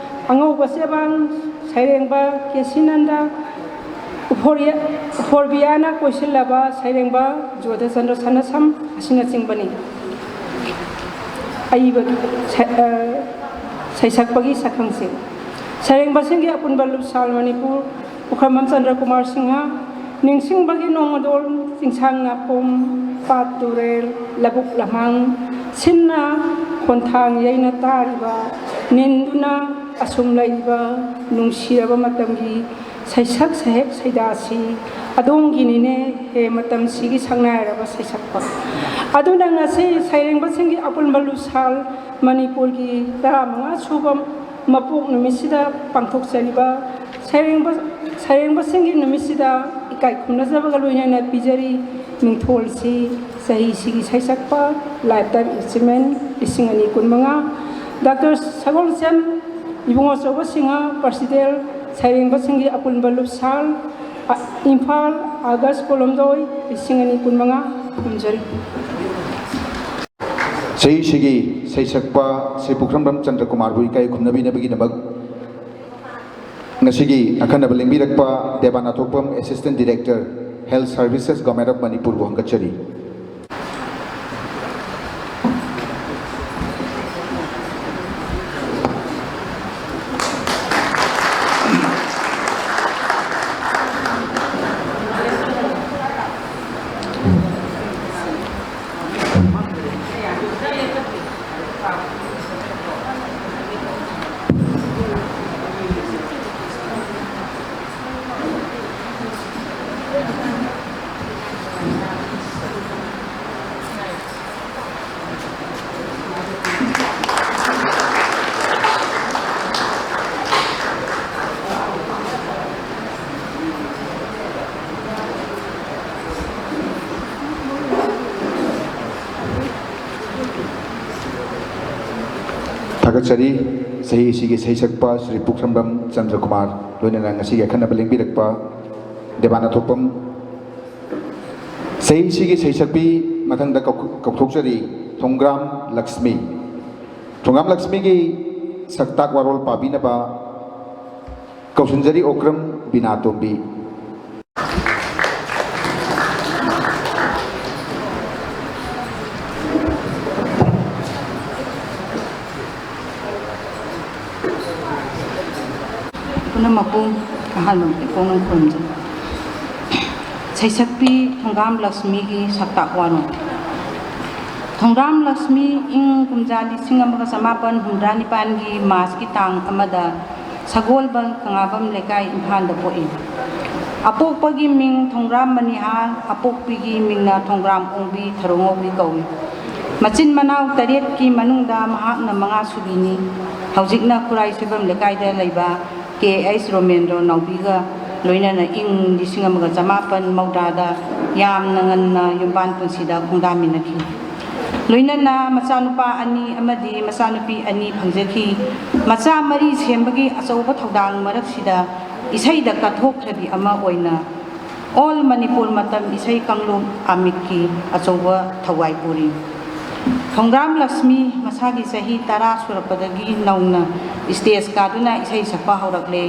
ꯑꯉꯧꯕ ꯆꯦꯕꯥꯡ, ꯁꯩꯔꯦꯡꯕ ꯀꯦ ꯁꯤ ꯅꯟꯗ, ꯎꯐꯣꯔꯤꯌꯥ-, ꯎꯐꯣꯔꯕꯤꯌꯥꯅ ꯀꯣꯏꯁꯤꯜꯂꯕ, ꯁꯩꯔꯦꯡꯕ ꯖꯣꯙꯆꯟꯗ꯭ꯔ ꯁꯅꯥꯁꯝ ꯑꯁꯤꯅꯆꯤꯡꯕꯅꯤ꯫ ꯑꯏꯕ ꯁꯩ-, ꯑ, ꯁꯩꯁꯛꯄꯒꯤ ꯁꯛꯈꯪꯁꯤꯡ꯫ ꯁꯩꯔꯦꯡꯕꯁꯤꯡꯒꯤ ꯑꯄꯨꯟꯕ ꯂꯨꯞꯁꯥꯜ ꯃꯅꯤꯄꯨꯔ, ꯄꯨꯈ꯭ꯔꯝꯕꯝ ꯆꯟꯗ꯭ꯔ ꯀꯨꯃꯥꯔ ꯁꯤꯡꯍ, ꯅꯤꯡꯁꯤꯡꯕꯒꯤ ꯅꯣꯡꯃꯗꯣꯜ, ꯆꯤꯡꯁꯥꯡ ꯅꯥꯄꯣꯝ, ꯄꯥꯠ ꯇꯨꯔꯦꯜ, ꯂꯧꯕꯨꯛ ꯂꯝꯍꯥꯡ, ꯁꯤꯟꯅ ꯈꯣꯟꯊꯥꯡ ꯌꯩꯅ ꯇꯥꯔꯤꯕ, ꯅꯤꯟꯗꯨꯅ ꯑꯁꯨꯝ ꯂꯩꯔꯤꯕ ꯅꯨꯡꯁꯤꯔꯕ ꯃꯇꯝꯒꯤ ꯁꯩꯁꯛ ꯁꯩꯍꯦꯛ ꯁꯩꯗꯥꯁꯤ ꯑꯗꯣꯝꯒꯤꯅꯤꯅꯦ ꯍꯦ ꯃꯇꯝꯁꯤꯒꯤ ꯁꯛꯅꯥꯏꯔꯕ ꯁꯩꯁꯛꯄ꯫ ꯑꯗꯨꯅ ꯉꯁꯤ ꯁꯩꯔꯦꯡꯕꯁꯤꯡꯒꯤ ꯑꯄꯨꯟꯕ ꯂꯨꯞꯁꯥꯜ ꯃꯅꯤꯄꯨꯔꯒꯤ ꯇꯔꯥꯃꯉꯥ ꯁꯨꯕ ꯃꯄꯣꯛ ꯅꯨꯃꯤꯠꯁꯤꯗ ꯄꯥꯡꯊꯣꯛꯆꯔꯤꯕ ꯁꯩꯔꯦꯡꯕ-, ꯁꯩꯔꯦꯡꯕꯁꯤꯡꯒꯤ ꯅꯨꯃꯤꯠꯁꯤꯗ ꯏꯀꯥꯏ ꯈꯨꯝꯅꯖꯕꯒ ꯂꯣꯏꯅꯅ ꯄꯤꯖꯔꯤ꯫ ꯃꯤꯡꯊꯣꯜꯁꯤ ꯆꯍꯤꯁꯤꯒꯤ ꯁꯩꯁꯛꯄ Lifetime Achievement ꯂꯤꯁꯤꯡ ꯑꯅꯤ ꯀꯨꯟꯃꯉꯥ, ꯗꯥꯛꯇꯔ ꯁꯒꯣꯜꯁꯦꯝ ꯏꯕꯨꯡꯉꯣꯆꯧꯕ ꯁꯤꯡꯍ, ꯄ꯭ꯔꯁꯤꯗꯦꯟ, ꯁꯩꯔꯦꯡꯕꯁꯤꯡꯒꯤ ꯑꯄꯨꯟꯕ ꯂꯨꯞꯁꯥꯜ, ꯑ, ꯏꯝꯐꯥꯜ, ꯑꯥꯒꯁ ꯀꯨꯟꯍꯨꯝꯗꯣꯏ, ꯂꯤꯁꯤꯡ ꯑꯅꯤ ꯀꯨꯟꯃꯉꯥ, ꯈꯨꯔꯨꯝꯖꯔꯤ꯫ ꯆꯍꯤꯁꯤꯒꯤ ꯁꯩꯁꯛꯄ ꯁ꯭ꯔꯤ ꯄꯨꯈ꯭ꯔꯝꯕꯝ ꯆꯟꯗ꯭ꯔ ꯀꯨꯃꯥꯔꯕꯨ ꯏꯀꯥꯏ ꯈꯨꯝꯅꯕꯤꯅꯕꯒꯤꯗꯃꯛ ꯉꯁꯤꯒꯤ ꯑꯈꯟꯅꯕ ꯂꯦꯡꯕꯤꯔꯛꯄ ꯗꯦꯕꯥꯅꯥꯊꯣꯛꯄꯝ, Assistant Director, Health Services, Government of ꯃꯅꯤꯄꯨꯔꯕꯨ ꯍꯪꯒꯠꯆꯔꯤ꯫ ꯊꯥꯒꯠꯆꯔꯤ꯫ ꯆꯍꯤꯁꯤꯒꯤ ꯁꯩꯁꯛꯄ ꯁ꯭ꯔꯤ ꯄꯨꯈ꯭ꯔꯝꯕꯝ ꯆꯟꯗ꯭ꯔꯀꯨꯃꯥꯔ, ꯂꯣꯏꯅꯅ ꯉꯁꯤꯒꯤ ꯑꯈꯟꯅꯕ ꯂꯦꯡꯕꯤꯔꯛꯄ ꯗꯦꯕꯥꯅ ꯊꯣꯛꯄꯝ꯫ ꯆꯍꯤꯁꯤꯒꯤ ꯁꯩꯁꯛꯄꯤ ꯃꯊꯪꯗ ꯀꯧ-, ꯀꯧꯊꯣꯛꯆꯔꯤ, ꯊꯣꯡꯒ꯭ꯔꯥꯝ ꯂꯛꯁꯃꯤ꯫ ꯊꯣꯡꯒ꯭ꯔꯥꯝ ꯂꯛꯁꯃꯤꯒꯤ ꯁꯛꯇꯥꯛ ꯋꯥꯔꯣꯜ ꯄꯥꯕꯤꯅꯕ ꯀꯧꯁꯤꯟꯖꯔꯤ, ꯑꯣꯀ꯭ꯔꯝ ꯕꯤꯅꯥꯇꯣꯝꯕꯤ꯫ ꯄꯨꯝꯅꯃꯛꯄꯨ ꯑꯍꯥꯟꯕ ꯏꯄꯣꯛꯅꯨꯡ ꯈꯨꯔꯨꯝꯖꯩ꯫ ꯁꯩꯁꯛꯄꯤ ꯊꯣꯡꯒ꯭ꯔꯥꯝ ꯂꯛꯁꯃꯤꯒꯤ ꯁꯛꯇꯥꯛ ꯋꯥꯔꯣꯜ꯫ ꯊꯣꯡꯒ꯭ꯔꯥꯝ ꯂꯛꯁꯃꯤ ꯏꯪ ꯀꯨꯝꯖꯥ ꯂꯤꯁꯤꯡ ꯑꯃꯒ ꯆꯃꯥꯄꯟ ꯍꯨꯝꯗ꯭ꯔꯥ ꯅꯤꯄꯥꯟꯒꯤ ꯃꯥꯔꯆꯀꯤ ꯇꯥꯡ ꯑꯃꯗ ꯁꯒꯣꯜꯕꯟ ꯀꯪꯂꯥꯕꯝ ꯂꯩꯀꯥꯏ, ꯏꯝꯐꯥꯜꯗ ꯄꯣꯛꯏ꯫ ꯑꯄꯣꯛꯄꯒꯤ ꯃꯤꯡ ꯊꯣꯡꯒ꯭ꯔꯥꯝ ꯃꯅꯤꯍꯥꯔ, ꯑꯄꯣꯛꯄꯤꯒꯤ ꯃꯤꯡꯅ ꯊꯣꯡꯒ꯭ꯔꯥꯝ ꯑꯣꯡꯕꯤ ꯊꯔꯣꯉꯧꯕꯤ ꯀꯧꯏ꯫ ꯃꯆꯤꯟ ꯃꯅꯥꯎ ꯇꯔꯦꯠꯀꯤ ꯃꯅꯨꯡꯗ ꯃꯍꯥꯛꯅ ꯃꯉꯥ ꯁꯨꯕꯤꯅꯤ꯫ ꯍꯧꯖꯤꯛꯅ ꯈꯨꯔꯥꯏ ꯁꯣꯏꯕꯝ ꯂꯩꯀꯥꯏꯗ ꯂꯩꯕ ꯀꯦ ꯑꯩꯆ ꯔꯣꯃꯦꯟꯗ꯭ꯔꯣ ꯅꯥꯎꯕꯤꯒ ꯂꯣꯏꯅꯅ ꯏꯪ ꯂꯤꯁꯤꯡ ꯑꯃꯒ ꯆꯃꯥꯄꯟ ꯃꯧꯗ꯭ꯔꯥꯗ ꯌꯥꯝꯅ ꯉꯟꯅ ꯌꯨꯝꯕꯥꯟ ꯄꯨꯟꯁꯤꯗ ꯈꯣꯡꯗꯥꯃꯤꯟꯅꯈꯤ꯫ ꯂꯣꯏꯅꯅ ꯃꯆꯥꯅꯨꯄꯥ ꯑꯅꯤ ꯑꯃꯗꯤ ꯃꯆꯥꯅꯨꯄꯤ ꯑꯅꯤ ꯐꯪꯖꯈꯤ꯫ ꯃꯆꯥ ꯃꯔꯤ ꯁꯦꯝꯕꯒꯤ ꯑꯆꯧꯕ ꯊꯧꯗꯥꯡ ꯃꯔꯛꯁꯤꯗ ꯏꯁꯩꯗ ꯀꯠꯊꯣꯛꯈ꯭ꯔꯕꯤ ꯑꯃ ꯑꯣꯏꯅ ꯑꯣꯜ ꯃꯅꯤꯄꯨꯔ ꯃꯇꯝ ꯏꯁꯩ ꯀꯥꯡꯂꯨꯞ ꯑꯃꯤꯠꯀꯤ ꯑꯆꯧꯕ ꯊꯧꯒꯥꯏ ꯄꯨꯔꯤ꯫ ꯊꯣꯡꯒ꯭ꯔꯥꯝ ꯂꯛꯁꯃꯤ ꯃꯁꯥꯒꯤ ꯆꯍꯤ ꯇꯔꯥ ꯁꯨꯔꯛꯄꯗꯒꯤ ꯅꯧꯅ ꯁ꯭ꯇꯦꯖ ꯀꯥꯗꯨꯅ ꯏꯁꯩ ꯁꯛꯄ ꯍꯧꯔꯛꯂꯦ꯫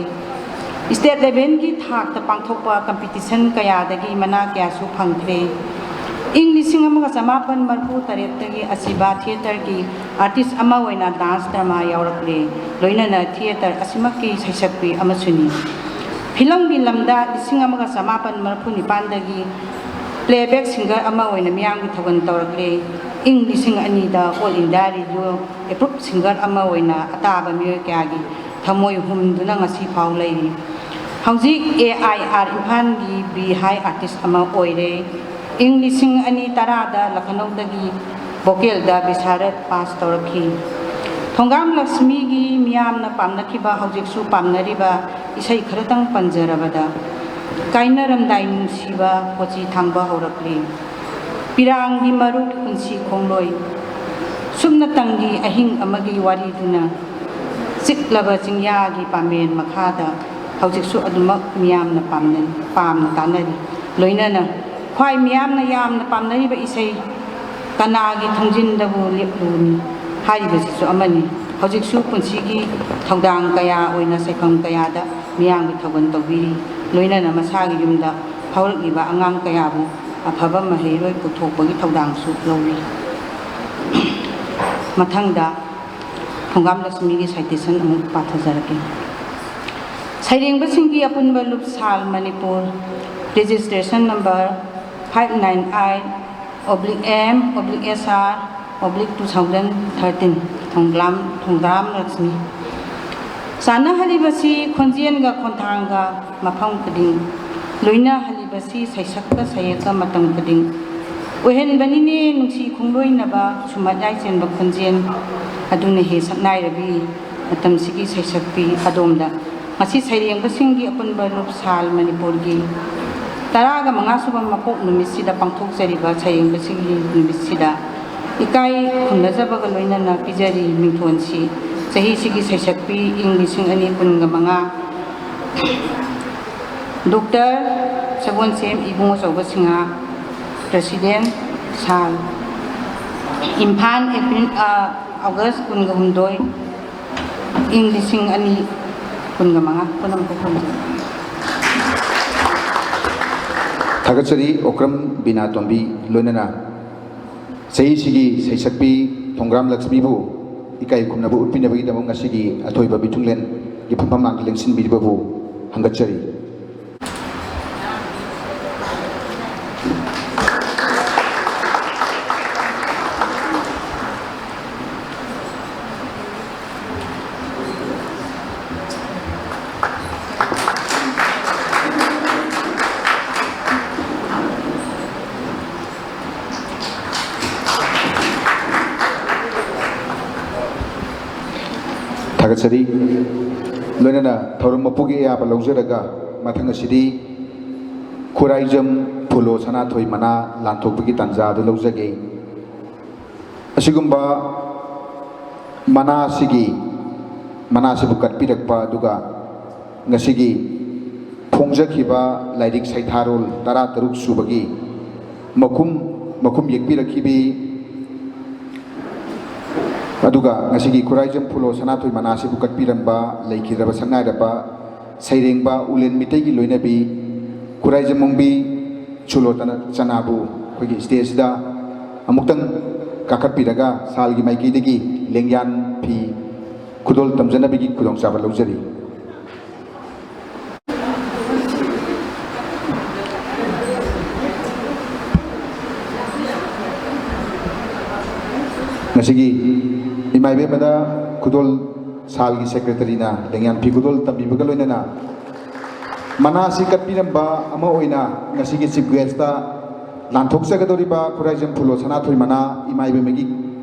ꯁ꯭ꯇꯦꯠ ꯂꯦꯚꯦꯜꯒꯤ ꯊꯥꯛꯇ ꯄꯥꯡꯊꯣꯛꯄ ꯀꯝꯄꯤꯇꯤꯁꯟ ꯀꯌꯥꯗꯒꯤ ꯃꯅꯥ ꯀꯌꯥꯁꯨ ꯐꯪꯈ꯭ꯔꯦ꯫ ꯏꯪ ꯂꯤꯁꯤꯡ ꯑꯃꯒ ꯆꯃꯥꯄꯟ ꯃꯔꯤꯐꯨ ꯇꯔꯦꯠꯇꯒꯤ ꯑꯁꯤꯕꯥ ꯊꯤꯌꯦꯇꯔꯒꯤ ꯑꯥꯔꯇꯤꯁ ꯑꯃ ꯑꯣꯏꯅ ꯗꯥꯟꯁ ꯗ꯭ꯔꯃꯥ ꯌꯥꯎꯔꯛꯂꯦ, ꯂꯣꯏꯅꯅ ꯊꯤꯌꯦꯇꯔ ꯑꯁꯤꯃꯛꯀꯤ ꯁꯩꯁꯛꯄꯤ ꯑꯃꯁꯨꯅꯤ꯫ ꯐꯤꯂꯝꯒꯤ ꯂꯝꯗ ꯂꯤꯁꯤꯡ ꯑꯃꯒ ꯆꯃꯥꯄꯟ ꯃꯔꯤꯐꯨ ꯅꯤꯄꯥꯟꯗꯒꯤ ꯄ꯭ꯂꯦꯕꯦꯛ ꯁꯤꯡꯒꯔ ꯑꯃ ꯑꯣꯏꯅ ꯃꯤꯌꯥꯝꯒꯤ ꯊꯧꯒꯜ ꯇꯧꯔꯛꯂꯦ꯫ ꯏꯪ ꯂꯤꯁꯤꯡ ꯑꯅꯤꯗ all India radio approved singer ꯑꯃ ꯑꯣꯏꯅ ꯑꯇꯥꯕ ꯃꯤꯑꯣꯏ ꯀꯌꯥꯒꯤ ꯊꯃꯣꯏ ꯍꯨꯝꯗꯨꯅ ꯉꯁꯤ ꯐꯥꯎ ꯂꯩꯔꯤ꯫ ꯍꯧꯖꯤꯛ ꯑꯦ ꯑꯥꯏ ꯑꯥꯔ ꯏꯝꯐꯥꯜꯒꯤ ꯕꯤ ꯍꯥꯏ ꯑꯥꯔꯇꯤꯁ ꯑꯃ ꯑꯣꯏꯔꯦ꯫ ꯏꯪ ꯂꯤꯁꯤꯡ ꯑꯅꯤ ꯇꯔꯥꯗ ꯂꯈꯅꯧꯗꯒꯤ ꯚꯣꯀꯦꯜꯗ ꯕꯤꯁꯥꯔꯠ ꯄꯥꯁ ꯇꯧꯔꯛꯈꯤ꯫ ꯊꯣꯡꯒ꯭ꯔꯥꯝ ꯂꯛꯁꯃꯤꯒꯤ ꯃꯤꯌꯥꯝꯅ ꯄꯥꯝꯅꯈꯤꯕ, ꯍꯧꯖꯤꯛꯁꯨ ꯄꯥꯝꯅꯔꯤꯕ ꯏꯁꯩ ꯈꯔꯇꯪ ꯄꯟꯖꯔꯕꯗ, ꯀꯥꯏꯅꯔꯝꯗꯥꯏ ꯅꯨꯡꯁꯤꯕ ꯀꯣꯆꯤ ꯊꯥꯡꯕ ꯍꯧꯔꯛꯂꯤ꯫ ꯄꯤꯔꯥꯡꯒꯤ ꯃꯔꯨꯞ ꯄꯨꯟꯁꯤ ꯈꯣꯡꯂꯣꯏ꯫ ꯁꯨꯞꯅꯇꯪꯒꯤ ꯑꯍꯤꯡ ꯑꯃꯒꯤ ꯋꯥꯔꯤꯗꯨꯅ ꯆꯤꯛꯂꯕ ꯆꯤꯡꯌꯥꯒꯤ ꯄꯥꯃꯦꯟ ꯃꯈꯥꯗ ꯍꯧꯖꯤꯛꯁꯨ ꯑꯗꯨꯃꯛ ꯃꯤꯌꯥꯝꯅ ꯄꯥꯝꯅ-, ꯄꯥꯝꯅ ꯇꯥꯅꯔꯤ꯫ ꯂꯣꯏꯅꯅ ꯈ꯭ꯋꯥꯏ ꯃꯤꯌꯥꯝꯅ ꯌꯥꯝꯅ ꯄꯥꯝꯅꯔꯤꯕ ꯏꯁꯩ "ꯀꯅꯥꯒꯤ ꯊꯣꯡꯖꯤꯟꯗꯕꯨ ꯂꯦꯞꯂꯨꯅꯤ" ꯍꯥꯏꯔꯤꯕꯁꯤꯁꯨ ꯑꯃꯅꯤ꯫ ꯍꯧꯖꯤꯛꯁꯨ ꯄꯨꯟꯁꯤꯒꯤ ꯊꯧꯗꯥꯡ ꯀꯌꯥ ꯑꯣꯏꯅ ꯁꯩꯐꯝ ꯀꯌꯥꯗ ꯃꯤꯌꯥꯝꯒꯤ ꯊꯧꯒꯜ ꯇꯧꯕꯤꯔꯤ꯫ ꯂꯣꯏꯅꯅ ꯃꯁꯥꯒꯤ ꯌꯨꯝꯗ ꯍꯧꯔꯛꯂꯤꯕ ꯑꯉꯥꯡ ꯀꯌꯥꯕꯨ ꯑꯐꯕ ꯃꯍꯩꯔꯣꯏ ꯄꯨꯊꯣꯛꯄꯒꯤ ꯊꯧꯗꯥꯡꯁꯨ ꯂꯧꯔꯤ꯫ ꯃꯊꯪꯗ ꯊꯣꯡꯒꯥꯝ ꯂꯛꯁꯃꯤꯒꯤ citation ꯑꯃꯨꯛ ꯄꯥꯊꯖꯔꯛꯀꯦ꯫ ꯁꯩꯔꯦꯡꯕꯁꯤꯡꯒꯤ ꯑꯄꯨꯟꯕ ꯂꯨꯞ ꯁꯥꯜ Manipur, registration number five nine eight oblique M oblique S R oblique two thousand thirteen, ꯊꯣꯡꯒ꯭ꯔꯥꯝ, ꯊꯣꯡꯒ꯭ꯔꯥꯝ Lakshmi. ꯆꯥꯟꯅꯍꯜꯂꯤꯕꯁꯤ ꯈꯣꯟꯖꯦꯜꯒ ꯈꯣꯟꯊꯥꯡꯒ ꯃꯐꯝ ꯈꯨꯗꯤꯡ, ꯂꯣꯏꯅꯍꯜꯂꯤꯕꯁꯤ ꯁꯩꯁꯛꯀ ꯁꯩꯍꯦꯛꯀ ꯃꯇꯝ ꯈꯨꯗꯤꯡ꯫ ꯑꯣꯏꯍꯟꯕꯅꯤꯅꯦ ꯅꯨꯡꯁꯤ ꯈꯣꯡꯂꯣꯏꯅꯕ ꯁꯨꯝꯍꯠ ꯌꯥꯏꯆꯦꯟꯕ ꯈꯣꯟꯖꯦꯜ ꯑꯗꯨꯅ ꯍꯦ ꯁꯛꯅꯥꯏꯔꯕꯤ ꯃꯇꯝꯁꯤꯒꯤ ꯁꯩꯁꯛꯄꯤ ꯑꯗꯣꯝꯗ꯫ ꯉꯁꯤ ꯁꯩꯔꯦꯡꯕꯁꯤꯡꯒꯤ ꯑꯄꯨꯟꯕ ꯂꯨꯞ ꯁꯥꯜ ꯃꯅꯤꯄꯨꯔꯒꯤ ꯇꯔꯥꯒ ꯃꯉꯥ ꯁꯨꯕ ꯃꯄꯣꯛ ꯅꯨꯃꯤꯠꯁꯤꯗ ꯄꯥꯡꯊꯣꯛꯆꯔꯤꯕ ꯁꯩꯔꯦꯡꯕꯁꯤꯡꯒꯤ ꯅꯨꯃꯤꯠꯁꯤꯗ ꯏꯀꯥꯏ ꯈꯨꯝꯅꯖꯕꯒ ꯂꯣꯏꯅꯅ ꯄꯤꯖꯔꯤ ꯃꯤꯡꯊꯣꯟꯁꯤ꯫ ꯆꯍꯤꯁꯤꯒꯤ ꯁꯩꯁꯛꯄꯤ ꯏꯪ ꯂꯤꯁꯤꯡ ꯑꯅꯤ ꯀꯨꯟꯒ ꯃꯉꯥ, ꯗꯣꯛꯇꯔ ꯁꯒꯣꯜꯁꯦꯝ ꯏꯕꯨꯡꯉꯣꯆꯧꯕ ꯁꯤꯡꯍ, president, ꯁꯥꯜ꯫ ꯏꯝꯐꯥꯜ, April, ꯑ, August ꯀꯨꯟꯒ ꯍꯨꯝꯗꯣꯏ, ꯏꯪ ꯂꯤꯁꯤꯡ ꯑꯅꯤ ꯀꯨꯟꯒ ꯃꯉꯥ꯫ ꯄꯨꯝꯅꯃꯛꯄꯨ ꯈꯨꯔꯨꯝꯖꯔꯤ꯫ ꯊꯥꯒꯠꯆꯔꯤ ꯑꯣꯀ꯭ꯔꯝ ꯕꯤꯅꯥ ꯇꯣꯝꯕꯤ, ꯂꯣꯏꯅꯅ ꯆꯍꯤꯁꯤꯒꯤ ꯁꯩꯁꯛꯄꯤ ꯊꯣꯡꯒ꯭ꯔꯥꯝ ꯂꯛꯁꯃꯤꯕꯨ ꯏꯀꯥꯏ ꯈꯨꯝꯅꯕ ꯎꯠꯄꯤꯅꯕꯒꯤꯗꯃꯛ ꯉꯁꯤꯒꯤ ꯑꯊꯣꯏꯕ ꯃꯤꯊꯨꯡꯂꯦꯟꯒꯤ ꯐꯝꯐꯝ ꯂꯥꯡꯗ ꯂꯦꯡꯁꯤꯟꯕꯤꯔꯤꯕꯕꯨ ꯍꯪꯒꯠꯆꯔꯤ꯫ ꯊꯥꯒꯠꯆꯔꯤ꯫ ꯂꯣꯏꯅꯅ ꯊꯧꯔꯝ ꯃꯄꯨꯒꯤ ꯑꯌꯥꯕ ꯂꯧꯖꯔꯒ, ꯃꯊꯪ ꯑꯁꯤꯗꯤ ꯈꯨꯔꯥꯏꯖꯝ ꯐꯨꯂꯣ ꯁꯅꯥꯊꯣꯏ ꯃꯅꯥ ꯂꯥꯟꯊꯣꯛꯄꯒꯤ ꯇꯥꯟꯖꯥ ꯑꯗꯨ ꯂꯧꯖꯒꯦ꯫ ꯑꯁꯤꯒꯨꯝꯕ ꯃꯅꯥꯁꯤꯒꯤ, ꯃꯅꯥꯁꯤꯕꯨ ꯀꯠꯄꯤꯔꯛꯄ, ꯑꯗꯨꯒ ꯉꯁꯤꯒꯤ ꯐꯣꯡꯖꯈꯤꯕ ꯂꯥꯏꯔꯤꯛ ꯁꯩꯊꯥꯔꯣꯜ ꯇꯔꯥꯇꯔꯨꯛ ꯁꯨꯕꯒꯤ ꯃꯈꯨꯝ, ꯃꯈꯨꯝ ꯌꯦꯛꯄꯤꯔꯛꯈꯤꯕꯤ, ꯑꯗꯨꯒ ꯉꯁꯤꯒꯤ ꯈꯨꯔꯥꯏꯖꯝ ꯐꯨꯂꯣ ꯁꯅꯥꯊꯣꯏ ꯃꯅꯥꯁꯤꯕꯨ ꯀꯠꯄꯤꯔꯝꯕ ꯂꯩꯈꯤꯗ꯭ꯔꯕ ꯁꯛꯅꯥꯏꯔꯕ ꯁꯩꯔꯦꯡꯕ ꯎꯂꯦꯟ ꯃꯤꯇꯩꯒꯤ ꯂꯣꯏꯅꯕꯤ ꯈꯨꯔꯥꯏꯖꯝ ꯃꯣꯡꯕꯤ ꯁꯨꯂꯣꯇꯅ ꯆꯅꯥꯕꯨ ꯑꯩꯈꯣꯏꯒꯤ stageꯁꯤꯗ ꯑꯃꯨꯛꯇꯪ ꯀꯥꯈꯠꯄꯤꯔꯒ ꯁꯥꯜꯒꯤ ꯃꯥꯏꯀꯩꯗꯒꯤ ꯂꯦꯡꯌꯥꯟ ꯐꯤ ꯈꯨꯗꯣꯜ ꯇꯝꯖꯅꯕꯒꯤ ꯈꯨꯗꯣꯡꯆꯥꯕ ꯂꯧꯖꯔꯤ꯫ ꯉꯁꯤꯒꯤ ꯏꯃꯥ ꯏꯕꯦꯝꯃꯗ ꯈꯨꯗꯣꯜ ꯁꯥꯜꯒꯤ secretaryꯅ ꯂꯦꯡꯌꯥꯟ ꯐꯤ ꯈꯨꯗꯣꯜ ꯇꯝꯕꯤꯕꯒ ꯂꯣꯏꯅꯅ ꯃꯅꯥꯁꯤ ꯀꯠꯄꯤꯔꯝꯕ ꯑꯃ ꯑꯣꯏꯅ ꯉꯁꯤꯒꯤ chief guestꯇ ꯂꯥꯟꯊꯣꯛꯆꯒꯗꯧꯔꯤꯕ ꯈꯨꯔꯥꯏꯖꯝ ꯐꯨꯂꯣ ꯁꯅꯥꯊꯣꯏ ꯃꯅꯥ ꯏꯃꯥ ꯏꯕꯦꯝꯃꯒꯤ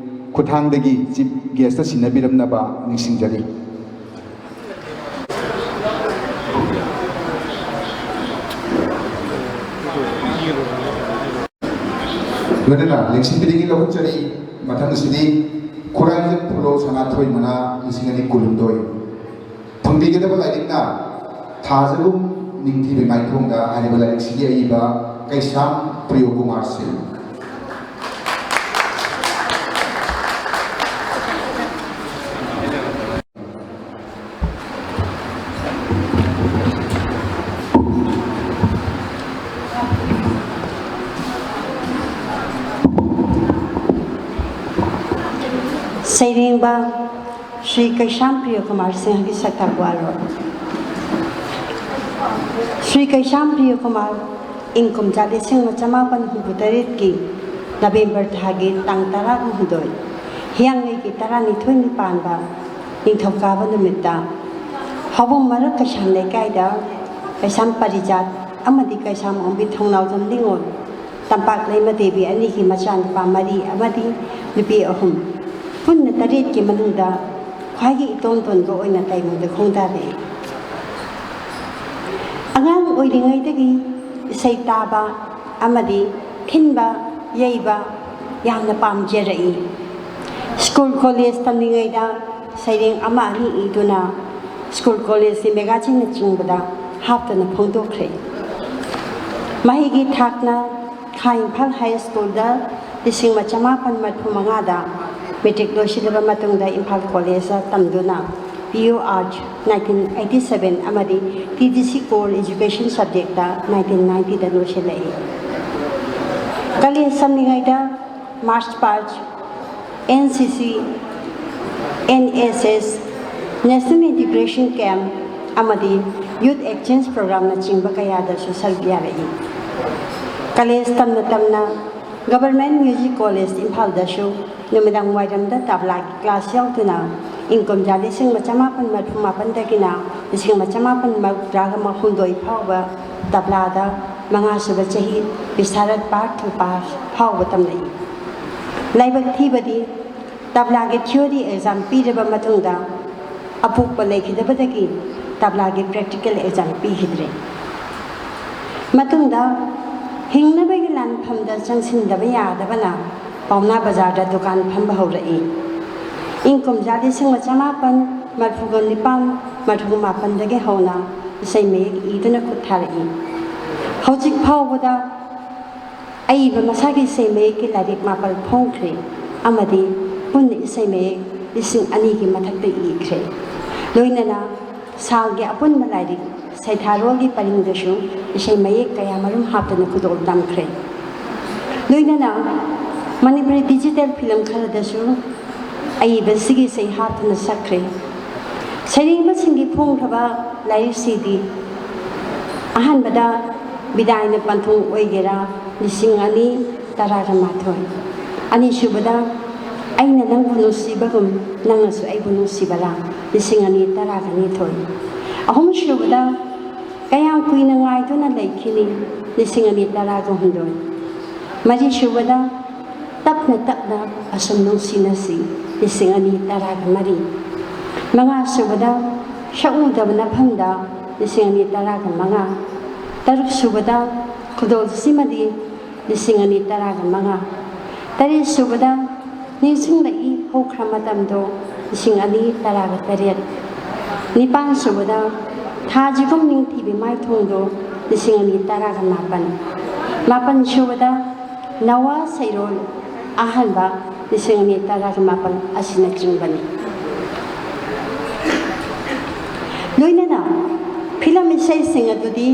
ꯈꯨꯠꯊꯥꯡꯗꯒꯤ chief guestꯇ ꯁꯤꯟꯅꯕꯤꯔꯝꯅꯕ ꯅꯤꯡꯁꯤꯡꯖꯔꯤ꯫ ꯂꯣꯏꯅꯅ ꯂꯦꯡꯁꯤꯟꯕꯤꯗꯒꯤ ꯂꯧꯍꯧꯖꯔꯤ꯫ ꯃꯊꯪ ꯑꯁꯤꯗꯤ ꯈꯨꯔꯥꯏꯖꯝ ꯐꯨꯂꯣ ꯁꯅꯥꯊꯣꯏ ꯃꯅꯥ ꯂꯤꯁꯤꯡ ꯑꯅꯤ ꯀꯨꯟꯍꯨꯝꯗꯣꯏ꯫ ꯐꯪꯕꯤꯒꯗꯕ ꯂꯥꯏꯔꯤꯛꯅ ꯊꯥꯖꯒꯨꯝ ꯅꯤꯡꯊꯤꯕꯤ ꯃꯥꯏꯊꯣꯡꯗ ꯍꯥꯏꯔꯤꯕ ꯂꯥꯏꯔꯤꯛꯁꯤꯒꯤ ꯑꯏꯕ ꯀꯩꯁꯥꯝ ꯄ꯭ꯔꯤꯌꯣꯀꯨꯃꯥꯔ ꯁꯤꯡ꯫ ꯁꯩꯔꯦꯡꯕ ꯁ꯭ꯔꯤ ꯀꯩꯁꯥꯝ ꯄ꯭ꯔꯤꯌꯣꯀꯨꯃꯥꯔ ꯁꯤꯡꯍꯒꯤ ꯁꯛꯇꯥꯛ ꯋꯥꯔꯣꯜ꯫ ꯁ꯭ꯔꯤ ꯀꯩꯁꯥꯝ ꯄ꯭ꯔꯤꯌꯣꯀꯨꯃꯥꯔ ꯏꯪ ꯀꯨꯝꯖꯥ ꯂꯤꯁꯤꯡ ꯑꯃ ꯆꯃꯥꯄꯟ ꯍꯨꯝꯐꯨ ꯇꯔꯦꯠꯀꯤ ꯅꯕꯦꯝꯕꯔ ꯊꯥꯒꯤ ꯇꯥꯡ ꯇꯔꯥꯍꯨꯝꯗꯣꯏ, ꯍꯤꯌꯥꯡꯒꯩꯒꯤ ꯇꯔꯥꯅꯤꯊꯣꯏꯅꯤ ꯄꯥꯟꯕ ꯅꯤꯡꯊꯧꯀꯥꯕ ꯅꯨꯃꯤꯠꯇ ꯍꯥꯎꯕꯝ ꯃꯔꯛ ꯀꯩꯁꯥꯝ ꯂꯩꯀꯥꯏꯗ ꯀꯩꯁꯥꯝ ꯄꯥꯔꯤꯖꯥꯠ ꯑꯃꯗꯤ ꯀꯩꯁꯥꯝ ꯑꯣꯡꯕꯤ ꯊꯧꯅꯥꯎꯖꯝ ꯅꯤꯉꯣꯜ, ꯇꯝꯄꯥꯛ ꯂꯩꯃ ꯗꯦꯕꯤ ꯑꯅꯤꯒꯤ ꯃꯆꯥꯅꯨꯄꯥ ꯃꯔꯤ ꯑꯃꯗꯤ ꯅꯨꯄꯤ ꯑꯍꯨꯝ, ꯄꯨꯟꯅ ꯇꯔꯦꯠꯀꯤ ꯃꯅꯨꯡꯗ ꯈ꯭ꯋꯥꯏꯒꯤ ꯏꯇꯣꯟ ꯇꯣꯟꯕ ꯑꯣꯏꯅ ꯇꯥꯏꯕꯪꯗ ꯈꯣꯡꯗꯥꯔꯛꯏ꯫ ꯑꯉꯥꯡ ꯑꯣꯏꯔꯤꯉꯩꯗꯒꯤ ꯏꯁꯩ ꯇꯥꯕ ꯑꯃꯗꯤ ꯊꯤꯟꯕ ꯌꯩꯕ ꯌꯥꯝꯅ ꯄꯥꯝꯖꯔꯛꯏ꯫ ꯁ꯭ꯀꯨꯜ ꯀꯣꯂꯦꯖ ꯇꯝꯂꯤꯉꯩꯗ ꯁꯩꯔꯦꯡ ꯑꯃ ꯑꯅꯤ ꯏꯗꯨꯅ ꯁ꯭ꯀꯨꯜ ꯀꯣꯂꯦꯖꯀꯤ ꯃꯦꯒꯥꯖꯤꯟꯅꯆꯤꯡꯕꯗ ꯍꯥꯞꯇꯅ ꯐꯣꯡꯗꯣꯛꯈ꯭ꯔꯦ꯫ ꯃꯍꯩꯒꯤ ꯊꯥꯛꯅ ꯈꯥ ꯏꯝꯐꯥꯜ ꯍꯥꯏ ꯁ꯭ꯀꯨꯜꯗ ꯂꯤꯁꯤꯡ ꯑꯃ ꯆꯃꯥꯄꯟ ꯃꯔꯤꯐꯨ ꯃꯉꯥꯗ ꯃꯦꯇ꯭ꯔꯤꯛ ꯂꯣꯏꯁꯤꯜꯂꯕ ꯃꯇꯨꯡꯗ ꯏꯝꯐꯥꯜ ꯀꯣꯂꯦꯖꯇ ꯇꯝꯗꯨꯅ P U arts nineteen eighty seven ꯑꯃꯗꯤ T G C core education subject nineteen ninetyꯗ ꯂꯣꯏꯁꯤꯜꯂꯛꯏ꯫ ꯀꯣꯂꯦꯖ ꯇꯝꯂꯤꯉꯩꯗ march pass, N C C, N S S, National Integration Camp ꯑꯃꯗꯤ Youth Exchange Programꯅꯆꯤꯡꯕ ꯀꯌꯥꯗꯁꯨ ꯁꯔꯨꯛ ꯌꯥꯔꯛꯏ꯫ ꯀꯣꯂꯦꯖ ꯇꯝꯅ ꯇꯝꯅ Government Music College ꯏꯝꯐꯥꯜꯗꯁꯨ ꯅꯨꯃꯤꯗꯥꯡ ꯋꯥꯏꯔꯝꯗ ꯇꯕ꯭ꯂꯥꯒꯤ ꯀ꯭ꯂꯥꯁ ꯌꯥꯎꯗꯨꯅ ꯏꯪ ꯀꯨꯝꯖꯥ ꯂꯤꯁꯤꯡ ꯑꯃ ꯆꯃꯥꯄꯟ ꯃꯔꯤꯐꯨ ꯃꯥꯄꯟꯗꯒꯤꯅ ꯂꯤꯁꯤꯡ ꯑꯃ ꯆꯃꯥꯄꯟ ꯃꯔꯤꯐꯨ ꯇꯔꯥꯒ ꯍꯨꯝꯗꯣꯏ ꯐꯥꯎꯕ ꯇꯕ꯭ꯂꯥꯗ ꯃꯉꯥꯁꯨꯕ ꯆꯍꯤ ꯕꯤꯁꯥꯔꯠ ꯄꯥꯔꯠ ꯇꯨ ꯄꯥꯁ ꯐꯥꯎꯕ ꯇꯝꯂꯛꯏ꯫ ꯂꯥꯏꯕꯛ ꯊꯤꯕꯗꯤ ꯇꯕ꯭ꯂꯥꯒꯤ ꯊꯤꯑꯣꯔꯤ ꯑꯦꯛꯖꯥꯝ ꯄꯤꯔꯕ ꯃꯇꯨꯡꯗ ꯑꯄꯣꯛꯄ ꯂꯩꯈꯤꯗꯕꯗꯒꯤ ꯇꯕ꯭ꯂꯥꯒꯤ ꯄ꯭ꯔꯦꯛꯇꯤꯀꯦꯜ ꯑꯦꯛꯖꯥꯝ ꯄꯤꯈꯤꯗ꯭ꯔꯦ꯫ ꯃꯇꯨꯡꯗ ꯍꯤꯡꯅꯕꯒꯤ ꯂꯥꯟꯐꯝꯗ ꯆꯪꯁꯤꯟꯗꯕ ꯌꯥꯗꯕꯅ ꯄꯥꯎꯅꯥ ꯕꯖꯥꯔꯗ ꯗꯨꯀꯥꯟ ꯐꯝꯕ ꯍꯧꯔꯛꯏ꯫ ꯏꯪ ꯀꯨꯝꯖꯥ ꯂꯤꯁꯤꯡ ꯑꯃ ꯆꯃꯥꯄꯟ ꯃꯔꯤꯐꯨꯒ ꯅꯤꯄꯥꯟ ꯃꯔꯤꯐꯨ ꯃꯥꯄꯟꯗꯒꯤ ꯍꯧꯅ ꯏꯁꯩ ꯃꯌꯦꯛ ꯏꯗꯨꯅ ꯈꯨꯠ ꯊꯥꯔꯛꯏ꯫ ꯍꯧꯖꯤꯛ ꯐꯥꯎꯕꯗ ꯑꯏꯕ ꯃꯁꯥꯒꯤ ꯏꯁꯩ ꯃꯌꯦꯛꯀꯤ ꯂꯥꯏꯔꯤꯛ ꯃꯥꯄꯜ ꯐꯣꯡꯈ꯭ꯔꯦ ꯑꯃꯗꯤ ꯄꯨꯟꯅ ꯏꯁꯩ ꯃꯌꯦꯛ ꯂꯤꯁꯤꯡ ꯑꯅꯤꯒꯤ ꯃꯊꯛꯇ ꯏꯈ꯭ꯔꯦ꯫ ꯂꯣꯏꯅꯅ ꯁꯥꯜꯒꯤ ꯑꯄꯨꯟꯕ ꯂꯥꯏꯔꯤꯛ ꯁꯩꯊꯥꯔꯣꯜꯒꯤ ꯄꯔꯤꯡꯗꯁꯨ ꯏꯁꯩ ꯃꯌꯦꯛ ꯀꯌꯥ ꯃꯔꯨꯝ ꯍꯥꯞꯇꯅ ꯈꯨꯗꯣꯜ ꯇꯝꯈ꯭ꯔꯦ꯫ ꯂꯣꯏꯅꯅ ꯃꯅꯤꯄꯨꯔꯤ ꯗꯤꯖꯤꯇꯦꯜ ꯐꯤꯂꯝ ꯈꯔꯗꯁꯨ ꯑꯏꯕꯁꯤꯒꯤ ꯏꯁꯩ ꯍꯥꯞꯇꯨꯅ ꯁꯛꯈ꯭ꯔꯦ꯫ ꯁꯩꯔꯦꯡꯕꯁꯤꯡꯒꯤ ꯐꯣꯡꯈ꯭ꯔꯕ ꯂꯥꯏꯔꯤꯛꯁꯤꯗꯤ ꯑꯍꯥꯟꯕꯗ ꯕꯤꯗꯥꯏꯅ ꯄꯟꯊꯨꯡ ꯑꯣꯏꯒꯦꯔꯥ ꯂꯤꯁꯤꯡ ꯑꯅꯤ ꯇꯔꯥꯒ ꯃꯥꯊꯣꯏ, ꯑꯅꯤꯁꯨꯕꯗ ꯑꯩꯅ ꯅꯪꯕꯨ ꯅꯨꯡꯁꯤꯕꯒꯨꯝ ꯅꯪꯅꯁꯨ ꯑꯩꯕꯨ ꯅꯨꯡꯁꯤꯕꯔꯥ ꯂꯤꯁꯤꯡ ꯑꯅꯤ ꯇꯔꯥꯒ ꯅꯤꯊꯣꯏ, ꯑꯍꯨꯝꯁꯨꯕꯗ ꯀꯌꯥꯝ ꯀꯨꯏꯅ ꯉꯥꯏꯗꯨꯅ ꯂꯩꯈꯤꯅꯤ ꯂꯤꯁꯤꯡ ꯑꯅꯤ ꯇꯔꯥꯒ ꯍꯨꯝꯗꯣꯏ, ꯃꯔꯤꯁꯨꯕꯗ ꯇꯞꯅ ꯇꯞꯅ ꯑꯁꯨꯝ ꯅꯨꯡꯁꯤꯅꯁꯤ ꯂꯤꯁꯤꯡ ꯑꯅꯤ ꯇꯔꯥꯒ ꯃꯔꯤ, ꯃꯉꯥꯁꯨꯕꯗ ꯁꯛꯎꯗꯕ ꯅꯐꯝꯗ ꯂꯤꯁꯤꯡ ꯑꯅꯤ ꯇꯔꯥꯒ ꯃꯉꯥ, ꯇꯔꯨꯛꯁꯨꯕꯗ ꯈꯨꯗꯣꯜꯁꯤꯃꯗꯤ ꯂꯤꯁꯤꯡ ꯑꯅꯤ ꯇꯔꯥꯒ ꯃꯉꯥ, ꯇꯔꯦꯠꯁꯨꯕꯗ ꯅꯤꯡꯁꯤꯡꯂꯛꯏ ꯍꯧꯈ꯭ꯔ ꯃꯇꯝꯗꯣ ꯂꯤꯁꯤꯡ ꯑꯅꯤ ꯇꯔꯥꯒ ꯇꯔꯦꯠ꯫ ꯅꯤꯄꯥꯟ ꯁꯨꯕꯗ ꯊꯥꯖꯤꯒꯨꯝ ꯅꯤꯡꯊꯤꯕꯤ ꯃꯥꯏꯊꯣꯡꯗꯣ ꯂꯤꯁꯤꯡ ꯑꯅꯤ ꯇꯔꯥꯒ ꯃꯥꯄꯟ꯫ ꯃꯥꯄꯟ ꯁꯨꯕꯗ ꯅꯋꯥ ꯁꯩꯔꯣꯜ ꯑꯍꯥꯟꯕ ꯂꯤꯁꯤꯡ ꯑꯅꯤ ꯇꯔꯥꯒ ꯃꯥꯄꯟ ꯑꯁꯤꯅꯆꯤꯡꯕꯅꯤ꯫ ꯂꯣꯏꯅꯅ ꯐꯤꯂꯝ ꯏꯁꯩꯁꯤꯡ ꯑꯗꯨꯗꯤ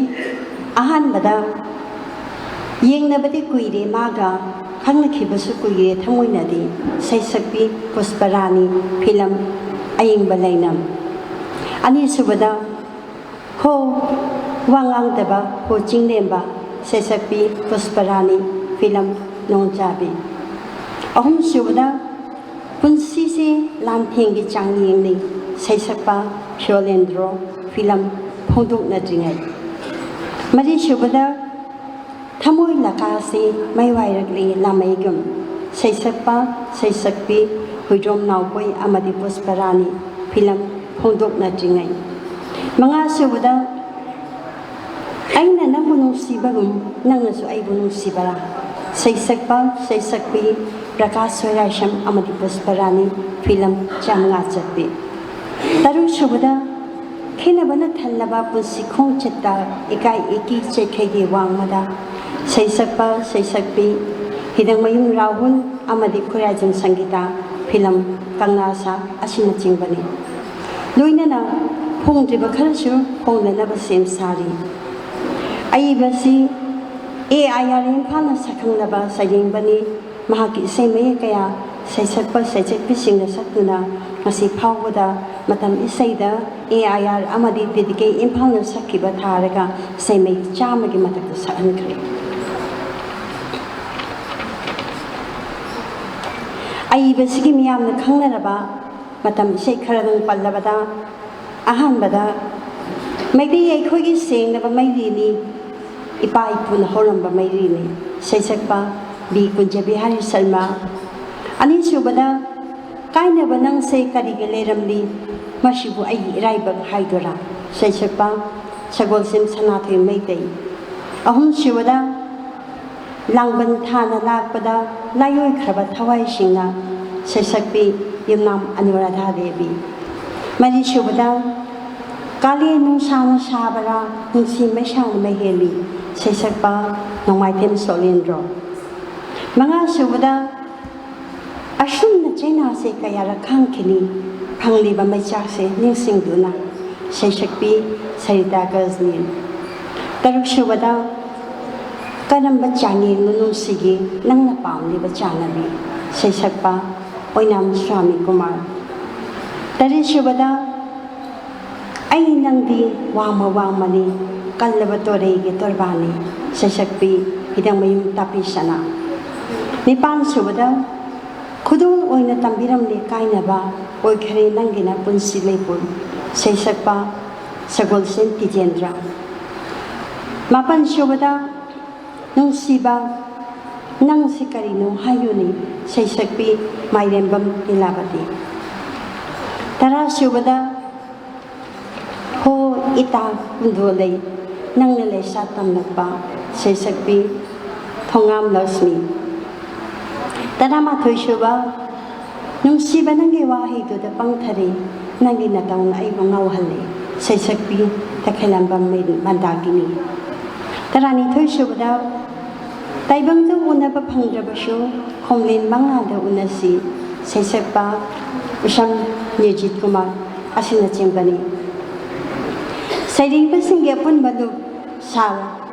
ꯑꯍꯥꯟꯕꯗ ꯌꯦꯡꯅꯕꯗꯤ ꯀꯨꯏꯔꯦ ꯃꯥꯒ, ꯈꯪꯅꯈꯤꯕꯁꯨ ꯀꯨꯏꯔꯦ ꯊꯃꯣꯏꯅꯗꯤ, ꯁꯩꯁꯛꯄꯤ ꯄꯨꯁꯄꯔꯥꯅꯤ, ꯐꯤꯂꯝ ꯑꯌꯤꯡꯕ ꯂꯩꯅꯝ꯫ ꯑꯅꯤꯁꯨꯕꯗ ꯍꯣ ꯋꯥ ꯉꯥꯡꯗꯕ ꯍꯣ ꯆꯤꯡꯂꯦꯝꯕ, ꯁꯩꯁꯛꯄꯤ ꯄꯨꯁꯄꯔꯥꯅꯤ, ꯐꯤꯂꯝ ꯅꯣꯡꯖꯥꯕꯤ꯫ ꯑꯍꯨꯝꯁꯨꯕꯗ ꯄꯨꯟꯁꯤꯁꯦ ꯂꯥꯟꯊꯦꯡꯒꯤ ꯆꯥꯡꯌꯦꯡꯅꯤ, ꯁꯩꯁꯛꯄ ꯐꯤꯌꯣꯂꯦꯟꯗ꯭ꯔꯣ, ꯐꯤꯂꯝ ꯐꯣꯡꯗꯣꯛꯅꯗ꯭ꯔꯤꯉꯩ꯫ ꯃꯔꯤꯁꯨꯕꯗ ꯊꯃꯣꯏ ꯂꯀꯥꯁꯤ ꯃꯩ ꯋꯥꯏꯔꯛꯂꯤ ꯂꯥꯃꯩꯒꯨꯝ, ꯁꯩꯁꯛꯄ ꯁꯩꯁꯛꯄꯤ ꯍꯨꯏꯗ꯭ꯔꯣꯝ ꯅꯥꯎꯕꯣꯏ ꯑꯃꯗꯤ ꯄꯨꯁꯄꯔꯥꯅꯤ, ꯐꯤꯂꯝ ꯐꯣꯡꯗꯣꯛꯅꯗ꯭ꯔꯤꯉꯩ꯫ ꯃꯉꯥꯁꯨꯕꯗ ꯑꯩꯅ ꯅꯪꯕꯨ ꯅꯨꯡꯁꯤꯕꯒꯨꯝ ꯅꯪꯅꯁꯨ ꯑꯩꯕꯨ ꯅꯨꯡꯁꯤꯕꯔꯥ, ꯁꯩꯁꯛꯄ ꯁꯩꯁꯛꯄꯤ ꯄ꯭ꯔꯀꯥꯁ ꯁꯣꯏꯔꯥꯏꯁꯝ ꯑꯃꯗꯤ ꯄꯨꯁꯄꯔꯥꯅꯤ, ꯐꯤꯂꯝ ꯆꯥꯝꯃꯉꯥ ꯆꯠꯄꯤ꯫ ꯇꯔꯨꯛꯁꯨꯕꯗ ꯈꯦꯅꯕꯅ ꯊꯜꯂꯕ ꯄꯨꯟꯁꯤ ꯈꯣꯡꯆꯠꯇ ꯏꯀꯥꯏ ꯏꯀꯤ ꯆꯩꯈꯩꯒꯤ ꯋꯥꯡꯃꯗ, ꯁꯩꯁꯛꯄ ꯁꯩꯁꯛꯄꯤ ꯍꯤꯗꯪꯃꯌꯨꯝ ꯔꯥꯍꯨꯜ ꯑꯃꯗꯤ ꯈꯨꯔꯥꯏꯖꯝ ꯁꯪꯒꯤꯇꯥ, ꯐꯤꯂꯝ ꯀꯪꯂꯥꯁꯥ ꯑꯁꯤꯅꯆꯤꯡꯕꯅꯤ꯫ ꯂꯣꯏꯅꯅ ꯍꯣꯡꯗ꯭ꯔꯤꯕ ꯈꯔꯁꯨ ꯍꯣꯡꯅꯅꯕ ꯁꯦꯝ ꯁꯥꯔꯤ꯫ ꯑꯏꯕꯁꯤ ꯑꯦ ꯑꯥꯏ ꯑꯥꯔ ꯏꯝꯐꯥꯜꯅ ꯁꯛꯈꯪꯂꯕ ꯁꯩꯔꯦꯡꯕꯅꯤ꯫ ꯃꯍꯥꯛꯀꯤ ꯏꯁꯩ ꯃꯌꯦꯛ ꯀꯌꯥ ꯁꯩꯁꯛꯄ ꯁꯩꯁꯛꯄꯤꯁꯤꯡꯅ ꯁꯛꯇꯨꯅ ꯉꯁꯤ ꯐꯥꯎꯕꯗ ꯃꯇꯝ ꯏꯁꯩꯗ ꯑꯦ ꯑꯥꯏ ꯑꯥꯔ ꯑꯃꯗꯤ ꯗꯤꯗꯤꯀꯦ ꯏꯝꯐꯥꯜꯅ ꯁꯛꯈꯤꯕ ꯊꯥꯔꯒ ꯏꯁꯩ ꯃꯌꯦꯛ ꯆꯥꯝꯃꯒꯤ ꯃꯊꯛꯇ ꯁꯛꯍꯟꯈ꯭ꯔꯦ꯫ ꯑꯏꯕꯁꯤꯒꯤ ꯃꯤꯌꯥꯝꯅ ꯈꯪꯅꯔꯕ ꯃꯇꯝ ꯏꯁꯩ ꯈꯔꯗꯪ ꯄꯜꯂꯕꯗ, ꯑꯍꯥꯟꯕꯗ ꯃꯩꯇꯩ ꯑꯩꯈꯣꯏꯒꯤ ꯁꯦꯡꯂꯕ ꯃꯩꯔꯤꯅꯤ, ꯏꯄꯥ ꯏꯄꯨꯅ ꯍꯧꯔꯝꯕ ꯃꯩꯔꯤꯅꯤ, ꯁꯩꯁꯛꯄ ꯕꯤ ꯀꯨꯟꯖꯕꯤꯍꯥꯔꯤ ꯁꯔꯃ꯫ ꯑꯅꯤꯁꯨꯕꯗ ꯀꯥꯏꯅꯕ ꯅꯪꯁꯦ ꯀꯔꯤꯒꯤ ꯂꯩꯔꯝꯂꯤ, ꯃꯁꯤꯕꯨ ꯑꯩꯒꯤ ꯏꯔꯥꯏꯕꯛ ꯍꯥꯏꯗꯣꯏꯔꯥ, ꯁꯩꯁꯛꯄ ꯁꯒꯣꯜꯁꯦꯝ ꯁꯅꯥꯊꯣꯏ ꯃꯩꯇꯩ꯫ ꯑꯍꯨꯝꯁꯨꯕꯗ ꯂꯥꯡꯕꯟ ꯊꯥꯅ ꯂꯥꯛꯄꯗ ꯂꯥꯏꯑꯣꯏꯈ꯭ꯔꯕ ꯊꯋꯥꯏꯁꯤꯡꯅ ꯁꯩꯁꯛꯄꯤ ꯌꯨꯝꯅꯥꯝ ꯑꯅꯨꯔꯥꯙꯥ ꯗꯦꯕꯤ꯫ ꯃꯔꯤꯁꯨꯕꯗ ꯀꯥꯂꯦꯟ ꯅꯨꯡꯁꯥꯅ ꯁꯥꯕꯔꯥ, ꯅꯨꯡꯁꯤ ꯃꯩꯁꯥꯅ ꯃꯩ ꯍꯦꯜꯂꯤ, ꯁꯩꯁꯛꯄ ꯅꯣꯡꯃꯥꯏꯊꯦꯝ ꯁꯣꯂꯦꯟꯗ꯭ꯔꯣ꯫ ꯃꯉꯥꯁꯨꯕꯗ ꯑꯁꯨꯝꯅ ꯆꯩꯅꯥꯁꯦ ꯀꯌꯥꯔꯛ ꯈꯥꯡꯈꯤꯅꯤ, ꯐꯪꯂꯤꯕ ꯃꯩꯆꯥꯛꯁꯦ ꯅꯤꯡꯁꯤꯡꯗꯨꯅ, ꯁꯩꯁꯛꯄꯤ ꯁꯔꯤꯇꯥ ꯒꯖꯅꯤ꯫ ꯇꯔꯨꯛꯁꯨꯕꯗ ꯀꯔꯝꯕ ꯆꯥꯡꯌꯦꯡꯅꯣ ꯅꯨꯡꯁꯤꯒꯤ ꯅꯪꯅ ꯄꯥꯝꯂꯤꯕ ꯆꯥꯅꯕꯤ, ꯁꯩꯁꯛꯄ ꯑꯣꯏꯅꯥꯝ ꯁ꯭ꯋꯥꯃꯤ ꯀꯨꯃꯥꯔ꯫ ꯇꯔꯦꯠꯁꯨꯕꯗ ꯑꯩ ꯅꯪꯗꯤ ꯋꯥꯡꯃ ꯋꯥꯡꯃꯅꯤ, ꯀꯜꯂꯕ ꯇꯣꯔꯩꯒꯤ ꯇꯣꯔꯕꯥꯅꯤ, ꯁꯩꯁꯛꯄꯤ ꯍꯤꯗꯥꯡꯃꯌꯨꯝ ꯇꯥꯄꯤ ꯁꯅꯥ꯫ ꯅꯤꯄꯥꯟꯁꯨꯕꯗ ꯈꯨꯗꯣꯜ ꯑꯣꯏꯅ ꯇꯝꯕꯤꯔꯝꯂꯦ ꯀꯥꯏꯅꯕ, ꯑꯣꯏꯈꯔꯦ ꯅꯪꯒꯤꯅ ꯄꯨꯟꯁꯤ ꯂꯩꯄꯣꯠ, ꯁꯩꯁꯛꯄ ꯁꯒꯣꯜꯁꯦꯟ ꯇꯤꯖꯦꯟꯗ꯭ꯔ꯫ ꯃꯥꯄꯟꯁꯨꯕꯗ ꯅꯨꯡꯁꯤꯕ ꯅꯪꯁꯤ ꯀꯔꯤꯅꯣ ꯍꯥꯏꯌꯨꯅꯦ, ꯁꯩꯁꯛꯄꯤ ꯃꯥꯏꯔꯦꯝꯕꯝ ꯂꯤꯂꯥꯕꯇꯤ꯫ ꯇꯔꯥꯁꯨꯕꯗ ꯍꯣ ꯏꯇꯥ ꯀꯨꯟꯗꯣ ꯂꯩ, ꯅꯪꯅ ꯂꯩꯁꯥ ꯇꯝꯂꯛꯄ, ꯁꯩꯁꯛꯄꯤ ꯊꯣꯉꯥꯝ ꯂꯛꯁꯃꯤ꯫ ꯇꯔꯥꯃꯥꯊꯣꯏꯁꯨꯕ ꯅꯨꯡꯁꯤꯕ ꯅꯪꯒꯤ ꯋꯥꯍꯩꯗꯨꯗ ꯄꯪꯊꯔꯦ, ꯅꯪꯒꯤ ꯅꯇꯧꯅ ꯑꯩꯕꯨ ꯉꯥꯎꯍꯜꯂꯦ, ꯁꯩꯁꯛꯄꯤ ꯇꯈꯦꯂꯝꯕꯝ ꯃꯟꯗꯥꯀꯤꯅꯤ꯫ ꯇꯔꯥꯅꯤꯊꯣꯏꯁꯨꯕꯗ ꯇꯥꯏꯕꯪꯗ ꯎꯅꯕ ꯐꯪꯗ꯭ꯔꯕꯁꯨ ꯈꯣꯝꯂꯦꯟ ꯃꯉꯥꯗ ꯎꯅꯁꯤ, ꯁꯩꯁꯛꯄ ꯎꯁꯝ ꯅꯤꯔꯖꯤꯠ ꯀꯨꯃꯥꯔ ꯑꯁꯤꯅꯆꯤꯡꯕꯅꯤ꯫ ꯁꯩꯔꯦꯡꯕꯁꯤꯡꯒꯤ ꯑꯄꯨꯟꯕ ꯂꯨꯞ ꯁꯥꯔ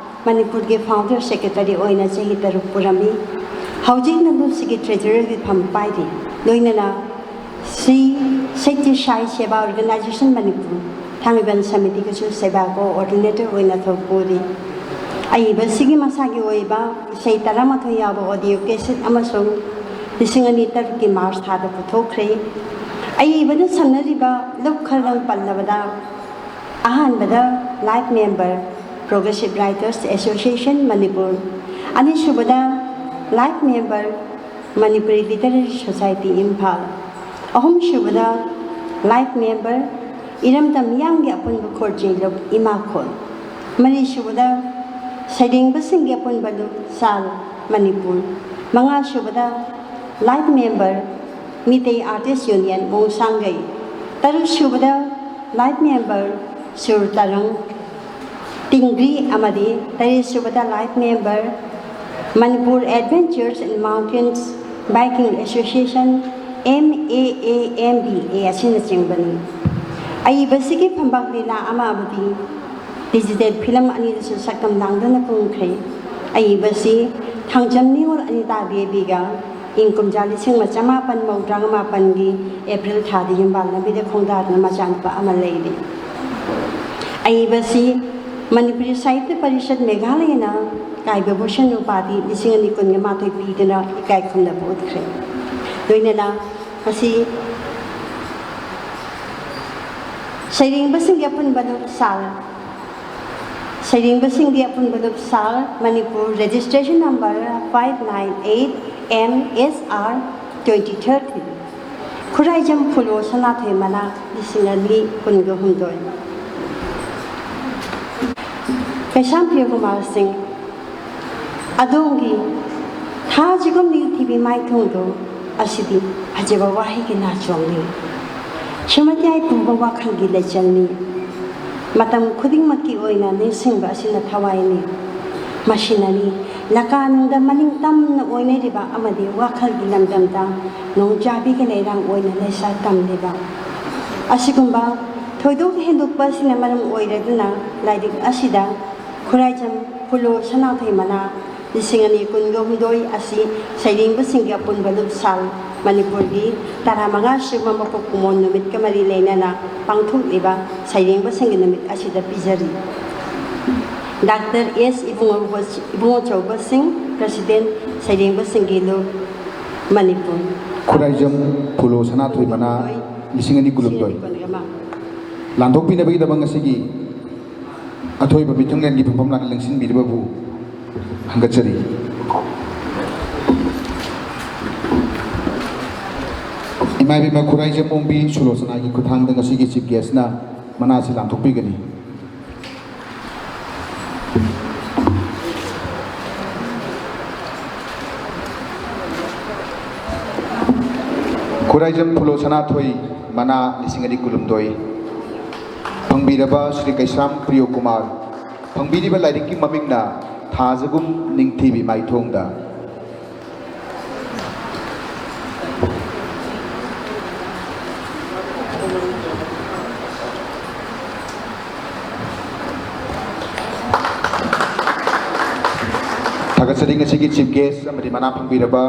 ꯃꯅꯤꯄꯨꯔꯒꯤ founder secretary ꯑꯣꯏꯅ ꯆꯍꯤ ꯇꯔꯨꯛ ꯄꯨꯔꯝꯃꯤ꯫ ꯍꯧꯖꯤꯛꯅ ꯂꯨꯞꯁꯤꯒꯤ treasurer ꯒꯤ ꯐꯝ ꯄꯥꯏꯔꯤ꯫ ꯂꯣꯏꯅꯅ ꯁ꯭ꯔꯤ ꯁꯇ꯭ꯌ ꯁꯥꯏ ꯁꯦꯕꯥ organization ꯃꯅꯤꯄꯨꯔ ꯊꯥꯡꯃꯩꯕꯟ ꯁꯃꯤꯇꯤꯒꯤꯁꯨ ꯁꯦꯕꯥ coordinator ꯑꯣꯏꯅ ꯊꯧ ꯄꯨꯔꯤ꯫ ꯑꯏꯕꯁꯤꯒꯤ ꯃꯁꯥꯒꯤ ꯑꯣꯏꯕ ꯏꯁꯩ ꯇꯔꯥꯃꯥꯊꯣꯏ ꯌꯥꯎꯕ audio cassette ꯑꯃꯁꯨꯡ ꯂꯤꯁꯤꯡ ꯑꯅꯤ ꯇꯔꯨꯛꯀꯤ March ꯊꯥꯗ ꯄꯨꯊꯣꯛꯈ꯭ꯔꯦ꯫ ꯑꯏꯕꯅ ꯁꯝꯅꯔꯤꯕ ꯂꯨꯞ ꯈꯔꯗꯪ ꯄꯜꯂꯕꯗ, ꯑꯍꯥꯟꯕꯗ life member Progressive Writers Association Manipur, ꯑꯅꯤꯁꯨꯕꯗ life member Manipuri Literary Society Imphal, ꯑꯍꯨꯝꯁꯨꯕꯗ life member ꯏꯔꯝꯗꯝ ꯃꯤꯌꯥꯝꯒꯤ ꯑꯄꯨꯟꯕ ꯈꯣꯔꯖꯦ ꯂꯨꯞ ꯏꯃꯥꯈꯣꯜ, ꯃꯔꯤꯁꯨꯕꯗ ꯁꯩꯔꯦꯡꯕꯁꯤꯡꯒꯤ ꯑꯄꯨꯟꯕ ꯂꯨꯞ ꯁꯥꯜ ꯃꯅꯤꯄꯨꯔ, ꯃꯉꯥꯁꯨꯕꯗ life member Meitei artists union ꯃꯣꯡꯁꯥꯡꯒꯩ, ꯇꯔꯨꯛ ꯁꯨꯕꯗ ꯂꯥꯏꯐ ꯃꯦꯝꯕꯔ ꯁꯨꯔ ꯇꯔꯪ ꯇꯤꯡꯒ꯭ꯔꯤ ꯑꯃꯗꯤ ꯇꯔꯦꯠ ꯁꯨꯕꯗ life member Manipur adventures in mountains biking association, M A A M B A ꯑꯁꯤꯅꯆꯤꯡꯕꯅꯤ꯫ ꯑꯏꯕꯁꯤꯒꯤ ꯐꯝꯕꯥꯛ ꯂꯤꯂꯥ ꯑꯃꯕꯨꯗꯤ ꯗꯤꯖꯤꯇꯦꯜ ꯐꯤꯂꯝ ꯑꯅꯤꯗꯁꯨ ꯁꯛꯇꯝ ꯂꯥꯡꯗꯨꯅ ꯀꯨꯝꯈ꯭ꯔꯦ꯫ ꯑꯏꯕꯁꯤ ꯊꯥꯡꯖꯝ ꯅꯤꯉꯣꯜ ꯑꯅꯤꯇꯥ ꯕꯦꯕꯤꯒ ꯏꯪ ꯀꯨꯝꯖꯥ ꯂꯤꯁꯤꯡ ꯑꯃ ꯆꯃꯥꯄꯟ ꯃꯧꯗ꯭ꯔꯥ ꯃꯥꯄꯟꯒꯤ ꯑꯦꯄ꯭ꯔꯤꯜ ꯊꯥꯗ ꯌꯨꯝꯕꯥꯜ ꯂꯝꯕꯤꯗ ꯈꯣꯡꯗꯥꯗꯨꯅ ꯃꯆꯥꯅꯨꯄꯥ ꯑꯃ ꯂꯩꯔꯤ꯫ ꯑꯏꯕꯁꯤ ꯃꯅꯤꯄꯨꯔꯤ ꯁꯥꯍꯤꯇ꯭ꯌ ꯄꯔꯤꯁꯠ ꯃꯦꯘꯥꯂꯌꯅ ꯀꯥꯏꯕ ꯚꯨꯁꯟ ꯎꯄꯥꯙꯤ ꯂꯤꯁꯤꯡ ꯑꯅꯤ ꯀꯨꯟꯒ ꯃꯥꯊꯣꯏ ꯄꯤꯗꯨꯅ ꯏꯀꯥꯏ ꯈꯨꯝꯅꯕ ꯎꯠꯈ꯭ꯔꯦ꯫ ꯂꯣꯏꯅꯅ ꯃꯁꯤ ꯁꯩꯔꯦꯡꯕꯁꯤꯡꯒꯤ ꯑꯄꯨꯟꯕ ꯂꯨꯞꯁꯥꯜ, ꯁꯩꯔꯦꯡꯕꯁꯤꯡꯒꯤ ꯑꯄꯨꯟꯕ ꯂꯨꯞꯁꯥꯜ, Manipur registration number five nine eight M S R twenty thirty꯫ Khuraijam ꯐꯨꯂꯣ ꯁꯅꯥꯊꯣꯏ ꯃꯅꯥ, ꯂꯤꯁꯤꯡ ꯑꯅꯤ ꯀꯨꯟꯒ ꯍꯨꯝꯗꯣꯏ꯫ ꯀꯩꯁꯥꯝ ꯄ꯭ꯔꯤꯌꯀꯨꯃꯥꯔ ꯁꯤꯡ, ꯑꯗꯣꯝꯒꯤ ꯊꯥꯖꯤꯒꯨꯝ ꯅꯤꯡꯊꯤꯕꯤ ꯃꯥꯏꯊꯣꯡꯗꯣ ꯑꯁꯤꯗꯤ ꯐꯖꯕ ꯋꯥꯍꯩꯒꯤ ꯅꯥꯆꯣꯝꯅꯤ꯫ ꯁꯤꯃꯇꯤ ꯑꯩ ꯄꯨꯕ ꯋꯥꯈꯜꯒꯤ ꯂꯩꯆꯜꯅꯤ꯫ ꯃꯇꯝ ꯈꯨꯗꯤꯡꯃꯛꯀꯤ ꯑꯣꯏꯅ ꯅꯤꯡꯁꯤꯡꯕ ꯑꯁꯤꯅ ꯊꯋꯥꯏꯅꯤ꯫ ꯃꯁꯤꯅꯅꯤ ꯂꯀꯥꯅꯨꯡꯗ ꯃꯅꯤꯡ ꯇꯝꯅ ꯑꯣꯏꯅꯔꯤꯕ ꯑꯃꯗꯤ ꯋꯥꯈꯜꯒꯤ ꯂꯝꯗꯝꯗ ꯅꯣꯡꯖꯥꯕꯤꯒꯤ ꯂꯩꯔꯥꯡ ꯑꯣꯏꯅ ꯂꯩꯁꯥ ꯇꯝꯂꯤꯕ꯫ ꯑꯁꯤꯒꯨꯝꯕ ꯊꯣꯏꯗꯣꯛ ꯍꯦꯟꯗꯣꯛꯄ ꯑꯁꯤꯅ ꯃꯔꯝ ꯑꯣꯏꯔꯗꯨꯅ ꯂꯥꯏꯔꯤꯛ ꯑꯁꯤꯗ ꯈꯨꯔꯥꯏꯖꯝ ꯐꯨꯂꯣ ꯁꯅꯥꯊꯣꯏ ꯃꯅꯥ ꯂꯤꯁꯤꯡ ꯑꯅꯤ ꯀꯨꯟꯒ ꯍꯨꯝꯗꯣꯏ ꯑꯁꯤ ꯁꯩꯔꯦꯡꯕꯁꯤꯡꯒꯤ ꯑꯄꯨꯟꯕ ꯂꯨꯞꯁꯥꯜ, ꯃꯅꯤꯄꯨꯔꯒꯤ ꯇꯔꯥꯃꯉꯥ ꯁꯨꯕ ꯃꯄꯣꯛ ꯀꯨꯝꯑꯣꯟ ꯅꯨꯃꯤꯠꯀ ꯃꯔꯤ ꯂꯩꯅꯅ ꯄꯥꯡꯊꯣꯛꯂꯤꯕ ꯁꯩꯔꯦꯡꯕꯁꯤꯡꯒꯤ ꯅꯨꯃꯤꯠ ꯑꯁꯤꯗ ꯄꯤꯖꯔꯤ꯫ ꯗꯥꯛꯇꯔ ꯑꯦꯁ ꯏꯕꯨꯡꯉꯣ-, ꯏꯕꯨꯡꯉꯣꯆꯧꯕ ꯁꯤꯡ, ꯄ꯭ꯔꯁꯤꯗꯦꯟ, ꯁꯩꯔꯦꯡꯕꯁꯤꯡꯒꯤ ꯂꯨꯞ, ꯃꯅꯤꯄꯨꯔ꯫ ꯈꯨꯔꯥꯏꯖꯝ ꯐꯨꯂꯣ ꯁꯅꯥꯊꯣꯏ ꯃꯅꯥ, ꯂꯤꯁꯤꯡ ꯑꯅꯤ ꯀꯨꯟꯍꯨꯝꯗꯣꯏ꯫ ꯂꯥꯟꯊꯣꯛꯄꯤꯅꯕꯒꯤꯗꯃꯛ ꯉꯁꯤꯒꯤ ꯑꯊꯣꯏꯕ ꯃꯤꯊꯨꯡꯂꯦꯟꯒꯤ ꯐꯝꯐꯝ ꯂꯥꯡ ꯂꯦꯡꯁꯤꯟꯕꯤꯔꯤꯕꯕꯨ ꯊꯥꯒꯠꯆꯔꯤ꯫ ꯏꯃꯥ ꯏꯕꯦꯝꯃ ꯈꯨꯔꯥꯏꯖꯝ ꯑꯣꯡꯕꯤ ꯁꯨꯂꯣꯆꯅꯥꯒꯤ ꯈꯨꯠꯊꯥꯡꯗ ꯉꯁꯤꯒꯤ ꯆꯤꯐ ꯒꯦꯁꯅ ꯃꯅꯥ ꯑꯁꯤ ꯂꯥꯟꯊꯣꯛꯄꯤꯒꯅꯤ꯫ ꯈꯨꯔꯥꯏꯖꯝ ꯐꯨꯂꯣ ꯁꯅꯥꯊꯣꯏ ꯃꯅꯥ ꯂꯤꯁꯤꯡ ꯑꯅꯤ ꯀꯨꯟꯍꯨꯝꯗꯣꯏ ꯐꯪꯕꯤꯔꯕ ꯁ꯭ꯔꯤ ꯀꯩꯁꯥꯝ ꯄ꯭ꯔꯤꯌꯣ ꯀꯨꯃꯥꯔ꯫ ꯐꯪꯕꯤꯔꯤꯕ ꯂꯥꯏꯔꯤꯛꯀꯤ ꯃꯃꯤꯡꯅ ꯊꯥꯖꯒꯨꯝ ꯅꯤꯡꯊꯤꯕꯤ ꯃꯥꯏꯊꯣꯡꯗ꯫ ꯊꯥꯒꯠꯆꯔꯤ ꯉꯁꯤꯒꯤ chief guest ꯑꯃꯗꯤ ꯃꯅꯥ ꯐꯪꯕꯤꯔꯕ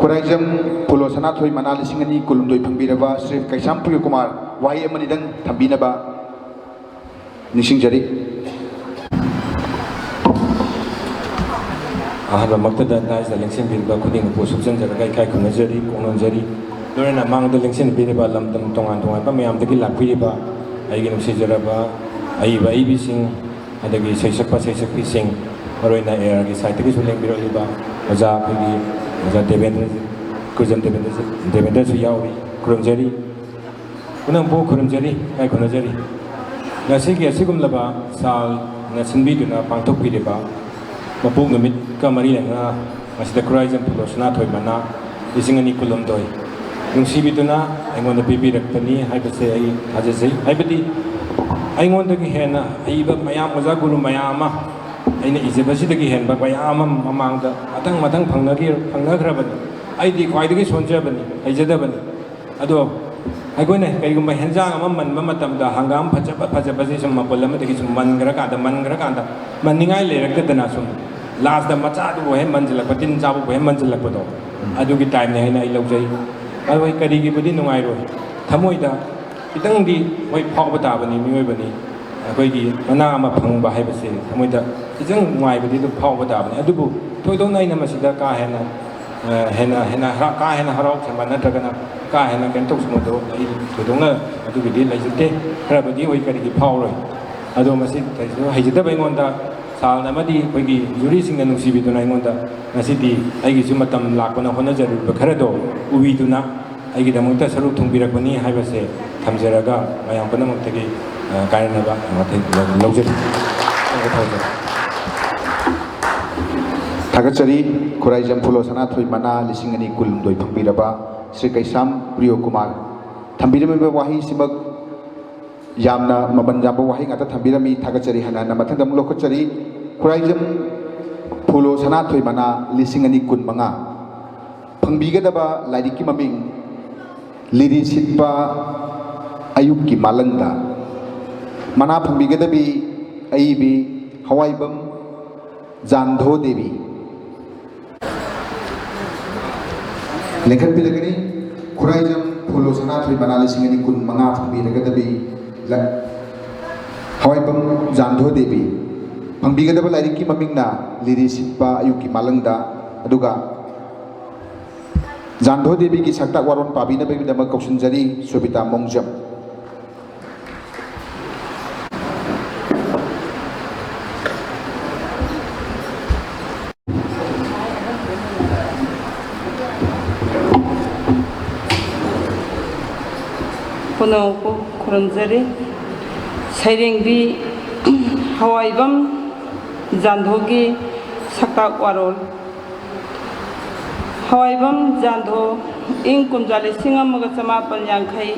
ꯈꯨꯔꯥꯏꯖꯝ ꯄꯣꯂꯣ ꯁꯅꯥꯊꯣꯏ ꯃꯅꯥ ꯂꯤꯁꯤꯡ ꯑꯅꯤ ꯀꯨꯟꯍꯨꯝꯗꯣꯏ ꯐꯪꯕꯤꯔꯕ ꯁ꯭ꯔꯤ ꯀꯩꯁꯥꯝ ꯄ꯭ꯔꯤꯌꯣ ꯀꯨꯃꯥꯔ, ꯋꯥꯍꯩ ꯑꯃꯅꯤꯗꯪ ꯊꯝꯕꯤꯅꯕ ꯅꯤꯡꯁꯤꯡꯖꯔꯤ꯫ ꯑꯍꯥꯟꯕꯃꯛꯇꯗ ꯗꯥꯏꯁꯇ ꯂꯦꯡꯁꯤꯟꯕꯤꯔꯤꯕ ꯈꯨꯗꯤꯡꯃꯛꯄꯨ ꯁꯨꯞꯆꯟꯖꯔꯒ ꯏꯀꯥꯏ ꯈꯨꯝꯅꯖꯔꯤ, ꯀꯣꯛꯅꯣꯟꯖꯔꯤ꯫ ꯂꯣꯏꯅꯅ ꯃꯥꯡꯗ ꯂꯦꯡꯁꯤꯟꯕꯤꯔꯤꯕ ꯂꯝꯗꯝ ꯇꯣꯉꯥꯟ ꯇꯣꯉꯥꯟꯕ ꯃꯌꯥꯝꯗꯒꯤ ꯂꯥꯛꯄꯤꯔꯤꯕ ꯑꯩꯒꯤ ꯅꯨꯡꯁꯤꯖꯔꯕ ꯑꯏꯕ ꯑꯏꯕꯤꯁꯤꯡ, ꯑꯗꯒꯤ ꯁꯩꯁꯛꯄ ꯁꯩꯁꯛꯄꯤꯁꯤꯡ, ꯃꯔꯨꯑꯣꯏꯅ ꯑꯦ ꯑꯥꯔꯒꯤ ꯁꯥꯏꯠꯇꯒꯤꯁꯨ ꯂꯦꯡꯕꯤꯔꯛꯂꯤꯕ ꯑꯣꯖꯥ ꯑꯩꯈꯣꯏꯒꯤ ꯑꯣꯖꯥ ꯗꯦꯕꯦꯟꯗ꯭ꯔ, ꯀꯨꯖꯝ ꯗꯦꯕꯦꯟꯗ꯭ꯔ, ꯗꯦꯕꯦꯟꯗ꯭ꯔꯁꯨ ꯌꯥꯎꯔꯤ, ꯈꯨꯔꯨꯝꯖꯔꯤ꯫ ꯄꯨꯝꯅꯃꯛꯄꯨ ꯈꯨꯔꯨꯝꯖꯔꯤ, ꯏꯀꯥꯏ ꯈꯨꯝꯅꯖꯔꯤ꯫ ꯉꯁꯤꯒꯤ ꯑꯁꯤꯒꯨꯝꯂꯕ ꯁꯥꯜꯅ ꯁꯤꯟꯕꯤꯗꯨꯅ ꯄꯥꯡꯊꯣꯛꯄꯤꯔꯤꯕ ꯃꯄꯣꯛ ꯅꯨꯃꯤꯠꯀ ꯃꯔꯤ ꯂꯩꯅꯅ ꯃꯁꯤꯗ ꯈꯨꯔꯥꯏꯖꯝ ꯐꯨꯂꯣ ꯁꯅꯥꯊꯣꯏ ꯃꯅꯥ ꯂꯤꯁꯤꯡ ꯑꯅꯤ ꯀꯨꯟꯍꯨꯝꯗꯣꯏ ꯅꯨꯡꯁꯤꯕꯤꯗꯨꯅ ꯑꯩꯉꯣꯟꯗ ꯄꯤꯕꯤꯔꯛꯄꯅꯤ ꯍꯥꯏꯕꯁꯦ ꯑꯩ ꯊꯥꯖꯖꯩ꯫ ꯍꯥꯏꯕꯗꯤ ꯑꯩꯉꯣꯟꯗꯒꯤ ꯍꯦꯟꯅ ꯍꯩꯕ ꯃꯌꯥꯝ, ꯑꯣꯖꯥ ꯒꯨꯔꯨ ꯃꯌꯥꯝ ꯑꯃ ꯑꯩꯅ ꯏꯖꯕꯁꯤꯗꯒꯤ ꯍꯦꯟꯕ ꯃꯌꯥꯝ ꯑꯃ ꯃꯃꯥꯡꯗ ꯃꯊꯪ ꯃꯊꯪ ꯐꯪꯅꯈꯤ-, ꯐꯪꯅꯈ꯭ꯔꯕꯅꯤ꯫ ꯑꯩꯗꯤ ꯈ꯭ꯋꯥꯏꯗꯒꯤ ꯁꯣꯟꯖꯕꯅꯤ, ꯍꯩꯖꯗꯕꯅꯤ꯫ ꯑꯗꯣ ꯑꯩꯈꯣꯏꯅ ꯀꯔꯤꯒꯨꯝꯕ ꯍꯦꯟꯖꯥꯡ ꯑꯃ ꯃꯟꯕ ꯃꯇꯝꯗ ꯍꯪꯒꯥꯝ ꯐꯖꯕ ꯐꯖꯕꯁꯦ ꯁꯨꯝ ꯃꯄꯨꯜ ꯑꯃꯗꯒꯤ ꯁꯨꯝ ꯃꯟꯈ꯭ꯔꯀꯥꯟꯗ, ꯃꯟꯈ꯭ꯔꯀꯥꯟꯗ ꯃꯟꯅꯤꯡꯉꯥꯏ ꯂꯩꯔꯛꯇꯗꯅ ꯁꯨꯝ ꯂꯥꯁꯇ ꯃꯆꯥꯗꯨꯕꯨ ꯍꯦꯛ ꯃꯟꯁꯤꯜꯂꯛꯄ, ꯇꯤꯟ ꯆꯥꯕꯕꯨ ꯍꯦꯛ ꯃꯟꯁꯤꯜꯂꯛꯄꯗꯣ, ꯑꯗꯨꯒꯤ ꯇꯥꯏꯞꯅꯦ ꯍꯥꯏꯅ ꯑꯩ ꯂꯧꯖꯩ꯫ ꯑꯗꯣ ꯑꯩ ꯀꯔꯤꯒꯤꯕꯨꯗꯤ ꯅꯨꯡꯉꯥꯏꯔꯣꯏ? ꯊꯃꯣꯏꯗ ꯈꯤꯇꯪꯗꯤ ꯍꯣꯏ ꯐꯥꯎꯕ ꯇꯥꯕꯅꯤ, ꯃꯤꯑꯣꯏꯕꯅꯤ꯫ ꯑꯩꯈꯣꯏꯒꯤ ꯃꯅꯥ ꯑꯃ ꯐꯪꯕ ꯍꯥꯏꯕꯁꯦ ꯊꯃꯣꯏꯗ ꯈꯤꯇꯪ ꯅꯨꯡꯉꯥꯏꯕꯗꯤ ꯑꯗꯨꯝ ꯐꯥꯎꯕ ꯇꯥꯕꯅꯤ꯫ ꯑꯗꯨꯕꯨ ꯊꯣꯏꯗꯣꯛꯅ ꯑꯩꯅ ꯃꯁꯤꯗ ꯀꯥ ꯍꯦꯟꯅ ꯑ, ꯍꯦꯟꯅ, ꯍꯦꯟꯅ ꯍꯔꯥꯎ-, ꯀꯥ ꯍꯦꯟꯅ ꯍꯔꯥꯎ ꯁꯟꯕ ꯅꯠꯇ꯭ꯔꯒꯅ ꯀꯥ ꯍꯦꯟꯅ ꯀꯩꯅꯣ ꯇꯧꯁꯟꯕꯗꯣ ꯑꯩ ꯊꯣꯏꯗꯣꯛꯅ ꯑꯗꯨꯒꯤꯗꯤ ꯂꯩꯖꯗꯦ꯫ ꯈꯔꯕꯨꯗꯤ ꯍꯣꯏ ꯀꯔꯤꯒꯤ ꯐꯥꯎꯔꯣꯏ꯫ ꯑꯗꯣ ꯃꯁꯤ ꯀꯩꯁꯨ ꯍꯩꯖꯗꯕ ꯑꯩꯉꯣꯟꯗ ꯁꯥꯜꯅ ꯑꯃꯗꯤ ꯑꯩꯈꯣꯏꯒꯤ ꯖꯨꯔꯤꯁꯤꯡꯅ ꯅꯨꯡꯁꯤꯕꯤꯗꯨꯅ ꯑꯩꯉꯣꯟꯗ ꯉꯁꯤꯗꯤ ꯑꯩꯒꯤꯁꯨ ꯃꯇꯝ ꯂꯥꯛꯄꯅ ꯍꯣꯠꯅꯖꯔꯨꯔꯤꯕ ꯈꯔꯗꯣ ꯎꯕꯤꯗꯨꯅ ꯑꯩꯒꯤꯗꯃꯛꯇ ꯁꯔꯨꯛ ꯊꯨꯡꯕꯤꯔꯛꯄꯅꯤ ꯍꯥꯏꯕꯁꯦ ꯊꯝꯖꯔꯒ ꯃꯌꯥꯝ ꯄꯨꯝꯅꯃꯛꯇꯒꯤ, ꯑ, ꯀꯥꯏꯅꯅꯕ ꯋꯥꯊꯦꯡ ꯂꯧ-, ꯂꯧꯖꯔꯤ꯫ ꯊꯥꯒꯠꯆꯔꯤ꯫ ꯈꯨꯔꯥꯏꯖꯝ ꯐꯨꯂꯣ ꯁꯅꯥꯊꯣꯏ ꯃꯅꯥ ꯂꯤꯁꯤꯡ ꯑꯅꯤ ꯀꯨꯟꯍꯨꯝꯗꯣꯏ ꯐꯪꯕꯤꯔꯕ ꯁ꯭ꯔꯤ ꯀꯩꯁꯥꯝ ꯄ꯭ꯔꯤꯌꯣ ꯀꯨꯃꯥꯔ꯫ ꯊꯝꯕꯤꯔꯝꯃꯤꯕ ꯋꯥꯍꯩꯁꯤꯃꯛ ꯌꯥꯝꯅ ꯃꯃꯜ ꯌꯥꯝꯕ ꯋꯥꯍꯩ ꯉꯥꯛꯇ ꯊꯝꯕꯤꯔꯝꯃꯤ꯫ ꯊꯥꯒꯠꯆꯔꯤ꯫ ꯍꯟꯅ ꯍꯟꯅ ꯃꯊꯪꯗ ꯑꯃꯨꯛ ꯂꯧꯈꯠꯆꯔꯤ꯫ ꯈꯨꯔꯥꯏꯖꯝ ꯐꯨꯂꯣ ꯁꯅꯥꯊꯣꯏ ꯃꯅꯥ ꯂꯤꯁꯤꯡ ꯑꯅꯤ ꯀꯨꯟ ꯃꯉꯥ꯫ ꯐꯪꯕꯤꯒꯗꯕ ꯂꯥꯏꯔꯤꯛꯀꯤ ꯃꯃꯤꯡ ꯂꯤꯔꯤ ꯁꯤꯠꯄ ꯑꯌꯨꯛꯀꯤ ꯃꯥꯂꯪꯗ꯫ ꯃꯅꯥ ꯐꯪꯕꯤꯒꯗꯕꯤ ꯑꯏꯕꯤ ꯍꯋꯥꯏꯕꯝ ꯖꯥꯟꯙꯣ ꯗꯦꯕꯤ꯫ ꯂꯦꯡꯈꯠꯄꯤꯔꯒꯅꯤ꯫ ꯈꯨꯔꯥꯏꯖꯝ ꯐꯨꯂꯣ ꯁꯅꯥꯊꯣꯏ ꯃꯅꯥ ꯂꯤꯁꯤꯡ ꯑꯅꯤ ꯀꯨꯟ ꯃꯉꯥ ꯐꯪꯕꯤꯔꯒꯗꯕꯤ ꯂ-, ꯍꯋꯥꯏꯕꯝ ꯖꯥꯟꯙꯣ ꯗꯦꯕꯤ꯫ ꯐꯪꯕꯤꯒꯗꯕ ꯂꯥꯏꯔꯤꯛꯀꯤ ꯃꯃꯤꯡꯅ ꯂꯤꯔꯤ ꯁꯤꯠꯄ ꯑꯌꯨꯛꯀꯤ ꯃꯥꯂꯪꯗ꯫ ꯑꯗꯨꯒ ꯖꯥꯟꯙꯣ ꯗꯦꯕꯤꯒꯤ ꯁꯛꯇꯥꯛ ꯋꯥꯔꯣꯜ ꯄꯥꯕꯤꯅꯕꯒꯤꯗꯃꯛ ꯀꯧꯁꯤꯟꯖꯔꯤ ꯁꯣꯕꯤꯇꯥ ꯃꯣꯡꯖꯝ꯫ ꯄꯨꯝꯅꯃꯛꯄꯨ ꯈꯨꯔꯨꯝꯖꯔꯤ꯫ ꯁꯩꯔꯦꯡꯕꯤ ꯍꯋꯥꯏꯕꯝ ꯖꯥꯟꯙꯣꯒꯤ ꯁꯛꯇꯥꯛ ꯋꯥꯔꯣꯜ꯫ ꯍꯋꯥꯏꯕꯝ ꯖꯥꯟꯙꯣ ꯏꯪ ꯀꯨꯝꯖꯥ ꯂꯤꯁꯤꯡ ꯑꯃꯒ ꯆꯃꯥꯄꯟ ꯌꯥꯡꯈꯩ,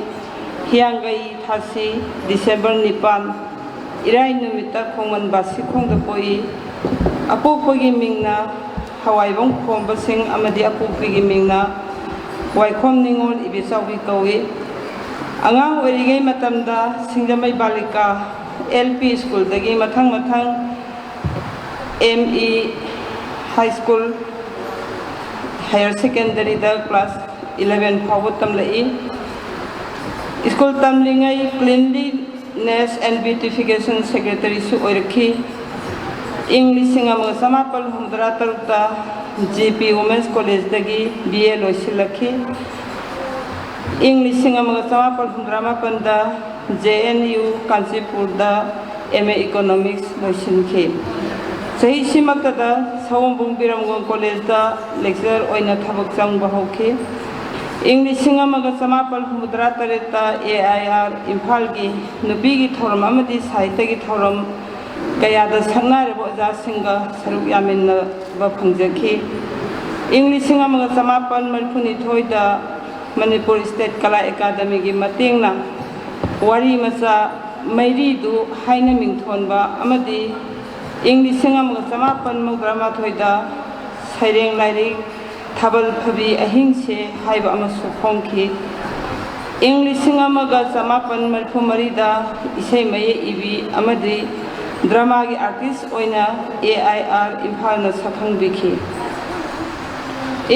ꯍꯤꯌꯥꯡꯒꯩ ꯊꯥꯁꯤ ꯗꯤꯁꯦꯝꯕꯔ ꯅꯤꯄꯥꯟ, ꯏꯔꯥꯏ ꯅꯨꯃꯤꯠꯇ ꯈꯣꯡꯃꯟ ꯕꯥꯁꯤꯈꯣꯡꯗ ꯄꯣꯛꯏ꯫ ꯑꯄꯣꯛꯄꯒꯤ ꯃꯤꯡꯅ ꯍꯋꯥꯏꯕꯝ ꯈꯣꯝꯕꯁꯤꯡ ꯑꯃꯗꯤ ꯑꯄꯣꯛꯄꯤꯒꯤ ꯃꯤꯡꯅ ꯋꯥꯏꯈꯣꯝ ꯅꯤꯉꯣꯜ ꯏꯕꯦꯆꯥꯎꯕꯤ ꯀꯧꯏ꯫ ꯑꯉꯥꯡ ꯑꯣꯏꯔꯤꯉꯩ ꯃꯇꯝꯗ ꯁꯤꯡꯖꯃꯩ ꯕꯥꯂꯤꯀꯥ ꯑꯦꯜ ꯄꯤ ꯁ꯭ꯀꯨꯜꯗꯒꯤ ꯃꯊꯪ ꯃꯊꯪ M E high school, higher ꯁꯦꯀꯦꯟꯗꯔꯤꯗ ꯀ꯭ꯂꯥꯁ ꯏꯂꯚꯦꯟ ꯐꯥꯎꯕ ꯇꯝꯂꯛꯏ꯫ ꯁ꯭ꯀꯨꯜ ꯇꯝꯂꯤꯉꯩ Cleanliness and Beautification Secretaryꯁꯨ ꯑꯣꯏꯔꯛꯈꯤ꯫ ꯏꯪ ꯂꯤꯁꯤꯡ ꯑꯃꯒ ꯆꯃꯥꯄꯜ ꯍꯨꯝꯐꯨꯇꯔꯥ ꯇꯔꯨꯛꯇ ꯖꯦ ꯄꯤ ꯋꯨꯃꯦꯟꯁ ꯀꯣꯂꯦꯖꯇꯒꯤ ꯕꯤ ꯑꯦ ꯂꯣꯏꯁꯤꯜꯂꯛꯈꯤ꯫ ꯏꯪ ꯂꯤꯁꯤꯡ ꯑꯃꯒ ꯆꯃꯥꯄꯜ ꯍꯨꯝꯐꯨꯇꯔꯥ ꯃꯥꯄꯟꯗ ꯖꯦ ꯑꯦꯟ ꯌꯨ ꯀꯥꯟꯆꯤꯄꯨꯔꯗ ꯑꯦꯝ ꯑꯦ ꯏꯀꯣꯅꯣꯃꯤꯛꯁ ꯂꯣꯏꯁꯤꯟꯈꯤ꯫ ꯆꯍꯤꯁꯤꯃꯛꯇꯗ ꯁꯑꯣꯝꯕꯨꯡ ꯕꯤꯔꯝꯒꯣꯟ ꯀꯣꯂꯦꯖꯇ ꯂꯦꯛꯆꯔꯔ ꯑꯣꯏꯅ ꯊꯕꯛ ꯆꯪꯕ ꯍꯧꯈꯤ꯫ ꯏꯪ ꯂꯤꯁꯤꯡ ꯑꯃꯒ ꯆꯃꯥꯄꯜ ꯍꯨꯝꯐꯨꯇꯔꯥ ꯇꯔꯦꯠꯇ ꯑꯦ ꯑꯥꯏ ꯑꯥꯔ ꯏꯝꯐꯥꯜꯒꯤ ꯅꯨꯄꯤꯒꯤ ꯊꯧꯔꯝ ꯑꯃꯗꯤ ꯁꯥꯍꯤꯇ꯭ꯌꯒꯤ ꯊꯧꯔꯝ ꯀꯌꯥꯗ ꯁꯛꯅꯥꯏꯔꯕ ꯑꯣꯖꯥꯁꯤꯡꯒ ꯁꯔꯨꯛ ꯌꯥꯃꯤꯟꯅꯕ ꯐꯪꯖꯈꯤ꯫ ꯏꯪ ꯂꯤꯁꯤꯡ ꯑꯃꯒ ꯆꯃꯥꯄꯜ ꯃꯔꯤꯐꯨꯅꯤꯊꯣꯏꯗ ꯃꯅꯤꯄꯨꯔ ꯁ꯭ꯇꯦꯠ ꯀꯂꯥ ꯑꯦꯀꯥꯗꯃꯤꯒꯤ ꯃꯇꯦꯡꯅ ꯋꯥꯔꯤ ꯃꯆꯥ ꯃꯩꯔꯤꯗꯨ ꯍꯥꯏꯅ ꯃꯤꯡꯊꯣꯟꯕ ꯑꯃꯗꯤ ꯏꯪ ꯂꯤꯁꯤꯡ ꯑꯃꯒ ꯆꯃꯥꯄꯟ ꯃꯧꯗ꯭ꯔꯥ ꯃꯥꯊꯣꯏꯗ ꯁꯩꯔꯦꯡ ꯂꯥꯏꯔꯤꯛ ꯊꯥꯕꯜ ꯐꯕꯤ ꯑꯍꯤꯡꯁꯦ ꯍꯥꯏꯕ ꯑꯃꯁꯨ ꯐꯣꯡꯈꯤ꯫ ꯏꯪ ꯂꯤꯁꯤꯡ ꯑꯃꯒ ꯆꯃꯥꯄꯟ ꯃꯔꯤꯐꯨ ꯃꯔꯤꯗ ꯏꯁꯩ ꯃꯌꯦꯛ ꯏꯕꯤ ꯑꯃꯗꯤ ꯗ꯭ꯔꯃꯥꯒꯤ ꯑꯥꯔꯇꯤꯁ ꯑꯣꯏꯅ ꯑꯦ ꯑꯥꯏ ꯑꯥꯔ ꯏꯝꯐꯥꯜꯅ ꯁꯛꯈꯪꯕꯤꯈꯤ꯫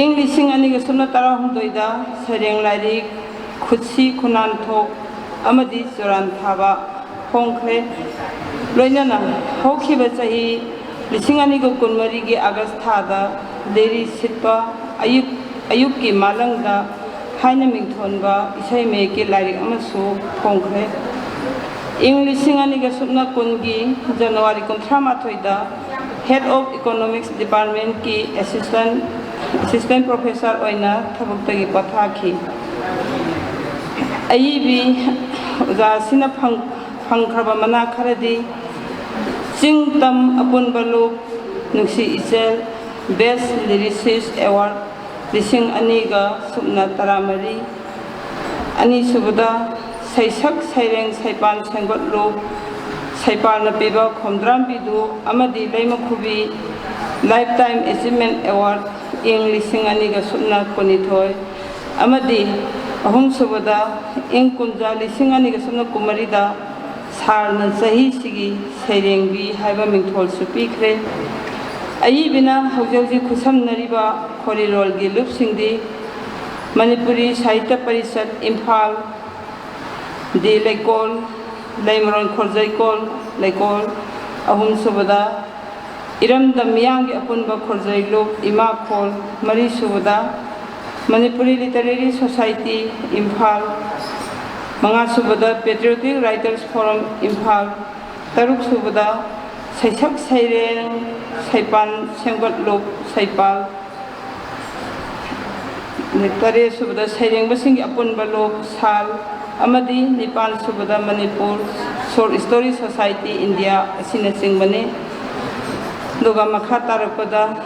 ꯏꯪ ꯂꯤꯁꯤꯡ ꯑꯅꯤꯒ ꯁꯨꯞꯅ ꯇꯔꯥꯍꯨꯝꯗꯣꯏꯗ ꯁꯩꯔꯦꯡ ꯂꯥꯏꯔꯤꯛ ꯈꯨꯠꯁꯤ ꯈꯨꯅꯥꯟꯊꯣꯛ ꯑꯃꯗꯤ ꯆꯨꯔꯥꯟ ꯊꯥꯕ ꯐꯣꯡꯈ꯭ꯔꯦ꯫ ꯂꯣꯏꯅꯅ ꯍꯧꯈꯤꯕ ꯆꯍꯤ ꯂꯤꯁꯤꯡ ꯑꯅꯤꯒ ꯀꯨꯟꯃꯔꯤꯒꯤ ꯑꯥꯒꯁ ꯊꯥꯗ ꯂꯩꯔꯤ ꯁꯤꯠꯄ ꯑꯌꯨꯛ ꯑꯌꯨꯛꯀꯤ ꯃꯥꯂꯪꯗ ꯍꯥꯏꯅ ꯃꯤꯡꯊꯣꯟꯕ ꯏꯁꯩ ꯃꯌꯦꯛꯀꯤ ꯂꯥꯏꯔꯤꯛ ꯑꯃꯁꯨ ꯐꯣꯡꯈ꯭ꯔꯦ꯫ ꯏꯪ ꯂꯤꯁꯤꯡ ꯑꯅꯤꯒ ꯁꯨꯞꯅ ꯀꯨꯟꯒꯤ ꯖꯅꯋꯥꯔꯤ ꯀꯨꯟꯊ꯭ꯔꯥ ꯃꯥꯊꯣꯏꯗ Head of Economics Departmentꯀꯤ assistant assistant professor ꯑꯣꯏꯅ ꯊꯕꯛꯇꯒꯤ ꯄꯣꯊꯥꯈꯤ꯫ ꯑꯏꯕꯤ ꯑꯣꯖꯥ ꯑꯁꯤꯅ ꯐꯪ ꯐꯪꯈ꯭ꯔꯕ ꯃꯅꯥ ꯈꯔꯗꯤ ꯆꯤꯡ ꯇꯝ ꯑꯄꯨꯟꯕ ꯂꯨꯞ, ꯅꯨꯡꯁꯤ ꯏꯆꯦꯜ, Best Lyricist Award ꯂꯤꯁꯤꯡ ꯑꯅꯤꯒ ꯁꯨꯞꯅ ꯇꯔꯥꯃꯔꯤ, ꯑꯅꯤꯁꯨꯕꯗ ꯁꯩꯁꯛ ꯁꯩꯔꯦꯡ ꯁꯩꯄꯥꯟ ꯁꯦꯝꯒꯠꯂꯨ, ꯁꯩꯄꯥꯜꯅ ꯄꯤꯕ ꯈꯣꯝꯗ꯭ꯔꯥꯝꯕꯤꯗꯨ ꯑꯃꯗꯤ ꯂꯩꯃꯈꯨꯕꯤ Lifetime Achievement Award ꯏꯪ ꯂꯤꯁꯤꯡ ꯑꯅꯤꯒ ꯁꯨꯞꯅ ꯀꯨꯟꯅꯤꯊꯣꯏ, ꯑꯃꯗꯤ ꯑꯍꯨꯝꯁꯨꯕꯗ ꯏꯪ ꯀꯨꯝꯖꯥ ꯂꯤꯁꯤꯡ ꯑꯅꯤꯒ ꯁꯨꯞꯅ ꯀꯨꯟꯃꯔꯤꯗ ꯁꯥꯔꯅ ꯆꯍꯤꯁꯤꯒꯤ ꯁꯩꯔꯦꯡꯕꯤ ꯍꯥꯏꯕ ꯃꯤꯡꯊꯣꯜꯁꯨ ꯄꯤꯈ꯭ꯔꯦ꯫ ꯑꯏꯕꯤꯅ ꯍꯧꯖꯤꯛ ꯍꯧꯖꯤꯛ ꯈꯨꯠꯁꯝꯅꯔꯤꯕ ꯈꯣꯔꯤꯔꯣꯜꯒꯤ ꯂꯨꯞꯁꯤꯡꯗꯤ ꯃꯅꯤꯄꯨꯔꯤ ꯁꯥꯍꯤꯇ꯭ꯌ ꯄꯔꯤꯁꯠ ꯏꯝꯐꯥꯜ, ꯗꯤ ꯂꯩꯀꯣꯜ, ꯂꯩꯃꯔꯣꯟ ꯈꯣꯔꯖꯩꯀꯣꯜ, ꯂꯩꯀꯣꯜ, ꯑꯍꯨꯝꯁꯨꯕꯗ ꯏꯔꯝꯗꯝ ꯃꯤꯌꯥꯝꯒꯤ ꯑꯄꯨꯟꯕ ꯈꯣꯔꯖꯩ ꯂꯨꯞ ꯏꯃꯥꯈꯣꯜ, ꯃꯔꯤꯁꯨꯕꯗ ꯃꯅꯤꯄꯨꯔꯤ Literary Society ꯏꯝꯐꯥꯜ, ꯃꯉꯥꯁꯨꯕꯗ Patriotic Writers Forum ꯏꯝꯐꯥꯜ, ꯇꯔꯨꯛꯁꯨꯕꯗ ꯁꯩꯁꯛ ꯁꯩꯔꯦꯡ ꯁꯩꯄꯥꯟ ꯁꯦꯝꯒꯠꯂꯨꯞ ꯁꯩꯄꯥꯜ, ꯇꯔꯦꯠꯁꯨꯕꯗ ꯁꯩꯔꯦꯡꯕꯁꯤꯡꯒꯤ ꯑꯄꯨꯟꯕ ꯂꯨꯞ ꯁꯥꯜ, ꯑꯃꯗꯤ ꯅꯤꯄꯥꯟꯁꯨꯕꯗ Manipur Short Story Society India ꯑꯁꯤꯅꯆꯤꯡꯕꯅꯤ꯫ ꯑꯗꯨꯒ ꯃꯈꯥ ꯇꯥꯔꯛꯄꯗ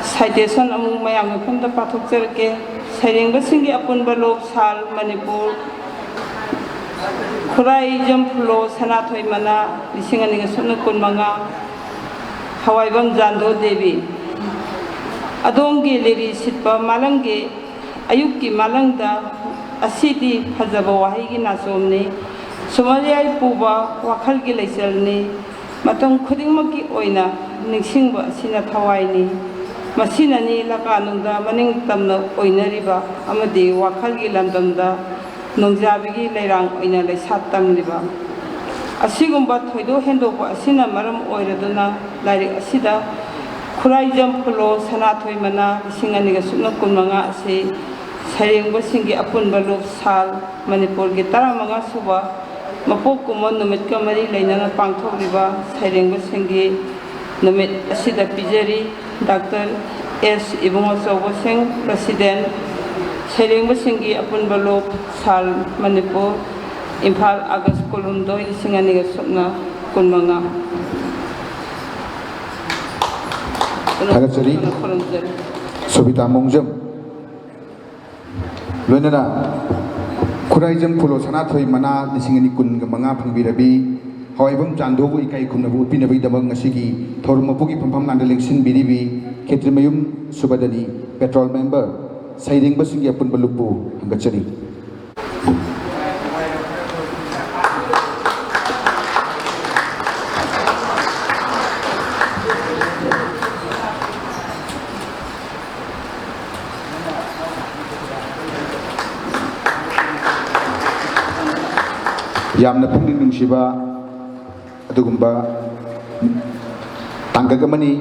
Citation ꯑꯃꯨꯛ ꯃꯌꯥꯝꯒꯤ ꯃꯐꯝꯗ ꯄꯥꯊꯣꯛꯆꯔꯛꯀꯦ꯫ ꯁꯩꯔꯦꯡꯕꯁꯤꯡꯒꯤ ꯑꯄꯨꯟꯕ ꯂꯨꯞ, ꯁꯥꯜ, ꯃꯅꯤꯄꯨꯔ, ꯈꯨꯔꯥꯏꯖꯝ ꯐꯨꯂꯣ ꯁꯅꯥꯊꯣꯏ ꯃꯅꯥ, ꯂꯤꯁꯤꯡ ꯑꯅꯤꯒ ꯁꯨꯞꯅ ꯀꯨꯟꯃꯉꯥ, ꯍꯋꯥꯏꯕꯝ ꯖꯥꯟꯗꯣ ꯗꯦꯕꯤ꯫ ꯑꯗꯣꯝꯒꯤ ꯂꯤꯔꯤ ꯁꯤꯠꯄ ꯃꯥꯂꯪꯒꯤ ꯑꯌꯨꯛꯀꯤ ꯃꯥꯂꯪꯗ ꯑꯁꯤꯗꯤ ꯐꯖꯕ ꯋꯥꯍꯩꯒꯤ ꯅꯥꯆꯣꯝꯅꯤ꯫ ꯁꯨꯃꯔꯌꯥꯏ ꯄꯨꯕ ꯋꯥꯈꯜꯒꯤ ꯂꯩꯆꯜꯅꯤ꯫ ꯃꯇꯝ ꯈꯨꯗꯤꯡꯃꯛꯀꯤ ꯑꯣꯏꯅ ꯅꯤꯡꯁꯤꯡꯕ ꯑꯁꯤꯅ ꯊꯋꯥꯏꯅꯤ꯫ ꯃꯁꯤꯅꯅꯤ ꯂꯀꯥꯅꯨꯡꯗ ꯃꯅꯤꯡ ꯇꯝꯅ ꯑꯣꯏꯅꯔꯤꯕ ꯑꯃꯗꯤ ꯋꯥꯈꯜꯒꯤ ꯂꯝꯗꯝꯗ ꯅꯣꯡꯖꯥꯕꯤꯒꯤ ꯂꯩꯔꯥꯡ ꯑꯣꯏꯅ ꯂꯩꯁꯥ ꯇꯝꯂꯤꯕ꯫ ꯑꯁꯤꯒꯨꯝꯕ ꯊꯣꯏꯗꯣꯛ ꯍꯦꯟꯗꯣꯛꯄ ꯑꯁꯤꯅ ꯃꯔꯝ ꯑꯣꯏꯔꯗꯨꯅ ꯂꯥꯏꯔꯤꯛ ꯑꯁꯤꯗ ꯈꯨꯔꯥꯏꯖꯝ ꯐꯨꯂꯣ ꯁꯅꯥꯊꯣꯏ ꯃꯅꯥ ꯂꯤꯁꯤꯡ ꯑꯅꯤꯒ ꯁꯨꯞꯅ ꯀꯨꯟꯃꯉꯥ ꯑꯁꯤ ꯁꯩꯔꯦꯡꯕꯁꯤꯡꯒꯤ ꯑꯄꯨꯟꯕ ꯂꯨꯞ, ꯁꯥꯜ, ꯃꯅꯤꯄꯨꯔꯒꯤ ꯇꯔꯥꯃꯉꯥ ꯁꯨꯕ ꯃꯄꯣꯛ ꯀꯨꯝꯑꯣꯟ ꯅꯨꯃꯤꯠꯀ ꯃꯔꯤ ꯂꯩꯅꯅ ꯄꯥꯡꯊꯣꯛꯂꯤꯕ ꯁꯩꯔꯦꯡꯕꯁꯤꯡꯒꯤ ꯅꯨꯃꯤꯠ ꯑꯁꯤꯗ ꯄꯤꯖꯔꯤ꯫ ꯗꯥꯛꯇꯔ ꯑꯦꯁ ꯏꯕꯨꯡꯉꯣ ꯆꯧꯕꯁꯤꯡ, ꯄ꯭ꯔꯁꯤꯗꯦꯟ, ꯁꯩꯔꯦꯡꯕꯁꯤꯡꯒꯤ ꯑꯄꯨꯟꯕ ꯂꯨꯞ, ꯁꯥꯜ, ꯃꯅꯤꯄꯨꯔ, ꯏꯝꯐꯥꯜ, ꯑꯥꯒꯁ ꯀꯨꯟꯍꯨꯝꯗꯣꯏ, ꯂꯤꯁꯤꯡ ꯑꯅꯤꯒ ꯁꯨꯞꯅ ꯀꯨꯟꯃꯉꯥ꯫ ꯊꯥꯒꯠꯆꯔꯤ꯫ ꯈꯨꯔꯨꯝꯖꯔꯤ꯫ ꯁꯣꯕꯤꯇꯥ ꯃꯣꯡꯖꯝ꯫ ꯂꯣꯏꯅꯅ ꯈꯨꯔꯥꯏꯖꯝ ꯐꯨꯂꯣ ꯁꯅꯥꯊꯣꯏ ꯃꯅꯥ ꯂꯤꯁꯤꯡ ꯑꯅꯤ ꯀꯨꯟꯒ ꯃꯉꯥ ꯐꯪꯕꯤꯔꯕꯤ ꯍꯋꯥꯏꯕꯝ ꯆꯥꯟꯗꯣꯕꯨ ꯏꯀꯥꯏ ꯈꯨꯝꯅꯕ ꯎꯠꯄꯤꯅꯕꯒꯤꯗꯃꯛ ꯉꯁꯤꯒꯤ ꯊꯧꯔꯝ ꯃꯄꯨꯒꯤ ꯐꯝꯐꯝ ꯂꯥꯟꯗ ꯂꯦꯡꯁꯤꯟꯕꯤꯔꯤꯕꯤ ꯈꯦꯇ꯭ꯔꯤꯃꯌꯨꯝ ꯁꯨꯕꯗꯅꯤ, ꯄꯦꯇ꯭ꯔꯣꯜ ꯃꯦꯝꯕꯔ, ꯁꯩꯔꯦꯡꯕꯁꯤꯡꯒꯤ ꯑꯄꯨꯟꯕ ꯂꯨꯞꯄꯨ ꯊꯥꯒꯠꯆꯔꯤ꯫ ꯌꯥꯝꯅ ꯄꯨꯛꯅꯤꯡ ꯅꯨꯡꯁꯤꯕ ꯑꯗꯨꯒꯨꯝꯕ ꯇꯥꯡꯀꯛ ꯑꯃꯅꯤ꯫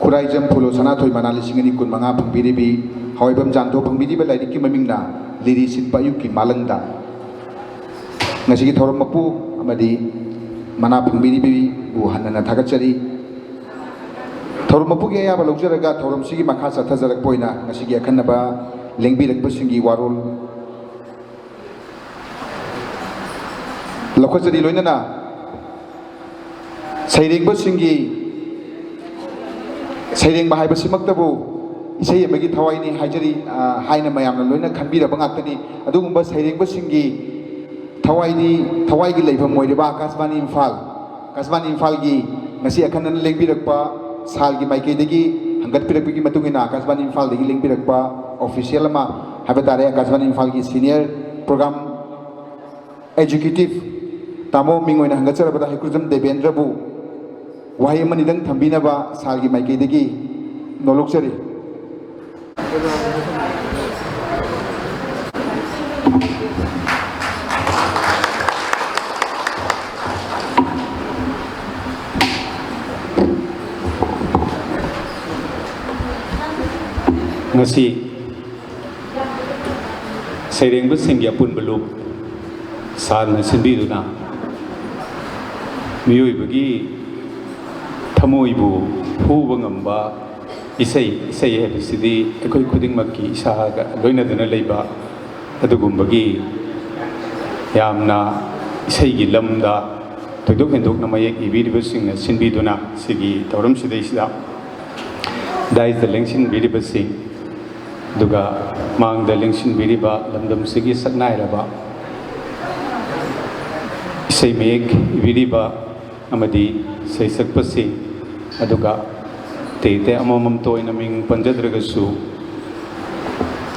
ꯈꯨꯔꯥꯏꯖꯝ ꯐꯨꯂꯣ ꯁꯅꯥꯊꯣꯏ ꯃꯅꯥ ꯂꯤꯁꯤꯡ ꯑꯅꯤ ꯀꯨꯟ ꯃꯉꯥ ꯐꯪꯕꯤꯔꯤꯕꯤ, ꯍꯋꯥꯏꯕꯝ ꯆꯥꯟꯗꯣ ꯐꯪꯕꯤꯔꯤꯕ ꯂꯥꯏꯔꯤꯛꯀꯤ ꯃꯃꯤꯡꯅ ꯂꯤꯔꯤ ꯁꯤꯠꯄ ꯑꯌꯨꯛꯀꯤ ꯃꯥꯂꯪꯗ꯫ ꯉꯁꯤꯒꯤ ꯊꯧꯔꯝ ꯃꯄꯨ ꯑꯃꯗꯤ ꯃꯅꯥ ꯐꯪꯕꯤꯔꯤꯕꯤꯕꯨ ꯍꯟꯅ ꯍꯟꯅ ꯊꯥꯒꯠꯆꯔꯤ꯫ ꯊꯧꯔꯝ ꯃꯄꯨꯒꯤ ꯑꯌꯥꯕ ꯂꯧꯖꯔꯒ ꯊꯧꯔꯝꯁꯤꯒꯤ ꯃꯈꯥ ꯆꯠꯊꯖꯔꯛꯄ ꯑꯣꯏꯅ ꯉꯁꯤꯒꯤ ꯑꯈꯟꯅꯕ ꯂꯦꯡꯕꯤꯔꯛꯄꯁꯤꯡꯒꯤ ꯋꯥꯔꯣꯜ ꯂꯧꯈꯠꯆꯔꯤ꯫ ꯂꯣꯏꯅꯅ ꯁꯩꯔꯦꯡꯕꯁꯤꯡꯒꯤ ꯁꯩꯔꯦꯡꯕ ꯍꯥꯏꯕꯁꯤꯃꯛꯇꯕꯨ ꯏꯁꯩ ꯑꯃꯒꯤ ꯊꯋꯥꯏꯅꯤ ꯍꯥꯏꯖꯔꯤ, ꯑ, ꯍꯥꯏꯅ ꯃꯌꯥꯝꯅ ꯂꯣꯏꯅ ꯈꯟꯕꯤꯔꯕ ꯉꯥꯛꯇꯅꯤ꯫ ꯑꯗꯨꯒꯨꯝꯕ ꯁꯩꯔꯦꯡꯕꯁꯤꯡꯒꯤ ꯊꯋꯥꯏꯗꯤ, ꯊꯋꯥꯏꯒꯤ ꯂꯩꯐꯝ ꯑꯣꯏꯔꯤꯕ ꯑꯀꯥꯁꯕꯥꯅꯤ ꯏꯝꯐꯥꯜ, ꯑꯀꯥꯁꯕꯥꯅꯤ ꯏꯝꯐꯥꯜꯒꯤ ꯉꯁꯤ ꯑꯈꯟꯅꯅ ꯂꯦꯡꯕꯤꯔꯛꯄ ꯁꯥꯜꯒꯤ ꯃꯥꯏꯀꯩꯗꯒꯤ ꯍꯪꯒꯠꯄꯤꯔꯛꯄꯒꯤ ꯃꯇꯨꯡ ꯏꯟꯅ ꯑꯀꯥꯁꯕꯥꯅꯤ ꯏꯝꯐꯥꯜꯗꯒꯤ ꯂꯦꯡꯕꯤꯔꯛꯄ official ꯑꯃ ꯍꯥꯏꯕ ꯇꯥꯔꯦ, ꯑꯀꯥꯁꯕꯥꯅꯤ ꯏꯝꯐꯥꯜꯒꯤ senior program executive ꯇꯥꯃꯣ ꯃꯤꯡ ꯑꯣꯏꯅ ꯍꯪꯒꯠꯆꯔꯕꯗ ꯍꯩꯀ꯭ꯔꯨꯖꯝ ꯗꯦꯕꯦꯟꯗ꯭ꯔꯕꯨ ꯋꯥꯍꯩ ꯑꯃꯅꯤꯗꯪ ꯊꯝꯕꯤꯅꯕ ꯁꯥꯔꯒꯤ ꯃꯥꯏꯀꯩꯗꯒꯤ ꯅꯣꯂꯣꯛꯆꯔꯤ꯫ ꯉꯁꯤ ꯁꯩꯔꯦꯡꯕꯁꯤꯡꯒꯤ ꯑꯄꯨꯟꯕ ꯂꯨꯞ ꯁꯥꯔꯅ ꯁꯤꯟꯕꯤꯗꯨꯅ ꯃꯤꯑꯣꯏꯕꯒꯤ ꯊꯃꯣꯏꯕꯨ ꯍꯨꯕ ꯉꯝꯕ ꯏꯁꯩ, ꯏꯁꯩ ꯍꯥꯏꯕꯁꯤꯗꯤ ꯑꯩꯈꯣꯏ ꯈꯨꯗꯤꯡꯃꯛꯀꯤ ꯏꯁꯥꯒ ꯂꯣꯏꯅꯗꯨꯅ ꯂꯩꯕ ꯑꯗꯨꯒꯨꯝꯕꯒꯤ ꯌꯥꯝꯅ ꯏꯁꯩꯒꯤ ꯂꯝꯗ ꯊꯣꯏꯗꯣꯛ ꯍꯦꯟꯗꯣꯛꯅ ꯃꯌꯦꯛ ꯏꯕꯤꯔꯤꯕꯁꯤꯡꯅ ꯁꯤꯟꯕꯤꯗꯨꯅ ꯁꯤꯒꯤ ꯊꯧꯔꯝꯁꯤꯗꯩꯁꯤꯗ ꯗꯥꯏꯁꯇ ꯂꯦꯡꯁꯤꯟꯕꯤꯔꯤꯕꯁꯤꯡ, ꯑꯗꯨꯒ ꯃꯥꯡꯗ ꯂꯦꯡꯁꯤꯟꯕꯤꯔꯤꯕ ꯂꯝꯗꯝꯁꯤꯒꯤ ꯁꯛꯅꯥꯏꯔꯕ ꯏꯁꯩ ꯃꯌꯦꯛ ꯏꯕꯤꯔꯤꯕ ꯑꯃꯗꯤ ꯁꯩꯁꯛꯄꯁꯤꯡ, ꯑꯗꯨꯒ ꯑꯇꯩ ꯑꯇꯩ ꯑꯃꯃꯝꯇ ꯑꯣꯏꯅ ꯃꯤꯡ ꯄꯟꯖꯗ꯭ꯔꯒꯁꯨ,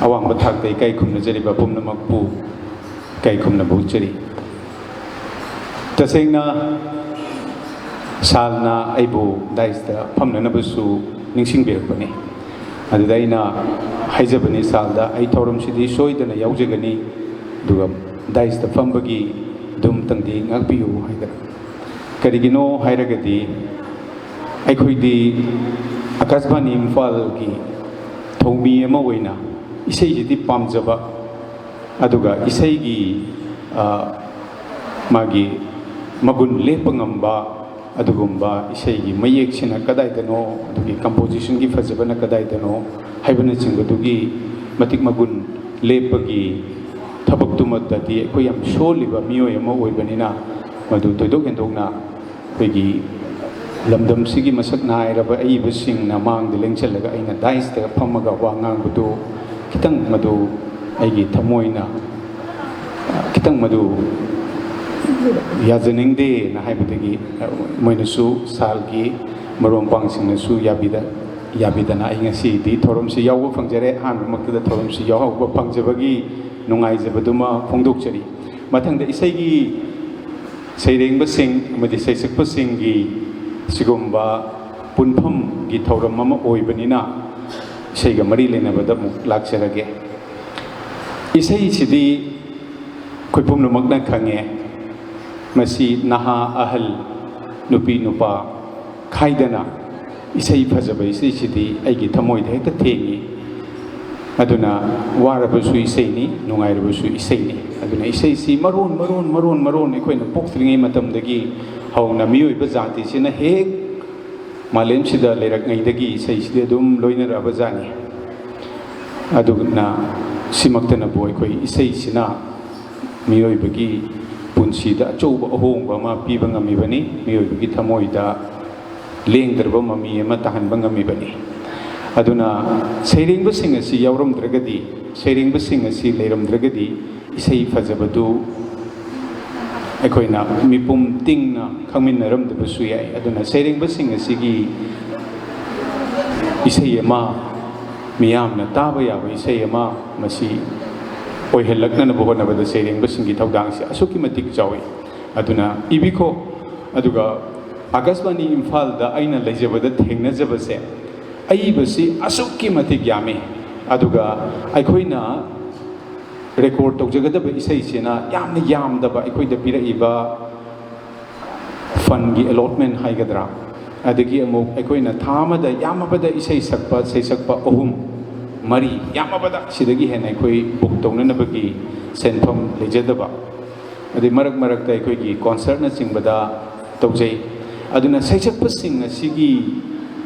ꯑꯋꯥꯡꯕ ꯊꯥꯛꯇ ꯏꯀꯥꯏ ꯈꯨꯝꯅꯖꯔꯤꯕ ꯄꯨꯝꯅꯃꯛꯄꯨ ꯏꯀꯥꯏ ꯈꯨꯝꯅꯕ ꯎꯠꯆꯔꯤ꯫ ꯇꯁꯦꯡꯅ ꯁꯥꯜꯅ ꯑꯩꯕꯨ ꯗꯥꯏꯁꯇ ꯐꯝꯅꯅꯕꯁꯨ ꯅꯤꯡꯁꯤꯡꯕꯤꯔꯛꯄꯅꯤ꯫ ꯑꯗꯨꯗ ꯑꯩꯅ ꯍꯥꯏꯖꯕꯅꯤ ꯁꯥꯜꯗ, "ꯑꯩ ꯊꯧꯔꯝꯁꯤꯗꯤ ꯁꯣꯏꯗꯅ ꯌꯥꯎꯖꯒꯅꯤ, ꯑꯗꯨꯒ ꯗꯥꯏꯁꯇ ꯐꯝꯕꯒꯤ ꯑꯗꯨꯝꯇꯪꯗꯤ ꯉꯥꯛꯄꯤꯌꯨ" ꯍꯥꯏꯗꯅ꯫ ꯀꯔꯤꯒꯤꯅꯣ ꯍꯥꯏꯔꯒꯗꯤ, ꯑꯩꯈꯣꯏꯗꯤ ꯑꯀꯥꯁꯕꯥꯅꯤ ꯏꯝꯐꯥꯜꯒꯤ ꯊꯧꯃꯤ ꯑꯃ ꯑꯣꯏꯅ ꯏꯁꯩꯁꯤꯗꯤ ꯄꯥꯝꯖꯕ, ꯑꯗꯨꯒ ꯏꯁꯩꯒꯤ, ꯑ, ꯃꯥꯒꯤ ꯃꯒꯨꯟ ꯂꯦꯞꯄ ꯉꯝꯕ ꯑꯗꯨꯒꯨꯝꯕ ꯏꯁꯩꯒꯤ ꯃꯌꯦꯛꯁꯤꯅ ꯀꯗꯥꯏꯗꯅꯣ, ꯑꯗꯨꯒꯤ compositionꯒꯤ ꯐꯖꯕꯅ ꯀꯗꯥꯏꯗꯅꯣ ꯍꯥꯏꯕꯅꯆꯤꯡꯕꯗꯨꯒꯤ ꯃꯇꯤꯛ ꯃꯒꯨꯟ ꯂꯦꯞꯄꯒꯤ ꯊꯕꯛꯇꯨꯃꯛꯇꯗꯤ ꯑꯩꯈꯣꯏ ꯌꯥꯝ ꯁꯣꯜꯂꯤꯕ ꯃꯤꯑꯣꯏ ꯑꯃ ꯑꯣꯏꯕꯅꯤꯅ, ꯃꯗꯨ ꯊꯣꯏꯗꯣꯛ ꯍꯦꯟꯗꯣꯛꯅ ꯑꯩꯈꯣꯏꯒꯤ ꯂꯝꯗꯝꯁꯤꯒꯤ ꯃꯁꯛ ꯅꯥꯏꯔꯕ ꯑꯏꯕꯁꯤꯡꯅ ꯃꯥꯡꯗ ꯂꯦꯡꯁꯤꯜꯂꯒ ꯑꯩꯅ ꯗꯥꯏꯁꯇ ꯐꯝꯃꯒ ꯋꯥ ꯉꯥꯡꯕꯗꯨ ꯈꯤꯇꯪ ꯃꯗꯨ ꯑꯩꯒꯤ ꯊꯃꯣꯏꯅ, ꯑ, ꯈꯤꯇꯪ ꯃꯗꯨ ꯌꯥꯖꯅꯤꯡꯗꯦꯅ ꯍꯥꯏꯕꯗꯒꯤ, ꯑ, ꯃꯣꯏꯅꯁꯨ, ꯁꯥꯜꯒꯤ ꯃꯔꯨꯞ ꯃꯄꯥꯡꯁꯤꯡꯅꯁꯨ ꯌꯥꯕꯤꯗ-, ꯌꯥꯕꯤꯗꯅ ꯑꯩ ꯉꯁꯤꯗꯤ ꯊꯧꯔꯝꯁꯤ ꯌꯥꯎꯕ ꯐꯪꯖꯔꯦ꯫ ꯑꯍꯥꯟꯕꯃꯛꯇꯗ ꯊꯧꯔꯝꯁꯤ ꯌꯥꯎꯍꯧꯕ ꯐꯪꯖꯕꯒꯤ ꯅꯨꯡꯉꯥꯏꯖꯕꯗꯨꯃ ꯐꯣꯡꯗꯣꯛꯆꯔꯤ꯫ ꯃꯊꯪꯗ ꯏꯁꯩꯒꯤ ꯁꯩꯔꯦꯡꯕꯁꯤꯡ ꯑꯃꯗꯤ ꯁꯩꯁꯛꯄꯁꯤꯡꯒꯤ ꯁꯤꯒꯨꯝꯕ ꯄꯨꯟꯐꯝꯒꯤ ꯊꯧꯔꯝ ꯑꯃ ꯑꯣꯏꯕꯅꯤꯅ, ꯏꯁꯩꯒ ꯃꯔꯤ ꯂꯩꯅꯕꯗ ꯑꯃꯨꯛ ꯂꯥꯛꯆꯔꯒꯦ꯫ ꯏꯁꯩꯁꯤꯗꯤ ꯑꯩꯈꯣꯏ ꯄꯨꯝꯅꯃꯛꯅ ꯈꯪꯉꯦ, ꯃꯁꯤ ꯅꯍꯥ ꯑꯍꯜ, ꯅꯨꯄꯤ ꯅꯨꯄꯥ ꯈꯥꯏꯗꯅ ꯏꯁꯩ ꯐꯖꯕ ꯏꯁꯩꯁꯤꯗꯤ ꯑꯩꯒꯤ ꯊꯃꯣꯏꯗ ꯍꯦꯛꯇ ꯊꯦꯡꯉꯤ꯫ ꯑꯗꯨꯅ ꯋꯥꯔꯕꯁꯨ ꯏꯁꯩꯅꯤ, ꯅꯨꯡꯉꯥꯏꯔꯕꯁꯨ ꯏꯁꯩꯅꯤ꯫ ꯑꯗꯨꯅ ꯏꯁꯩꯁꯤ ꯃꯔꯣꯟ, ꯃꯔꯣꯟ, ꯃꯔꯣꯟ, ꯃꯔꯣꯟ ꯑꯩꯈꯣꯏꯅ ꯄꯣꯛꯇ꯭ꯔꯤꯉꯩ ꯃꯇꯝꯗꯒꯤ ꯍꯧꯅ ꯃꯤꯑꯣꯏꯕ ꯖꯥꯇꯤꯁꯤꯅ ꯍꯦꯛ ꯃꯥꯂꯦꯝꯁꯤꯗ ꯂꯩꯔꯛꯉꯩꯗꯒꯤ ꯏꯁꯩꯁꯤꯗꯤ ꯑꯗꯨꯝ ꯂꯣꯏꯅꯔꯛꯑꯕ ꯖꯥꯠꯅꯤ꯫ ꯑꯗꯨꯅ ꯁꯤꯃꯛꯇꯅꯕꯨ ꯑꯩꯈꯣꯏ ꯏꯁꯩꯁꯤꯅ ꯃꯤꯑꯣꯏꯕꯒꯤ ꯄꯨꯟꯁꯤꯗ ꯑꯆꯧꯕ ꯑꯍꯣꯡꯕ ꯑꯃ ꯄꯤꯕ ꯉꯝꯃꯤꯕꯅꯤ, ꯃꯤꯑꯣꯏꯕꯒꯤ ꯊꯃꯣꯏꯗ ꯂꯦꯡꯗ꯭ꯔꯕ ꯃꯃꯤ ꯑꯃ ꯇꯥꯍꯟꯕ ꯉꯝꯃꯤꯕꯅꯤ꯫ ꯑꯗꯨꯅ ꯁꯩꯔꯦꯡꯕꯁꯤꯡ ꯑꯁꯤ ꯌꯥꯎꯔꯝꯗ꯭ꯔꯒꯗꯤ, ꯁꯩꯔꯦꯡꯕꯁꯤꯡ ꯑꯁꯤ ꯂꯩꯔꯝꯗ꯭ꯔꯒꯗꯤ, ꯏꯁꯩ ꯐꯖꯕꯗꯨ ꯑꯩꯈꯣꯏꯅ ꯃꯤꯄꯨꯝ ꯇꯤꯡꯅ ꯈꯪꯃꯤꯟꯅꯔꯝꯗꯕꯁꯨ ꯌꯥꯏ꯫ ꯑꯗꯨꯅ ꯁꯩꯔꯦꯡꯕꯁꯤꯡ ꯑꯁꯤꯒꯤ ꯏꯁꯩ ꯑꯃ, ꯃꯤꯌꯥꯝꯅ ꯇꯥꯕ ꯌꯥꯕ ꯏꯁꯩ ꯑꯃ, ꯃꯁꯤ ꯑꯣꯏꯍꯜꯂꯛꯅꯅꯕ ꯍꯣꯠꯅꯕꯗ ꯁꯩꯔꯦꯡꯕꯁꯤꯡꯒꯤ ꯊꯧꯗꯥꯡꯁꯤ ꯑꯁꯨꯛꯀꯤ ꯃꯇꯤꯛ ꯆꯥꯎꯏ꯫ ꯑꯗꯨꯅ ꯏꯕꯤꯈꯣ꯫ ꯑꯗꯨꯒ ꯑꯥꯀꯥꯁꯕꯥꯅꯤ ꯏꯝꯐꯥꯜꯗ ꯑꯩꯅ ꯂꯩꯖꯕꯗ ꯊꯦꯡꯅꯖꯕꯁꯦ, ꯑꯏꯕꯁꯤ ꯑꯁꯨꯛꯀꯤ ꯃꯇꯤꯛ ꯌꯥꯝꯃꯤ꯫ ꯑꯗꯨꯒ ꯑꯩꯈꯣꯏꯅ ꯔꯦꯀꯣꯔꯗ ꯇꯧꯖꯒꯗꯕ ꯏꯁꯩꯁꯤꯅ ꯌꯥꯝꯅ ꯌꯥꯝꯗꯕ, ꯑꯩꯈꯣꯏꯗ ꯄꯤꯔꯛꯏꯕ ꯐꯟꯒꯤ ꯑꯦꯂꯣꯠꯃꯦꯟ ꯍꯥꯏꯒꯗ꯭ꯔꯥ, ꯑꯗꯒꯤ ꯑꯃꯨꯛ ꯑꯩꯈꯣꯏꯅ ꯊꯥ ꯑꯃꯗ ꯌꯥꯝꯃꯕꯗ ꯏꯁꯩ ꯁꯛꯄ, ꯁꯩꯁꯛꯄ ꯑꯍꯨꯝ, ꯃꯔꯤ, ꯌꯥꯝꯃꯕꯗ ꯁꯤꯗꯒꯤ ꯍꯦꯟꯅ ꯑꯩꯈꯣꯏ ꯕꯨꯛ ꯇꯧꯅꯅꯕꯒꯤ ꯁꯦꯟꯐꯝ ꯂꯩꯖꯗꯕ꯫ ꯑꯗꯩ ꯃꯔꯛ ꯃꯔꯛꯇ ꯑꯩꯈꯣꯏꯒꯤ ꯀꯣꯟꯁꯔꯠꯅꯆꯤꯡꯕꯗ ꯇꯧꯖꯩ꯫ ꯑꯗꯨꯅ ꯁꯩꯁꯛꯄꯁꯤꯡ ꯑꯁꯤꯒꯤ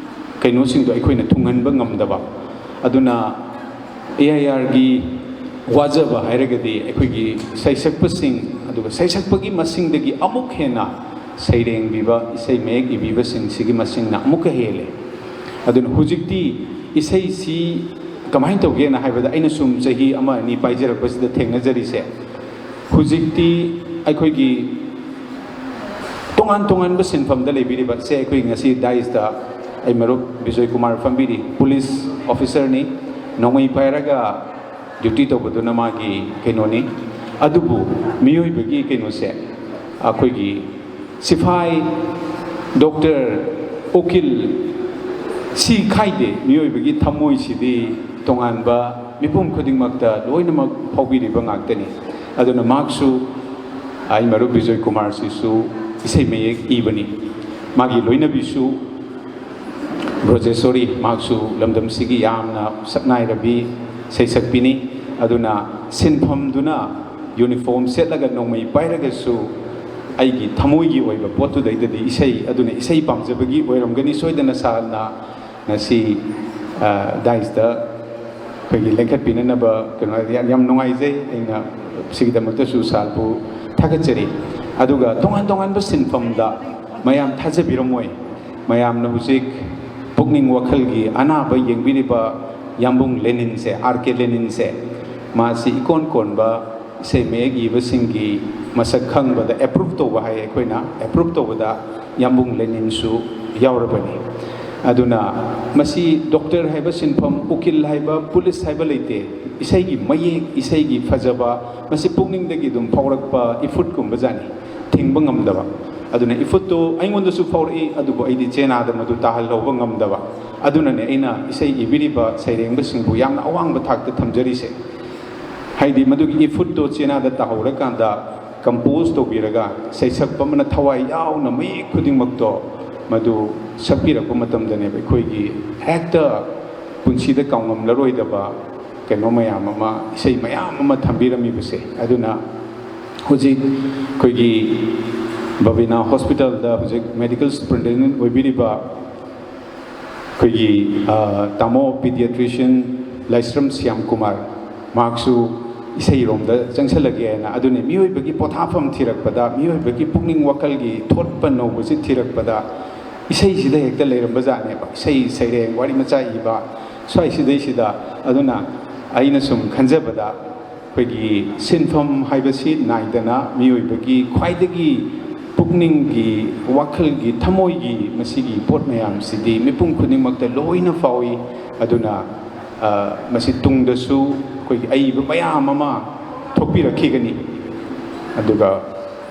ꯀꯩꯅꯣꯁꯤꯡꯗꯣ ꯑꯩꯈꯣꯏꯅ ꯊꯨꯡꯍꯟꯕ ꯉꯝꯗꯕ꯫ ꯑꯗꯨꯅ ꯑꯦ ꯑꯥꯏ ꯑꯥꯔꯒꯤ ꯋꯥꯖꯕ ꯍꯥꯏꯔꯒꯗꯤ ꯑꯩꯈꯣꯏꯒꯤ ꯁꯩꯁꯛꯄꯁꯤꯡ, ꯑꯗꯨꯒ ꯁꯩꯁꯛꯄꯒꯤ ꯃꯁꯤꯡꯗꯒꯤ ꯑꯃꯨꯛ ꯍꯦꯟꯅ ꯁꯩꯔꯦꯡꯕꯤꯕ, ꯏꯁꯩ ꯃꯌꯦꯛ ꯏꯕꯤꯕꯁꯤꯡꯁꯤꯒꯤ ꯃꯁꯤꯡꯅ ꯑꯃꯨꯛꯀ ꯍꯦꯜꯂꯦ꯫ ꯑꯗꯨꯅ ꯍꯧꯖꯤꯛꯇꯤ ꯏꯁꯩꯁꯤ ꯀꯃꯥꯏꯅ ꯇꯧꯒꯦꯅ ꯍꯥꯏꯕꯗ, ꯑꯩꯅ ꯁꯨꯝ ꯆꯍꯤ ꯑꯃ ꯑꯅꯤ ꯄꯥꯏꯖꯔꯛꯄꯁꯤꯗ ꯊꯦꯡꯅꯖꯔꯤꯁꯦ, ꯍꯧꯖꯤꯛꯇꯤ ꯑꯩꯈꯣꯏꯒꯤ ꯇꯣꯉꯥꯟ ꯇꯣꯉꯥꯟꯕ ꯁꯤꯟꯐꯝꯗ ꯂꯩꯕꯤꯔꯤꯕ, ꯁꯦ, ꯑꯩꯈꯣꯏ ꯉꯁꯤ ꯗꯥꯏꯁꯇ ꯑꯩ ꯃꯔꯨꯞ ꯕꯤꯖꯣꯏ ꯀꯨꯃꯥꯔ ꯐꯝꯕꯤꯔꯤ, ꯄꯨꯂꯤꯁ ꯑꯣꯐꯤꯁꯔꯅꯤ, ꯅꯣꯡꯃꯩ ꯄꯥꯏꯔꯒ ꯗ꯭ꯌꯨꯇꯤ ꯇꯧꯕꯗꯨꯅ ꯃꯥꯒꯤ ꯀꯩꯅꯣꯅꯤ꯫ ꯑꯗꯨꯕꯨ ꯃꯤꯑꯣꯏꯕꯒꯤ ꯀꯩꯅꯣꯁꯦ, ꯑꯩꯈꯣꯏꯒꯤ ꯁꯤꯐꯥꯏ, ꯗꯣꯛꯇꯔ, ꯎꯀꯤꯜ, ꯁꯤ ꯈꯥꯏꯗꯦ꯫ ꯃꯤꯑꯣꯏꯕꯒꯤ ꯊꯃꯣꯏꯁꯤꯗꯤ ꯇꯣꯉꯥꯟꯕ, ꯃꯤꯄꯨꯝ ꯈꯨꯗꯤꯡꯃꯛꯇ ꯂꯣꯏꯅꯃꯛ ꯐꯥꯎꯕꯤꯔꯤꯕ ꯉꯥꯛꯇꯅꯤ꯫ ꯑꯗꯨꯅ ꯃꯍꯥꯛꯁꯨ, ꯑꯩ ꯃꯔꯨꯞ ꯕꯤꯖꯣꯏ ꯀꯨꯃꯥꯔꯁꯤꯁꯨ ꯏꯁꯩ ꯃꯌꯦꯛ ꯏꯕꯅꯤ꯫ ꯃꯥꯒꯤ ꯂꯣꯏꯅꯕꯤꯁꯨ ꯕ꯭ꯔꯣꯖꯦꯁꯣꯔꯤ, ꯃꯍꯥꯛꯁꯨ ꯂꯝꯗꯝꯁꯤꯒꯤ ꯌꯥꯝꯅ ꯁꯛꯅꯥꯏꯔꯕꯤ ꯁꯩꯁꯛꯄꯤꯅꯤ꯫ ꯑꯗꯨꯅ ꯁꯤꯟꯐꯝꯗꯨꯅ ꯌꯨꯅꯤꯐꯣꯔꯝ ꯁꯦꯠꯂꯒ ꯅꯣꯡꯃꯩ ꯄꯥꯏꯔꯒꯁꯨ ꯑꯩꯒꯤ ꯊꯃꯣꯏꯒꯤ ꯑꯣꯏꯕ ꯄꯣꯠꯇꯨꯗꯩꯗꯗꯤ ꯏꯁꯩ, ꯑꯗꯨꯅ ꯏꯁꯩ ꯄꯥꯝꯖꯕꯒꯤ ꯑꯣꯏꯔꯝꯒꯅꯤ ꯁꯣꯏꯗꯅ꯫ ꯁꯥꯔꯅ ꯉꯁꯤ, ꯑ, ꯗꯥꯏꯁꯇ ꯑꯩꯈꯣꯏꯒꯤ ꯂꯦꯡꯈꯠꯄꯤꯅꯅꯕ ꯀꯩꯅꯣ ꯌꯥꯝ, ꯌꯥꯝ ꯅꯨꯡꯉꯥꯏꯖꯩ꯫ ꯑꯩꯅ ꯁꯤꯒꯤꯗꯃꯛꯇꯁꯨ ꯁꯥꯔꯕꯨ ꯊꯥꯒꯠꯆꯔꯤ꯫ ꯑꯗꯨꯒ ꯇꯣꯉꯥꯟ ꯇꯣꯉꯥꯟꯕ ꯁꯤꯟꯐꯝꯗ ꯃꯌꯥꯝ ꯊꯥꯖꯕꯤꯔꯝꯃꯣꯏ, ꯃꯌꯥꯝꯅ ꯍꯧꯖꯤꯛ ꯄꯨꯛꯅꯤꯡ ꯋꯥꯈꯜꯒꯤ ꯑꯅꯥꯕ ꯌꯦꯡꯕꯤꯔꯤꯕ ꯌꯥꯝꯕꯨꯡ ꯂꯦꯅꯤꯟꯁꯦ, ꯑꯥꯔ ꯀꯦ ꯂꯦꯅꯤꯟꯁꯦ, ꯃꯥꯁꯤ ꯏꯀꯣꯟ ꯀꯣꯟꯕ ꯏꯁꯩ ꯃꯌꯦꯛ ꯏꯕꯁꯤꯡꯒꯤ ꯃꯁꯛ ꯈꯪꯕꯗ ꯑꯦꯄ꯭ꯔꯨꯞ ꯇꯧꯕ ꯍꯥꯏ, ꯑꯩꯈꯣꯏꯅ ꯑꯦꯄ꯭ꯔꯨꯞ ꯇꯧꯕꯗ ꯌꯥꯝꯕꯨꯡ ꯂꯦꯅꯤꯟꯁꯨ ꯌꯥꯎꯔꯕꯅꯤ꯫ ꯑꯗꯨꯅ ꯃꯁꯤ ꯗꯣꯛꯇꯔ ꯍꯥꯏꯕ ꯁꯤꯟꯐꯝ, ꯎꯀꯤꯜ ꯍꯥꯏꯕ, ꯄꯨꯂꯤꯁ ꯍꯥꯏꯕ ꯂꯩꯇꯦ꯫ ꯏꯁꯩꯒꯤ ꯃꯌꯦꯛ, ꯏꯁꯩꯒꯤ ꯐꯖꯕ, ꯃꯁꯤ ꯄꯨꯛꯅꯤꯡꯗꯒꯤ ꯑꯗꯨꯝ ꯐꯥꯎꯔꯛꯄ ꯏꯐꯨꯠꯀꯨꯝꯕ ꯖꯥꯠꯅꯤ, ꯊꯤꯡꯕ ꯉꯝꯗꯕ꯫ ꯑꯗꯨꯅ ꯏꯐꯨꯠꯇꯨ ꯑꯩꯉꯣꯟꯗꯁꯨ ꯐꯥꯎꯔꯛꯏ, ꯑꯗꯨꯕꯨ ꯑꯩꯗꯤ ꯆꯦꯅꯥꯗ ꯃꯗꯨ ꯇꯥꯍꯜꯍꯧꯕ ꯉꯝꯗꯕ꯫ ꯑꯗꯨꯅꯅꯦ ꯑꯩꯅ ꯏꯁꯩ ꯏꯕꯤꯔꯤꯕ ꯁꯩꯔꯦꯡꯕꯁꯤꯡꯕꯨ ꯌꯥꯝꯅ ꯑꯋꯥꯡꯕ ꯊꯥꯛꯇ ꯊꯝꯖꯔꯤꯁꯦ꯫ ꯍꯥꯏꯗꯤ ꯃꯗꯨꯒꯤ ꯏꯐꯨꯠꯇꯣ ꯆꯦꯅꯥꯗ ꯇꯥꯍꯧꯔꯀꯥꯟꯗ ꯀꯝꯄꯣꯖ ꯇꯧꯕꯤꯔꯒ, ꯁꯩꯁꯛꯄ ꯑꯃꯅ ꯊꯋꯥꯏ ꯌꯥꯎꯅ ꯃꯌꯦꯛ ꯈꯨꯗꯤꯡꯃꯛꯇꯣ ꯃꯗꯨ ꯁꯛꯄꯤꯔꯛꯄ ꯃꯇꯝꯗꯅꯦꯕ ꯑꯩꯈꯣꯏꯒꯤ ꯍꯦꯛꯇ ꯄꯨꯟꯁꯤꯗ ꯀꯥꯎꯉꯝꯂꯔꯣꯏꯗꯕ ꯀꯩꯅꯣ ꯃꯌꯥꯝ ꯑꯃ, ꯏꯁꯩ ꯃꯌꯥꯝ ꯑꯃ ꯊꯝꯕꯤꯔꯝꯃꯤꯕꯁꯦ꯫ ꯑꯗꯨꯅ ꯍꯧꯖꯤꯛ ꯑꯩꯈꯣꯏꯒꯤ ꯕꯕꯤꯅꯥ ꯍꯣꯁꯄꯤꯇꯥꯜꯗ ꯍꯧꯖꯤꯛ ꯃꯦꯗꯤꯀꯦꯜ ꯁꯨꯄꯔꯤꯟꯇꯦꯟꯗꯦꯟ ꯑꯣꯏꯕꯤꯔꯤꯕ ꯑꯩꯈꯣꯏꯒꯤ, ꯑ, ꯇꯥꯃꯣ ꯄꯤꯗꯤꯌꯥꯇ꯭ꯔꯤꯁꯤꯌꯟ ꯂꯥꯏꯁ꯭ꯔꯝ ꯁ꯭ꯌꯥꯝ ꯀꯨꯃꯥꯔ, ꯃꯍꯥꯛꯁꯨ ꯏꯁꯩꯔꯣꯝꯗ ꯆꯪꯁꯜꯂꯒꯦꯅ꯫ ꯑꯗꯨꯅꯤ, ꯃꯤꯑꯣꯏꯕꯒꯤ ꯄꯣꯊꯥꯐꯝ ꯊꯤꯔꯛꯄꯗ, ꯃꯤꯑꯣꯏꯕꯒꯤ ꯄꯨꯛꯅꯤꯡ ꯋꯥꯈꯜꯒꯤ ꯊꯣꯠꯄ ꯅꯧꯕꯁꯤ ꯊꯤꯔꯛꯄꯗ ꯏꯁꯩꯁꯤꯗ ꯍꯦꯛꯇ ꯂꯩꯔꯝꯕ ꯖꯥꯠꯅꯦꯕ꯫ ꯏꯁꯩ, ꯁꯩꯔꯦꯡ, ꯋꯥꯔꯤ ꯃꯆꯥ ꯏꯕ, ꯁ꯭ꯋꯥꯏꯁꯤꯗꯩꯁꯤꯗ꯫ ꯑꯗꯨꯅ ꯑꯩꯅ ꯁꯨꯝ ꯈꯟꯖꯕꯗ, ꯑꯩꯈꯣꯏꯒꯤ ꯁꯤꯟꯐꯝ ꯍꯥꯏꯕꯁꯤ ꯅꯥꯏꯗꯅ ꯃꯤꯑꯣꯏꯕꯒꯤ ꯈ꯭ꯋꯥꯏꯗꯒꯤ ꯄꯨꯛꯅꯤꯡꯒꯤ, ꯋꯥꯈꯜꯒꯤ, ꯊꯃꯣꯏꯒꯤ ꯃꯁꯤꯒꯤ ꯄꯣꯠ ꯃꯌꯥꯝꯁꯤꯗꯤ ꯃꯤꯄꯨꯝ ꯈꯨꯗꯤꯡꯃꯛꯇ ꯂꯣꯏꯅ ꯐꯥꯎꯏ꯫ ꯑꯗꯨꯅ, ꯑ, ꯃꯁꯤ ꯇꯨꯡꯗꯁꯨ ꯑꯩꯈꯣꯏꯒꯤ ꯑꯏꯕ ꯃꯌꯥꯝ ꯑꯃ ꯊꯣꯛꯄꯤꯔꯛꯈꯤꯒꯅꯤ꯫ ꯑꯗꯨꯒ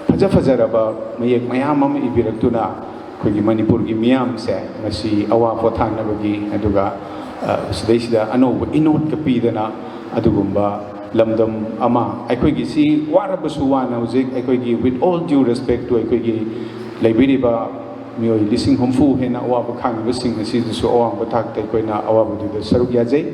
ꯐꯖ ꯐꯖꯔꯕ ꯃꯌꯦꯛ ꯃꯌꯥꯝ ꯑꯃ ꯏꯕꯤꯔꯛꯇꯨꯅ ꯑꯩꯈꯣꯏꯒꯤ ꯃꯅꯤꯄꯨꯔꯒꯤ ꯃꯤꯌꯥꯝꯁꯦ ꯃꯁꯤ ꯑꯋꯥ ꯄꯣꯊꯥꯅꯕꯒꯤ, ꯑꯗꯨꯒ, ꯑ, ꯁꯤꯗꯩꯁꯤꯗ ꯑꯅꯧꯕ ꯏꯅꯣꯠꯀ ꯄꯤꯗꯅ ꯑꯗꯨꯒꯨꯝꯕ ꯂꯝꯗꯝ ꯑꯃ, ꯑꯩꯈꯣꯏꯒꯤ ꯁꯤ ꯋꯥꯔꯕꯁꯨ ꯋꯥꯅ ꯍꯧꯖꯤꯛ ꯑꯩꯈꯣꯏꯒꯤ, with all due respect to ꯑꯩꯈꯣꯏꯒꯤ ꯂꯩꯕꯤꯔꯤꯕ ꯃꯤꯑꯣꯏ ꯂꯤꯁꯤꯡ ꯍꯨꯝꯐꯨ ꯍꯦꯟꯅ ꯑꯋꯥꯕ ꯈꯥꯡꯉꯤꯕꯁꯤꯡ ꯑꯁꯤꯗꯁꯨ ꯑꯋꯥꯡꯕ ꯊꯥꯛꯇ ꯑꯩꯈꯣꯏꯅ ꯑꯋꯥꯕꯗꯨꯗ ꯁꯔꯨꯛ ꯌꯥꯖꯩ꯫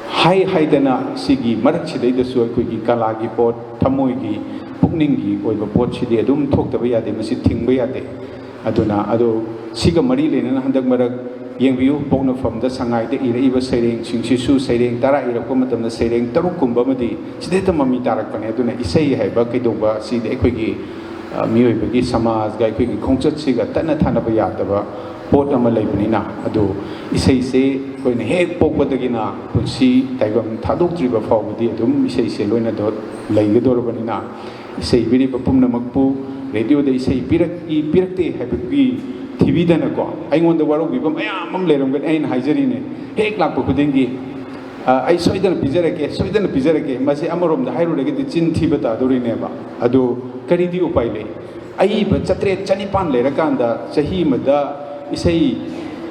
ꯍꯥꯏ ꯍꯥꯏꯗꯅ ꯁꯤꯒꯤ ꯃꯔꯛꯁꯤꯗꯩꯗꯁꯨ ꯑꯩꯈꯣꯏꯒꯤ ꯀꯂꯥꯒꯤ ꯄꯣꯠ, ꯊꯃꯣꯏꯒꯤ, ꯄꯨꯛꯅꯤꯡꯒꯤ ꯑꯣꯏꯕ ꯄꯣꯠꯁꯤꯗꯤ ꯑꯗꯨꯝ ꯊꯣꯛꯇꯕ ꯌꯥꯗꯦ, ꯃꯁꯤ ꯊꯤꯡꯕ ꯌꯥꯗꯦ꯫ ꯑꯗꯨꯅ, ꯑꯗꯣ ꯁꯤꯒ ꯃꯔꯤ ꯂꯩꯅꯅ ꯍꯟꯗꯛ ꯃꯔꯛ ꯌꯦꯡꯕꯤꯌꯨ, ꯄꯣꯛꯅꯐꯝꯗ ꯁꯉꯥꯏꯗ ꯏꯔꯛꯏꯕ ꯁꯩꯔꯦꯡꯁꯤꯡꯁꯤꯁꯨ ꯁꯩꯔꯦꯡ ꯇꯔꯥ ꯏꯔꯛꯄ ꯃꯇꯝꯗ ꯁꯩꯔꯦꯡ ꯇꯔꯨꯛꯀꯨꯝꯕ ꯑꯃꯗꯤ ꯁꯤꯗꯩꯗ ꯃꯃꯤ ꯇꯥꯔꯛꯄꯅꯦ꯫ ꯑꯗꯨꯅ ꯏꯁꯩ ꯍꯥꯏꯕ ꯀꯩꯗꯧꯕ ꯑꯁꯤꯗꯤ ꯑꯩꯈꯣꯏꯒꯤ, ꯑ, ꯃꯤꯑꯣꯏꯕꯒꯤ ꯁꯃꯥꯖꯒ ꯑꯩꯈꯣꯏꯒꯤ ꯈꯣꯡꯆꯠꯁꯤꯒ ꯇꯠꯅ ꯊꯥꯅꯕ ꯌꯥꯗꯕ ꯄꯣꯠ ꯑꯃ ꯂꯩꯕꯅꯤꯅ, ꯑꯗꯨ ꯏꯁꯩꯁꯦ ꯑꯩꯈꯣꯏꯅ ꯍꯦꯛ ꯄꯣꯛꯄꯗꯒꯤꯅ ꯄꯨꯟꯁꯤ ꯇꯥꯏꯕꯪ ꯊꯥꯗꯣꯛꯇ꯭ꯔꯤꯕ ꯐꯥꯎꯕꯗꯤ ꯑꯗꯨꯝ ꯏꯁꯩꯁꯦ ꯂꯣꯏꯅ ꯗꯣ-, ꯂꯩꯒꯗꯧꯔꯕꯅꯤꯅ, ꯏꯁꯩ ꯄꯤꯔꯤꯕ ꯄꯨꯝꯅꯃꯛꯄꯨ, ꯔꯦꯗꯤꯑꯣꯗ ꯏꯁꯩ ꯄꯤꯔꯛꯏ ꯄꯤꯔꯛꯇꯦ ꯍꯥꯏꯕꯒꯤ ꯊꯤꯕꯤꯗꯅꯀꯣ, ꯑꯩꯉꯣꯟꯗ ꯋꯥꯔꯧꯕꯤꯕ ꯃꯌꯥꯝ ꯑꯃ ꯂꯩꯔꯝꯒꯅꯤ꯫ ꯑꯩꯅ ꯍꯥꯏꯖꯔꯤꯅꯦ, ꯍꯦꯛ ꯂꯥꯛꯄ ꯈꯨꯗꯤꯡꯒꯤ, "ꯑ, ꯑꯩ ꯁꯣꯏꯗꯅ ꯄꯤꯖꯔꯛꯀꯦ, ꯁꯣꯏꯗꯅ ꯄꯤꯖꯔꯛꯀꯦ"꯫ ꯃꯁꯤ ꯑꯃꯔꯣꯝꯗ ꯍꯥꯏꯔꯨꯔꯒꯗꯤ ꯆꯤꯟ ꯊꯤꯕ ꯇꯥꯗꯣꯔꯤꯅꯦꯕ꯫ ꯑꯗꯨ ꯀꯔꯤꯗꯤ ꯎꯄꯥꯏ ꯂꯩ? ꯑꯏꯕ ꯆꯥꯇ꯭ꯔꯦꯠ ꯆꯅꯤꯄꯥꯟ ꯂꯩꯔꯀꯥꯟꯗ ꯆꯍꯤ ꯑꯃꯗ ꯏꯁꯩ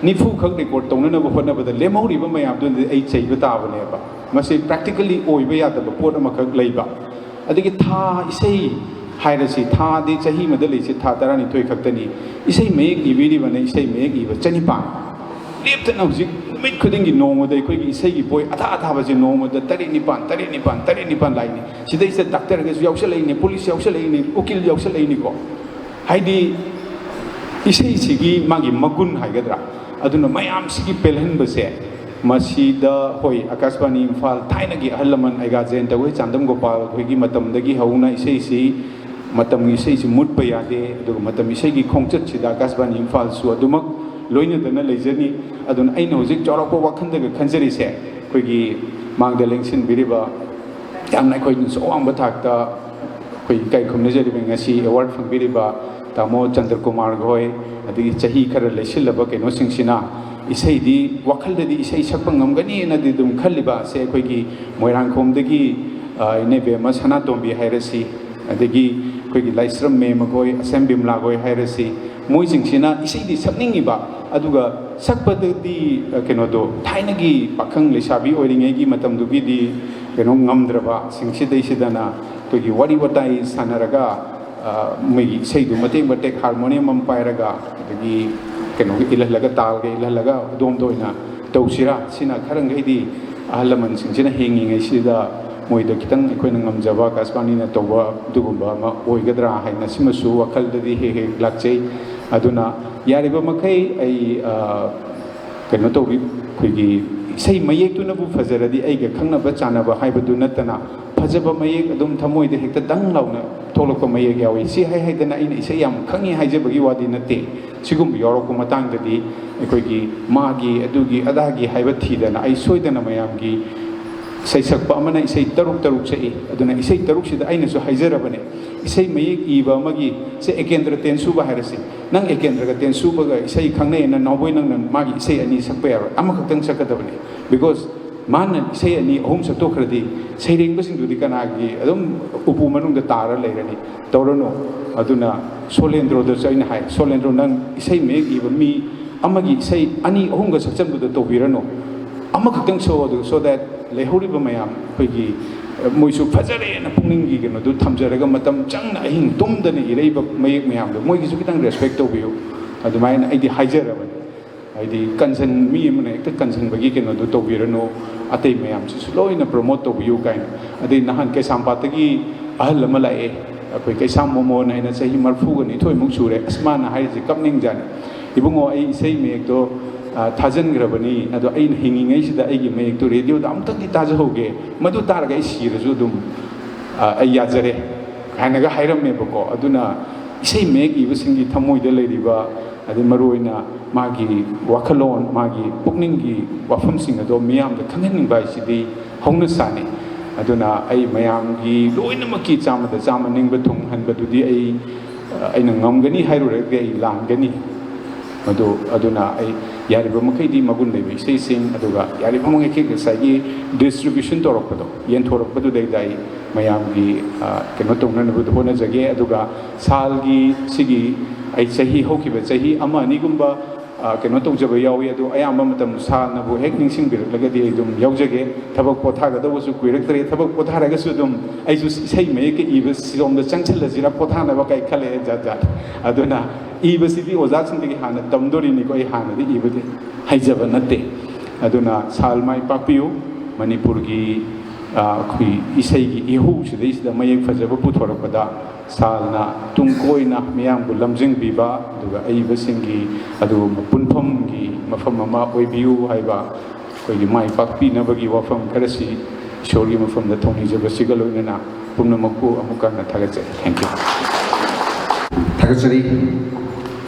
ꯅꯤꯐꯨ ꯈꯛ ꯔꯦꯀꯣꯔꯗ ꯇꯧꯅꯅꯕ ꯍꯣꯠꯅꯕꯗ ꯂꯦꯝꯍꯧꯔꯤꯕ ꯃꯌꯥꯝꯗꯨꯗꯤ ꯑꯩ ꯆꯩꯕ ꯇꯥꯕꯅꯦꯕ꯫ ꯃꯁꯤ ꯄ꯭ꯔꯦꯛꯇꯤꯀꯦꯜꯂꯤ ꯑꯣꯏꯕ ꯌꯥꯗꯕ ꯄꯣꯠ ꯑꯃꯈꯛ ꯂꯩꯕ꯫ ꯑꯗꯒꯤ ꯊꯥ, ꯏꯁꯩ ꯍꯥꯏꯔꯁꯤ, ꯊꯥꯗꯤ ꯆꯍꯤ ꯑꯃꯗ ꯂꯩꯁꯤ ꯊꯥ ꯇꯔꯥꯅꯤꯊꯣꯏ ꯈꯛꯇꯅꯤ꯫ ꯏꯁꯩ ꯃꯌꯦꯛ ꯏꯕꯤꯔꯤꯕꯅ ꯏꯁꯩ ꯃꯌꯦꯛ ꯏꯕ ꯆꯅꯤꯄꯥꯟ꯫ ꯂꯦꯞꯇꯅ ꯍꯧꯖꯤꯛ ꯅꯨꯃꯤꯠ ꯈꯨꯗꯤꯡꯒꯤ ꯅꯣꯡꯃꯗ ꯑꯩꯈꯣꯏꯒꯤ ꯏꯁꯩꯒꯤ ꯕꯣꯏ ꯑꯊꯥ ꯑꯊꯥꯕꯁꯦ ꯅꯣꯡꯃꯗ ꯇꯔꯦꯠ ꯅꯤꯄꯥꯟ, ꯇꯔꯦꯠ ꯅꯤꯄꯥꯟ, ꯇꯔꯦꯠ ꯅꯤꯄꯥꯟ ꯂꯥꯛꯏꯅꯤ꯫ ꯁꯤꯗꯩꯁꯤꯗ ꯗꯥꯛꯇꯔꯒꯁꯨ ꯌꯥꯎꯁꯜꯂꯛꯏꯅꯤ, ꯄꯨꯂꯤꯁ ꯌꯥꯎꯁꯜꯂꯛꯏꯅꯤ, ꯎꯀꯤꯜ ꯌꯥꯎꯁꯜꯂꯛꯏꯅꯤꯀꯣ꯫ ꯍꯥꯏꯗꯤ ꯏꯁꯩꯁꯤꯒꯤ ꯃꯥꯒꯤ ꯃꯒꯨꯟ ꯍꯥꯏꯒꯗ꯭ꯔꯥ, ꯑꯗꯨꯅ ꯃꯌꯥꯝꯁꯤꯒꯤ ꯄꯦꯜꯍꯟꯕꯁꯦ ꯃꯁꯤꯗ, ꯍꯣꯏ, ꯑꯀꯥꯁꯕꯥꯅꯤ ꯏꯝꯐꯥꯜ ꯊꯥꯏꯅꯒꯤ ꯑꯍꯜ ꯂꯃꯟ ꯑꯩꯒꯥ ꯖꯌꯟꯇ ꯍꯣꯏ, ꯆꯥꯟꯗꯝ ꯒꯣꯄꯥꯜ ꯍꯣꯏꯒꯤ ꯃꯇꯝꯗꯒꯤ ꯍꯧꯅ ꯏꯁꯩꯁꯤ, ꯃꯇꯝꯒꯤ ꯏꯁꯩꯁꯤ ꯃꯨꯠꯄ ꯌꯥꯗꯦ, ꯑꯗꯨꯒ ꯃꯇꯝ ꯏꯁꯩꯒꯤ ꯈꯣꯡꯆꯠꯁꯤꯗ ꯑꯀꯥꯁꯕꯥꯅꯤ ꯏꯝꯐꯥꯜꯁꯨ ꯑꯗꯨꯃꯛ ꯂꯣꯏꯅꯗꯅ ꯂꯩꯖꯅꯤ꯫ ꯑꯗꯨꯅ ꯑꯩꯅ ꯍꯧꯖꯤꯛ ꯆꯥꯎꯔꯥꯛꯄ ꯋꯥꯈꯜꯗꯒ ꯈꯟꯖꯔꯤꯁꯦ, ꯑꯩꯈꯣꯏꯒꯤ ꯃꯥꯡꯗ ꯂꯦꯡꯁꯤꯟꯕꯤꯔꯤꯕ, ꯌꯥꯝꯅ ꯑꯩꯈꯣꯏꯅꯁꯨ ꯑꯋꯥꯡꯕ ꯊꯥꯛꯇ ꯑꯩꯈꯣꯏ ꯏꯀꯥꯏ ꯈꯨꯝꯅꯖꯔꯤꯕ ꯉꯁꯤ ꯑꯦꯋꯥꯔꯗ ꯐꯪꯕꯤꯔꯤꯕ ꯇꯥꯃꯣ ꯆꯟꯗ꯭ꯔꯀꯨꯃꯥꯔ ꯍꯣꯏ, ꯑꯗꯒꯤ ꯆꯍꯤ ꯈꯔ ꯂꯩꯁꯤꯜꯂꯕ ꯀꯩꯅꯣꯁꯤꯡꯁꯤꯅ ꯏꯁꯩꯗꯤ, ꯋꯥꯈꯜꯗꯗꯤ ꯏꯁꯩ ꯁꯛꯄ ꯉꯝꯒꯅꯤꯅꯗꯤ ꯑꯗꯨꯝ ꯈꯜꯂꯤꯕ ꯑꯁꯦ ꯑꯩꯈꯣꯏꯒꯤ ꯃꯣꯏꯔꯥꯡꯈꯣꯝꯗꯒꯤ, ꯑ, ꯏꯅꯦꯕꯦꯝꯃ ꯁꯅꯥꯇꯣꯝꯕꯤ ꯍꯥꯏꯔꯁꯤ, ꯑꯗꯒꯤ ꯑꯩꯈꯣꯏꯒꯤ ꯂꯥꯏꯁ꯭ꯔꯝ ꯃꯦꯝ ꯃꯈꯣꯏ, ꯑꯁꯦꯝ ꯕꯤꯝꯂꯥ ꯍꯣꯏ ꯍꯥꯏꯔꯁꯤ, ꯃꯣꯏꯁꯤꯡꯁꯤꯅ ꯏꯁꯩꯗꯤ ꯁꯛꯅꯤꯡꯉꯤꯕ, ꯑꯗꯨꯒ ꯁꯛꯄꯗꯗꯤ, ꯑ, ꯀꯩꯅꯣꯗꯣ, ꯊꯥꯏꯅꯒꯤ ꯄꯥꯈꯪ ꯂꯩꯁꯥꯕꯤ ꯑꯣꯏꯔꯤꯉꯩꯒꯤ ꯃꯇꯝꯗꯨꯒꯤꯗꯤ ꯀꯩꯅꯣ ꯉꯝꯗ꯭ꯔꯕ, ꯁꯤꯡꯁꯤꯗꯩꯁꯤꯗꯅ ꯑꯩꯈꯣꯏꯒꯤ ꯋꯥꯔꯤ ꯋꯥꯇꯥꯏ ꯁꯥꯟꯅꯔꯒ, ꯑ, ꯃꯣꯏꯒꯤ ꯏꯁꯩꯗꯨ ꯃꯇꯦꯛ ꯃꯇꯦꯛ ꯍꯥꯔꯃꯣꯅꯤꯌꯝ ꯑꯃ ꯄꯥꯏꯔꯒ, ꯑꯗꯒꯤ ꯀꯩꯅꯣꯒ ꯏꯜꯍꯜꯂꯒ, ꯇꯥꯜꯒ ꯏꯜꯍꯜꯂꯒ ꯑꯗꯣꯝꯗ ꯑꯣꯏꯅ ꯇꯧꯁꯤꯔꯥ? ꯁꯤꯅ ꯈꯔ ꯃꯈꯩꯗꯤ ꯑꯍꯜ ꯂꯃꯟꯁꯤꯡꯁꯤꯅ ꯍꯤꯡꯉꯤꯉꯩꯁꯤꯗ ꯃꯣꯏꯗ ꯈꯤꯇꯪ ꯑꯩꯈꯣꯏꯅ ꯉꯝꯖꯕ ꯑꯀꯥꯁꯕꯥꯅꯤꯅ ꯇꯧꯕ ꯑꯗꯨꯒꯨꯝꯕ ꯑꯃ ꯑꯣꯏꯒꯗ꯭ꯔꯥ ꯍꯥꯏꯅ ꯁꯤꯃꯁꯨ ꯋꯥꯈꯜꯗꯗꯤ ꯍꯦꯛ ꯍꯦꯛ ꯂꯥꯛꯆꯩ꯫ ꯑꯗꯨꯅ ꯌꯥꯔꯤꯕ ꯃꯈꯩ ꯑꯩ, ꯑ, ꯀꯩꯅꯣ ꯇꯧꯕꯤ, ꯑꯩꯈꯣꯏꯒꯤ ꯏꯁꯩ ꯃꯌꯦꯛꯇꯨꯅꯕꯨ ꯐꯖꯔꯗꯤ ꯑꯩꯒ ꯈꯪꯅꯕ ꯆꯥꯟꯅꯕ ꯍꯥꯏꯕꯗꯨ ꯅꯠꯇꯅ, ꯐꯖꯕ ꯃꯌꯦꯛ ꯑꯗꯨꯝ ꯊꯃꯣꯏꯗ ꯍꯦꯛꯇ ꯗꯪ ꯂꯥꯎꯅ ꯊꯣꯛꯂꯛꯄ ꯃꯌꯦꯛ ꯌꯥꯎꯏ꯫ ꯁꯤ ꯍꯥꯏ ꯍꯥꯏꯗꯅ ꯑꯩꯅ ꯏꯁꯩ ꯌꯥꯝ ꯈꯪꯉꯤ ꯍꯥꯏꯖꯕꯒꯤ ꯋꯥꯗꯤ ꯅꯠꯇꯦ꯫ ꯁꯤꯒꯨꯝꯕ ꯌꯥꯎꯔꯛꯄ ꯃꯇꯥꯡꯗꯗꯤ ꯑꯩꯈꯣꯏꯒꯤ ꯃꯥꯒꯤ ꯑꯗꯨꯒꯤ ꯑꯗꯥꯒꯤ ꯍꯥꯏꯕ ꯊꯤꯗꯅ, ꯑꯩ ꯁꯣꯏꯗꯅ ꯃꯌꯥꯝꯒꯤ, ꯏꯁꯩ ꯁꯛꯄ ꯑꯃꯅ ꯏꯁꯩ ꯇꯔꯨꯛ ꯇꯔꯨꯛ ꯁꯛꯏ꯫ ꯑꯗꯨꯅ ꯏꯁꯩ ꯇꯔꯨꯛꯁꯤꯗ ꯑꯩꯅꯁꯨ ꯍꯥꯏꯖꯔꯕꯅꯦ, ꯏꯁꯩ ꯃꯌꯦꯛ ꯏꯕ ꯑꯃꯒꯤ, ꯁꯦ, ꯑꯦꯀꯦꯟꯗ꯭ꯔ ꯇꯦꯟꯁꯨꯕ ꯍꯥꯏꯔꯁꯤ, ꯅꯪ ꯑꯦꯀꯦꯟꯗ꯭ꯔꯒ ꯇꯦꯟꯁꯨꯕꯒ ꯏꯁꯩ ꯈꯪꯅꯩꯅ ꯅꯥꯎꯕꯣꯏ ꯅꯪꯅ ꯃꯥꯒꯤ ꯏꯁꯩ ꯑꯅꯤ ꯁꯛꯄ ꯌꯥꯔꯣꯏ, ꯑꯃꯈꯛꯇꯪ ꯁꯛꯀꯗꯕꯅꯤ꯫ Because ꯃꯥꯅ ꯏꯁꯩ ꯑꯅꯤ ꯑꯍꯨꯝ ꯁꯛꯇꯣꯛꯈ꯭ꯔꯗꯤ ꯁꯩꯔꯦꯡꯕꯁꯤꯡꯗꯨꯗꯤ ꯀꯅꯥꯒꯤ ꯑꯗꯨꯝ ꯎꯄꯨ ꯃꯅꯨꯡꯗ ꯇꯥꯔ ꯂꯩꯔꯅꯤ? ꯇꯧꯔꯅꯨ꯫ ꯑꯗꯨꯅ ꯁꯣꯂꯦꯟꯗ꯭ꯔꯣꯗꯁꯨ ꯑꯩꯅ ꯍꯥꯏ, "ꯁꯣꯂꯦꯟꯗ꯭ꯔꯣ, ꯅꯪ ꯏꯁꯩ ꯃꯌꯦꯛ ꯏꯕ ꯃꯤ ꯑꯃꯒꯤ ꯏꯁꯩ ꯑꯅꯤ ꯑꯍꯨꯝꯒ ꯁꯛꯆꯟꯕꯗ ꯇꯧꯕꯤꯔꯅꯨ, ꯑꯃꯈꯛꯇꯪ ꯁꯛꯑꯣ, ꯑꯗꯨ so that ꯂꯩꯍꯧꯔꯤꯕ ꯃꯌꯥꯝ ꯑꯩꯈꯣꯏꯒꯤ, ꯑ, ꯃꯣꯏꯁꯨ ꯐꯖꯔꯦꯅ ꯄꯨꯛꯅꯤꯡꯒꯤ ꯀꯩꯅꯣꯗꯨ ꯊꯝꯖꯔꯒ ꯃꯇꯝ ꯆꯪꯅ ꯑꯍꯤꯡ ꯇꯨꯝꯗꯅ ꯏꯔꯛꯏꯕ ꯃꯌꯦꯛ ꯃꯌꯥꯝꯗꯣ ꯃꯣꯏꯒꯤꯁꯨ ꯈꯤꯇꯪ ꯔꯦꯁꯄꯦꯛ ꯇꯧꯕꯤꯌꯨ" ꯑꯗꯨꯃꯥꯏꯅ ꯑꯩꯗꯤ ꯍꯥꯏꯖꯔꯕꯅꯤ꯫ ꯍꯥꯏꯗꯤ ꯀꯟꯁꯟ-, ꯃꯤ ꯑꯃꯅ ꯍꯦꯛꯇ ꯀꯟꯁꯟꯕꯒꯤ ꯀꯩꯅꯣꯗꯣ ꯇꯧꯕꯤꯔꯅꯨ, ꯑꯇꯩ ꯃꯌꯥꯝꯁꯤꯁꯨ ꯂꯣꯏꯅ ꯄ꯭ꯔꯣꯃꯣꯠ ꯇꯧꯕꯤꯌꯨ ꯀꯥꯏꯅ꯫ ꯑꯗꯩ ꯅꯍꯥꯟ ꯀꯩꯁꯥꯝꯄꯥꯠꯇꯒꯤ ꯑꯍꯜ ꯑꯃ ꯂꯥꯛꯑꯦ, ꯑꯩꯈꯣꯏ ꯀꯩꯁꯥꯝ ꯃꯣꯃꯣꯟ ꯍꯥꯏꯅ, ꯆꯍꯤ ꯃꯔꯤꯐꯨꯒ ꯅꯤꯊꯣꯏꯃꯨꯛ ꯁꯨꯔꯦ꯫ ꯑꯁ, ꯃꯥꯅ ꯍꯥꯏꯔꯤꯁꯦ ꯀꯞꯅꯤꯡꯖꯥꯅꯤ, "ꯏꯕꯨꯡꯉꯣ, ꯑꯩ ꯏꯁꯩ ꯃꯌꯦꯛꯇꯣ ꯊꯥꯖꯤꯟꯈ꯭ꯔꯕꯅꯤ꯫ ꯑꯗꯣ ꯑꯩꯅ ꯍꯤꯡꯉꯤꯉꯩꯁꯤꯗ ꯑꯩꯒꯤ ꯃꯌꯦꯛꯇꯨ ꯔꯦꯗꯤꯑꯣꯗ ꯑꯃꯨꯛꯇꯪꯗꯤ ꯇꯥꯖꯍꯧꯒꯦ, ꯃꯗꯨ ꯇꯥꯔꯒ ꯑꯩ ꯁꯤꯔꯁꯨ ꯑꯗꯨꯝ ꯑꯩ ꯌꯥꯖꯔꯦ ꯍꯥꯏꯅꯒ ꯍꯥꯏꯔꯝꯃꯦꯕꯀꯣ꯫ ꯑꯗꯨꯅ ꯏꯁꯩ ꯃꯌꯦꯛ ꯏꯕꯁꯤꯡꯒꯤ ꯊꯃꯣꯏꯗ ꯂꯩꯔꯤꯕ, ꯑꯗꯩ ꯃꯔꯨꯑꯣꯏꯅ ꯃꯥꯒꯤ ꯋꯥꯈꯜꯂꯣꯟ, ꯃꯥꯒꯤ ꯄꯨꯛꯅꯤꯡꯒꯤ ꯋꯥꯐꯝꯁꯤꯡ ꯑꯗꯣ ꯃꯤꯌꯥꯝꯗ ꯈꯪꯍꯟꯅꯤꯡꯕ ꯍꯥꯏꯁꯤꯗꯤ ꯍꯧꯅꯁꯥꯅꯤ꯫ ꯑꯗꯨꯅ ꯑꯩ ꯃꯌꯥꯝꯒꯤ ꯂꯣꯏꯅꯃꯛꯀꯤ ꯆꯥꯝꯃꯗ ꯆꯥꯝꯃ ꯅꯤꯡꯕ ꯊꯨꯡꯍꯟꯕꯗꯨꯗꯤ ꯑꯩ ꯑꯩꯅ ꯉꯝꯒꯅꯤ ꯍꯥꯏꯔꯨꯔꯒꯗꯤ ꯑꯩ ꯂꯥꯟꯒꯅꯤ꯫ ꯃꯗꯨ ꯑꯗꯨꯅ ꯑꯩ ꯌꯥꯔꯤꯕ ꯃꯈꯩꯗꯤ ꯃꯒꯨꯟ ꯂꯩꯕ ꯏꯁꯩꯁꯤꯡ, ꯑꯗꯨꯒ ꯌꯥꯔꯤꯕ ꯃꯈꯩ ꯉꯁꯥꯏꯒꯤ ꯗꯤꯁꯇ꯭ꯔꯤꯕ꯭ꯌꯨꯁꯟ ꯇꯧꯔꯛꯄꯗꯣ, ꯌꯦꯟꯊꯣꯔꯛꯄꯗꯨꯗꯩꯗ ꯑꯩ ꯃꯌꯥꯝꯒꯤ ꯀꯩꯅꯣ ꯇꯧꯅꯅꯕꯗ ꯍꯣꯠꯅꯖꯒꯦ꯫ ꯑꯗꯨꯒ ꯁꯥꯜꯒꯤ ꯁꯤꯒꯤ ꯑꯩ ꯆꯍꯤ, ꯍꯧꯈꯤꯕ ꯆꯍꯤ ꯑꯃ ꯑꯅꯤꯒꯨꯝꯕ ꯀꯩꯅꯣ ꯇꯧꯖꯕ ꯌꯥꯎꯏ꯫ ꯑꯗꯨ ꯑꯌꯥꯝꯕ ꯃꯇꯝ ꯁꯥꯜꯅꯕꯨ ꯍꯦꯛ ꯅꯤꯡꯁꯤꯡꯕꯤꯔꯛꯂꯒꯗꯤ ꯑꯩ ꯑꯗꯨꯝ ꯌꯥꯎꯖꯒꯦ꯫ ꯊꯕꯛ ꯄꯣꯊꯥꯒꯗꯧꯕꯁꯨ ꯀꯨꯏꯔꯛꯇ꯭ꯔꯦ꯫ ꯊꯕꯛ ꯄꯣꯊꯥꯔꯒꯁꯨ ꯑꯗꯨꯝ ꯑꯩꯁꯨ ꯏꯁꯩ ꯃꯌꯦꯛꯀ ꯏꯕ ꯁꯤꯔꯣꯝꯗ ꯆꯪꯁꯤꯜꯂꯁꯤꯔ, ꯄꯣꯊꯥꯅꯕ ꯀꯥꯏ ꯈꯜꯂꯛꯑꯦ, ꯖꯥꯠ ꯖꯥꯠ꯫ ꯑꯗꯨꯅ ꯏꯕꯁꯤꯗꯤ ꯑꯣꯖꯥꯁꯤꯡꯗꯒꯤ ꯍꯥꯟꯅ ꯇꯝꯗꯣꯔꯤꯅꯤꯀꯣ꯫ ꯑꯩ ꯍꯥꯟꯅꯗꯤ ꯏꯕꯗꯤ ꯍꯩꯖꯕ ꯅꯠꯇꯦ꯫ ꯑꯗꯨꯅ ꯁꯥꯜ ꯃꯥꯏ ꯄꯥꯛꯄꯤꯌꯨ꯫ ꯃꯅꯤꯄꯨꯔꯒꯤ ꯑꯩꯈꯣꯏ ꯏꯁꯩꯒꯤ ꯏꯍꯧꯁꯤꯗꯩꯁꯤꯗ ꯃꯌꯦꯛ ꯐꯖꯕ ꯄꯨꯊꯣꯔꯛꯄꯗ ꯁꯥꯜꯅ ꯇꯨꯡ ꯀꯣꯏꯅ ꯃꯤꯌꯥꯝꯕꯨ ꯂꯝꯖꯤꯡꯕꯤꯕ, ꯑꯗꯨꯒ ꯑꯏꯕꯁꯤꯡꯒꯤ ꯑꯗꯨꯒꯨꯝꯕ ꯄꯨꯟꯐꯝꯒꯤ ꯃꯐꯝ ꯑꯃ ꯑꯣꯏꯕꯤꯌꯨ ꯍꯥꯏꯕ ꯑꯩꯈꯣꯏꯒꯤ ꯃꯥꯏ ꯄꯥꯛꯄꯤꯅꯕꯒꯤ ꯋꯥꯐꯝ ꯈꯔꯁꯤ ꯏꯁꯣꯔꯒꯤ ꯃꯐꯝꯗ ꯊꯧꯅꯤꯖꯕꯁꯤꯒ ꯂꯣꯏꯅꯅ ꯄꯨꯝꯅꯃꯛꯄꯨ ꯑꯃꯨꯛꯀ ꯍꯟꯅ ꯊꯥꯒꯠꯆꯔꯤ꯫ Thank you꯫ ꯊꯥꯒꯠꯆꯔꯤ꯫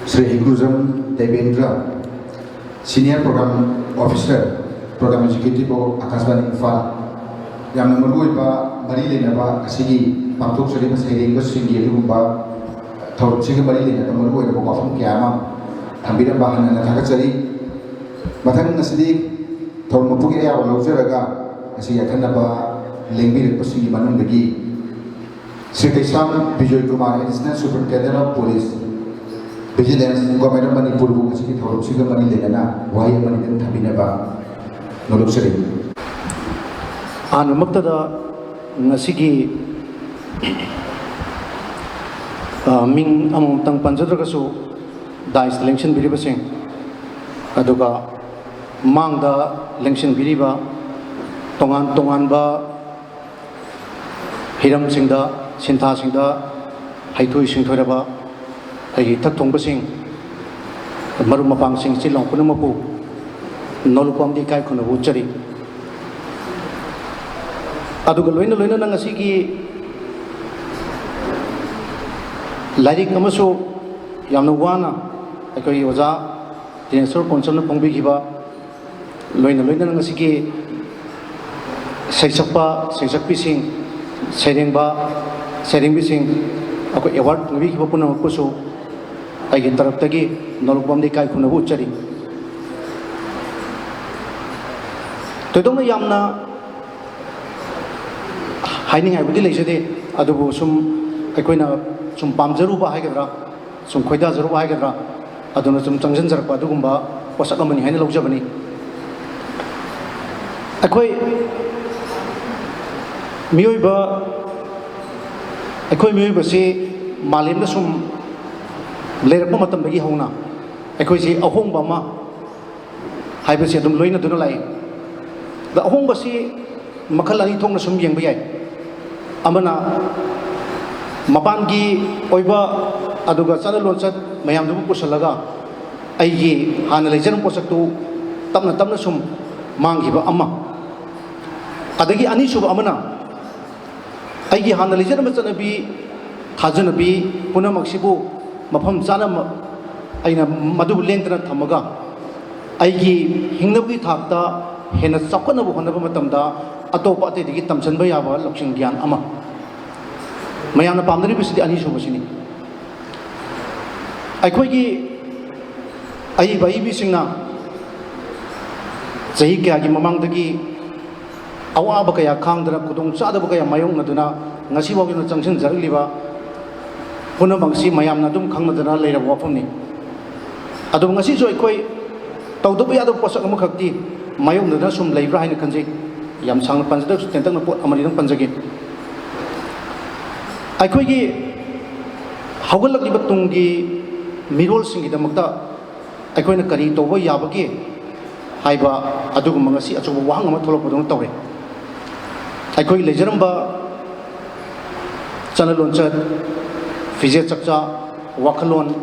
ꯁ꯭ꯔꯤ ꯍꯩꯀ꯭ꯔꯨꯖꯝ Debendra, Senior Program Officer, Program Executive of Akashvani Imphal꯫ ꯌꯥꯝꯅ ꯃꯔꯨꯑꯣꯏꯕ ꯃꯔꯤ ꯂꯩꯅꯕ ꯑꯁꯤꯒꯤ ꯄꯥꯡꯊꯣꯛꯆꯔꯤꯕ ꯁꯩꯔꯦꯡꯕꯁꯤꯡꯒꯤ ꯑꯗꯨꯒꯨꯝꯕ ꯊꯧꯔꯝꯁꯤꯒ ꯃꯔꯤ ꯂꯩꯅꯕ ꯃꯔꯨꯑꯣꯏꯔꯕ ꯋꯥꯐꯝ ꯀꯌꯥ ꯑꯃ ꯊꯝꯕꯤꯔꯝꯕ ꯍꯟꯅ ꯍꯟꯅ ꯊꯥꯒꯠꯆꯔꯤ꯫ ꯃꯊꯪ ꯑꯁꯤꯗꯤ ꯊꯧꯔꯝ ꯃꯄꯨꯒꯤ ꯑꯌꯥꯕ ꯂꯧꯖꯔꯒ ꯉꯁꯤ ꯌꯥꯏꯈꯟꯅꯕ ꯂꯦꯡꯕꯤꯔꯛꯄꯁꯤꯡꯒꯤ ꯃꯅꯨꯡꯗꯒꯤ ꯁ꯭ꯔꯤ ꯀꯩꯁꯥꯝ Bijoy Kumar, Additional Superintendent of Police, Vigilance, Government of ꯃꯅꯤꯄꯨꯔꯕꯨ ꯉꯁꯤꯒꯤ ꯊꯧꯔꯝꯁꯤꯒ ꯃꯔꯤ ꯂꯩꯅꯅ ꯋꯥꯍꯩ ꯑꯃꯅꯤꯗꯪ ꯊꯝꯕꯤꯅꯕ ꯅꯣꯂꯨꯛꯆꯔꯤ꯫ ꯑꯍꯥꯟꯕꯃꯛꯇꯗ ꯉꯁꯤꯒꯤ, ꯑ, ꯃꯤꯡ ꯑꯃꯃꯝꯇꯪ ꯄꯟꯖꯗ꯭ꯔꯒꯁꯨ, ꯗꯥꯏꯁꯇ ꯂꯦꯡꯁꯤꯟꯕꯤꯔꯤꯕꯁꯤꯡ, ꯑꯗꯨꯒ ꯃꯥꯡꯗ ꯂꯦꯡꯁꯤꯟꯕꯤꯔꯤꯕ ꯇꯣꯉꯥꯟ ꯇꯣꯉꯥꯟꯕ ꯍꯤꯔꯝꯁꯤꯡꯗ, ꯁꯤꯟꯊꯥꯁꯤꯡꯗ ꯍꯩꯊꯣꯏ ꯁꯤꯡꯊꯣꯏꯔꯕ ꯑꯩꯒꯤ ꯏꯊꯛ ꯊꯣꯡꯕꯁꯤꯡ, ꯃꯔꯨꯞ ꯃꯄꯥꯡꯁꯤꯡ, ꯏꯆꯤꯜ ꯏꯅꯥꯎ ꯄꯨꯝꯅꯃꯛꯄꯨ ꯅꯣꯂꯨꯄꯥꯝꯗꯤ ꯏꯀꯥꯏ ꯈꯨꯝꯅꯕ ꯎꯠꯆꯔꯤ꯫ ꯑꯗꯨꯒ ꯂꯣꯏꯅ ꯂꯣꯏꯅꯅ ꯉꯁꯤꯒꯤ ꯂꯥꯏꯔꯤꯛ ꯑꯃꯁꯨ ꯌꯥꯝꯅ ꯋꯥꯅ ꯑꯩꯈꯣꯏꯒꯤ ꯑꯣꯖꯥ ꯗꯤꯅꯦꯁꯣꯔ ꯄꯣꯟꯁꯝꯅ ꯐꯣꯡꯕꯤꯈꯤꯕ, ꯂꯣꯏꯅ ꯂꯣꯏꯅꯅ ꯉꯁꯤꯒꯤ ꯁꯩꯁꯛꯄ, ꯁꯩꯁꯛꯄꯤꯁꯤꯡ, ꯁꯩꯔꯦꯡꯕ, ꯁꯩꯔꯦꯡꯕꯤꯁꯤꯡ, ꯑꯩꯈꯣꯏ ꯑꯦꯋꯥꯔꯗ ꯐꯪꯕꯤꯈꯤꯕ ꯄꯨꯝꯅꯃꯛꯄꯨꯁꯨ ꯑꯩꯒꯤ ꯇꯔꯞꯇꯒꯤ ꯅꯣꯂꯨꯄꯥꯝꯗꯤ ꯏꯀꯥꯏ ꯈꯨꯝꯅꯕ ꯎꯠꯆꯔꯤ꯫ ꯊꯣꯏꯗꯣꯛꯅ ꯌꯥꯝꯅ ꯍꯥꯏꯅꯤꯡꯉꯥꯏꯕꯨꯗꯤ ꯂꯩꯖꯗꯦ, ꯑꯗꯨꯕꯨ ꯁꯨꯝ ꯑꯩꯈꯣꯏꯅ ꯁꯨꯝ ꯄꯥꯝꯖꯔꯨꯕ ꯍꯥꯏꯒꯗ꯭ꯔꯥ, ꯁꯨꯝ ꯈꯣꯏꯗꯥꯖꯔꯨꯕ ꯍꯥꯏꯒꯗ꯭ꯔꯥ, ꯑꯗꯨꯅ ꯁꯨꯝ ꯆꯪꯁꯤꯟꯖꯔꯛꯄ ꯑꯗꯨꯒꯨꯝꯕ ꯄꯣꯠꯁꯛ ꯑꯃꯅꯤ ꯍꯥꯏꯅ ꯂꯧꯖꯕꯅꯤ꯫ ꯑꯩꯈꯣꯏ ꯃꯤꯑꯣꯏꯕ, ꯑꯩꯈꯣꯏ ꯃꯤꯑꯣꯏꯕꯁꯤ ꯃꯥꯂꯦꯝꯗ ꯁꯨꯝ ꯂꯩꯔꯛꯄ ꯃꯇꯝꯗꯒꯤ ꯍꯧꯅ ꯑꯩꯈꯣꯏꯁꯤ ꯑꯍꯣꯡꯕ ꯑꯃ ꯍꯥꯏꯕꯁꯤ ꯑꯗꯨꯝ ꯂꯣꯏꯅꯗꯨꯅ ꯂꯥꯛꯏ꯫ ꯑꯗ ꯑꯍꯣꯡꯕꯁꯤ ꯃꯈꯜ ꯑꯅꯤ ꯊꯣꯛꯅ ꯁꯨꯝ ꯌꯦꯡꯕ ꯌꯥꯏ꯫ ꯑꯃꯅ ꯃꯄꯥꯟꯒꯤ ꯑꯣꯏꯕ ꯑꯗꯨꯒ ꯆꯠꯅ ꯂꯣꯟꯆꯠ ꯃꯌꯥꯝꯗꯨꯕꯨ ꯄꯨꯁꯤꯜꯂꯒ ꯑꯩꯒꯤ ꯍꯥꯟꯅ ꯂꯩꯖꯔꯝꯕ ꯄꯣꯠꯁꯛꯇꯨ ꯇꯞꯅ ꯇꯞꯅ ꯁꯨꯝ ꯃꯥꯡꯈꯤꯕ ꯑꯃ꯫ ꯑꯗꯒꯤ ꯑꯅꯤꯁꯨꯕ ꯑꯃꯅ ꯑꯩꯒꯤ ꯍꯥꯟꯅ ꯂꯩꯖꯔꯝꯕ ꯆꯠꯅꯕꯤ, ꯊꯥꯖꯅꯕꯤ ꯄꯨꯝꯅꯃꯛꯁꯤꯕꯨ ꯃꯐꯝ ꯆꯥꯅ ꯃ-, ꯑꯩꯅ ꯃꯗꯨꯕꯨ ꯂꯦꯡꯗꯅ ꯊꯝꯃꯒ ꯑꯩꯒꯤ ꯍꯤꯡꯅꯕꯒꯤ ꯊꯥꯛꯇ ꯍꯦꯟꯅ ꯆꯥꯎꯈꯠꯅꯕ ꯍꯣꯠꯅꯕ ꯃꯇꯝꯗ ꯑꯇꯣꯞꯄ ꯑꯇꯩꯗꯒꯤ ꯇꯝꯁꯤꯟꯕ ꯌꯥꯕ ꯂꯧꯁꯤꯡ ꯒ꯭ꯌꯥꯟ ꯑꯃ꯫ ꯃꯌꯥꯝꯅ ꯄꯥꯝꯅꯔꯤꯕꯁꯤꯗꯤ ꯑꯅꯤꯁꯨꯕꯁꯤꯅꯤ꯫ ꯑꯩꯈꯣꯏꯒꯤ ꯑꯏꯕ ꯑꯏꯕꯤꯁꯤꯡꯅ ꯆꯍꯤ ꯀꯌꯥꯒꯤ ꯃꯃꯥꯡꯗꯒꯤ ꯑꯋꯥꯕ ꯀꯌꯥ ꯈꯥꯡꯗꯅ, ꯈꯨꯗꯣꯡ ꯆꯥꯗꯕ ꯀꯌꯥ ꯃꯥꯌꯣꯛꯅꯗꯨꯅ ꯉꯁꯤꯐꯥꯎꯒꯤ ꯑꯣꯏꯅ ꯆꯪꯁꯤꯟꯖꯔꯛꯂꯤꯕ ꯄꯨꯝꯅꯃꯛꯁꯤ ꯃꯌꯥꯝꯅ ꯑꯗꯨꯝ ꯈꯪꯅꯗꯅ ꯂꯩꯔꯕ ꯋꯥꯐꯝꯅꯤ꯫ ꯑꯗꯨꯕꯨ ꯉꯁꯤꯁꯨ ꯑꯩꯈꯣꯏ ꯇꯧꯗꯕ ꯌꯥꯗꯕ ꯄꯣꯠꯁꯛ ꯑꯃꯈꯛꯇꯤ ꯃꯥꯌꯣꯛꯅꯗꯅ ꯁꯨꯝ ꯂꯩꯕ꯭ꯔꯥ ꯍꯥꯏꯅ ꯈꯟꯖꯩ꯫ ꯌꯥꯝ ꯁꯥꯡꯅ ꯄꯟꯖꯗ꯭ꯔꯁꯨ ꯇꯦꯟꯇꯛꯅ ꯄꯣꯠ ꯑꯃꯅꯤꯗꯪ ꯄꯟꯖꯒꯦ꯫ ꯑꯩꯈꯣꯏꯒꯤ ꯍꯧꯒꯠꯂꯛꯂꯤꯕ ꯇꯨꯡꯒꯤ ꯃꯤꯔꯣꯜꯁꯤꯡꯒꯤꯗꯃꯛꯇ ꯑꯩꯈꯣꯏꯅ ꯀꯔꯤ ꯇꯧꯕ ꯌꯥꯕꯒꯦ ꯍꯥꯏꯕ ꯑꯗꯨꯒꯨꯝꯕ ꯉꯁꯤ ꯑꯆꯧꯕ ꯋꯥꯍꯪ ꯑꯃ ꯊꯣꯛꯂꯛꯄꯗꯧꯅ ꯇꯧꯔꯦ꯫ ꯑꯩꯈꯣꯏ ꯂꯩꯖꯔꯝꯕ ꯆꯠꯅ ꯂꯣꯟꯆꯠ, ꯐꯤꯖꯦꯠ ꯆꯛꯆꯥ, ꯋꯥꯈꯜꯂꯣꯟ,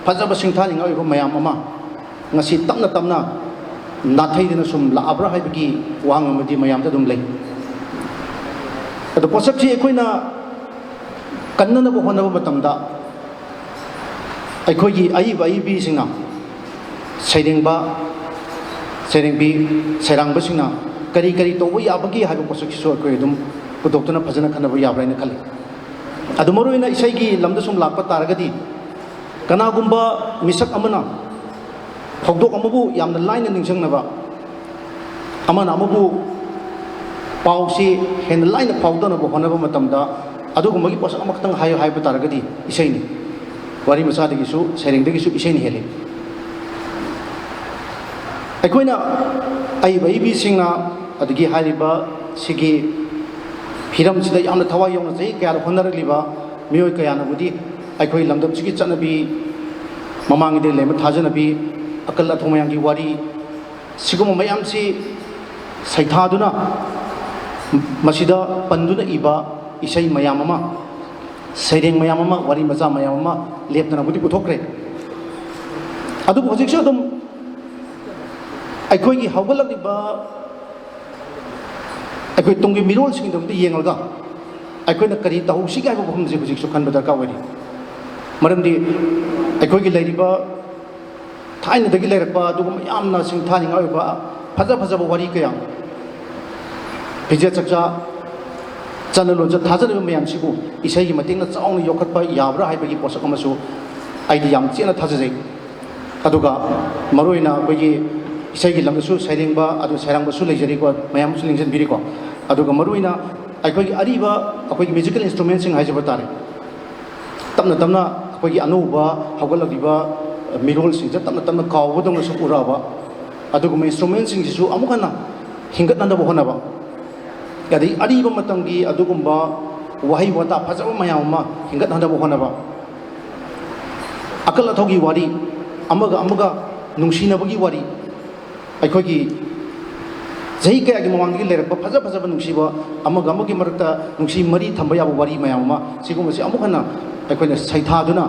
ꯐꯖꯕ ꯁꯤꯡꯊꯥꯅꯤꯡꯉꯥꯏ ꯑꯣꯏꯕ ꯃꯌꯥꯝ ꯑꯃ ꯉꯁꯤ ꯇꯞꯅ ꯇꯞꯅ ꯅꯥꯊꯩꯗꯅ ꯁꯨꯝ ꯂꯥꯛꯑꯕ꯭ꯔꯥ ꯍꯥꯏꯕꯒꯤ ꯋꯥꯍꯪ ꯑꯃꯗꯤ ꯃꯌꯥꯝꯗ ꯑꯗꯨꯝ ꯂꯩ꯫ ꯑꯗꯣ ꯄꯣꯠꯁꯛꯁꯤ ꯑꯩꯈꯣꯏꯅ ꯀꯟꯅꯅꯕ ꯍꯣꯠꯅꯕ ꯃꯇꯝꯗ ꯑꯩꯈꯣꯏꯒꯤ ꯑꯏꯕ ꯑꯏꯕꯤꯁꯤꯡꯅ, ꯁꯩꯔꯦꯡꯕ, ꯁꯩꯔꯦꯡꯕꯤ, ꯁꯩꯔꯥꯡꯕꯁꯤꯡꯅ ꯀꯔꯤ ꯀꯔꯤ ꯇꯧꯕ ꯌꯥꯕꯒꯦ ꯍꯥꯏꯕ ꯄꯣꯠꯁꯛꯁꯤꯁꯨ ꯑꯩꯈꯣꯏ ꯑꯗꯨꯝ ꯄꯨꯊꯣꯛꯇꯨꯅ ꯐꯖꯅ ꯈꯟꯅꯕ ꯌꯥꯕ꯭ꯔꯥ ꯍꯥꯏꯅ ꯈꯜꯂꯤ꯫ ꯑꯗꯨ ꯃꯔꯨꯑꯣꯏꯅ ꯏꯁꯩꯒꯤ ꯂꯝꯗ ꯁꯨꯝ ꯂꯥꯛꯄ ꯇꯥꯔꯒꯗꯤ, ꯀꯅꯥꯒꯨꯝꯕ ꯃꯤꯁꯛ ꯑꯃꯅ ꯊꯧꯗꯣꯛ ꯑꯃꯕꯨ ꯌꯥꯝꯅ ꯂꯥꯏꯅ ꯅꯤꯡꯁꯤꯡꯅꯕ, ꯑꯃꯅ ꯑꯃꯕꯨ ꯄꯥꯎꯁꯤ ꯍꯦꯟꯅ ꯂꯥꯏꯅ ꯐꯥꯎꯗꯅꯕ ꯍꯣꯠꯅꯕ ꯃꯇꯝꯗ, ꯑꯗꯨꯒꯨꯝꯕꯒꯤ ꯄꯣꯠꯁꯛ ꯑꯃꯈꯛꯇꯪ ꯍꯥꯏꯌꯨ ꯍꯥꯏꯕ ꯇꯥꯔꯒꯗꯤ ꯏꯁꯩꯅꯤ꯫ ꯋꯥꯔꯤ ꯃꯆꯥꯗꯒꯤꯁꯨ, ꯁꯩꯔꯦꯡꯗꯒꯤꯁꯨ ꯏꯁꯩꯅ ꯍꯦꯜꯂꯤ꯫ ꯑꯩꯈꯣꯏꯅ ꯑꯏꯕ ꯑꯏꯕꯤꯁꯤꯡꯅ, ꯑꯗꯒꯤ ꯍꯥꯏꯔꯤꯕ ꯁꯤꯒꯤ ꯍꯤꯔꯝꯁꯤꯗ ꯌꯥꯝꯅ ꯊꯋꯥꯏ ꯌꯥꯎꯅ ꯆꯍꯤ ꯀꯌꯥꯗ ꯍꯣꯠꯅꯔꯛꯂꯤꯕ ꯃꯤꯑꯣꯏ ꯀꯌꯥꯅꯕꯨꯗꯤ ꯑꯩꯈꯣꯏ ꯂꯝꯗꯝꯁꯤꯒꯤ ꯆꯠꯅꯕꯤ, ꯃꯃꯥꯡꯉꯩꯗꯒꯤ ꯂꯩꯔꯝꯕ ꯊꯥꯖꯅꯕꯤ, ꯑꯀꯜ ꯑꯊꯧ ꯃꯌꯥꯝꯒꯤ ꯋꯥꯔꯤ, ꯁꯤꯒꯨꯝꯕ ꯃꯌꯥꯝꯁꯤ ꯁꯩꯊꯥꯗꯨꯅ, ꯃꯁꯤꯗ ꯄꯟꯗꯨꯅ ꯏꯕ ꯏꯁꯩ ꯃꯌꯥꯝ ꯑꯃ, ꯁꯩꯔꯦꯡ ꯃꯌꯥꯝ ꯑꯃ, ꯋꯥꯔꯤ ꯃꯆꯥ ꯃꯌꯥꯝ ꯑꯃ ꯂꯦꯞꯇꯅꯕꯨꯗꯤ ꯄꯨꯊꯣꯛꯈ꯭ꯔꯦ꯫ ꯑꯗꯨꯕꯨ ꯍꯧꯖꯤꯛꯁꯨ ꯑꯗꯨꯝ ꯑꯩꯈꯣꯏꯒꯤ ꯍꯧꯒꯠꯂꯛꯂꯤꯕ ꯑꯩꯈꯣꯏ ꯇꯨꯡꯒꯤ ꯃꯤꯔꯣꯜꯁꯤꯡꯒꯤꯗꯃꯛꯇ ꯌꯦꯡꯂꯒ ꯑꯩꯈꯣꯏꯅ ꯀꯔꯤ ꯇꯧꯍꯧꯁꯤꯒꯦ ꯍꯥꯏꯕ ꯋꯥꯐꯝꯁꯦ ꯍꯧꯖꯤꯛꯁꯨ ꯈꯟꯕ ꯗꯔꯀꯥꯔ ꯑꯣꯏꯔꯤ꯫ ꯃꯔꯝꯗꯤ ꯑꯩꯈꯣꯏꯒꯤ ꯂꯩꯔꯤꯕ ꯊꯥꯏꯅꯗꯒꯤ ꯂꯩꯔꯛꯄ ꯑꯗꯨꯒꯨꯝꯕ ꯌꯥꯝꯅ ꯁꯤꯡꯊꯥꯅꯤꯡꯉꯥꯏ ꯑꯣꯏꯕ ꯐꯖ ꯐꯖꯕ ꯋꯥꯔꯤ ꯀꯌꯥ, ꯐꯤꯖꯦꯠ ꯆꯛꯆꯥ, ꯆꯠꯅ ꯂꯣꯟꯆꯠ, ꯊꯥꯖꯅꯕ ꯃꯌꯥꯝꯁꯤꯕꯨ ꯏꯁꯩꯒꯤ ꯃꯇꯦꯡꯅ ꯆꯥꯎꯅ ꯌꯣꯛꯈꯠꯄ ꯌꯥꯕ꯭ꯔꯥ ꯍꯥꯏꯕꯒꯤ ꯄꯣꯠꯁꯛ ꯑꯃꯁꯨ ꯑꯩꯗꯤ ꯌꯥꯝ ꯆꯦꯠꯅ ꯊꯥꯖꯖꯩ꯫ ꯑꯗꯨꯒ ꯃꯔꯨꯑꯣꯏꯅ ꯑꯩꯈꯣꯏꯒꯤ ꯏꯁꯩꯒꯤ ꯂꯝꯗꯁꯨ ꯁꯩꯔꯦꯡꯕ ꯑꯗꯨ ꯁꯩꯔꯥꯡꯕꯁꯨ ꯂꯩꯖꯔꯤꯀꯣ, ꯃꯌꯥꯝꯁꯨ ꯂꯦꯡꯁꯤꯟꯕꯤꯔꯤꯀꯣ꯫ ꯑꯗꯨꯒ ꯃꯔꯨꯑꯣꯏꯅ ꯑꯩꯈꯣꯏꯒꯤ ꯑꯔꯤꯕ, ꯑꯩꯈꯣꯏꯒꯤ ꯃ꯭ꯌꯨꯖꯤꯀꯦꯜ ꯏꯟꯁꯇ꯭ꯔꯨꯃꯦꯟꯁꯤꯡ ꯍꯥꯏꯖꯕ ꯇꯥꯔꯦ, ꯇꯞꯅ ꯇꯞꯅ ꯑꯩꯈꯣꯏꯒꯤ ꯑꯅꯧꯕ ꯍꯧꯒꯠꯂꯛꯂꯤꯕ ꯃꯤꯔꯣꯜꯁꯤꯡꯁꯦ ꯇꯞꯅ ꯇꯞꯅ ꯀꯥꯎꯕꯗꯧꯅ ꯁꯨꯝ ꯎꯔꯛꯑꯕ, ꯑꯗꯨꯒꯨꯝꯕ ꯏꯟꯁꯇ꯭ꯔꯨꯃꯦꯟꯁꯤꯡꯁꯤꯁꯨ ꯑꯃꯨꯛ ꯍꯟꯅ ꯍꯤꯡꯒꯠꯅꯅꯕ ꯍꯣꯠꯅꯕ, ꯑꯗꯩ ꯑꯔꯤꯕ ꯃꯇꯝꯒꯤ ꯑꯗꯨꯒꯨꯝꯕ ꯋꯥꯍꯩ ꯋꯥꯇꯥ ꯐꯖꯕ ꯃꯌꯥꯝ ꯑꯃ ꯍꯤꯡꯒꯠꯅꯅꯕ ꯍꯣꯠꯅꯕ, ꯑꯀꯜ ꯑꯊꯧꯒꯤ ꯋꯥꯔꯤ, ꯑꯃꯒ ꯑꯃꯒ ꯅꯨꯡꯁꯤꯅꯕꯒꯤ ꯋꯥꯔꯤ, ꯑꯩꯈꯣꯏꯒꯤ ꯆꯍꯤ ꯀꯌꯥꯒꯤ ꯃꯃꯥꯡꯗꯒꯤ ꯂꯩꯔꯛꯄ ꯐꯖ ꯐꯖꯕ ꯅꯨꯡꯁꯤꯕ, ꯑꯃꯒ ꯑꯃꯒꯤ ꯃꯔꯛꯇ ꯅꯨꯡꯁꯤ ꯃꯔꯤ ꯊꯝꯕ ꯌꯥꯕ ꯋꯥꯔꯤ ꯃꯌꯥꯝ ꯑꯃ, ꯁꯤꯒꯨꯝꯕꯁꯤ ꯑꯃꯨꯛ ꯍꯟꯅ ꯑꯩꯈꯣꯏꯅ ꯁꯩꯊꯥꯗꯨꯅ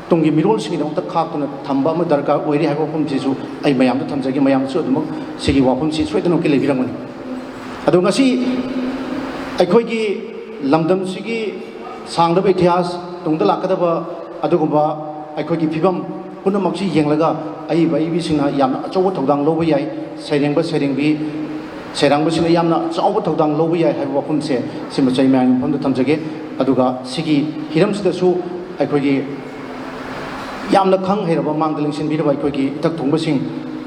ꯇꯨꯡꯒꯤ ꯃꯤꯔꯣꯜꯁꯤꯡꯒꯤꯗꯃꯛꯇ ꯈꯥꯛꯇꯨꯅ ꯊꯝꯕ ꯑꯃ ꯗꯔꯀꯥꯔ ꯑꯣꯏꯔꯤ ꯍꯥꯏꯕ ꯋꯥꯐꯝꯁꯤꯁꯨ ꯑꯩ ꯃꯌꯥꯝꯗ ꯊꯝꯖꯒꯦ꯫ ꯃꯌꯥꯝꯁꯨ ꯑꯗꯨꯃꯛ ꯁꯤꯒꯤ ꯋꯥꯐꯝꯁꯤ ꯁꯣꯏꯗꯅꯃꯛꯀꯤ ꯂꯩꯕꯤꯔꯝꯒꯅꯤ꯫ ꯑꯗꯣ ꯉꯁꯤ ꯑꯩꯈꯣꯏꯒꯤ ꯂꯝꯗꯝꯁꯤꯒꯤ ꯁꯥꯡꯂꯕ ꯏꯇꯤꯍꯥꯁ, ꯇꯨꯡꯗ ꯂꯥꯛꯀꯗꯕ ꯑꯗꯨꯒꯨꯝꯕ ꯑꯩꯈꯣꯏꯒꯤ ꯐꯤꯕꯝ ꯄꯨꯝꯅꯃꯛꯁꯤ ꯌꯦꯡꯂꯒ ꯑꯏꯕ ꯑꯏꯕꯤꯁꯤꯡꯅ ꯌꯥꯝꯅ ꯑꯆꯧꯕ ꯊꯧꯗꯥꯡ ꯂꯧꯕ ꯌꯥꯏ, ꯁꯩꯔꯦꯡꯕ ꯁꯩꯔꯦꯡꯕꯤ ꯁꯩꯔꯥꯡꯕꯁꯤꯡꯅ ꯌꯥꯝꯅ ꯆꯥꯎꯕ ꯊꯧꯗꯥꯡ ꯂꯧꯕ ꯌꯥꯏ ꯍꯥꯏꯕ ꯋꯥꯐꯝꯁꯦ ꯁꯤꯃ ꯑꯩ ꯃꯌꯥꯝꯒꯤ ꯃꯐꯝꯗ ꯊꯝꯖꯒꯦ꯫ ꯑꯗꯨꯒ ꯁꯤꯒꯤ ꯍꯤꯔꯝꯁꯤꯗꯁꯨ ꯑꯩꯈꯣꯏꯒꯤ ꯌꯥꯝꯅ ꯈꯪ ꯍꯩꯔꯕ, ꯃꯥꯡꯗ ꯂꯦꯡꯁꯤꯟꯕꯤꯔꯕ ꯑꯩꯈꯣꯏꯒꯤ ꯏꯊꯛ ꯊꯣꯡꯕꯁꯤꯡ,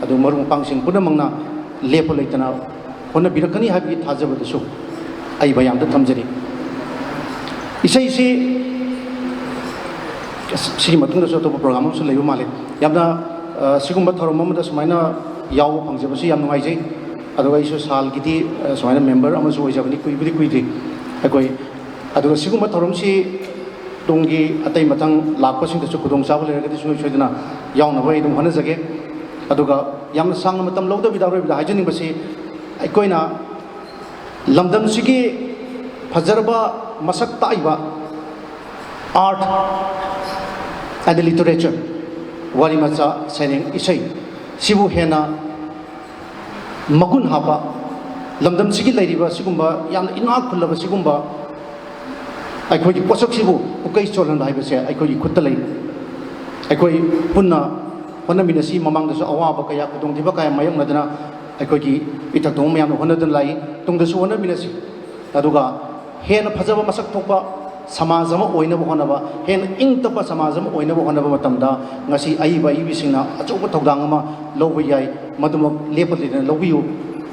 ꯑꯗꯨ ꯃꯔꯨꯞ ꯃꯄꯥꯡꯁꯤꯡ ꯄꯨꯝꯅꯃꯛꯅ ꯂꯦꯞꯄ ꯂꯩꯇꯅ ꯍꯣꯠꯅꯕꯤꯔꯛꯀꯅꯤ ꯍꯥꯏꯕꯒꯤ ꯊꯥꯖꯕꯗꯨꯁꯨ ꯑꯩ ꯃꯌꯥꯝꯗ ꯊꯝꯖꯔꯤ꯫ ꯏꯁꯩꯁꯤ, ꯑꯁ, ꯁꯤꯒꯤ ꯃꯇꯨꯡꯗꯁꯨ ꯑꯇꯣꯞꯄ ꯄ꯭ꯔꯣꯒ꯭ꯔꯥꯝ ꯑꯃꯁꯨ ꯂꯩꯕ ꯃꯥꯜꯂꯤ꯫ ꯌꯥꯝꯅ, ꯑ, ꯁꯤꯒꯨꯝꯕ ꯊꯧꯔꯝ ꯑꯃꯗ ꯁꯨꯃꯥꯏꯅ ꯌꯥꯎꯕ ꯐꯪꯖꯕꯁꯤ ꯌꯥꯝ ꯅꯨꯡꯉꯥꯏꯖꯩ꯫ ꯑꯗꯨꯒ ꯑꯩꯁꯨ ꯁꯥꯜꯒꯤꯗꯤ, ꯑ, ꯁꯨꯃꯥꯏꯅ ꯃꯦꯝꯕꯔ ꯑꯃꯁꯨ ꯑꯣꯏꯖꯕꯅꯤ, ꯀꯨꯏꯕꯨꯗꯤ ꯀꯨꯏꯗ꯭ꯔꯤ꯫ ꯑꯩꯈꯣꯏ, ꯑꯗꯨꯒ ꯁꯤꯒꯨꯝꯕ ꯊꯧꯔꯝꯁꯤ ꯇꯨꯡꯒꯤ ꯑꯇꯩ ꯃꯊꯪ ꯂꯥꯛꯄꯁꯤꯡꯗꯁꯨ ꯈꯨꯗꯣꯡꯆꯥꯕ ꯂꯩꯔꯒꯗꯤ ꯁꯨꯡꯁꯣꯏ ꯁꯣꯏꯗꯅ ꯌꯥꯎꯅꯕ ꯑꯩ ꯑꯗꯨꯝ ꯍꯣꯠꯅꯖꯒꯦ꯫ ꯑꯗꯨꯒ ꯌꯥꯝꯅ ꯁꯥꯡꯅ ꯃꯇꯝ ꯂꯧꯗꯕꯤꯗ ꯑꯔꯣꯏꯕꯗ ꯍꯥꯏꯖꯅꯤꯡꯕꯁꯤ, ꯑꯩꯈꯣꯏꯅ ꯂꯝꯗꯝꯁꯤꯒꯤ ꯐꯖꯔꯕ ꯃꯁꯛ ꯇꯥꯛꯏꯕ art and literature, ꯋꯥꯔꯤ ꯃꯆꯥ, ꯁꯩꯔꯦꯡ, ꯏꯁꯩ, ꯁꯤꯕꯨ ꯍꯦꯟꯅ ꯃꯒꯨꯟ ꯍꯥꯞꯄ, ꯂꯝꯗꯝꯁꯤꯒꯤ ꯂꯩꯔꯤꯕ ꯁꯤꯒꯨꯝꯕ ꯌꯥꯝꯅ ꯏꯅꯥꯛ ꯈꯨꯜꯂꯕ ꯁꯤꯒꯨꯝꯕ ꯑꯩꯈꯣꯏꯒꯤ ꯄꯣꯠꯁꯛꯁꯤꯕꯨ ꯄꯨꯀꯩ ꯆꯣꯜꯍꯟꯕ ꯍꯥꯏꯕꯁꯦ ꯑꯩꯈꯣꯏꯒꯤ ꯈꯨꯠꯇ ꯂꯩ꯫ ꯑꯩꯈꯣꯏ ꯄꯨꯟꯅ ꯍꯣꯠꯅꯃꯤꯟꯅꯁꯤ꯫ ꯃꯃꯥꯡꯗꯁꯨ ꯑꯋꯥꯕ ꯀꯌꯥ, ꯈꯨꯗꯣꯡꯊꯤꯕ ꯀꯌꯥ ꯃꯥꯌꯣꯛꯅꯗꯅ ꯑꯩꯈꯣꯏꯒꯤ ꯏꯊꯛ ꯊꯣꯡꯕ ꯃꯌꯥꯝꯅ ꯍꯣꯠꯅꯗꯨꯅ ꯂꯥꯛꯏ꯫ ꯇꯨꯡꯗꯁꯨ ꯍꯣꯠꯅꯃꯤꯟꯅꯁꯤ꯫ ꯑꯗꯨꯒ ꯍꯦꯟꯅ ꯐꯖꯕ, ꯃꯁꯛ ꯊꯣꯛꯄ ꯁꯃꯥꯖ ꯑꯃ ꯑꯣꯏꯅꯕ ꯍꯣꯠꯅꯕ, ꯍꯦꯟꯅ ꯏꯪ ꯇꯞꯄ ꯁꯃꯥꯖ ꯑꯃ ꯑꯣꯏꯅꯕ ꯍꯣꯠꯅꯕ ꯃꯇꯝꯗ ꯉꯁꯤ ꯑꯏꯕ ꯑꯏꯕꯤꯁꯤꯡꯅ ꯑꯆꯧꯕ ꯊꯧꯗꯥꯡ ꯑꯃ ꯂꯧꯕ ꯌꯥꯏ꯫ ꯃꯗꯨꯃꯛ ꯂꯦꯞꯄ ꯂꯩꯇꯅ ꯂꯧꯕꯤꯌꯨ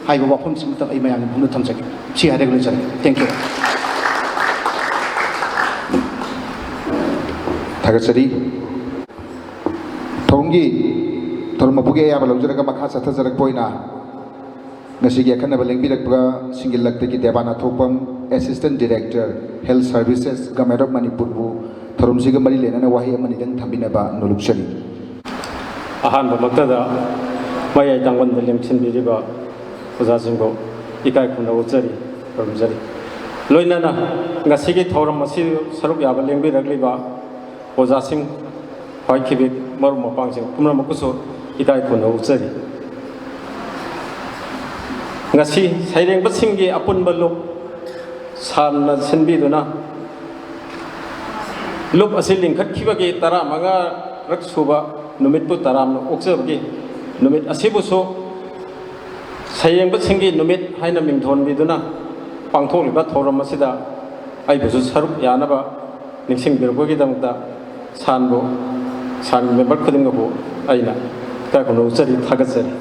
ꯍꯥꯏꯕ ꯋꯥꯐꯝꯁꯤꯃꯇꯪ ꯑꯩ ꯃꯌꯥꯝꯒꯤ ꯃꯐꯝꯗ ꯊꯝꯖꯒꯦ꯫ ꯁꯤ ꯍꯥꯏꯔꯒ ꯂꯣꯏꯖꯔꯒꯦ꯫ Thank you꯫ ꯊꯥꯒꯠꯆꯔꯤ꯫ ꯊꯧꯔꯝꯒꯤ, ꯊꯧꯔꯝ ꯃꯄꯨꯒꯤ ꯑꯌꯥꯕ ꯂꯧꯖꯔꯒ ꯃꯈꯥ ꯆꯠꯊꯖꯔꯛꯄ ꯑꯣꯏꯅ ꯉꯁꯤꯒꯤ ꯑꯈꯟꯅꯕ ꯂꯦꯡꯕꯤꯔꯛꯄ ꯁꯤꯡꯒꯤ ꯂꯛꯇꯒꯤ ꯗꯦꯕꯥꯅ ꯊꯣꯛꯄꯝ, Assistant Director, Health Services, Government of ꯃꯅꯤꯄꯨꯔꯕꯨ ꯊꯧꯔꯝꯁꯤꯒ ꯃꯔꯤ ꯂꯩꯅꯅ ꯋꯥꯍꯩ ꯑꯃꯅꯤꯗꯪ ꯊꯝꯕꯤꯅꯕ ꯅꯣꯂꯨꯛꯆꯔꯤ꯫ ꯑꯍꯥꯟꯕꯃꯛꯇꯗ ꯃꯌꯥꯏ ꯇꯥꯡꯕꯟꯗ ꯂꯦꯡꯁꯤꯟꯕꯤꯔꯤꯕ ꯑꯣꯖꯥꯁꯤꯡꯕꯨ ꯏꯀꯥꯏ ꯈꯨꯝꯅꯕ ꯎꯠꯆꯔꯤ, ꯈꯨꯔꯨꯝꯖꯔꯤ꯫ ꯂꯣꯏꯅꯅ ꯉꯁꯤꯒꯤ ꯊꯧꯔꯝ ꯑꯁꯤ ꯁꯔꯨꯛ ꯌꯥꯕ ꯂꯦꯡꯕꯤꯔꯛꯂꯤꯕ ꯑꯣꯖꯥꯁꯤꯡ, ꯍꯥꯏꯈꯤꯕ ꯃꯔꯨꯞ ꯃꯄꯥꯡꯁꯤꯡ ꯄꯨꯝꯅꯃꯛꯄꯨꯁꯨ ꯏꯀꯥꯏ ꯈꯨꯝꯅꯧꯖꯔꯤ꯫ ꯉꯁꯤ ꯁꯩꯔꯦꯡꯕꯁꯤꯡꯒꯤ ꯑꯄꯨꯟꯕ ꯂꯨꯞ ꯁꯥꯟꯅ ꯁꯤꯟꯕꯤꯗꯨꯅ ꯂꯨꯞ ꯑꯁꯤ ꯂꯤꯡꯈꯠꯈꯤꯕꯒꯤ ꯇꯔꯥꯃꯉꯥꯔꯛ ꯁꯨꯕ ꯅꯨꯃꯤꯠꯄꯨ ꯇꯔꯥꯝꯅ ꯑꯣꯛꯆꯕꯒꯤ ꯅꯨꯃꯤꯠ ꯑꯁꯤꯕꯨꯁꯨ ꯁꯩꯔꯦꯡꯕꯁꯤꯡꯒꯤ ꯅꯨꯃꯤꯠ ꯍꯥꯏꯅ ꯃꯤꯡꯊꯣꯟꯕꯤꯗꯨꯅ ꯄꯥꯡꯊꯣꯛꯂꯤꯕ ꯊꯧꯔꯝ ꯑꯁꯤꯗ ꯑꯩꯕꯨꯁꯨ ꯁꯔꯨꯛ ꯌꯥꯅꯕ ꯅꯤꯡꯁꯤꯡꯕꯤꯔꯛꯄꯒꯤꯗꯃꯛꯇ ꯁꯥꯟꯕꯨ, ꯁꯥꯟꯒꯤ ꯃꯦꯝꯕꯔ ꯈꯨꯗꯤꯡꯃꯛꯄꯨ ꯑꯩꯅ ꯏꯀꯥꯏ ꯈꯨꯝꯅꯧꯖꯔꯤ, ꯊꯥꯒꯠꯆꯔꯤ꯫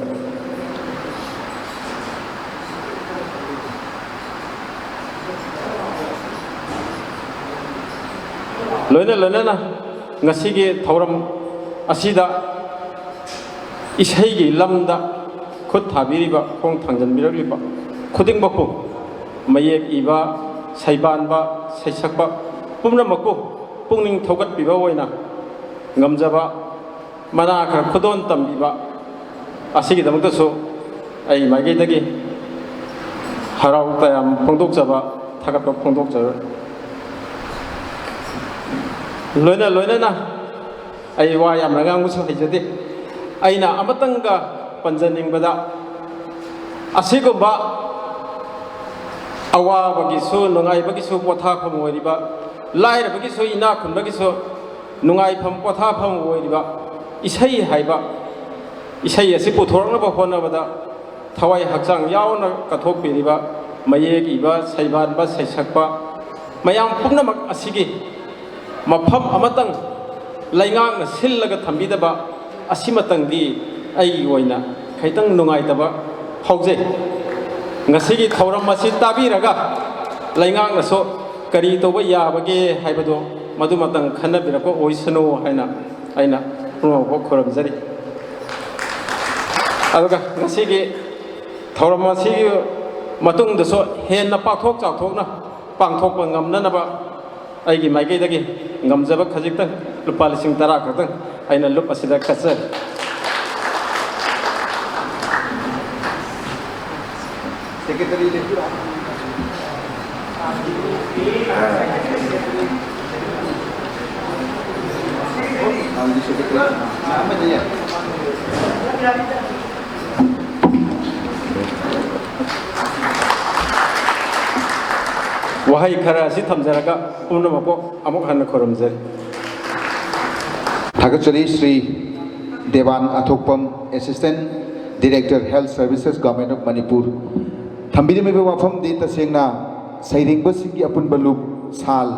ꯂꯣꯏꯅ ꯂꯣꯏꯅꯅ ꯉꯁꯤꯒꯤ ꯊꯧꯔꯝ ꯑꯁꯤꯗ ꯏꯁꯩꯒꯤ ꯂꯝꯗ ꯈꯨꯠ ꯊꯥꯕꯤꯔꯤꯕ, ꯈꯣꯡ ꯊꯥꯡꯖꯟꯕꯤꯔꯛꯂꯤꯕ ꯈꯨꯗꯤꯡꯃꯛꯄꯨ, ꯃꯌꯦꯛ ꯏꯕ, ꯁꯩꯕꯥꯟꯕ, ꯁꯩꯁꯛꯄ ꯄꯨꯝꯅꯃꯛꯄꯨ ꯄꯨꯛꯅꯤꯡ ꯊꯧꯒꯠꯄꯤꯕ ꯑꯣꯏꯅ ꯉꯝꯖꯕ ꯃꯅꯥ ꯈꯔ ꯈꯨꯗꯣꯟ ꯇꯝꯕꯤꯕ ꯑꯁꯤꯒꯤꯗꯃꯛꯇꯁꯨ ꯑꯩ ꯃꯥꯏꯀꯩꯗꯒꯤ ꯍꯔꯥꯎ ꯇꯌꯥꯝ ꯐꯣꯡꯗꯣꯛꯆꯕ, ꯊꯥꯒꯠꯄ ꯐꯣꯡꯗꯣꯛꯆꯔꯤ꯫ ꯂꯣꯏꯅ ꯂꯣꯏꯅꯅ ꯑꯩ ꯋꯥ ꯌꯥꯝꯅ ꯉꯥꯡꯕꯁꯨ ꯍꯩꯖꯗꯦ꯫ ꯑꯩꯅ ꯑꯃꯇꯪꯒ ꯄꯟꯖꯅꯤꯡꯕꯗ, ꯑꯁꯤꯒꯨꯝꯕ ꯑꯋꯥꯕꯒꯤꯁꯨ ꯅꯨꯡꯉꯥꯏꯕꯒꯤꯁꯨ ꯄꯣꯊꯥꯐꯝ ꯑꯣꯏꯔꯤꯕ, ꯂꯥꯏꯔꯕꯒꯤꯁꯨ ꯏꯅꯥꯛ ꯈꯨꯟꯕꯒꯤꯁꯨ ꯅꯨꯡꯉꯥꯏꯐꯝ ꯄꯣꯊꯥꯐꯝ ꯑꯣꯏꯔꯤꯕ ꯏꯁꯩ ꯍꯥꯏꯕ ꯏꯁꯩ ꯑꯁꯤ ꯄꯨꯊꯣꯔꯛꯅꯕ ꯍꯣꯠꯅꯕꯗ ꯊꯋꯥꯏ ꯍꯛꯆꯥꯡ ꯌꯥꯎꯅ ꯀꯠꯊꯣꯛꯄꯤꯔꯤꯕ ꯃꯌꯦꯛ ꯏꯕ, ꯁꯩꯕꯥꯟꯕ, ꯁꯩꯁꯛꯄ ꯃꯌꯥꯝ ꯄꯨꯝꯅꯃꯛ ꯑꯁꯤꯒꯤ ꯃꯐꯝ ꯑꯃꯇꯪ ꯂꯩꯉꯥꯛꯅ ꯁꯤꯜꯂꯒ ꯊꯝꯕꯤꯗꯕ ꯑꯁꯤꯃꯇꯪꯗꯤ ꯑꯩꯒꯤ ꯑꯣꯏꯅ ꯈꯤꯇꯪ ꯅꯨꯡꯉꯥꯏꯇꯕ ꯐꯥꯎꯖꯩ꯫ ꯉꯁꯤꯒꯤ ꯊꯧꯔꯝ ꯑꯁꯤ ꯇꯥꯕꯤꯔꯒ ꯂꯩꯉꯥꯛꯅꯁꯨ ꯀꯔꯤ ꯇꯧꯕ ꯌꯥꯕꯒꯦ ꯍꯥꯏꯕꯗꯨ ꯃꯗꯨꯃꯇꯪ ꯈꯟꯅꯕꯤꯔꯛꯄ ꯑꯣꯏꯁꯅꯨ ꯍꯥꯏꯅ ꯑꯩꯅ ꯄꯨꯝꯅꯃꯛꯄꯨ ꯈꯨꯔꯨꯝꯖꯔꯤ꯫ ꯑꯗꯨꯒ ꯉꯁꯤꯒꯤ ꯊꯧꯔꯝ ꯑꯁꯤꯒꯤ ꯃꯇꯨꯡꯗꯁꯨ ꯍꯦꯟꯅ ꯄꯥꯛꯊꯣꯛ ꯆꯥꯎꯊꯣꯛꯅ ꯄꯥꯡꯊꯣꯛꯄ ꯉꯝꯅꯅꯕ ꯑꯩꯒꯤ ꯃꯥꯏꯀꯩꯗꯒꯤ ꯉꯝꯖꯕ ꯈꯖꯤꯛꯇꯪ, ꯂꯨꯄꯥ ꯂꯤꯁꯤꯡ ꯇꯔꯥ ꯈꯛꯇꯪ ꯑꯩꯅ ꯂꯨꯞ ꯑꯁꯤꯗ ꯀꯠꯆꯔꯤ꯫ ꯁꯦꯀ꯭ꯔꯦꯇꯔꯤ ꯂꯦꯞꯄꯤꯔꯣ꯫ ꯋꯥꯍꯩ ꯈꯔ ꯑꯁꯤ ꯊꯝꯖꯔꯒ ꯄꯨꯝꯅꯃꯛꯄꯨ ꯑꯃꯨꯛ ꯍꯟꯅ ꯈꯨꯔꯨꯝꯖꯔꯤ꯫ ꯊꯥꯒꯠꯆꯔꯤ ꯁ꯭ꯔꯤ ꯗꯦꯕꯥꯟ ꯑꯊꯣꯛꯄꯝ, Assistant Director, Health Services, Government of Manipur꯫ ꯊꯝꯕꯤꯔꯝꯃꯤꯕ ꯋꯥꯐꯝꯗꯤ ꯇꯁꯦꯡꯅ ꯁꯩꯔꯦꯡꯕꯁꯤꯡꯒꯤ ꯑꯄꯨꯟꯕ ꯂꯨꯞ ꯁꯥꯜ,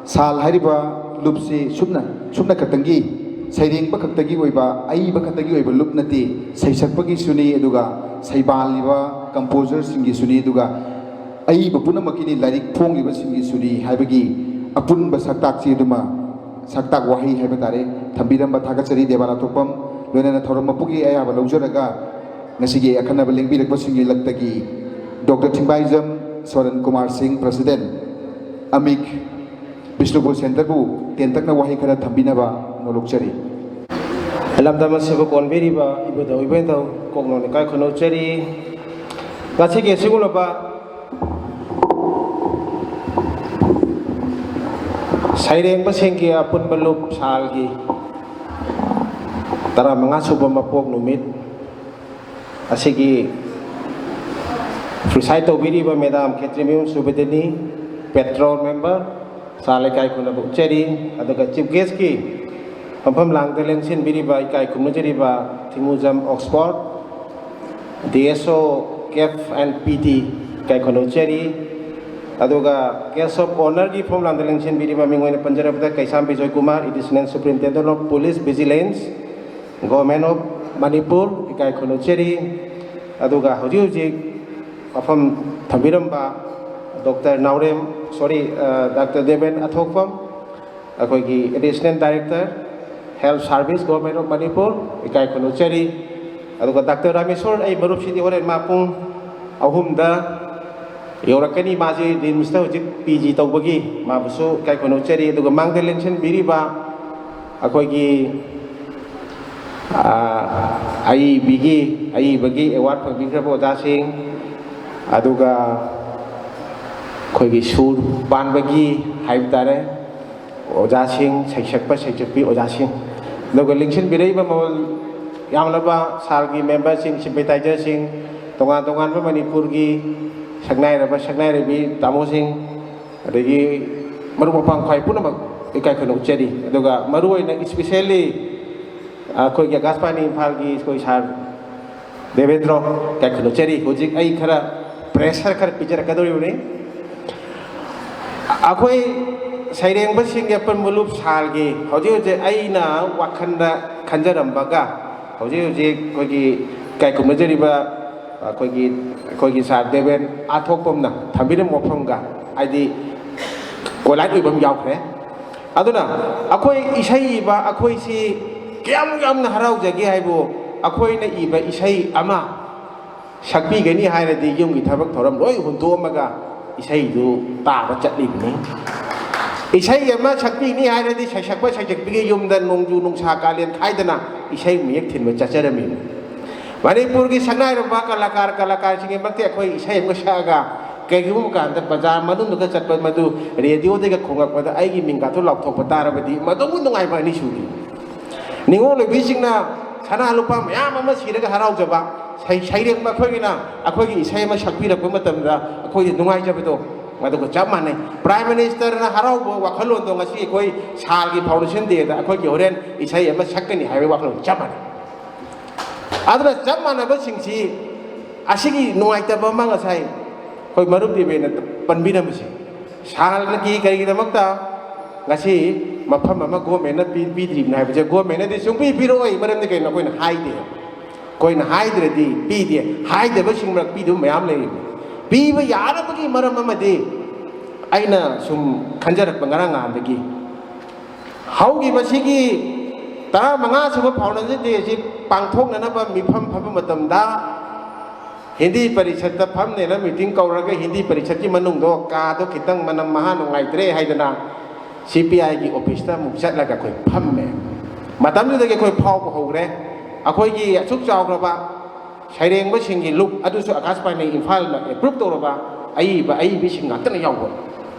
ꯁꯥꯜ ꯍꯥꯏꯔꯤꯕ ꯂꯨꯞꯁꯤ ꯁꯨꯞꯅ, ꯁꯨꯞꯅ ꯈꯛꯇꯪꯒꯤ, ꯁꯩꯔꯦꯡꯕ ꯈꯛꯇꯒꯤ ꯑꯣꯏꯕ, ꯑꯏꯕ ꯈꯛꯇꯒꯤ ꯑꯣꯏꯕ ꯂꯨꯞ ꯅꯠꯇꯦ, ꯁꯩꯁꯛꯄꯒꯤꯁꯨꯅꯤ, ꯑꯗꯨꯒ ꯁꯩꯕꯥꯜꯂꯤꯕ composerꯁꯤꯡꯒꯤꯁꯨꯅꯤ, ꯑꯗꯨꯒ ꯑꯏꯕ ꯄꯨꯝꯅꯃꯛꯀꯤꯅꯤ, ꯂꯥꯏꯔꯤꯛ ꯐꯣꯡꯂꯤꯕꯁꯤꯡꯒꯤꯁꯨꯅꯤ ꯍꯥꯏꯕꯒꯤ ꯑꯄꯨꯟꯕ ꯁꯛꯇꯥꯛꯁꯤ ꯑꯗꯨꯃ, ꯁꯛꯇꯥꯛ ꯋꯥꯍꯩ ꯍꯥꯏꯕ ꯇꯥꯔꯦ, ꯊꯝꯕꯤꯔꯝꯕ ꯊꯥꯒꯠꯆꯔꯤ ꯗꯦꯕꯥꯟ ꯑꯊꯣꯛꯄꯝ꯫ ꯂꯣꯏꯅꯅ ꯊꯧꯔꯝ ꯃꯄꯨꯒꯤ ꯑꯌꯥꯕ ꯂꯧꯖꯔꯒ ꯉꯁꯤꯒꯤ ꯑꯈꯟꯅꯕ ꯂꯦꯡꯕꯤꯔꯛꯄꯁꯤꯡꯒꯤ ꯂꯛꯇꯒꯤ ꯗꯣꯛꯇꯔ ꯊꯤꯡꯕꯥꯏꯖꯝ ꯁꯣꯔꯟ ꯀꯨꯃꯥꯔ ꯁꯤꯡ, President, ꯑꯃꯤꯛ, ꯕꯤꯁꯅꯨꯄꯨꯔ Centreꯕꯨ ꯇꯦꯟꯇꯛꯅ ꯋꯥꯍꯩ ꯈꯔ ꯊꯝꯕꯤꯅꯕ ꯅꯣꯂꯣꯛꯆꯔꯤ꯫ ꯂꯝꯗꯝ ꯑꯁꯤꯕꯨ ꯀꯣꯟꯕꯤꯔꯤꯕ ꯏꯕꯨꯙꯧ ꯏꯕꯦꯟꯙꯧ ꯀꯣꯛꯅꯣꯟ ꯏꯀꯥꯏ ꯈꯨꯅꯧꯖꯔꯤ꯫ ꯉꯁꯤꯒꯤ ꯑꯁꯤꯒꯨꯝꯂꯕ ꯁꯩꯔꯦꯡꯕꯁꯤꯡꯒꯤ ꯑꯄꯨꯟꯕ ꯂꯨꯞ ꯁꯥꯜꯒꯤ ꯇꯔꯥꯃꯉꯥ ꯁꯨꯕ ꯃꯄꯣꯛ ꯅꯨꯃꯤꯠ ꯑꯁꯤꯒꯤ preside ꯇꯧꯕꯤꯔꯤꯕ Madam ꯈꯦꯇ꯭ꯔꯤꯃꯌꯨꯝ ꯁꯨꯕꯗꯤꯅꯤ, Patron member, ꯁꯥꯜ ꯏꯀꯥꯏ ꯈꯨꯝꯅꯕ ꯎꯠꯆꯔꯤ꯫ ꯑꯗꯨꯒ Chief Guestꯀꯤ ꯐꯝꯐꯝ ꯂꯥꯡꯗ ꯂꯦꯡꯁꯤꯟꯕꯤꯔꯤꯕ, ꯏꯀꯥꯏ ꯈꯨꯝꯅꯖꯔꯤꯕ ꯊꯤꯡꯉꯨꯖꯝ Oxford, D S O, CAF and P T, ꯏꯀꯥꯏ ꯈꯨꯝꯅꯖꯔꯤ꯫ ꯑꯗꯨꯒ Guest of Honourꯒꯤ ꯐꯝꯐꯝ ꯂꯥꯡꯗ ꯂꯦꯡꯁꯤꯟꯕꯤꯔꯤꯕ ꯃꯤꯡ ꯑꯣꯏꯅ ꯄꯟꯖꯔꯕꯗ ꯀꯩꯁꯥꯝ Bijoy Kumar, Additional Superintendent of Police Vigilance, Government of Manipur, ꯏꯀꯥꯏ ꯈꯨꯝꯅꯖꯔꯤ꯫ ꯑꯗꯨꯒ ꯍꯧꯖꯤꯛ ꯍꯧꯖꯤꯛ ꯋꯥꯐꯝ ꯊꯝꯕꯤꯔꯝꯕ ꯗꯣꯛꯇꯔ ꯅꯥꯎꯔꯦꯝ, sorry, ꯑ, ꯗꯥꯛꯇꯔ ꯗꯦꯕꯦꯟ ꯑꯊꯣꯛꯄꯝ, ꯑꯩꯈꯣꯏꯒꯤ Additional Director, Health Service, Government of Manipur, ꯏꯀꯥꯏ ꯈꯨꯝꯅꯖꯔꯤ꯫ ꯑꯗꯨꯒ ꯗꯥꯛꯇꯔ ꯔꯥꯃꯦꯁꯣꯔ, ꯑꯩ ꯃꯔꯨꯞꯁꯤꯗꯤ ꯍꯣꯔꯦꯟ ꯃꯥ ꯄꯨꯡ ꯑꯍꯨꯝꯗ ꯌꯧꯔꯛꯀꯅꯤ꯫ ꯃꯥꯁꯤ RIMSꯇ ꯍꯧꯖꯤꯛ P G ꯇꯧꯕꯒꯤ, ꯃꯥꯕꯨꯁꯨ ꯏꯀꯥꯏ ꯈꯨꯝꯅꯖꯔꯤ꯫ ꯑꯗꯨꯒ ꯃꯥꯡꯗ ꯂꯦꯡꯁꯤꯟꯕꯤꯔꯤꯕ ꯑꯩꯈꯣꯏꯒꯤ, ꯑ, ꯑꯏꯕꯤꯒꯤ, ꯑꯏꯕꯒꯤ award ꯐꯪꯕꯤꯈ꯭ꯔꯕ ꯑꯣꯖꯥꯁꯤꯡ, ꯑꯗꯨꯒ ꯑꯩꯈꯣꯏꯒꯤ ꯁꯨꯔ ꯄꯥꯟꯕꯒꯤ ꯍꯥꯏꯕ ꯇꯥꯔꯦ, ꯑꯣꯖꯥꯁꯤꯡ, ꯁꯩꯁꯛꯄ ꯁꯩꯁꯛꯄꯤ ꯑꯣꯖꯥꯁꯤꯡ, ꯑꯗꯨꯒ ꯂꯦꯡꯁꯤꯟꯕꯤꯔꯛꯏꯕ ꯃꯃꯜ ꯌꯥꯝꯂꯕ ꯁꯥꯔꯒꯤ ꯃꯦꯝꯕꯔꯁꯤꯡ, ꯁꯤꯝꯄꯦꯊꯥꯏꯖꯔꯁꯤꯡ, ꯇꯣꯉꯥꯟ ꯇꯣꯉꯥꯟꯕ ꯃꯅꯤꯄꯨꯔꯒꯤ ꯁꯛꯅꯥꯏꯔꯕ ꯁꯛꯅꯥꯏꯔꯕꯤ ꯇꯥꯃꯣꯁꯤꯡ, ꯑꯗꯒꯤ ꯃꯔꯨꯞ ꯃꯄꯥꯡ ꯈ꯭ꯋꯥꯏ ꯄꯨꯝꯅꯃꯛ ꯏꯀꯥꯏ ꯈꯨꯝꯅꯧꯖꯔꯤ꯫ ꯑꯗꯨꯒ ꯃꯔꯨꯑꯣꯏꯅ ꯏꯁꯄꯤꯁꯦꯜꯂꯤ ꯑꯩꯈꯣꯏꯒꯤ ꯑꯀꯥꯁꯕꯥꯅꯤ ꯏꯝꯐꯥꯜꯒꯤ ꯑꯩꯈꯣꯏ ꯁꯥꯔ ꯗꯦꯕꯦꯟꯗ꯭ꯔꯣ, ꯏꯀꯥꯏ ꯈꯨꯝꯅꯧꯖꯔꯤ꯫ ꯍꯧꯖꯤꯛ ꯑꯩ ꯈꯔ ꯄ꯭ꯔꯦꯁꯔ ꯈꯔ ꯄꯤꯖꯔꯛꯀꯗꯧꯔꯤꯕꯅꯤ꯫ ꯑꯩꯈꯣꯏ ꯁꯩꯔꯦꯡꯕꯁꯤꯡꯒꯤ ꯑꯄꯨꯟꯕ ꯂꯨꯞ ꯁꯥꯔꯒꯤ ꯍꯧꯖꯤꯛ ꯍꯧꯖꯤꯛ ꯑꯩꯅ ꯋꯥꯈꯜꯗ ꯈꯟꯖꯔꯝꯕꯒ ꯍꯧꯖꯤꯛ ꯍꯧꯖꯤꯛ ꯑꯩꯈꯣꯏꯒꯤ ꯏꯀꯥꯏ ꯈꯨꯝꯅꯖꯔꯤꯕ ꯑꯩꯈꯣꯏꯒꯤ, ꯑꯩꯈꯣꯏꯒꯤ ꯁꯥꯔ ꯗꯦꯕꯦꯟ ꯑꯥ ꯊꯣꯛꯄꯝꯅ ꯊꯝꯕꯤꯔꯝꯕ ꯋꯥꯐꯝꯒ ꯍꯥꯏꯗꯤ ꯀꯣꯂꯥꯏꯠ ꯑꯣꯏꯕ ꯑꯃ ꯌꯥꯎꯈ꯭ꯔꯦ꯫ ꯑꯗꯨꯅ ꯑꯩꯈꯣꯏ ꯏꯁꯩ ꯏꯕ ꯑꯩꯈꯣꯏꯁꯤ ꯀꯌꯥꯝ ꯌꯥꯝꯅ ꯍꯔꯥꯎꯖꯒꯦ ꯍꯥꯏꯕꯨ, ꯑꯩꯈꯣꯏꯅ ꯏꯕ ꯏꯁꯩ ꯑꯃ ꯁꯛꯄꯤꯒꯅꯤ ꯍꯥꯏꯔꯗꯤ ꯌꯨꯝꯒꯤ ꯊꯕꯛ ꯊꯧꯔꯝ ꯂꯣꯏ ꯍꯨꯟꯗꯣꯛꯑꯝꯃꯒ ꯏꯁꯩꯗꯨ ꯇꯥꯕ ꯆꯠꯂꯤꯕꯅꯤ꯫ ꯏꯁꯩ ꯑꯃ ꯁꯛꯄꯤꯅꯤ ꯍꯥꯏꯔꯗꯤ ꯁꯩꯁꯛꯄ ꯁꯩꯁꯛꯄꯤꯒꯤ ꯌꯨꯝꯗ ꯅꯣꯡꯖꯨ ꯅꯨꯡꯁꯥ ꯀꯥꯂꯦꯟ ꯈꯥꯏꯗꯅ ꯏꯁꯩ ꯃꯌꯦꯛ ꯊꯤꯟꯕ ꯆꯠꯆꯔꯝꯃꯤꯕꯅꯤ꯫ ꯃꯅꯤꯄꯨꯔꯒꯤ ꯁꯛꯅꯥꯏꯔꯕ ꯀꯂꯥꯀꯥꯔ ꯀꯂꯥꯀꯥꯔꯁꯤꯡꯒꯤꯃꯛꯇꯤ ꯑꯩꯈꯣꯏ ꯏꯁꯩ ꯑꯃ ꯁꯛꯑꯒ ꯀꯩꯒꯨꯝꯕ ꯀꯥꯟꯗ ꯕꯖꯥꯔ ꯃꯅꯨꯡꯗꯒ ꯆꯠꯄ ꯃꯗꯨ ꯔꯦꯗꯤꯑꯣꯗꯒ ꯈꯣꯡꯂꯛꯄꯗ ꯑꯩꯒꯤ ꯃꯤꯡꯒꯥꯗꯨ ꯂꯥꯎꯊꯣꯛꯄ ꯇꯥꯔꯕꯗꯤ ꯃꯗꯨꯕꯨ ꯅꯨꯡꯉꯥꯏꯕ ꯑꯅꯤ ꯁꯨꯗꯦ꯫ ꯅꯤꯉꯣꯜ ꯑꯣꯏꯕꯤꯁꯤꯡꯅ ꯁꯅꯥ ꯂꯨꯄꯥ ꯃꯌꯥꯝ ꯑꯃ ꯁꯤꯔꯒ ꯍꯔꯥꯎꯖꯕ, ꯁꯩ-, ꯁꯩꯔꯦꯡ ꯃꯈꯣꯏꯒꯤꯅ ꯑꯩꯈꯣꯏꯒꯤ ꯏꯁꯩ ꯑꯃ ꯁꯛꯄꯤꯔꯛꯄ ꯃꯇꯝꯗ ꯑꯩꯈꯣꯏꯒꯤ ꯅꯨꯡꯉꯥꯏꯖꯕꯗꯣ ꯃꯗꯨꯒ ꯆꯞ ꯃꯥꯟꯅꯩ꯫ ꯄ꯭ꯔꯥꯏꯝ ꯃꯤꯅꯤꯁꯇꯔꯅ ꯍꯔꯥꯎꯕ ꯋꯥꯈꯜꯂꯣꯟꯗꯣ ꯉꯁꯤ ꯑꯩꯈꯣꯏ ꯁꯥꯔꯒꯤ ꯐꯥꯎꯟꯗꯦꯁꯟ ꯗꯦꯗ ꯑꯩꯈꯣꯏꯒꯤ ꯍꯣꯔꯦꯟ ꯏꯁꯩ ꯑꯃ ꯁꯛꯀꯅꯤ ꯍꯥꯏꯕꯒꯤ ꯋꯥꯈꯜꯂꯣꯟ ꯆꯞ ꯃꯥꯟꯅꯩ꯫ ꯑꯗꯨꯅ ꯆꯞ ꯃꯥꯟꯅꯕꯁꯤꯡꯁꯤ ꯑꯁꯤꯒꯤ ꯅꯨꯡꯉꯥꯏꯇꯕ ꯑꯃ ꯉꯁꯥꯏ ꯑꯩꯈꯣꯏ ꯃꯔꯨꯞ ꯗꯦꯕꯦꯟꯅ ꯄꯟꯕꯤꯔꯝꯕꯁꯦ, ꯁꯥꯔꯒꯤ ꯀꯔꯤꯒꯤꯗꯃꯛꯇ ꯉꯁꯤ ꯃꯐꯝ ꯑꯃ ꯒꯣꯔꯃꯦꯟꯅ ꯄꯤ-, ꯄꯤꯗ꯭ꯔꯤꯕꯅꯣ ꯍꯥꯏꯕꯁꯦ, ꯒꯣꯔꯃꯦꯟꯅꯗꯤ ꯁꯨꯡꯄꯤ ꯄꯤꯔꯛꯑꯣꯏ꯫ ꯃꯔꯝꯗꯤ ꯀꯩꯅꯣ? ꯑꯩꯈꯣꯏꯅ ꯍꯥꯏꯗꯦ꯫ ꯑꯩꯈꯣꯏꯅ ꯍꯥꯏꯗ꯭ꯔꯗꯤ ꯄꯤꯗꯦ꯫ ꯍꯥꯏꯗꯕꯁꯤꯡ ꯃꯔꯛ ꯄꯤꯗꯕ ꯃꯌꯥꯝ ꯂꯩꯔꯤꯕꯅꯤ꯫ ꯄꯤꯕ ꯌꯥꯔꯕꯒꯤ ꯃꯔꯝ ꯑꯃꯗꯤ ꯑꯩꯅ ꯁꯨꯝ ꯈꯟꯖꯔꯛꯄ ꯉꯔꯥꯡ ꯅꯍꯥꯟꯗꯒꯤ, ꯍꯧꯈꯤꯕꯁꯤꯒꯤ ꯇꯔꯥꯃꯉꯥ ꯁꯨꯕ ꯐꯥꯎꯟꯗꯦꯁꯟ ꯗꯦ ꯑꯁꯤ ꯄꯥꯡꯊꯣꯛꯅꯅꯕ ꯃꯤꯐꯝ ꯐꯝꯕ ꯃꯇꯝꯗ ꯍꯤꯟꯗꯤ ꯄꯔꯤꯁꯠꯇ ꯐꯝꯅꯦꯅ ꯃꯤꯇꯤꯡ ꯀꯧꯔꯒ ꯍꯤꯟꯗꯤ ꯄꯔꯤꯁꯠꯀꯤ ꯃꯅꯨꯡꯗꯣ ꯀꯥꯗꯣ ꯈꯤꯇꯪ ꯃꯅꯝ ꯃꯍꯥ ꯅꯨꯡꯉꯥꯏꯇ꯭ꯔꯦ ꯍꯥꯏꯗꯅ ꯁꯤ ꯄꯤ ꯑꯥꯏꯒꯤ ꯑꯣꯐꯤꯁꯇ ꯑꯃꯨꯛ ꯆꯠꯂꯒ ꯑꯩꯈꯣꯏ ꯐꯝꯃꯦ꯫ ꯃꯇꯝꯗꯨꯗꯒꯤ ꯑꯩꯈꯣꯏ ꯐꯥꯎꯕ ꯍꯧꯈ꯭ꯔꯦ꯫ ꯑꯩꯈꯣꯏꯒꯤ ꯑꯁꯨꯛ ꯆꯥꯎꯈ꯭ꯔꯕ ꯁꯩꯔꯦꯡꯕꯁꯤꯡꯒꯤ ꯂꯨꯞ ꯑꯗꯨꯁꯨ ꯑꯀꯥꯁꯕꯥꯅꯤ ꯏꯝꯐꯥꯜꯅ ꯑꯦꯄ꯭ꯔꯨꯞ ꯇꯧꯔꯕ ꯑꯏꯕ ꯑꯏꯕꯤꯁꯤꯡ ꯉꯥꯛꯇꯅ ꯌꯥꯎꯕ꯫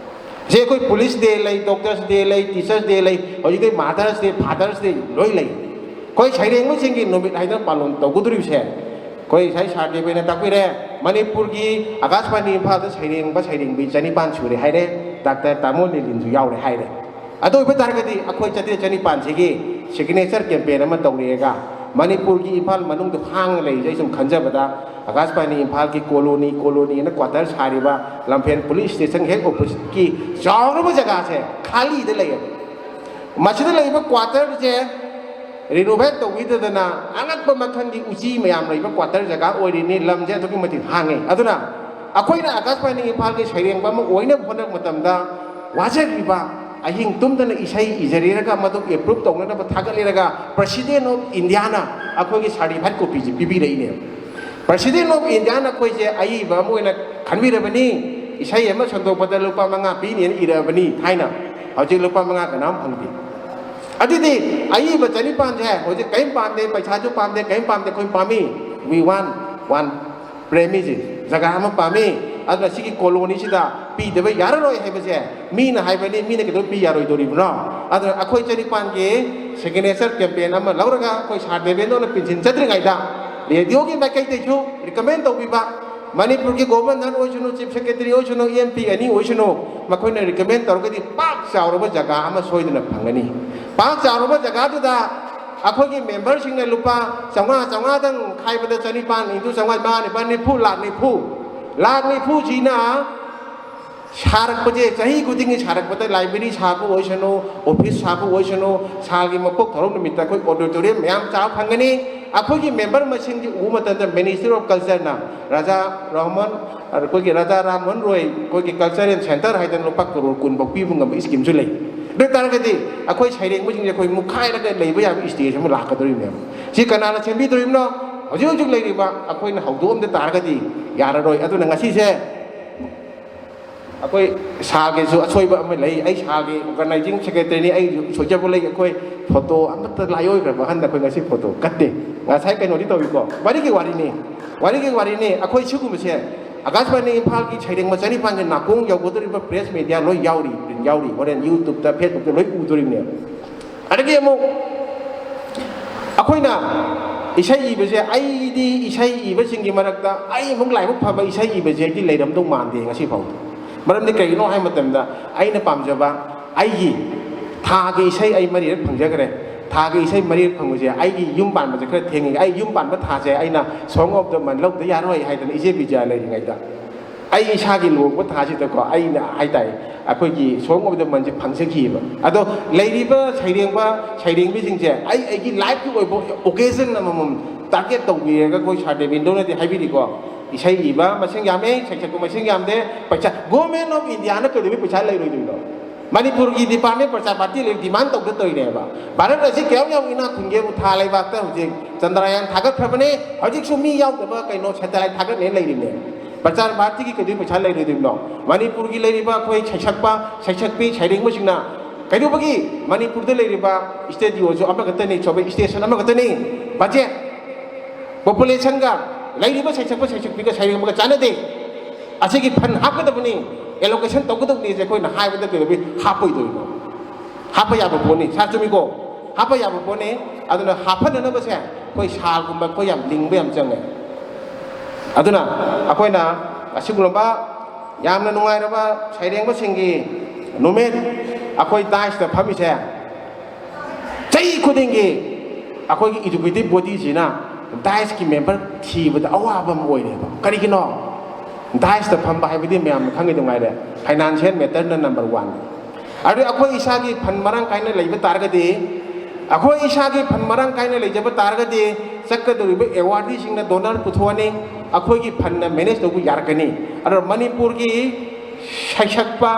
ꯁꯤ ꯑꯩꯈꯣꯏ police day ꯂꯩ, doctors day ꯂꯩ, teachers day ꯂꯩ, ꯍꯧꯖꯤꯛꯇꯤ mothers day, fathers day ꯂꯣꯏ ꯂꯩ꯫ ꯑꯩꯈꯣꯏ ꯁꯩꯔꯦꯡꯕꯁꯤꯡꯒꯤ ꯅꯨꯃꯤꯠ ꯍꯥꯏꯗꯅ ꯄꯥꯂꯣꯟ ꯇꯧꯒꯗꯧꯔꯤꯕꯁꯦ, ꯑꯩꯈꯣꯏ ꯉꯁꯥꯏ ꯁꯥꯔ ꯗꯦꯕꯦꯅ ꯇꯥꯛꯄꯤꯔꯦ, ꯃꯅꯤꯄꯨꯔꯒꯤ ꯑꯀꯥꯁꯕꯥꯅꯤ ꯏꯝꯐꯥꯜꯗ ꯁꯩꯔꯦꯡꯕ ꯁꯩꯔꯦꯡꯕꯤ ꯆꯅꯤꯄꯥꯟ ꯁꯨꯔꯦ ꯍꯥꯏꯔꯦ, ꯗꯥꯛꯇꯔ ꯇꯥꯃꯣ ꯂꯤꯂꯤꯟꯁꯨ ꯌꯥꯎꯔꯦ ꯍꯥꯏꯔꯦ꯫ ꯑꯗꯨ ꯑꯣꯏꯕ ꯇꯥꯔꯒꯗꯤ ꯑꯩꯈꯣꯏ ꯆꯥꯇ꯭ꯔꯦꯠ ꯆꯅꯤꯄꯥꯟꯁꯤꯒꯤ signature campaign ꯑꯃ ꯇꯧꯔꯛꯑꯒ, ꯃꯅꯤꯄꯨꯔꯒꯤ ꯏꯝꯐꯥꯜ ꯃꯅꯨꯡꯗ ꯍꯥꯡꯅ ꯂꯩꯔꯤꯁꯦ ꯑꯩ ꯁꯨꯝ ꯈꯟꯖꯕꯗ, ꯑꯀꯥꯁꯕꯥꯅꯤ ꯏꯝꯐꯥꯜꯒꯤ colony colony ꯑꯅ quarter ꯁꯥꯔꯤꯕ ꯂꯝꯐꯦꯜ police station ꯍꯦꯛ oppositeꯀꯤ ꯆꯥꯎꯔꯕ ꯖꯒꯥꯁꯦ ꯈꯥꯂꯤꯗ ꯂꯩꯌꯦꯕ꯫ ꯃꯁꯤꯗ ꯂꯩꯕ quarterꯁꯦ renovate ꯇꯧꯕꯤꯗꯗꯅ ꯑꯉꯛꯄ ꯃꯈꯜꯒꯤ ꯎꯆꯤ ꯃꯌꯥꯝ ꯂꯩꯕ quarter ꯖꯒꯥ ꯑꯣꯏꯔꯤꯅꯤ꯫ ꯂꯝꯁꯦ ꯑꯗꯨꯛꯀꯤ ꯃꯇꯤꯛ ꯍꯥꯡꯉꯦ꯫ ꯑꯗꯨꯅ ꯑꯩꯈꯣꯏꯅ ꯑꯀꯥꯁꯕꯥꯅꯤ ꯏꯝꯐꯥꯜꯒꯤ ꯁꯩꯔꯦꯡꯕ ꯑꯃ ꯑꯣꯏꯅꯕ ꯍꯣꯠꯅꯕ ꯃꯇꯝꯗ, ꯋꯥꯖꯈ꯭ꯔꯤꯕ, ꯑꯍꯤꯡ ꯇꯨꯝꯗꯅ ꯏꯁꯩ ꯏꯖꯔꯤꯔꯒ ꯃꯗꯨ approve ꯇꯧꯅꯅꯕ ꯊꯥꯒꯠꯂꯤꯔꯒ President of Indiaꯅ ꯑꯩꯈꯣꯏꯒꯤ certified copyꯁꯦ ꯄꯤꯕꯤꯔꯛꯏꯅꯦꯕ꯫ President of Indiaꯅ ꯑꯩꯈꯣꯏꯁꯦ ꯑꯏꯕ ꯑꯃ ꯑꯣꯏꯅ ꯈꯟꯕꯤꯔꯕꯅꯤ, ꯏꯁꯩ ꯑꯃ ꯁꯟꯗꯣꯛꯄꯗ ꯂꯨꯄꯥ ꯃꯉꯥ ꯄꯤꯅꯦꯅ ꯏꯔꯛꯑꯕꯅꯤ ꯊꯥꯏꯅ꯫ ꯍꯧꯖꯤꯛ ꯂꯨꯄꯥ ꯃꯉꯥ ꯀꯅꯥꯝ ꯐꯪꯗꯦ꯫ ꯑꯗꯨꯗꯤ ꯑꯏꯕ ꯆꯅꯤꯄꯥꯟꯁꯦ ꯍꯧꯖꯤꯛ ꯀꯔꯤꯝ ꯄꯥꯝꯗꯦ, ꯄꯩꯁꯥꯁꯨ ꯄꯥꯝꯗꯦ, ꯀꯔꯤꯝ ꯄꯥꯝꯗꯦ, ꯑꯩꯈꯣꯏ ꯄꯥꯝꯃꯤ, we want one premises, ꯖꯒꯥ ꯑꯃ ꯄꯥꯝꯃꯤ꯫ ꯑꯗꯨꯅ ꯁꯤꯒꯤ colonyꯁꯤꯗ ꯄꯤꯗꯕ ꯌꯥꯔꯔꯣꯏ ꯍꯥꯏꯕꯁꯦ ꯃꯤꯅ ꯍꯥꯏꯕꯅꯤ, ꯃꯤꯅ ꯀꯩꯗꯧ ꯄꯤ ꯌꯥꯔꯣꯏꯗꯧꯔꯤꯕꯅꯣ? ꯑꯗꯨꯅ ꯑꯩꯈꯣꯏ ꯆꯅꯤꯄꯥꯟꯒꯤ signature campaign ꯑꯃ ꯂꯧꯔꯒ ꯑꯩꯈꯣꯏ ꯁꯥꯔ ꯗꯦꯕꯦꯟꯗ꯭ꯔꯣꯅ ꯄꯦꯟꯁꯤꯟ ꯆꯠꯇ꯭ꯔꯤꯉꯩꯗ radioꯒꯤ ꯃꯥꯏꯀꯩꯗꯒꯤꯁꯨ recommend ꯇꯧꯕꯤꯕ, ꯃꯅꯤꯄꯨꯔꯒꯤ governor ꯑꯣꯏꯁꯅꯨ, chief secretary ꯑꯣꯏꯁꯅꯨ, MP ꯑꯅꯤ ꯑꯣꯏꯁꯅꯨ, ꯃꯈꯣꯏꯅ recommend ꯇꯧꯔꯒꯗꯤ ꯄꯥꯛ ꯆꯥꯎꯔꯕ ꯖꯒꯥ ꯑꯃ ꯁꯣꯏꯗꯅ ꯐꯪꯒꯅꯤ꯫ ꯄꯥꯛ ꯆꯥꯎꯔꯕ ꯖꯒꯥꯗꯨꯗ ꯑꯩꯈꯣꯏꯒꯤ memberꯁꯤꯡꯅ ꯂꯨꯄꯥ ꯆꯥꯝꯃꯉꯥ, ꯆꯥꯝꯃꯉꯥꯗꯪ ꯈꯥꯏꯕꯗ ꯆꯅꯤꯄꯥꯟ into ꯆꯥꯝꯃꯉꯥ, ꯃꯉꯥ, ꯅꯤꯄꯥꯜ, ꯅꯤꯐꯨ, ꯂꯥꯈ ꯅꯤꯐꯨ꯫ ꯂꯥꯈ ꯅꯤꯐꯨꯁꯤꯅ ꯁꯥꯔꯛꯄꯁꯦ, ꯆꯍꯤ ꯈꯨꯗꯤꯡꯒꯤ ꯁꯥꯔꯛꯄꯗ library ꯁꯥꯕ ꯑꯣꯏꯁꯅꯨ, office ꯁꯥꯕ ꯑꯣꯏꯁꯅꯨ, ꯁꯥꯔꯒꯤ ꯃꯄꯣꯛ ꯊꯧꯔꯝ ꯅꯨꯃꯤꯠꯇ ꯑꯩꯈꯣꯏ auditorium ꯃꯌꯥꯝ ꯆꯥꯕ ꯐꯪꯒꯅꯤ꯫ ꯑꯩꯈꯣꯏꯒꯤ member ꯃꯁꯤꯡꯁꯤ ꯎꯕ ꯃꯇꯝꯗ Ministry of Cultureꯅ ꯔꯥꯖꯥ ꯔꯥꯃꯟ, ꯑꯩꯈꯣꯏꯒꯤ ꯔꯥꯖꯥ ꯔꯥꯝ ꯃꯣꯍꯟ ꯔꯣꯏ ꯑꯩꯈꯣꯏꯒꯤ cultural centre ꯍꯥꯏꯗꯅ ꯂꯨꯄꯥ ꯀꯔꯣꯔ ꯀꯨꯟ ꯐꯥꯎ ꯄꯤꯕ ꯉꯝꯕ schemeꯁꯨ ꯂꯩ꯫ ꯑꯗꯨ ꯑꯣꯏ ꯇꯥꯔꯒꯗꯤ ꯑꯩꯈꯣꯏ ꯁꯩꯔꯦꯡꯕꯁꯤꯡꯁꯦ ꯑꯩꯈꯣꯏ ꯃꯨꯛꯈꯥꯏꯔꯒ ꯂꯩꯕ ꯌꯥꯕ stage ꯑꯃ ꯂꯥꯛꯀꯗꯧꯔꯤꯕꯅꯦꯕ꯫ ꯁꯤ ꯀꯅꯥꯅ ꯁꯦꯝꯕꯤꯗꯧꯔꯤꯕꯅꯣ? ꯍꯧꯖꯤꯛ ꯍꯧꯖꯤꯛ ꯂꯩꯔꯤꯕ ꯑꯩꯈꯣꯏꯅ ꯍꯧꯗꯣꯛꯑꯝꯗ ꯇꯥꯔꯒꯗꯤ ꯌꯥꯔꯔꯣꯏ꯫ ꯑꯗꯨꯅ ꯉꯁꯤꯁꯦ ꯑꯩꯈꯣꯏ ꯁꯥꯔꯒꯤꯁꯨ ꯑꯁꯣꯏꯕ ꯑꯃ ꯂꯩ꯫ ꯑꯩ ꯁꯥꯔꯒꯤ organizing secretaryꯅꯤ, ꯑꯩ ꯁꯣꯏꯖꯕ ꯂꯩ꯫ ꯑꯩꯈꯣꯏ photo ꯑꯃꯠꯇ ꯂꯥꯏꯑꯣꯏꯈ꯭ꯔꯕ ꯑꯍꯟꯗ ꯑꯩꯈꯣꯏ ꯉꯁꯤ photo ꯀꯠꯇꯦ꯫ ꯉꯁꯥꯏ ꯀꯩꯅꯣꯗꯤ ꯇꯧꯏꯀꯣ, ꯋꯥꯔꯤꯒꯤ ꯋꯥꯔꯤꯅꯤ, ꯋꯥꯔꯤꯒꯤ ꯋꯥꯔꯤꯅꯤ꯫ ꯑꯩꯈꯣꯏ ꯁꯤꯒꯨꯝꯕꯁꯦ ꯑꯀꯥꯁꯕꯥꯅꯤ ꯏꯝꯐꯥꯜꯒꯤ ꯁꯩꯔꯦꯡ ꯃꯆꯥ ꯅꯤꯄꯥꯟꯒꯤ ꯅꯥꯀꯣꯡ ꯌꯧꯒꯗꯧꯔꯤꯕ ꯄ꯭ꯔꯦꯁ ꯃꯦꯗꯤꯌꯥ ꯂꯣꯏ ꯌꯥꯎꯔꯤ, ꯄ꯭ꯔꯤꯟ ꯌꯥꯎꯔꯤ, ꯍꯣꯔꯦꯟ ꯌꯨꯇ꯭ꯌꯨꯕꯇ, ꯐꯦꯁꯕꯨꯛꯇ ꯂꯣꯏ ꯎꯗꯣꯔꯤꯕꯅꯦꯕ꯫ ꯑꯗꯒꯤ ꯑꯃꯨꯛ ꯑꯩꯈꯣꯏꯅ ꯏꯁꯩ ꯏꯕꯁꯦ, ꯑꯩꯗꯤ ꯏꯁꯩ ꯏꯕꯁꯤꯡꯒꯤ ꯃꯔꯛꯇ ꯑꯩꯃꯨꯛ ꯂꯥꯏꯕꯛ ꯐꯕ ꯏꯁꯩ ꯏꯕꯁꯦ ꯑꯩꯗꯤ ꯂꯩꯔꯝꯗꯧ ꯃꯥꯟꯗꯦ ꯉꯁꯤ ꯐꯥꯎꯗ꯫ ꯃꯔꯝꯗꯤ ꯀꯩꯒꯤꯅꯣ ꯍꯥꯏꯕ ꯃꯇꯝꯗ, ꯑꯩꯅ ꯄꯥꯝꯖꯕ ꯑꯩꯒꯤ ꯊꯥꯒꯤ ꯏꯁꯩ ꯑꯩ ꯃꯔꯤꯔꯛ ꯐꯪꯖꯈ꯭ꯔꯦ꯫ ꯊꯥꯒꯤ ꯏꯁꯩ ꯃꯔꯤꯔꯛ ꯐꯪꯕꯁꯦ ꯑꯩꯒꯤ ꯌꯨꯝ ꯄꯥꯟꯕꯁꯦ ꯈꯔ ꯊꯦꯡꯉꯤ꯫ ꯑꯩ ꯌꯨꯝ ꯄꯥꯟꯕ ꯊꯥꯁꯦ ꯑꯩꯅ Song of the Month ꯂꯧꯗ ꯌꯥꯔꯣꯏ ꯍꯥꯏꯗꯅ ꯏꯆꯦ ꯕꯤꯖꯌꯥ ꯂꯩꯔꯤꯉꯩꯗ, ꯑꯩ ꯏꯁꯥꯒꯤ ꯂꯨꯍꯣꯡꯕ ꯊꯥꯁꯤꯗꯀꯣ, ꯑꯩꯅ ꯍꯥꯏꯇꯥꯔꯦ, ꯑꯩꯈꯣꯏꯒꯤ Song of the Monthꯁꯦ ꯐꯪꯖꯈꯤꯑꯕ꯫ ꯑꯗꯣ ꯂꯩꯔꯤꯕ ꯁꯩꯔꯦꯡꯕ ꯁꯩꯔꯦꯡꯕꯤꯁꯤꯡꯁꯦ ꯑꯩ ꯑꯩꯒꯤ ꯂꯥꯏꯐꯀꯤ ꯑꯣꯏꯕ ꯑꯣꯀꯦꯖꯟ ꯑꯃꯃꯝ ꯇꯥꯔꯒꯦꯠ ꯇꯧꯕꯤꯔꯒ, ꯑꯩꯈꯣꯏ ꯁꯥꯔ ꯗꯦꯕꯦꯟꯗ꯭ꯔꯣꯅꯗꯤ ꯍꯥꯏꯕꯤꯔꯤꯀꯣ, ꯏꯁꯩ ꯏꯕ ꯃꯁꯤꯡ ꯌꯥꯝꯃꯦ, ꯁꯩꯁꯛꯄ ꯃꯁꯤꯡ ꯌꯥꯝꯗꯦ, ꯄꯩꯁꯥ, Government of Indiaꯅ ꯀꯩꯗꯧꯕꯩ ꯄꯩꯁꯥ ꯂꯩꯔꯣꯏꯗꯣꯏꯅꯣ? ꯃꯅꯤꯄꯨꯔꯒꯤ ꯗꯤꯄꯥꯔꯠꯃꯦꯟ ꯄ꯭ꯔꯆꯥꯔ ꯄꯥꯔꯇꯤ ꯂꯩ ꯗꯤꯃꯥꯟ ꯇꯧꯗ ꯇꯧꯔꯤꯅꯦꯕ꯫ ꯚꯥꯔꯠ ꯑꯁꯤ ꯀꯌꯥꯝ ꯌꯥꯝ ꯏꯅꯥꯛ ꯈꯨꯟꯒꯦꯕꯨ, ꯊꯥ ꯂꯩꯕꯥꯛꯇ ꯍꯧꯖꯤꯛ ꯆꯟꯗ꯭ꯔꯌꯥꯟ ꯊꯥꯒꯠꯈ꯭ꯔꯕꯅꯦ, ꯍꯧꯖꯤꯛꯁꯨ ꯃꯤ ꯌꯥꯎꯗꯕ ꯀꯩꯅꯣ ꯁꯦꯇꯦꯂꯥꯏꯠ ꯊꯥꯒꯠꯅꯦꯅ ꯂꯩꯔꯤꯅꯦ꯫ ꯄ꯭ꯔꯆꯥꯔ ꯚꯥꯔꯇꯤꯒꯤ ꯀꯩꯗꯧꯕꯩ ꯄꯩꯁꯥ ꯂꯩꯔꯣꯏꯗꯣꯏꯅꯣ? ꯃꯅꯤꯄꯨꯔꯒꯤ ꯂꯩꯔꯤꯕ ꯑꯩꯈꯣꯏ ꯁꯩꯁꯛꯄ, ꯁꯩꯁꯛꯄꯤ, ꯁꯩꯔꯦꯡꯕꯁꯤꯡꯅ ꯀꯩꯗꯧꯕꯒꯤ ꯃꯅꯤꯄꯨꯔꯗ ꯂꯩꯔꯤꯕ ꯁ꯭ꯇꯦꯗꯤꯑꯣꯁꯨ ꯑꯃꯈꯛꯇꯅꯤ, ꯁꯣꯕ ꯁ꯭ꯇꯦꯁꯟ ꯑꯃꯈꯛꯇꯅꯤ, ꯕꯖꯦꯠ ꯄꯣꯄꯨꯂꯦꯁꯟꯒ ꯂꯩꯔꯤꯕ ꯁꯩꯁꯛꯄ ꯁꯩꯁꯛꯄꯤꯒ ꯁꯩꯔꯦꯡꯕꯒ ꯆꯥꯟꯅꯗꯦ꯫ ꯑꯁꯤꯒꯤ ꯐꯟ ꯍꯥꯞꯀꯗꯕꯅꯤ, ꯑꯦꯂꯣꯀꯦꯁꯟ ꯇꯧꯒꯗꯕꯅꯤ ꯍꯥꯏꯁꯦ ꯑꯩꯈꯣꯏꯅ ꯍꯥꯏꯕꯗ ꯀꯩꯗꯧꯕꯩ ꯍꯥꯞꯄꯣꯏꯗꯣꯏꯅꯣ? ꯍꯥꯞꯄ ꯌꯥꯕ ꯄꯣꯠꯅꯤ, ꯁꯥꯔ, ꯆꯨꯝꯃꯤꯀꯣ? ꯍꯥꯞꯄ ꯌꯥꯕ ꯄꯣꯠꯅꯤ꯫ ꯑꯗꯨꯅ ꯍꯥꯞꯍꯟꯅꯅꯕꯁꯦ ꯑꯩꯈꯣꯏ ꯁꯥꯔꯒꯨꯝꯕ ꯑꯩꯈꯣꯏ ꯌꯥꯝ ꯂꯤꯡꯕ ꯌꯥꯝ ꯆꯪꯉꯦ꯫ ꯑꯗꯨꯅ ꯑꯩꯈꯣꯏꯅ ꯑꯁꯤꯒꯨꯝꯂꯕ ꯌꯥꯝꯅ ꯅꯨꯡꯉꯥꯏꯔꯕ ꯁꯩꯔꯦꯡꯕꯁꯤꯡꯒꯤ ꯅꯨꯃꯤꯠ, ꯑꯩꯈꯣꯏ ꯗꯥꯏꯁꯇ ꯐꯝꯃꯤꯁꯦ, ꯆꯍꯤ ꯈꯨꯗꯤꯡꯒꯤ ꯑꯩꯈꯣꯏꯒꯤ ꯑꯦꯛꯖꯤꯀ꯭ꯌꯨꯇꯤꯚ ꯕꯣꯗꯤꯁꯤꯅ ꯗꯥꯏꯁꯀꯤ ꯃꯦꯝꯕꯔ ꯊꯤꯕꯗ ꯑꯋꯥꯕ ꯑꯃ ꯑꯣꯏꯔꯦꯕ꯫ ꯀꯔꯤꯒꯤꯅꯣ? ꯗꯥꯏꯁꯇ ꯐꯝꯕ ꯍꯥꯏꯕꯗꯤ ꯃꯌꯥꯝꯅ ꯈꯪꯉꯤꯗꯨ ꯉꯥꯏꯔꯦ, ꯐꯥꯏꯅꯥꯟꯁꯤꯌꯦꯜ ꯃꯦꯇꯔꯅ ꯅꯝꯕꯔ ꯋꯥꯟ꯫ ꯑꯗꯨꯗꯤ ꯑꯩꯈꯣꯏ ꯏꯁꯥꯒꯤ ꯐꯟ ꯃꯔꯥꯡ ꯀꯥꯏꯅ ꯂꯩꯕ ꯇꯥꯔꯒꯗꯤ, ꯑꯩꯈꯣꯏ ꯏꯁꯥꯒꯤ ꯐꯟ ꯃꯔꯥꯡ ꯀꯥꯏꯅ ꯂꯩꯖꯕ ꯇꯥꯔꯒꯗꯤ, ꯆꯠꯀꯗꯧꯔꯤꯕ ꯑꯦꯋꯥꯔꯗꯤꯁꯤꯡꯅ ꯗꯣꯅꯔ ꯄꯨꯊꯣꯛꯑꯅꯤ, ꯑꯩꯈꯣꯏꯒꯤ ꯐꯟꯅ ꯃꯦꯅꯦꯖ ꯇꯧꯕ ꯌꯥꯔꯛꯀꯅꯤ꯫ ꯑꯗꯨꯅ ꯃꯅꯤꯄꯨꯔꯒꯤ ꯁꯩꯁꯛꯄ,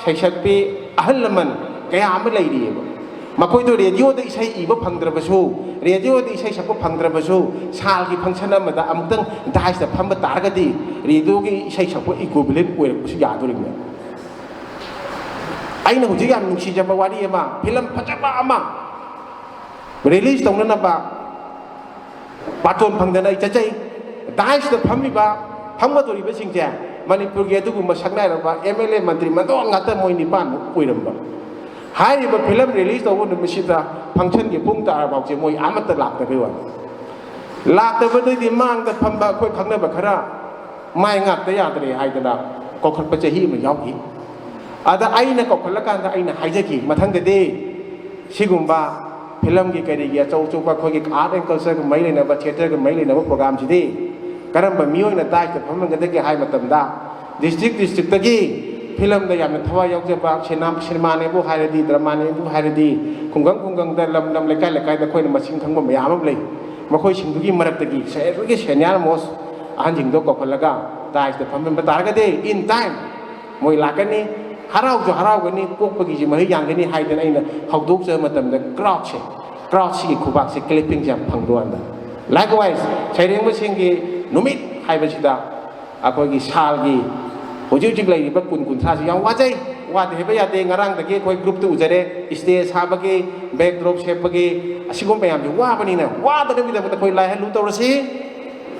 ꯁꯩꯁꯛꯄꯤ, ꯑꯍꯜ ꯂꯃꯟ ꯀꯌꯥ ꯑꯃ ꯂꯩꯔꯤꯑꯕ꯫ ꯃꯈꯣꯏꯗꯣ ꯔꯦꯗꯤꯑꯣꯗ ꯏꯁꯩ ꯏꯕ ꯐꯪꯗ꯭ꯔꯕꯁꯨ, ꯔꯦꯗꯤꯑꯣꯗ ꯏꯁꯩ ꯁꯛꯄ ꯐꯪꯗ꯭ꯔꯕꯁꯨ, ꯁꯥꯜꯒꯤ ꯐꯪꯁꯟ ꯑꯃꯗ ꯑꯃꯨꯛꯇꯪ ꯗꯥꯏꯁꯇ ꯐꯝꯕ ꯇꯥꯔꯒꯗꯤ ꯔꯦꯗꯤꯑꯣꯒꯤ ꯏꯁꯩ ꯁꯛꯄ ꯏꯀ꯭ꯋꯤꯚꯂꯦꯟ ꯑꯣꯏꯔꯛꯄꯁꯨ ꯌꯥꯗꯣꯔꯤꯕꯅꯦ꯫ ꯑꯩꯅ ꯍꯧꯖꯤꯛ ꯌꯥꯝ ꯅꯨꯡꯁꯤꯖꯕ ꯋꯥꯔꯤ ꯑꯃ, ꯐꯤꯂꯝ ꯐꯖꯕ ꯑꯃ ꯔꯤꯂꯤꯖ ꯇꯧꯅꯅꯕ ꯕꯥꯇꯣꯟ ꯐꯪꯗꯅ ꯑꯩ ꯆꯠꯆꯩ꯫ ꯗꯥꯏꯁꯇ ꯐꯝꯃꯤꯕ ꯐꯝꯒꯗꯧꯔꯤꯕꯁꯤꯡꯁꯦ ꯃꯅꯤꯄꯨꯔꯒꯤ ꯑꯗꯨꯒꯨꯝꯕ ꯁꯛꯅꯥꯏꯔꯕ ꯑꯦꯝ ꯑꯦꯜ ꯑꯦ, ꯃꯟꯇ꯭ꯔꯤ ꯃꯟꯗꯣꯟ ꯉꯥꯛꯇ, ꯃꯣꯏ ꯅꯤꯄꯥꯟꯃꯨꯛ ꯑꯣꯏꯔꯝꯕ꯫ ꯍꯥꯏꯔꯤꯕ ꯐꯤꯂꯝ ꯔꯤꯂꯤꯁ ꯇꯧꯕ ꯅꯨꯃꯤꯠꯁꯤꯗ ꯐꯪꯁꯟꯒꯤ ꯄꯨꯡ ꯇꯥꯔꯐꯥꯎꯁꯦ ꯃꯣꯏ ꯑꯃꯠꯇ ꯂꯥꯛꯇꯕꯩ ꯋꯥꯅꯤ꯫ ꯂꯥꯛꯇꯕꯗꯩꯗꯤ ꯃꯥꯡꯗ ꯐꯝꯕ ꯑꯩꯈꯣꯏ ꯈꯪꯅꯕ ꯈꯔ ꯃꯥꯏ ꯉꯥꯛꯇ ꯌꯥꯗ꯭ꯔꯦ ꯍꯥꯏꯗꯅ ꯀꯧꯈꯠꯄ ꯆꯍꯤ ꯑꯃ ꯌꯥꯎꯈꯤ꯫ ꯑꯗ ꯑꯩꯅ ꯀꯧꯈꯠꯂꯀꯥꯟꯗ ꯑꯩꯅ ꯍꯥꯏꯖꯈꯤ, ꯃꯊꯪꯗꯗꯤ ꯁꯤꯒꯨꯝꯕ ꯐꯤꯂꯝꯒꯤ ꯀꯔꯤꯒꯤ ꯑꯆꯧ ꯑꯆꯧꯕ ꯑꯩꯈꯣꯏꯒꯤ art and cultureꯒ ꯃꯔꯤ ꯂꯩꯅꯕ, theatreꯒ ꯃꯔꯤ ꯂꯩꯅꯕ programꯁꯤꯗꯤ ꯀꯔꯝꯕ ꯃꯤꯑꯣꯏꯅ dais ꯐꯝꯍꯟꯒꯗꯒꯦ ꯍꯥꯏꯕ ꯃꯇꯝꯗ district districtꯇꯒꯤ ꯐꯤꯂꯝꯗ ꯌꯥꯝꯅ ꯊꯋꯥꯏ ꯌꯥꯎꯖꯕ, ꯁꯤꯅꯦꯃꯥꯅꯦꯕꯨ ꯍꯥꯏꯔꯗꯤ, dramaꯅꯦꯕꯨ ꯍꯥꯏꯔꯗꯤ, ꯈꯨꯡꯒꯪ ꯈꯨꯡꯒꯪꯗ, ꯂꯝ ꯂꯝ, ꯂꯩꯀꯥꯏ ꯂꯩꯀꯥꯏꯗ ꯑꯩꯈꯣꯏꯅ ꯃꯁꯤꯡ ꯈꯪꯕ ꯃꯌꯥꯝ ꯑꯃ ꯂꯩ꯫ ꯃꯈꯣꯏꯁꯤꯡꯗꯨꯒꯤ ꯃꯔꯛꯇꯒꯤ ꯁꯦ-, ꯑꯩꯈꯣꯏꯒꯤ senior most ꯑꯍꯟꯁꯤꯡꯗꯣ ꯀꯧꯈꯠꯂꯒ daisꯇ ꯐꯝꯍꯟꯕ ꯇꯥꯔꯒꯗꯤ in time ꯃꯣꯏ ꯂꯥꯛꯀꯅꯤ, ꯍꯔꯥꯎꯁꯨ ꯍꯔꯥꯎꯒꯅꯤ, ꯀꯣꯛꯄꯒꯤꯁꯤ ꯃꯍꯩ ꯌꯥꯟꯒꯅꯤ ꯍꯥꯏꯗꯅ ꯑꯩꯅ ꯍꯧꯗꯣꯛꯆꯕ ꯃꯇꯝꯗ crowdꯁꯦ, crowdꯁꯤꯒꯤ ꯈꯨꯕꯥꯛꯁꯦ clappingꯁꯦ ꯌꯥꯝ ꯐꯪꯗꯧ ꯍꯥꯏꯕ꯫ Likewise, ꯁꯩꯔꯦꯡꯕꯁꯤꯡꯒꯤ ꯅꯨꯃꯤꯠ ꯍꯥꯏꯕꯁꯤꯗ ꯑꯩꯈꯣꯏꯒꯤ ꯁꯥꯜꯒꯤ ꯍꯧꯖꯤꯛ ꯍꯧꯖꯤꯛ ꯂꯩꯔꯤꯕ ꯀꯨꯟ ꯀꯨꯟꯊ꯭ꯔꯥꯁꯤ ꯌꯥꯝ ꯋꯥꯖꯩ꯫ ꯋꯥꯗꯦ ꯍꯥꯏꯕ ꯌꯥꯗꯦ꯫ ꯉꯔꯥꯡꯗꯒꯤ ꯑꯩꯈꯣꯏ groupꯇ ꯎꯖꯔꯦ, stage ꯁꯥꯕꯒꯤ, backdrop ꯁꯦꯝꯕꯒꯤ, ꯑꯁꯤꯒꯨꯝꯕ ꯃꯌꯥꯝꯁꯤ ꯋꯥꯕꯅꯤꯅ, ꯋꯥꯗꯅꯕꯒꯤꯗꯃꯛꯇ ꯑꯩꯈꯣꯏ ꯂꯥꯏꯍꯜꯂꯨ ꯇꯧꯔꯁꯤ꯫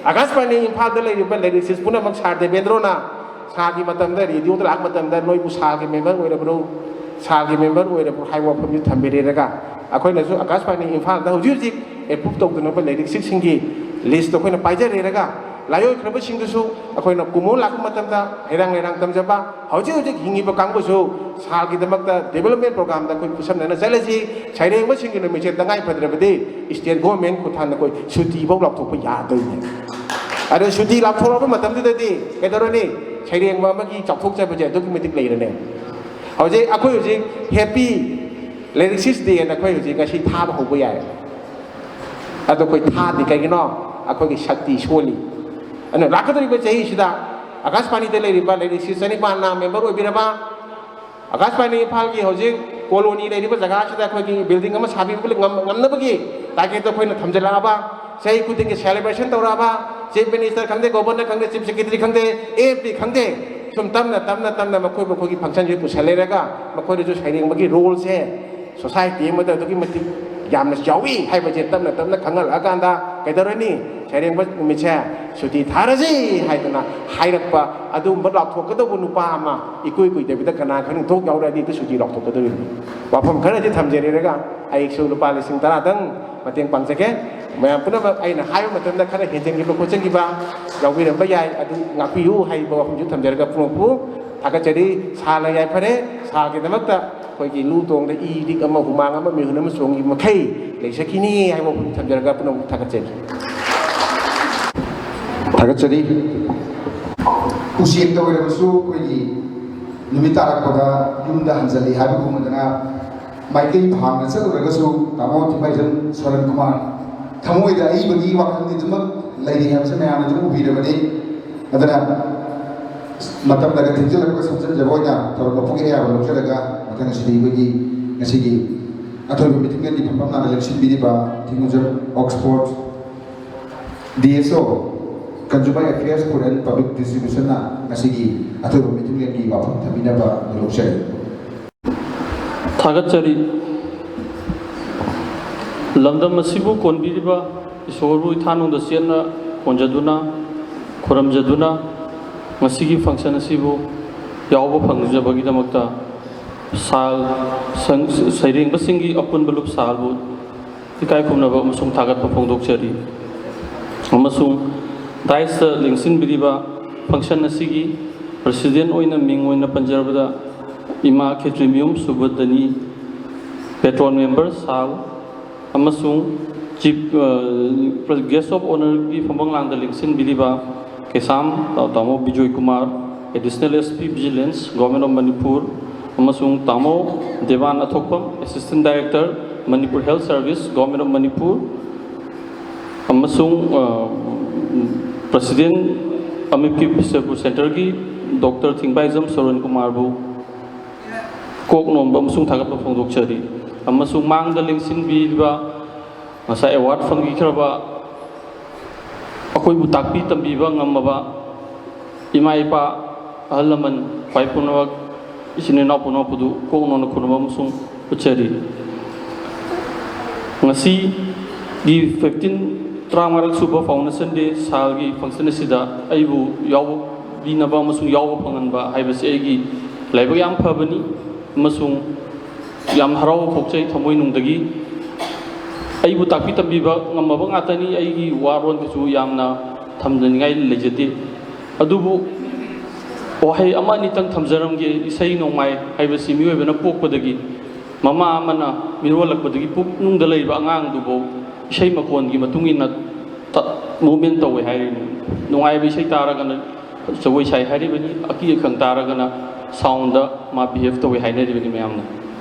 ꯑꯥꯀꯥꯁꯕꯥꯅꯤ ꯏꯝꯐꯥꯜꯗ ꯂꯩꯔꯤꯕ ꯂꯩꯔꯤꯛꯁꯤꯁ ꯄꯨꯝꯅꯃꯛ ꯁꯥꯔ ꯗꯦꯕꯦꯟꯗ꯭ꯔꯣꯅ ꯁꯥꯔꯒꯤ ꯃꯇꯝꯗ ꯔꯦꯗꯤꯑꯣꯗ ꯂꯥꯛꯄ ꯃꯇꯝꯗ ꯅꯣꯏꯕꯨ ꯁꯥꯔꯒꯤ member ꯑꯣꯏꯔꯕ꯭ꯔꯣ, ꯁꯥꯔꯒꯤ member ꯑꯣꯏꯔꯕ꯭ꯔꯣ ꯍꯥꯏꯕ ꯋꯥꯐꯝꯁꯤ ꯊꯝꯕꯤꯔꯦꯔꯒ, ꯑꯩꯈꯣꯏꯅꯁꯨ ꯑꯥꯀꯥꯁꯕꯥꯅꯤ ꯏꯝꯐꯥꯜꯗ ꯍꯧꯖꯤꯛ ꯍꯧꯖꯤꯛ approve ꯇꯧꯗꯅꯕ ꯂꯩꯔꯤꯛꯁꯤꯡꯒꯤ listꯇꯣ ꯑꯩꯈꯣꯏꯅ ꯄꯥꯏꯖꯔꯦꯔꯒ, ꯂꯥꯏꯑꯣꯏꯈ꯭ꯔꯕꯁꯤꯡꯗꯨꯁꯨ ꯑꯩꯈꯣꯏꯅ ꯀꯨꯝꯑꯣꯟ ꯂꯥꯛꯄ ꯃꯇꯝꯗ ꯍꯩꯔꯥꯡ ꯂꯩꯔꯥꯡ ꯇꯝꯖꯕ, ꯍꯧꯖꯤꯛ ꯍꯧꯖꯤꯛ ꯍꯤꯡꯉꯤꯕ ꯀꯥꯡꯕꯨꯁꯨ ꯁꯥꯔꯒꯤꯗꯃꯛꯇ development programꯗ ꯑꯩꯈꯣꯏ ꯈꯨꯠꯁꯝꯅꯅ ꯆꯠꯂꯁꯤ꯫ ꯁꯩꯔꯦꯡꯕꯁꯤꯡꯒꯤ ꯅꯨꯃꯤꯠꯁꯦ ꯇꯉꯥꯏ ꯐꯗ꯭ꯔꯕꯗꯤ state government ꯈꯨꯠꯊꯥꯡꯗ ꯑꯩꯈꯣꯏ ꯁꯨꯇꯤꯐꯧ ꯂꯥꯎꯊꯣꯛꯄ ꯌꯥꯗꯣꯏꯅꯦ꯫ ꯑꯗꯣ ꯁꯨꯇꯤ ꯂꯥꯎꯊꯣꯔꯛꯄ ꯃꯇꯝꯗꯨꯗꯗꯤ ꯀꯩꯗꯧꯔꯅꯤ? ꯁꯩꯔꯦꯡꯕ ꯑꯃꯒꯤ ꯆꯥꯎꯊꯣꯛꯆꯕꯁꯦ ꯑꯗꯨꯛꯀꯤ ꯃꯇꯤꯛ ꯂꯩꯔꯅꯦ꯫ ꯍꯧꯖꯤꯛ ꯑꯩꯈꯣꯏ ꯍꯧꯖꯤꯛ Happy Lyricist Dayꯅ ꯑꯩꯈꯣꯏ ꯍꯧꯖꯤꯛ ꯉꯁꯤ ꯊꯥꯕ ꯍꯧꯕ ꯌꯥꯏ꯫ ꯑꯗꯣ ꯑꯩꯈꯣꯏ ꯊꯥꯗꯤ ꯀꯩꯒꯤꯅꯣ? ꯑꯩꯈꯣꯏꯒꯤ ꯁꯛꯇꯤ ꯁꯣꯜꯂꯤ꯫ ꯑꯗꯨꯅ ꯂꯥꯛꯀꯗꯧꯔꯤꯕ ꯆꯍꯤꯁꯤꯗ ꯑꯥꯀꯥꯁꯕꯥꯅꯤꯗ ꯂꯩꯔꯤꯕ lyricist ꯆꯅꯤꯄꯥꯟꯅ member ꯑꯣꯏꯕꯤꯔꯕ, ꯑꯥꯀꯥꯁꯕꯥꯅꯤ ꯏꯝꯐꯥꯜꯒꯤ ꯍꯧꯖꯤꯛ colony ꯂꯩꯔꯤꯕ ꯖꯒꯥꯁꯤꯗ ꯑꯩꯈꯣꯏꯒꯤ building ꯑꯃ ꯁꯥꯕꯤꯕ ꯉꯝ-, ꯉꯝꯅꯕꯒꯤ targetꯇ ꯑꯩꯈꯣꯏꯅ ꯊꯝꯖꯤꯜꯂꯛꯑꯕ, ꯆꯍꯤ ꯈꯨꯗꯤꯡꯒꯤ celebration ꯇꯧꯔꯛꯑꯕ, Chief Minister ꯈꯪꯗꯦ, Governor ꯈꯪꯗꯦ, Chief Secretary ꯈꯪꯗꯦ, M P ꯈꯪꯗꯦ, ꯁꯨꯝ ꯇꯞꯅ ꯇꯞꯅ ꯇꯞꯅ ꯃꯈꯣꯏꯕꯨ ꯑꯩꯈꯣꯏꯒꯤ functionꯁꯤ ꯄꯨꯁꯜꯂꯦꯔꯒ ꯃꯈꯣꯏꯗꯁꯨ ꯁꯩꯔꯦꯡꯕꯒꯤ roleꯁꯦ society ꯑꯃꯗ ꯑꯗꯨꯛꯀꯤ ꯃꯇꯤꯛ ꯌꯥꯝꯅ ꯆꯥꯎꯏ ꯍꯥꯏꯕꯁꯦ ꯇꯞꯅ ꯇꯞꯅ ꯈꯪꯍꯜꯂꯛꯑꯀꯥꯟꯗ ꯀꯩꯗꯧꯔꯅꯤ? ꯁꯩꯔꯦꯡꯕ ꯅꯨꯃꯤꯠꯁꯦ ꯁꯨꯇꯤ ꯊꯥꯔꯁꯤ ꯍꯥꯏꯗꯅ ꯍꯥꯏꯔꯛꯄ ꯑꯗꯨꯒꯨꯝꯕ ꯂꯥꯎꯊꯣꯛꯀꯗꯧꯕ ꯅꯨꯄꯥ ꯑꯃ ꯏꯀꯨꯏ ꯀꯨꯏꯗꯕꯤꯗ ꯀꯅꯥ ꯈꯪꯅꯤ ꯊꯣꯛ ꯌꯥꯎꯔꯛꯑꯗꯤ ꯍꯦꯛꯇ ꯁꯨꯇꯤ ꯂꯥꯎꯊꯣꯛꯀꯗꯧꯔꯤꯕꯅꯤ꯫ ꯋꯥꯐꯝ ꯈꯔꯗꯤ ꯊꯝꯖꯔꯦꯔꯒ ꯑꯩꯁꯨ ꯂꯨꯄꯥ ꯂꯤꯁꯤꯡ ꯇꯔꯥꯗꯪ ꯃꯇꯦꯡ ꯄꯥꯡꯖꯒꯦ꯫ ꯃꯌꯥꯝ ꯄꯨꯝꯅꯃꯛ ꯑꯩꯅ ꯍꯥꯏꯕ ꯃꯇꯝꯗ ꯈꯔ ꯍꯦꯟꯖꯟꯈꯤꯕ ꯈꯣꯠꯆꯟꯈꯤꯕ ꯌꯥꯎꯕꯤꯔꯝꯕ ꯌꯥꯏ, ꯑꯗꯨ ꯉꯥꯛꯄꯤꯌꯨ ꯍꯥꯏꯕ ꯋꯥꯐꯝꯁꯨ ꯊꯝꯖꯔꯒ ꯄꯨꯝꯅꯃꯛꯄꯨ ꯊꯥꯒꯠꯆꯔꯤ꯫ ꯁꯥꯔꯅ ꯌꯥꯏꯐꯔꯦ꯫ ꯁꯥꯔꯒꯤꯗꯃꯛꯇ ꯑꯩꯈꯣꯏꯒꯤ ꯂꯨ ꯇꯣꯡꯗ ꯏ ꯂꯤꯛ ꯑꯃ, ꯍꯨꯃꯥꯡ ꯑꯃ, ꯃꯤꯍꯨꯟ ꯑꯃ ꯆꯣꯡꯈꯤꯕ ꯃꯈꯩ ꯂꯩꯖꯈꯤꯅꯤ ꯍꯥꯏꯕ ꯋꯥꯐꯝ ꯊꯝꯖꯔꯒ ꯄꯨꯝꯅꯃꯛ ꯊꯥꯒꯠꯆꯔꯤ꯫ ꯊꯥꯒꯠꯆꯔꯤ꯫ ꯎꯆꯦꯛꯇ ꯑꯣꯏꯔꯕꯁꯨ ꯑꯩꯈꯣꯏꯒꯤ ꯅꯨꯃꯤꯠ ꯇꯥꯔꯛꯄꯗ ꯌꯨꯝꯗ ꯍꯟꯖꯜꯂꯤ ꯍꯥꯏꯕꯒꯨꯝꯕꯗꯅ ꯃꯥꯏꯀꯩ ꯐꯥꯡꯅ ꯆꯠꯂꯨꯔꯒꯁꯨ ꯇꯥꯃꯣ ꯊꯤꯡꯕꯥꯏꯖꯝ ꯁꯣꯔꯟ ꯀꯨꯃꯥꯔ ꯊꯃꯣꯏꯗ ꯑꯏꯕꯒꯤ ꯋꯥꯈꯜꯗꯤ ꯑꯗꯨꯃꯛ ꯂꯩꯔꯤ ꯍꯥꯏꯕꯁꯦ ꯃꯌꯥꯝꯅ ꯑꯗꯨꯝ ꯎꯕꯤꯔꯕꯅꯤ꯫ ꯑꯗꯨꯅ ꯃꯇꯝꯗꯒ ꯊꯦꯡꯖꯤꯜꯂꯛꯄꯒ ꯁꯝꯖꯤꯟꯖꯕ ꯑꯣꯏꯅ ꯊꯧꯔꯝ ꯃꯄꯨꯒꯤ ꯑꯌꯥꯕ ꯂꯧꯖꯔꯒ ꯃꯊꯪ ꯑꯁꯤꯗꯤ ꯑꯩꯈꯣꯏꯒꯤ ꯉꯁꯤꯒꯤ ꯑꯊꯣꯏꯕ ꯃꯤꯊꯨꯡꯂꯦꯟꯒꯤ ꯐꯝꯐꯝ ꯂꯥꯡꯗ ꯂꯦꯡꯁꯤꯟꯕꯤꯔꯤꯕ ꯊꯤꯡꯒꯨꯖꯝ ꯑꯣꯛꯁꯐꯣꯔꯗ ꯗꯤ ꯑꯦꯁ ꯑꯣ, Consumer Affairs, Food and Public Distribution ꯅ ꯉꯁꯤꯒꯤ ꯑꯊꯣꯏꯕ ꯃꯤꯊꯨꯡꯂꯦꯟꯒꯤ ꯋꯥꯐꯝ ꯊꯝꯕꯤꯅꯕ ꯂꯧꯖꯔꯤ꯫ ꯊꯥꯒꯠꯆꯔꯤ꯫ ꯂꯝꯗꯝ ꯑꯁꯤꯕꯨ ꯀꯣꯟꯕꯤꯔꯤꯕ ꯏꯁꯣꯔꯕꯨ ꯏꯊꯥꯅꯨꯡꯗ ꯆꯦꯠꯅ ꯀꯣꯟꯖꯗꯨꯅ, ꯈꯨꯔꯨꯝꯖꯗꯨꯅ, ꯉꯁꯤꯒꯤ function ꯑꯁꯤꯕꯨ ꯌꯥꯎꯕ ꯐꯪꯖꯕꯒꯤꯗꯃꯛꯇ ꯁꯥꯜ, ꯁꯪ-, ꯁꯩꯔꯦꯡꯕꯁꯤꯡꯒꯤ ꯑꯄꯨꯟꯕ ꯂꯨꯞ ꯁꯥꯜꯕꯨ ꯏꯀꯥꯏ ꯈꯨꯝꯅꯕ ꯑꯃꯁꯨꯡ ꯊꯥꯒꯠꯄ ꯐꯣꯡꯗꯣꯛꯆꯔꯤ꯫ ꯑꯃꯁꯨꯡ dais ꯇ ꯂꯦꯡꯁꯤꯟꯕꯤꯔꯤꯕ function ꯑꯁꯤꯒꯤ president ꯑꯣꯏꯅ ꯃꯤꯡ ꯑꯣꯏꯅ ꯄꯟꯖꯔꯕꯗ ꯏꯃꯥ ꯈꯦꯇ꯭ꯔꯤꯃꯌꯨꯝ ꯁꯨꯕꯗꯅꯤ, patron member ꯁꯥꯜ, ꯑꯃꯁꯨꯡ chief, ꯑ, guest of honour ꯒꯤ ꯐꯝꯕꯪꯂꯥꯡꯗ ꯂꯦꯡꯁꯤꯟꯕꯤꯔꯤꯕ ꯀꯦꯁꯥꯝ ꯇꯥꯃꯣ Bijoy Kumar, Additional S P Vigilance, Government of Manipur, ꯑꯃꯁꯨꯡ ꯇꯥꯃꯣ ꯗꯦꯕꯥꯟ ꯑꯊꯣꯛꯄꯝ, Assistant Director, Manipur Health Service, Government of Manipur, ꯑꯃꯁꯨꯡ, ꯑ, president ꯑꯃꯤꯞꯀꯤ ꯕꯤꯁꯦꯄꯨꯔ centre ꯒꯤ doctor ꯊꯤꯡꯕꯥꯏꯖꯝ ꯁꯣꯔꯟ ꯀꯨꯃꯥꯔꯕꯨ ꯀꯣꯛ ꯅꯣꯝꯕ ꯑꯃꯁꯨꯡ ꯊꯥꯒꯠꯄ ꯐꯣꯡꯗꯣꯛꯆꯔꯤ꯫ ꯑꯃꯁꯨꯡ ꯃꯥꯡꯗ ꯂꯦꯡꯁꯤꯟꯕꯤꯔꯤꯕ, ꯉꯁꯥꯏ award ꯐꯪꯕꯤꯈ꯭ꯔꯕ, ꯑꯩꯈꯣꯏꯕꯨ ꯇꯥꯛꯄꯤ ꯇꯝꯕꯤꯕ ꯉꯝꯃꯕ ꯏꯃꯥ ꯏꯄꯥ, ꯑꯍꯜ ꯂꯃꯟ, ꯈ꯭ꯋꯥꯏ ꯄꯨꯝꯅꯃꯛ, ꯏꯆꯤꯟ ꯏꯅꯥꯎ ꯄꯨꯝꯅꯃꯛꯄꯨꯗꯨ ꯀꯣꯛ ꯅꯣꯟꯅ ꯈꯨꯔꯨꯝꯕ ꯑꯃꯁꯨꯡ ꯎꯠꯆꯔꯤ꯫ ꯁꯤꯒꯤ ꯐꯤꯐꯇꯤꯟ, ꯇꯔꯥꯃꯉꯥꯔꯛ ꯁꯨꯕ Foundation Day ꯁꯥꯜꯒꯤ function ꯑꯁꯤꯗ ꯑꯩꯕꯨ ꯌꯥꯎꯕꯤꯅꯕ ꯑꯃꯁꯨꯡ ꯌꯥꯎꯕ ꯐꯪꯍꯟꯕ ꯍꯥꯏꯕꯁꯤ ꯑꯩꯒꯤ ꯂꯥꯏꯕꯛ ꯌꯥꯝ ꯐꯕꯅꯤ ꯑꯃꯁꯨꯡ ꯌꯥꯝ ꯍꯔꯥꯎꯕ ꯐꯥꯎꯖꯩ ꯊꯃꯣꯏꯅꯨꯡꯗꯒꯤ꯫ ꯑꯩꯕꯨ ꯇꯥꯛꯄꯤ ꯇꯝꯕꯤꯕ ꯉꯝꯃꯕ ꯉꯥꯛꯇꯅꯤ꯫ ꯑꯩꯒꯤ ꯋꯥꯔꯣꯜ ꯀꯩꯁꯨ ꯌꯥꯝꯅ ꯊꯝꯖꯅꯤꯡꯉꯥꯏ ꯂꯩꯖꯗꯦ꯫ ꯑꯗꯨꯕꯨ ꯋꯥꯍꯩ ꯑꯃ ꯑꯅꯤꯇꯪ ꯊꯝꯖꯔꯝꯒꯦ꯫ ꯏꯁꯩ ꯅꯣꯡꯃꯥꯏ ꯍꯥꯏꯕꯁꯤ ꯃꯤꯑꯣꯏꯕꯅ ꯄꯣꯛꯄꯗꯒꯤ, ꯃꯃꯥ ꯑꯃꯅ ꯃꯤꯔꯣꯜꯂꯛꯄꯗꯒꯤ ꯄꯨꯛꯅꯨꯡꯗ ꯂꯩꯕ ꯑꯉꯥꯡꯗꯨꯕꯨ ꯏꯁꯩ ꯃꯈꯣꯟꯒꯤ ꯃꯇꯨꯡ ꯏꯟꯅ ꯇ-, movement ꯇꯧꯋꯦ ꯍꯥꯏꯔꯤꯕꯅꯤ꯫ ꯅꯨꯡꯉꯥꯏꯕ ꯏꯁꯩ ꯇꯥꯔꯒꯅ ꯖꯒꯣꯏ ꯁꯥꯏ ꯍꯥꯏꯔꯤꯕꯅꯤ, ꯑꯀꯤ ꯑꯈꯪ ꯇꯥꯔꯒꯅ sound ꯃꯥ behave ꯇꯧꯋꯦ ꯍꯥꯏꯅꯔꯤꯕꯅꯤ ꯃꯌꯥꯝꯅ꯫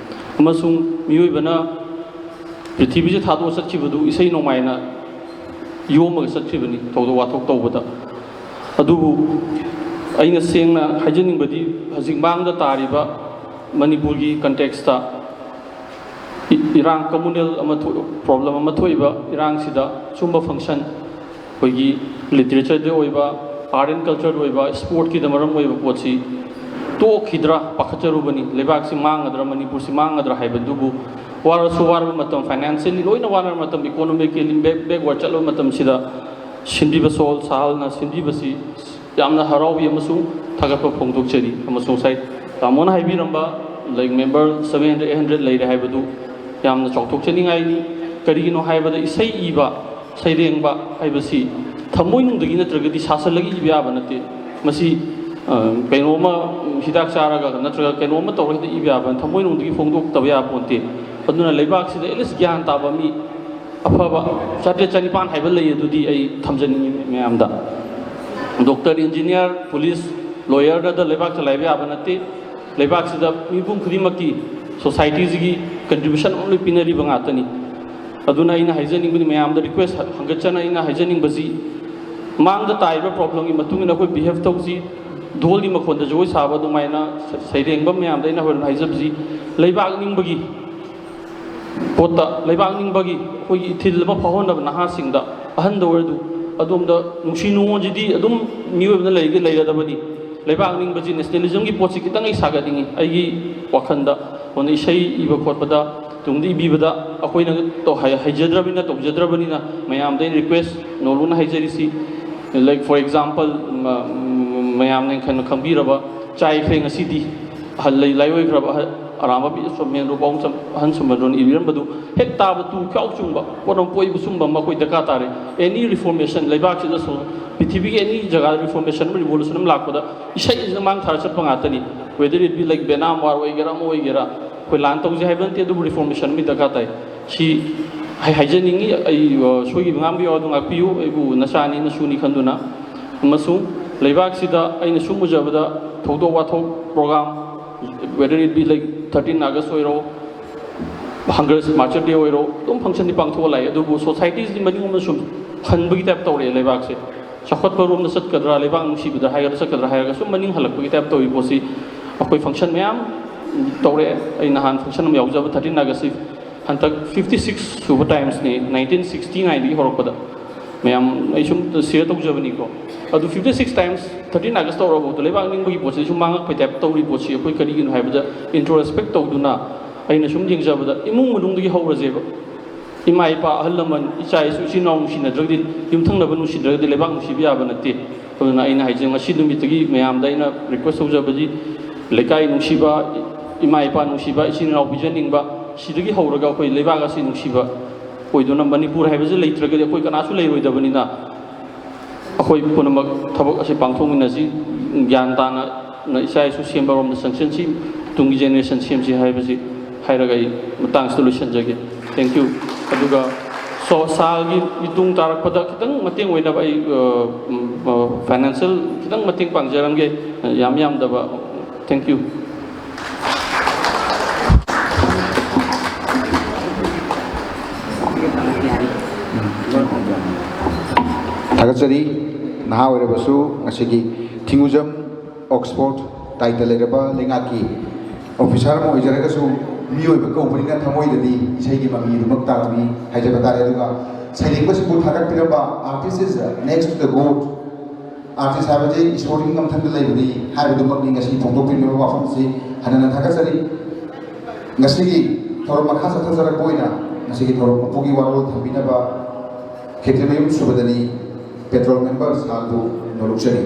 ꯑꯃꯁꯨꯡ ꯃꯤꯑꯣꯏꯕꯅ ꯄ꯭ꯔꯤꯊꯤꯕꯤꯁꯦ ꯊꯥꯗꯣꯛꯑ ꯆꯠꯈꯤꯕꯗꯨ ꯏꯁꯩ ꯅꯣꯡꯃꯥꯏꯅ ꯌꯣꯝꯃꯒ ꯆꯠꯈꯤꯕꯅꯤ ꯊꯧꯗꯣꯛ ꯋꯥꯊꯣꯛ ꯇꯧꯕꯗ꯫ ꯑꯗꯨꯕꯨ ꯑꯩꯅ ꯁꯦꯡꯅ ꯍꯥꯏꯖꯅꯤꯡꯕꯗꯤ, ꯍꯧꯖꯤꯛ ꯃꯥꯡꯗ ꯇꯥꯔꯤꯕ ꯃꯅꯤꯄꯨꯔꯒꯤ context ꯏ-, ꯏꯔꯥꯡ, communal ꯑꯃ ꯊꯣꯛ-, problem ꯑꯃ ꯊꯣꯛꯏꯕ ꯏꯔꯥꯡꯁꯤꯗ ꯁꯨꯝꯕ function, ꯑꯩꯈꯣꯏꯒꯤ literature ꯗ ꯑꯣꯏꯕ, art and culture ꯗ ꯑꯣꯏꯕ, sport ꯀꯤꯗ ꯃꯔꯝ ꯑꯣꯏꯕ ꯄꯣꯠꯁꯤ ꯇꯣꯛꯈꯤꯗ꯭ꯔꯥ ꯄꯥꯈꯠꯆꯔꯨꯕꯅꯤ꯫ ꯂꯩꯕꯥꯛꯁꯤ ꯃꯥꯡꯒꯗ꯭ꯔꯥ, ꯃꯅꯤꯄꯨꯔꯁꯤ ꯃꯥꯡꯒꯗ꯭ꯔꯥ ꯍꯥꯏꯕꯗꯨꯕꯨ, ꯋꯥꯔꯁꯨ ꯋꯥꯔꯕ ꯃꯇꯝ, financially ꯂꯣꯏꯅ ꯋꯥꯅꯔꯕ ꯃꯇꯝ, economically back-, backward ꯆꯠꯂꯕ ꯃꯇꯝꯁꯤꯗ ꯁꯤꯟꯕꯤꯕ ꯁꯣꯜ ꯁꯍꯜꯅ ꯁꯤꯟꯕꯤꯕꯁꯤ ꯌꯥꯝꯅ ꯍꯔꯥꯎꯏ ꯑꯃꯁꯨꯡ ꯊꯥꯒꯠꯄ ꯐꯣꯡꯗꯣꯛꯆꯔꯤ꯫ ꯑꯃꯁꯨꯡ ꯉꯁꯥꯏ ꯇꯥꯃꯣꯅ ꯍꯥꯏꯕꯤꯔꯝꯕ, like, member seven hundred, eight hundred ꯂꯩꯔꯦ ꯍꯥꯏꯕꯗꯨ ꯌꯥꯝꯅ ꯆꯥꯎꯊꯣꯛꯆꯅꯤꯡꯉꯥꯏꯅꯤ꯫ ꯀꯔꯤꯒꯤꯅꯣ ꯍꯥꯏꯕꯗ, ꯏꯁꯩ ꯏꯕ, ꯁꯩꯔꯦꯡꯕ ꯍꯥꯏꯕꯁꯤ ꯊꯃꯣꯏꯅꯨꯡꯗꯒꯤ ꯅꯠꯇ꯭ꯔꯒꯗꯤ ꯁꯥꯁꯜꯂꯒ ꯏꯕ ꯌꯥꯕ ꯅꯠꯇꯦ꯫ ꯃꯁꯤ, ꯑ, ꯀꯩꯅꯣꯝꯃ, ꯍꯤꯗꯥꯛ ꯆꯥꯔꯒ ꯅꯠꯇ꯭ꯔꯒ ꯀꯩꯅꯣꯝꯃ ꯇꯧꯔꯒ ꯍꯦꯛꯇ ꯏꯕ ꯌꯥꯕ, ꯊꯃꯣꯏꯅꯨꯡꯗꯒꯤ ꯐꯣꯡꯗꯣꯛꯇꯕ ꯌꯥꯕ ꯄꯣꯠꯇꯦ꯫ ꯑꯗꯨꯅ ꯂꯩꯕꯥꯛꯁꯤꯗ at least ꯒ꯭ꯌꯥꯟ ꯇꯥꯕ ꯃꯤ ꯑꯐꯕ ꯆꯥꯇ꯭ꯔꯦꯠ ꯆꯅꯤꯄꯥꯟ ꯍꯥꯏꯕ ꯂꯩ, ꯑꯗꯨꯗꯤ ꯑꯩ ꯊꯝꯖꯅꯤꯡꯉꯤ ꯃꯌꯥꯝꯗ꯫ Doctor, engineer, police, lawyer ꯗ ꯂꯩꯕꯥꯛ ꯆꯂꯥꯏꯕ ꯌꯥꯕ ꯅꯠꯇꯦ꯫ ꯂꯩꯕꯥꯛꯁꯤꯗ ꯃꯤꯄꯨꯝ ꯈꯨꯗꯤꯡꯃꯛꯀꯤ, society ꯁꯤꯒꯤ contribution ꯑꯃ ꯂꯣꯏ ꯄꯤꯅꯔꯤꯕ ꯉꯥꯛꯇꯅꯤ꯫ ꯑꯗꯨꯅ ꯑꯩꯅ ꯍꯥꯏꯖꯅꯤꯡꯕꯗꯤ, ꯃꯌꯥꯝꯗ request ꯍ-, ꯍꯪꯒꯠꯆꯅ ꯑꯩꯅ ꯍꯥꯏꯖꯅꯤꯡꯕꯁꯤ, ꯃꯥꯡꯗ ꯇꯥꯔꯤꯕ problem ꯒꯤ ꯃꯇꯨꯡ ꯏꯟꯅ ꯑꯩꯈꯣꯏ behave ꯇꯧꯁꯤ꯫ ꯙꯣꯜꯒꯤ ꯃꯈꯣꯟꯗ ꯖꯒꯣꯏ ꯁꯥꯕ ꯑꯗꯨꯃꯥꯏꯅ ꯁ-, ꯁꯩꯔꯦꯡꯕ ꯃꯌꯥꯝꯗ ꯑꯩꯅ ꯍꯣꯔꯦꯟ ꯍꯥꯏꯖꯕꯁꯤ, ꯂꯩꯕꯥꯛ ꯅꯤꯡꯕꯒꯤ ꯄꯣꯠꯇ, ꯂꯩꯕꯥꯛ ꯅꯤꯡꯕꯒꯤ ꯑꯩꯈꯣꯏꯒꯤ ꯏꯊꯤꯜ ꯑꯃ ꯐꯥꯎꯍꯟꯅꯕ ꯅꯍꯥꯁꯤꯡꯗ, ꯑꯍꯟꯗ ꯑꯣꯏꯔꯗꯨ, ꯑꯗꯣꯝꯗ ꯅꯨꯡꯁꯤ ꯅꯨꯡꯉꯣꯟꯁꯤꯗꯤ ꯑꯗꯨꯝ ꯃꯤꯑꯣꯏꯕꯅ ꯂꯩꯒ-, ꯂꯩꯔꯗꯕꯅꯤ꯫ ꯂꯩꯕꯥꯛ ꯅꯤꯡꯕꯁꯤ, ꯅꯦꯁꯅꯦꯂꯤꯖꯝꯒꯤ ꯄꯣꯠꯁꯤ ꯈꯤꯇꯪ ꯑꯩ ꯁꯥꯒꯠꯅꯤꯡꯉꯤ꯫ ꯑꯩꯒꯤ ꯋꯥꯈꯜꯗ ꯑꯩꯈꯣꯏꯅ ꯏꯁꯩ ꯏꯕ ꯈꯣꯠꯄꯗ, ꯇꯨꯡꯗ ꯏꯕꯤꯕꯗ ꯑꯩꯈꯣꯏꯅ ꯇꯧ-, ꯍꯩ-, ꯍꯩꯖꯗ꯭ꯔꯕꯅꯤꯅ, ꯇꯧꯖꯗ꯭ꯔꯕꯅꯤꯅ ꯃꯌꯥꯝꯗ ꯑꯩꯅ ꯔꯤꯀ꯭ꯋꯦꯁ ꯅꯣꯂꯨꯛꯅ ꯍꯥꯏꯖꯔꯤꯁꯤ, like, for example, ꯃ-, ꯃꯌꯥꯝꯅ ꯈꯪ-, ꯈꯪꯕꯤꯔꯕ ꯆꯥꯏꯈ꯭ꯔꯦ ꯉꯁꯤꯗꯤ ꯑꯍꯜ ꯂꯩ ꯂꯥꯏꯑꯣꯏꯈ꯭ꯔꯕ ꯑꯍꯜ ꯑꯔꯥꯝꯕ ꯃꯤ ꯁꯣꯃꯦꯟꯗ꯭ꯔꯣ ꯄꯥꯎ ꯆꯝ-, ꯑꯍꯟ ꯁꯣꯃꯦꯟꯗ꯭ꯔꯣꯅ ꯏꯕꯤꯔꯝꯕꯗꯨ ꯍꯦꯛ ꯇꯥꯕ ꯇꯨ ꯈ꯭ꯌꯥꯎ ꯆꯨꯡꯕ ꯄꯣꯠ ꯑꯃ ꯄꯣꯛꯏꯕ ꯁꯨꯝꯕ ꯑꯃ ꯑꯩꯈꯣꯏ ꯗꯔꯀꯥꯔ ꯇꯥꯔꯦ꯫ Any reformation, ꯂꯩꯕꯥꯛꯁꯤꯗ ꯁꯨꯝ ꯄ꯭ꯔꯤꯊꯤꯕꯤꯒꯤ any ꯖꯒꯥꯗ reformation ꯑꯃ, revolution ꯑꯃ ꯂꯥꯛꯄꯗ ꯏꯁꯩꯁꯤꯅ ꯃꯥꯡ ꯊꯥꯔ ꯆꯠꯄ ꯉꯥꯛꯇꯅꯤ꯫ Whether it be like Vietnam war ꯑꯣꯏꯒꯦꯔꯥ, ꯑꯃ ꯑꯣꯏꯒꯦꯔꯥ, ꯑꯩꯈꯣꯏ ꯂꯥꯟ ꯇꯧꯁꯦ ꯍꯥꯏꯕ ꯅꯠꯇꯦ, ꯑꯗꯨꯕꯨ reformation ꯑꯃꯗꯤ ꯗꯔꯀꯥꯔ ꯇꯥꯏ꯫ ꯁꯤ ꯍꯥꯏ-, ꯍꯥꯏꯖꯅꯤꯡꯉꯤ꯫ ꯑꯩ, ꯑ, ꯁꯣꯏꯈꯤꯕ ꯉꯥꯝꯕ ꯌꯥꯎꯔꯗꯤ ꯉꯥꯛꯄꯤꯌꯨ, ꯑꯩꯕꯨ ꯅꯆꯥꯅꯤ, ꯅꯁꯨꯅꯤ ꯈꯟꯗꯨꯅ꯫ ꯑꯃꯁꯨꯡ ꯂꯩꯕꯥꯛꯁꯤꯗ ꯑꯩꯅ ꯁꯨꯝ ꯎꯖꯕꯗ ꯊꯧꯗꯣꯛ ꯋꯥꯊꯣꯛ program, whether it be like thirteen August ꯑꯣꯏꯔꯣ, Hunger Martyrs Day ꯑꯣꯏꯔꯣ, ꯑꯗꯨꯝ functionꯗꯤ ꯄꯥꯡꯊꯣꯛꯑ ꯂꯥꯛꯑꯦ꯫ ꯑꯗꯨꯕꯨ societyꯁꯤ ꯃꯅꯤꯡ ꯍꯟꯕꯒꯤ type ꯇꯧꯔꯛꯑꯦ ꯂꯩꯕꯥꯛꯁꯦ꯫ ꯆꯥꯎꯈꯠꯄ ꯔꯣꯝꯗ ꯆꯠꯀꯗ꯭ꯔꯥ, ꯂꯩꯕꯥꯛ ꯅꯨꯡꯁꯤꯕꯗ ꯍꯥꯏꯒꯗ꯭ꯔꯥ, ꯆꯠꯀꯗ꯭ꯔꯥ ꯍꯥꯏꯔꯒ ꯁꯨꯝ ꯃꯅꯤꯡ ꯍꯜꯂꯛꯄꯒꯤ type ꯇꯧꯔꯤ ꯄꯣꯠꯁꯤ꯫ ꯑꯩꯈꯣꯏ function ꯃꯌꯥꯝ ꯇꯧꯔꯛꯑꯦ꯫ ꯑꯩ ꯅꯍꯥꯟ function ꯑꯃ ꯌꯥꯎꯖꯕ, thirteen Augustꯁꯤ ꯍꯟꯗꯛ fifty six ꯁꯨꯕ timesꯅꯤ, nineteen sixty nineꯗꯒꯤ ꯍꯧꯔꯛꯄꯗ꯫ ꯃꯌꯥꯝ, ꯑꯩ ꯁꯨꯝ share ꯇꯧꯖꯕꯅꯤꯀꯣ꯫ ꯑꯗꯨ fifty six times thirteen August ꯇꯧꯔꯕ ꯐꯥꯎꯗ ꯂꯩꯕꯥꯛ ꯅꯤꯡꯕꯒꯤ ꯄꯣꯠꯁꯤ ꯁꯨꯝ ꯃꯥꯡꯉꯛꯄꯩ type ꯇꯧꯔꯤ ꯄꯣꯠꯁꯤ ꯑꯩꯈꯣꯏ ꯀꯔꯤꯒꯤꯅꯣ ꯍꯥꯏꯕꯗ, introspect ꯇꯧꯗꯨꯅ ꯑꯩꯅ ꯁꯨꯝ ꯌꯦꯡꯖꯕꯗ ꯏꯃꯨꯡ ꯃꯅꯨꯡꯗꯒꯤ ꯍꯧꯔꯁꯦꯕ꯫ ꯏꯃꯥ ꯏꯄꯥ, ꯑꯍꯜ ꯂꯃꯟ, ꯏꯆꯥ ꯏꯁꯨ, ꯏꯆꯤꯟ ꯏꯅꯥꯎ ꯅꯨꯡꯁꯤꯅꯗ꯭ꯔꯒꯗꯤ, ꯌꯨꯝꯊꯪꯅꯕ ꯅꯨꯡꯁꯤꯗ꯭ꯔꯒꯗꯤ ꯂꯩꯕꯥꯛ ꯅꯨꯡꯁꯤꯕ ꯌꯥꯕ ꯅꯠꯇꯦ꯫ ꯑꯗꯨꯅ ꯑꯩꯅ ꯍꯥꯏꯖꯩ, ꯉꯁꯤ ꯅꯨꯃꯤꯠꯇꯒꯤ ꯃꯌꯥꯝꯗ ꯑꯩꯅ request ꯇꯧꯖꯕꯗꯤ, ꯂꯩꯀꯥꯏ ꯅꯨꯡꯁꯤꯕ, ꯏꯃꯥ ꯏꯄꯥ ꯅꯨꯡꯁꯤꯕ, ꯏꯆꯤꯟ ꯏꯅꯥꯎ ꯄꯤꯖꯅꯤꯡꯕ, ꯁꯤꯗꯒꯤ ꯍꯧꯔꯒ ꯑꯩꯈꯣꯏ ꯂꯩꯕꯥꯛ ꯑꯁꯤ ꯅꯨꯡꯁꯤꯕ ꯑꯣꯏꯗꯨꯅ, ꯃꯅꯤꯄꯨꯔ ꯍꯥꯏꯕꯁꯤ ꯂꯩꯇ꯭ꯔꯒꯗꯤ ꯑꯩꯈꯣꯏ ꯀꯅꯥꯁꯨ ꯂꯩꯔꯣꯏꯗꯕꯅꯤꯅ, ꯑꯩꯈꯣꯏ ꯄꯨꯝꯅꯃꯛ ꯊꯕꯛ ꯑꯁꯤ ꯄꯥꯡꯊꯣꯛꯃꯤꯟꯅꯁꯤ, ꯒ꯭ꯌꯥꯟ ꯇꯥꯅ ꯏꯆꯥ ꯏꯁꯨ ꯁꯦꯝꯕꯔꯣꯝꯗ ꯆꯪꯁꯤꯟꯁꯤ, ꯇꯨꯡꯒꯤ generation ꯁꯦꯝꯁꯤ ꯍꯥꯏꯕꯁꯤ ꯍꯥꯏꯔꯒ ꯑꯩ ꯃꯇꯥꯡꯁꯤꯗ ꯂꯣꯏꯁꯤꯟꯖꯒꯦ꯫ Thank you꯫ ꯑꯗꯨꯒ ꯁꯣ-, ꯁꯥꯜꯒꯤ ꯏꯇꯨꯡ ꯇꯥꯔꯛꯄꯗ ꯈꯤꯇꯪ ꯃꯇꯦꯡ ꯑꯣꯏꯅꯕ ꯑꯩ, ꯑ, ꯎꯝ, ꯑ, financial ꯈꯤꯇꯪ ꯃꯇꯦꯡ ꯄꯥꯡꯖꯔꯝꯒꯦ, ꯌꯥꯝ ꯌꯥꯝꯗꯕ꯫ Thank you꯫ ꯊꯥꯒꯠꯆꯔꯤ꯫ ꯅꯍꯥ ꯑꯣꯏꯔꯕꯁꯨ ꯉꯁꯤꯒꯤ ꯊꯤꯡꯉꯨꯖꯝ ꯑꯣꯛꯁꯐꯣꯔꯗ ꯇꯥꯏꯗ ꯂꯩꯔꯕ ꯂꯩꯉꯥꯛꯀꯤ officer ꯑꯃ ꯑꯣꯏꯖꯔꯒꯁꯨ ꯃꯤꯑꯣꯏꯕ ꯀꯧꯕꯅꯤꯅ ꯊꯃꯣꯏꯗꯗꯤ ꯏꯁꯩꯒꯤ ꯃꯃꯤ ꯑꯗꯨꯃꯛ ꯇꯥꯔꯝꯃꯤ ꯍꯥꯏꯖꯕ ꯇꯥꯔꯦ꯫ ꯑꯗꯨꯒ ꯁꯩꯔꯦꯡꯕꯁꯤꯕꯨ ꯊꯥꯒꯠꯄꯤꯔꯝꯕ Artist is next to the goat artist ꯍꯥꯏꯕꯁꯤ ꯏꯁꯣꯔꯒꯤ ꯉꯝꯊꯪꯗ ꯂꯩꯕꯅꯤ ꯍꯥꯏꯕꯗꯨꯃꯛꯅꯤ ꯉꯁꯤ ꯐꯣꯡꯗꯣꯛꯄꯤꯔꯤꯕ ꯋꯥꯐꯝꯁꯤ ꯍꯟꯅ ꯍꯟꯅ ꯊꯥꯒꯠꯆꯔꯤ꯫ ꯉꯁꯤꯒꯤ ꯊꯧꯔꯝ ꯃꯈꯥ ꯆꯠꯊꯖꯔꯛꯄ ꯑꯣꯏꯅ ꯉꯁꯤꯒꯤ ꯊꯧꯔꯝ ꯃꯄꯨꯒꯤ ꯋꯥꯔꯣꯜ ꯊꯝꯕꯤꯅꯕ ꯈꯦꯇ꯭ꯔꯤꯃꯌꯨꯝ ꯁꯨꯕꯗꯅꯤ ꯄꯦꯇ꯭ꯔꯣꯜ ꯃꯦꯝꯕꯔ ꯁꯥꯔꯕꯨ ꯅꯣꯂꯨꯛꯆꯔꯤ꯫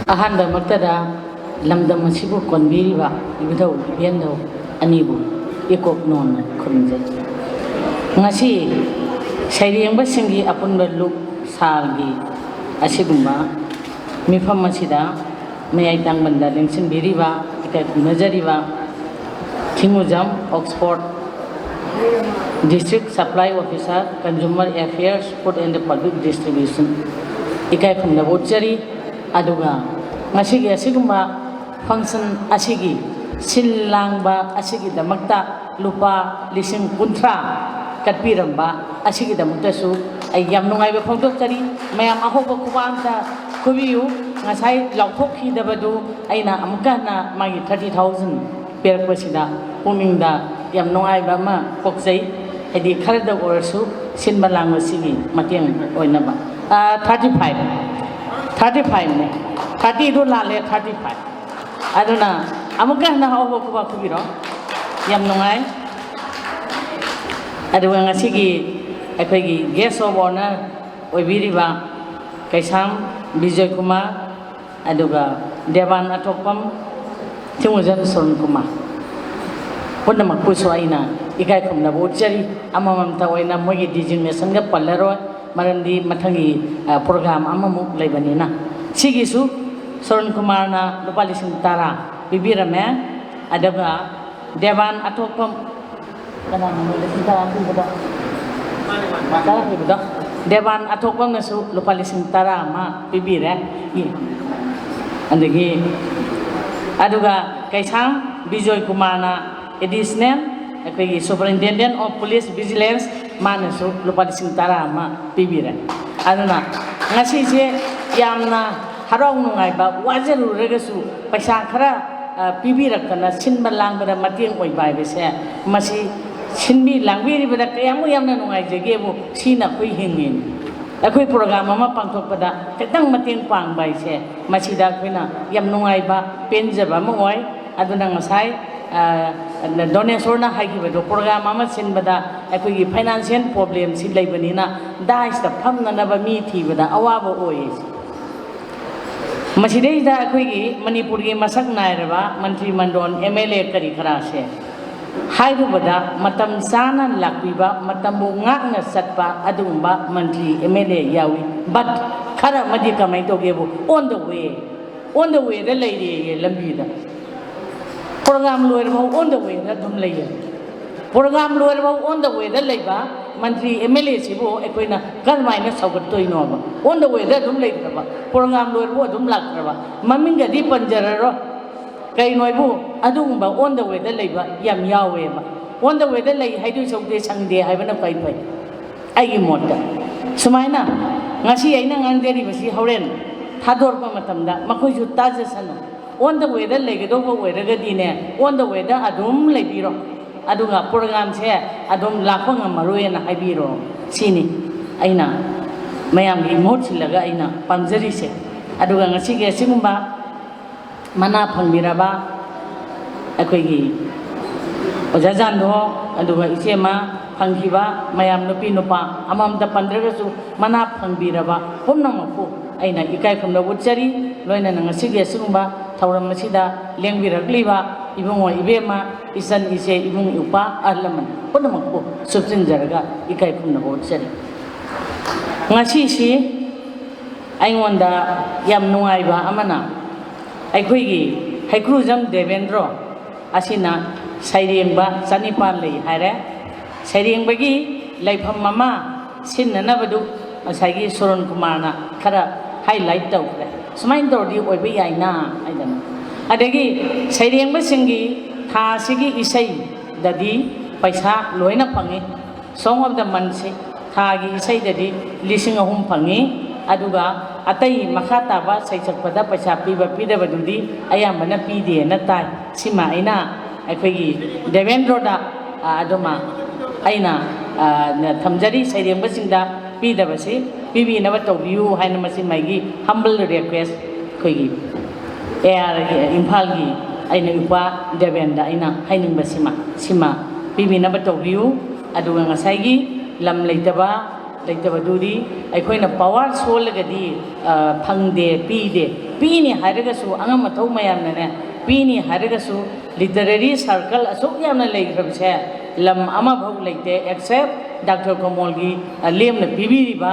ꯑꯍꯥꯟꯕꯃꯛꯇꯗ ꯂꯝꯗꯝ ꯑꯁꯤꯕꯨ ꯀꯣꯟꯕꯤꯔꯤꯕ ꯏꯕꯨꯙꯧ ꯏꯕꯦꯟꯙꯧ ꯑꯅꯤꯕꯨ ꯏꯀꯣꯛ ꯅꯣꯟꯅ ꯈꯨꯔꯨꯝꯖꯩ꯫ ꯉꯁꯤ ꯁꯩꯔꯦꯡꯕꯁꯤꯡꯒꯤ ꯑꯄꯨꯟꯕ ꯂꯨꯞ ꯁꯥꯜꯒꯤ ꯑꯁꯤꯒꯨꯝꯕ ꯃꯤꯐꯝ ꯑꯁꯤꯗ ꯃꯌꯥꯏ ꯇꯥꯡꯕꯟꯗ ꯂꯦꯡꯁꯤꯟꯕꯤꯔꯤꯕ ꯏꯀꯥꯏ ꯈꯨꯝꯅꯖꯔꯤꯕ ꯊꯤꯡꯉꯨꯖꯝ Oxford District Supply Officer, Consumer Affairs, Food and Public Distribution ꯏꯀꯥꯏ ꯈꯨꯝꯅꯕ ꯎꯠꯆꯔꯤ꯫ ꯑꯗꯨꯒ ꯉꯁꯤꯒꯤ ꯑꯁꯤꯒꯨꯝꯕ function ꯑꯁꯤꯒꯤ ꯁꯤꯜ ꯂꯥꯡꯕ ꯑꯁꯤꯒꯤꯗꯃꯛꯇ ꯂꯨꯄꯥ ꯂꯤꯁꯤꯡ ꯀꯨꯟꯊ꯭ꯔꯥ ꯀꯠꯄꯤꯔꯝꯕ ꯑꯁꯤꯒꯤꯗꯃꯛꯇꯁꯨ ꯑꯩ ꯌꯥꯝ ꯅꯨꯡꯉꯥꯏꯕ ꯐꯣꯡꯗꯣꯛꯆꯔꯤ꯫ ꯃꯌꯥꯝ ꯑꯍꯧꯕ ꯈꯨꯕꯥꯛ ꯑꯝꯇ ꯈꯨꯕꯤꯌꯨ꯫ ꯉꯁꯥꯏ ꯂꯥꯎꯊꯣꯛꯈꯤꯗꯕꯗꯨ ꯑꯩꯅ ꯑꯃꯨꯛꯀ ꯍꯟꯅ ꯃꯥꯒꯤ thirty thousand ꯄꯤꯔꯛꯄꯁꯤꯗ ꯄꯨꯛꯅꯤꯡꯗ ꯌꯥꯝ ꯅꯨꯡꯉꯥꯏꯕ ꯑꯃ ꯄꯣꯛꯆꯩ꯫ ꯍꯥꯏꯗꯤ ꯈꯔꯗ ꯑꯣꯏꯔꯁꯨ ꯁꯤꯟꯕ ꯂꯥꯡꯕꯁꯤꯒꯤ ꯃꯇꯦꯡ ꯑꯣꯏꯅꯕ꯫ Thirty five, thirty fiveꯅꯦ꯫ Thirtyꯗꯨ ꯂꯥꯜꯂꯦ, thirty five꯫ ꯑꯗꯨꯅ ꯑꯃꯨꯛꯀ ꯍꯟꯅ ꯑꯍꯧꯕ ꯈꯨꯕꯥꯛ ꯈꯨꯕꯤꯔꯣ꯫ ꯌꯥꯝ ꯅꯨꯡꯉꯥꯏ꯫ ꯑꯗꯨꯒ ꯉꯁꯤꯒꯤ ꯑꯩꯈꯣꯏꯒꯤ guest of honour ꯑꯣꯏꯕꯤꯔꯤꯕ ꯀꯩꯁꯥꯝ ꯕꯤꯖꯣꯏ ꯀꯨꯃꯥꯔ, ꯑꯗꯨꯒ ꯗꯦꯕꯥꯟ ꯑꯊꯣꯛꯄꯝ, ꯊꯤꯡꯉꯨꯖꯝ ꯁꯣꯔꯟ ꯀꯨꯃꯥꯔ, ꯄꯨꯝꯅꯃꯛꯄꯨꯁꯨ ꯑꯩꯅ ꯏꯀꯥꯏ ꯈꯨꯝꯅꯕ ꯎꯠꯆꯔꯤ꯫ ꯑꯃꯃꯝꯇ ꯑꯣꯏꯅ ꯃꯣꯏꯒꯤ designationꯒ ꯄꯜꯂꯔꯣꯏ, ꯃꯔꯝꯗꯤ ꯃꯊꯪꯒꯤ program ꯑꯃꯃꯨꯛ ꯂꯩꯕꯅꯤꯅ꯫ ꯁꯤꯒꯤꯁꯨ ꯁꯣꯔꯟ ꯀꯨꯃꯥꯔꯅ ꯂꯨꯄꯥ ꯂꯤꯁꯤꯡ ꯇꯔꯥ ꯄꯤꯕꯤꯔꯝꯃꯦ꯫ ꯑꯗꯨꯒ ꯗꯦꯕꯥꯟ ꯑꯊꯣꯛꯄꯝ, ꯀꯅꯥꯅꯣ ꯂꯤꯁꯤꯡ ꯇꯔꯥ ꯄꯤꯕꯗꯣ? ꯇꯔꯥ ꯄꯤꯕꯗꯣ? ꯗꯦꯕꯥꯟ ꯑꯊꯣꯛꯄꯝꯅꯁꯨ ꯂꯨꯄꯥ ꯂꯤꯁꯤꯡ ꯇꯔꯥ ꯑꯃ ꯄꯤꯕꯤꯔꯦ꯫ ꯑꯗꯒꯤ, ꯑꯗꯨꯒ ꯀꯩꯁꯥꯝ ꯕꯤꯖꯣꯏ ꯀꯨꯃꯥꯔꯅ additional ꯑꯩꯈꯣꯏꯒꯤ Superintendent of Police Vigilance, ꯃꯥꯅꯁꯨ ꯂꯨꯄꯥ ꯂꯤꯁꯤꯡ ꯇꯔꯥ ꯑꯃ ꯄꯤꯕꯤꯔꯦ꯫ ꯑꯗꯨꯅ ꯉꯁꯤꯁꯦ ꯌꯥꯝꯅ ꯍꯔꯥꯎ ꯅꯨꯡꯉꯥꯏꯕ, ꯋꯥꯖꯔꯨꯔꯒꯁꯨ ꯄꯩꯁꯥ ꯈꯔ ꯄꯤꯕꯤꯔꯛꯇꯅ ꯁꯤꯟꯕ ꯂꯥꯡꯕꯗ ꯃꯇꯦꯡ ꯑꯣꯏꯕ ꯍꯥꯏꯕꯁꯦ, ꯃꯁꯤ ꯁꯤꯟꯕꯤ ꯂꯥꯡꯕꯤꯔꯤꯕꯗ ꯀꯌꯥꯃꯨꯛ ꯌꯥꯝꯅ ꯅꯨꯡꯉꯥꯏꯖꯒꯦꯕꯨ, ꯁꯤꯅ ꯑꯩꯈꯣꯏ ꯍꯤꯡꯉꯤꯅꯤ꯫ ꯑꯩꯈꯣꯏ ꯄ꯭ꯔꯣꯒ꯭ꯔꯥꯝ ꯑꯃ ꯄꯥꯡꯊꯣꯛꯄꯗ ꯈꯤꯇꯪ ꯃꯇꯦꯡ ꯄꯥꯡꯕ ꯍꯥꯏꯁꯦ, ꯃꯁꯤꯗ ꯑꯩꯈꯣꯏꯅ ꯌꯥꯝ ꯅꯨꯡꯉꯥꯏꯕ, ꯄꯦꯟꯖꯕ ꯑꯃ ꯑꯣꯏ꯫ ꯑꯗꯨꯅ ꯉꯁꯥꯏ, ꯑ, ꯗꯣꯅꯦꯁꯣꯔꯅ ꯍꯥꯏꯈꯤꯕꯗꯣ, ꯄ꯭ꯔꯣꯒ꯭ꯔꯥꯝ ꯑꯃ ꯁꯤꯟꯕꯗ ꯑꯩꯈꯣꯏꯒꯤ ꯐꯥꯏꯅꯥꯟꯁꯤꯌꯦꯜ ꯄ꯭ꯔꯣꯕ꯭ꯂꯦꯝꯁꯤ ꯂꯩꯕꯅꯤꯅ, ꯗꯥꯏꯁꯇ ꯐꯝꯅꯅꯕ ꯃꯤ ꯊꯤꯕꯗ ꯑꯋꯥꯕ ꯑꯣꯏꯌꯦ꯫ ꯃꯁꯤꯗꯩꯁꯤꯗ ꯑꯩꯈꯣꯏꯒꯤ ꯃꯅꯤꯄꯨꯔꯒꯤ ꯃꯁꯛ ꯅꯥꯏꯔꯕ ꯃꯟꯇ꯭ꯔꯤ ꯃꯟꯗꯣꯟ, ꯑꯦꯝ ꯑꯦꯜ ꯑꯦ ꯀꯔꯤ ꯀꯔꯥꯁꯦ ꯍꯥꯏꯔꯨꯕꯗ, ꯃꯇꯝ ꯆꯥꯅ ꯂꯥꯛꯄꯤꯕ, ꯃꯇꯝꯕꯨ ꯉꯥꯛꯅ ꯆꯠꯄ ꯑꯗꯨꯒꯨꯝꯕ ꯃꯟꯇ꯭ꯔꯤ, ꯑꯦꯝ ꯑꯦꯜ ꯑꯦ ꯌꯥꯎꯏ꯫ But ꯈꯔ ꯑꯃꯗꯤ ꯀꯃꯥꯏꯅ ꯇꯧꯒꯦꯕꯨ, on the way, on the wayꯗ ꯂꯩꯔꯦꯌꯦ ꯂꯝꯕꯤꯗ꯫ ꯄ꯭ꯔꯣꯒ꯭ꯔꯥꯝ ꯂꯣꯏꯔꯐꯥꯎ on the wayꯗ ꯑꯗꯨꯝ ꯂꯩꯌꯦ꯫ ꯄ꯭ꯔꯣꯒ꯭ꯔꯥꯝ ꯂꯣꯏꯔꯐꯥꯎ on the wayꯗ ꯂꯩꯕ ꯃꯟꯇ꯭ꯔꯤ, ꯑꯦꯝ ꯑꯦꯜ ꯑꯦꯁꯤꯕꯨ ꯑꯩꯈꯣꯏꯅ ꯀꯔꯝꯍꯥꯏꯅ ꯁꯧꯒꯠꯇꯣꯏꯅꯣꯕ? On the wayꯗ ꯑꯗꯨꯝ ꯂꯩꯈ꯭ꯔꯕ, ꯄ꯭ꯔꯣꯒ꯭ꯔꯥꯝ ꯂꯣꯏꯔꯐꯥꯎ ꯑꯗꯨꯝ ꯂꯥꯛꯈ꯭ꯔꯕ, ꯃꯃꯤꯡꯒꯗꯤ ꯄꯟꯖꯔꯔꯣꯏ꯫ ꯀꯩꯅꯣ ꯍꯥꯏꯕꯨ, ꯑꯗꯨꯒꯨꯝꯕ on the wayꯗ ꯂꯩꯕ ꯌꯥꯝ ꯌꯥꯎꯋꯦꯕ꯫ On the wayꯗ ꯂꯩ ꯍꯥꯏꯗꯣꯏ ꯁꯔꯨꯛꯇꯤ ꯁꯪꯗꯦ ꯍꯥꯏꯕꯅ ꯈ꯭ꯋꯥꯏ ꯐꯩ, ꯑꯩꯒꯤ ꯃꯣꯠꯇ꯫ ꯁꯨꯃꯥꯏꯅ ꯉꯁꯤ ꯑꯩꯅ ꯉꯥꯡꯖꯔꯤꯕꯁꯤ ꯍꯣꯔꯦꯟ ꯊꯥꯗꯣꯔꯛꯄ ꯃꯇꯝꯗ ꯃꯈꯣꯏꯁꯨ ꯇꯥꯖꯁꯅꯨ꯫ On the wayꯗ ꯂꯩꯒꯗꯧꯕ ꯑꯣꯏꯔꯒꯗꯤꯅꯦ, on the wayꯗ ꯑꯗꯨꯝ ꯂꯩꯕꯤꯔꯣ꯫ ꯑꯗꯨꯒ ꯄ꯭ꯔꯣꯒ꯭ꯔꯥꯝꯁꯦ ꯑꯗꯨꯝ ꯂꯥꯛꯄ ꯉꯝꯃꯔꯣꯏꯅ ꯍꯥꯏꯕꯤꯔꯣ꯫ ꯁꯤꯅꯤ ꯑꯩꯅ ꯃꯌꯥꯝꯒꯤ ꯃꯍꯨꯠ ꯁꯤꯜꯂꯒ ꯑꯩꯅ ꯄꯥꯝꯖꯔꯤꯁꯦ꯫ ꯑꯗꯨꯒ ꯉꯁꯤꯒꯤ ꯑꯁꯤꯒꯨꯝꯕ ꯃꯅꯥ ꯐꯪꯕꯤꯔꯕ ꯑꯩꯈꯣꯏꯒꯤ ꯑꯣꯖꯥ ꯖꯥꯟꯗꯣ, ꯑꯗꯨꯒ ꯏꯆꯦꯃ, ꯐꯪꯈꯤꯕ ꯃꯌꯥꯝ, ꯅꯨꯄꯤ ꯅꯨꯄꯥ ꯑꯃꯃꯝꯇ ꯄꯟꯗ꯭ꯔꯒꯁꯨ, ꯃꯅꯥ ꯐꯪꯕꯤꯔꯕ ꯄꯨꯝꯅꯃꯛꯄꯨ ꯑꯩꯅ ꯏꯀꯥꯏ ꯈꯨꯝꯅꯕ ꯎꯠꯆꯔꯤ꯫ ꯂꯣꯏꯅꯅ ꯉꯁꯤꯒꯤ ꯑꯁꯤꯒꯨꯝꯕ ꯊꯧꯔꯝ ꯑꯁꯤꯗ ꯂꯦꯡꯕꯤꯔꯛꯂꯤꯕ ꯏꯕꯨꯡꯉꯣ ꯏꯕꯦꯝꯃ, ꯏꯆꯟ ꯏꯆꯦ, ꯏꯕꯨꯡ ꯏꯄ꯭ꯋꯥ, ꯑꯍꯜ ꯂꯃꯟ ꯄꯨꯝꯅꯃꯛꯄꯨ ꯁꯨꯞꯆꯤꯟꯖꯔꯒ ꯏꯀꯥꯏ ꯈꯨꯝꯅꯕ ꯎꯠꯆꯔꯤ꯫ ꯉꯁꯤꯁꯤ ꯑꯩꯉꯣꯟꯗ ꯌꯥꯝ ꯅꯨꯡꯉꯥꯏꯕ ꯑꯃꯅ, ꯑꯩꯈꯣꯏꯒꯤ ꯍꯩꯀ꯭ꯔꯨꯖꯝ ꯗꯦꯕꯦꯟꯗ꯭ꯔꯣ ꯑꯁꯤꯅ ꯁꯩꯔꯦꯡꯕ ꯆꯅꯤꯄꯥꯜ ꯂꯩ ꯍꯥꯏꯔꯦ꯫ ꯁꯩꯔꯦꯡꯕꯒꯤ ꯂꯩꯐꯝ ꯑꯃ ꯁꯤꯟꯅꯅꯕꯗꯨ ꯉꯁꯥꯏꯒꯤ ꯁꯣꯔꯣꯟ ꯀꯨꯃꯥꯔꯅ ꯈꯔ highlight ꯇꯧꯈ꯭ꯔꯦ꯫ ꯁꯨꯃꯥꯏꯅ ꯇꯧꯔꯗꯤ ꯑꯣꯏꯕ ꯌꯥꯏꯅ ꯍꯥꯏꯗꯅ꯫ ꯑꯗꯒꯤ ꯁꯩꯔꯦꯡꯕꯁꯤꯡꯒꯤ ꯊꯥ ꯑꯁꯤꯒꯤ ꯏꯁꯩꯗꯗꯤ ꯄꯩꯁꯥ ꯂꯣꯏꯅ ꯐꯪꯉꯤ꯫ Song of the Monthꯁꯤ ꯊꯥꯒꯤ ꯏꯁꯩꯗꯗꯤ ꯂꯤꯁꯤꯡ ꯑꯍꯨꯝ ꯐꯪꯉꯤ꯫ ꯑꯗꯨꯒ ꯑꯇꯩ ꯃꯈꯥ ꯇꯥꯕ ꯁꯩꯁꯛꯄꯗ ꯄꯩꯁꯥ ꯄꯤꯕ ꯄꯤꯗꯕꯗꯨꯗꯤ ꯑꯌꯥꯝꯕꯅ ꯄꯤꯗꯦꯅ ꯇꯥꯏ꯫ ꯁꯤꯃ ꯑꯩꯅ ꯑꯩꯈꯣꯏꯒꯤ ꯗꯦꯕꯦꯟꯗ꯭ꯔꯣꯗ, ꯑ, ꯑꯗꯨꯃ ꯑꯩꯅ, ꯑ, ꯊꯝꯖꯔꯤ꯫ ꯁꯩꯔꯦꯡꯕꯁꯤꯡꯗ ꯄꯤꯗꯕꯁꯤ ꯄꯤꯕꯤꯅꯕ ꯇꯧꯕꯤꯌꯨ ꯍꯥꯏꯅ ꯃꯁꯤ ꯃꯥꯒꯤ humble request ꯑꯩꯈꯣꯏꯒꯤ ꯑꯦ ꯑꯥꯔ ꯏꯝꯐꯥꯜꯒꯤ ꯑꯩꯅ ꯏꯄꯥ ꯗꯦꯕꯦꯟꯗ ꯑꯩꯅ ꯍꯥꯏꯅꯤꯡꯕꯁꯤꯃ ꯁꯤꯃ ꯄꯤꯕꯤꯅꯕ ꯇꯧꯕꯤꯌꯨ꯫ ꯑꯗꯨꯒ ꯉꯁꯥꯏꯒꯤ ꯂꯝ ꯂꯩꯇꯕ ꯂꯩꯇꯕꯗꯨꯗꯤ ꯑꯩꯈꯣꯏꯅ ꯄꯋꯥꯔ ꯁꯣꯜꯂꯒꯗꯤ ꯐꯪꯗꯦ ꯄꯤꯗꯦ꯫ ꯄꯤꯅꯤ ꯍꯥꯏꯔꯒꯁꯨ ꯑꯉꯝ ꯑꯊꯧ ꯃꯌꯥꯝꯅꯅꯦ ꯄꯤꯅꯤ ꯍꯥꯏꯔꯒꯁꯨ ꯂꯤꯇꯔꯦꯔꯤ ꯁꯥꯔꯀꯜ ꯑꯁꯨꯛ ꯌꯥꯝꯅ ꯂꯩꯈ꯭ꯔꯕꯁꯦ ꯂꯝ ꯑꯃꯐꯥꯎ ꯂꯩꯇꯦ ꯑꯦꯛꯁꯦꯞ ꯗꯥꯛꯇꯔ ꯀꯃꯣꯜꯒꯤ ꯂꯦꯝꯅ ꯄꯤꯕꯤꯔꯤꯕ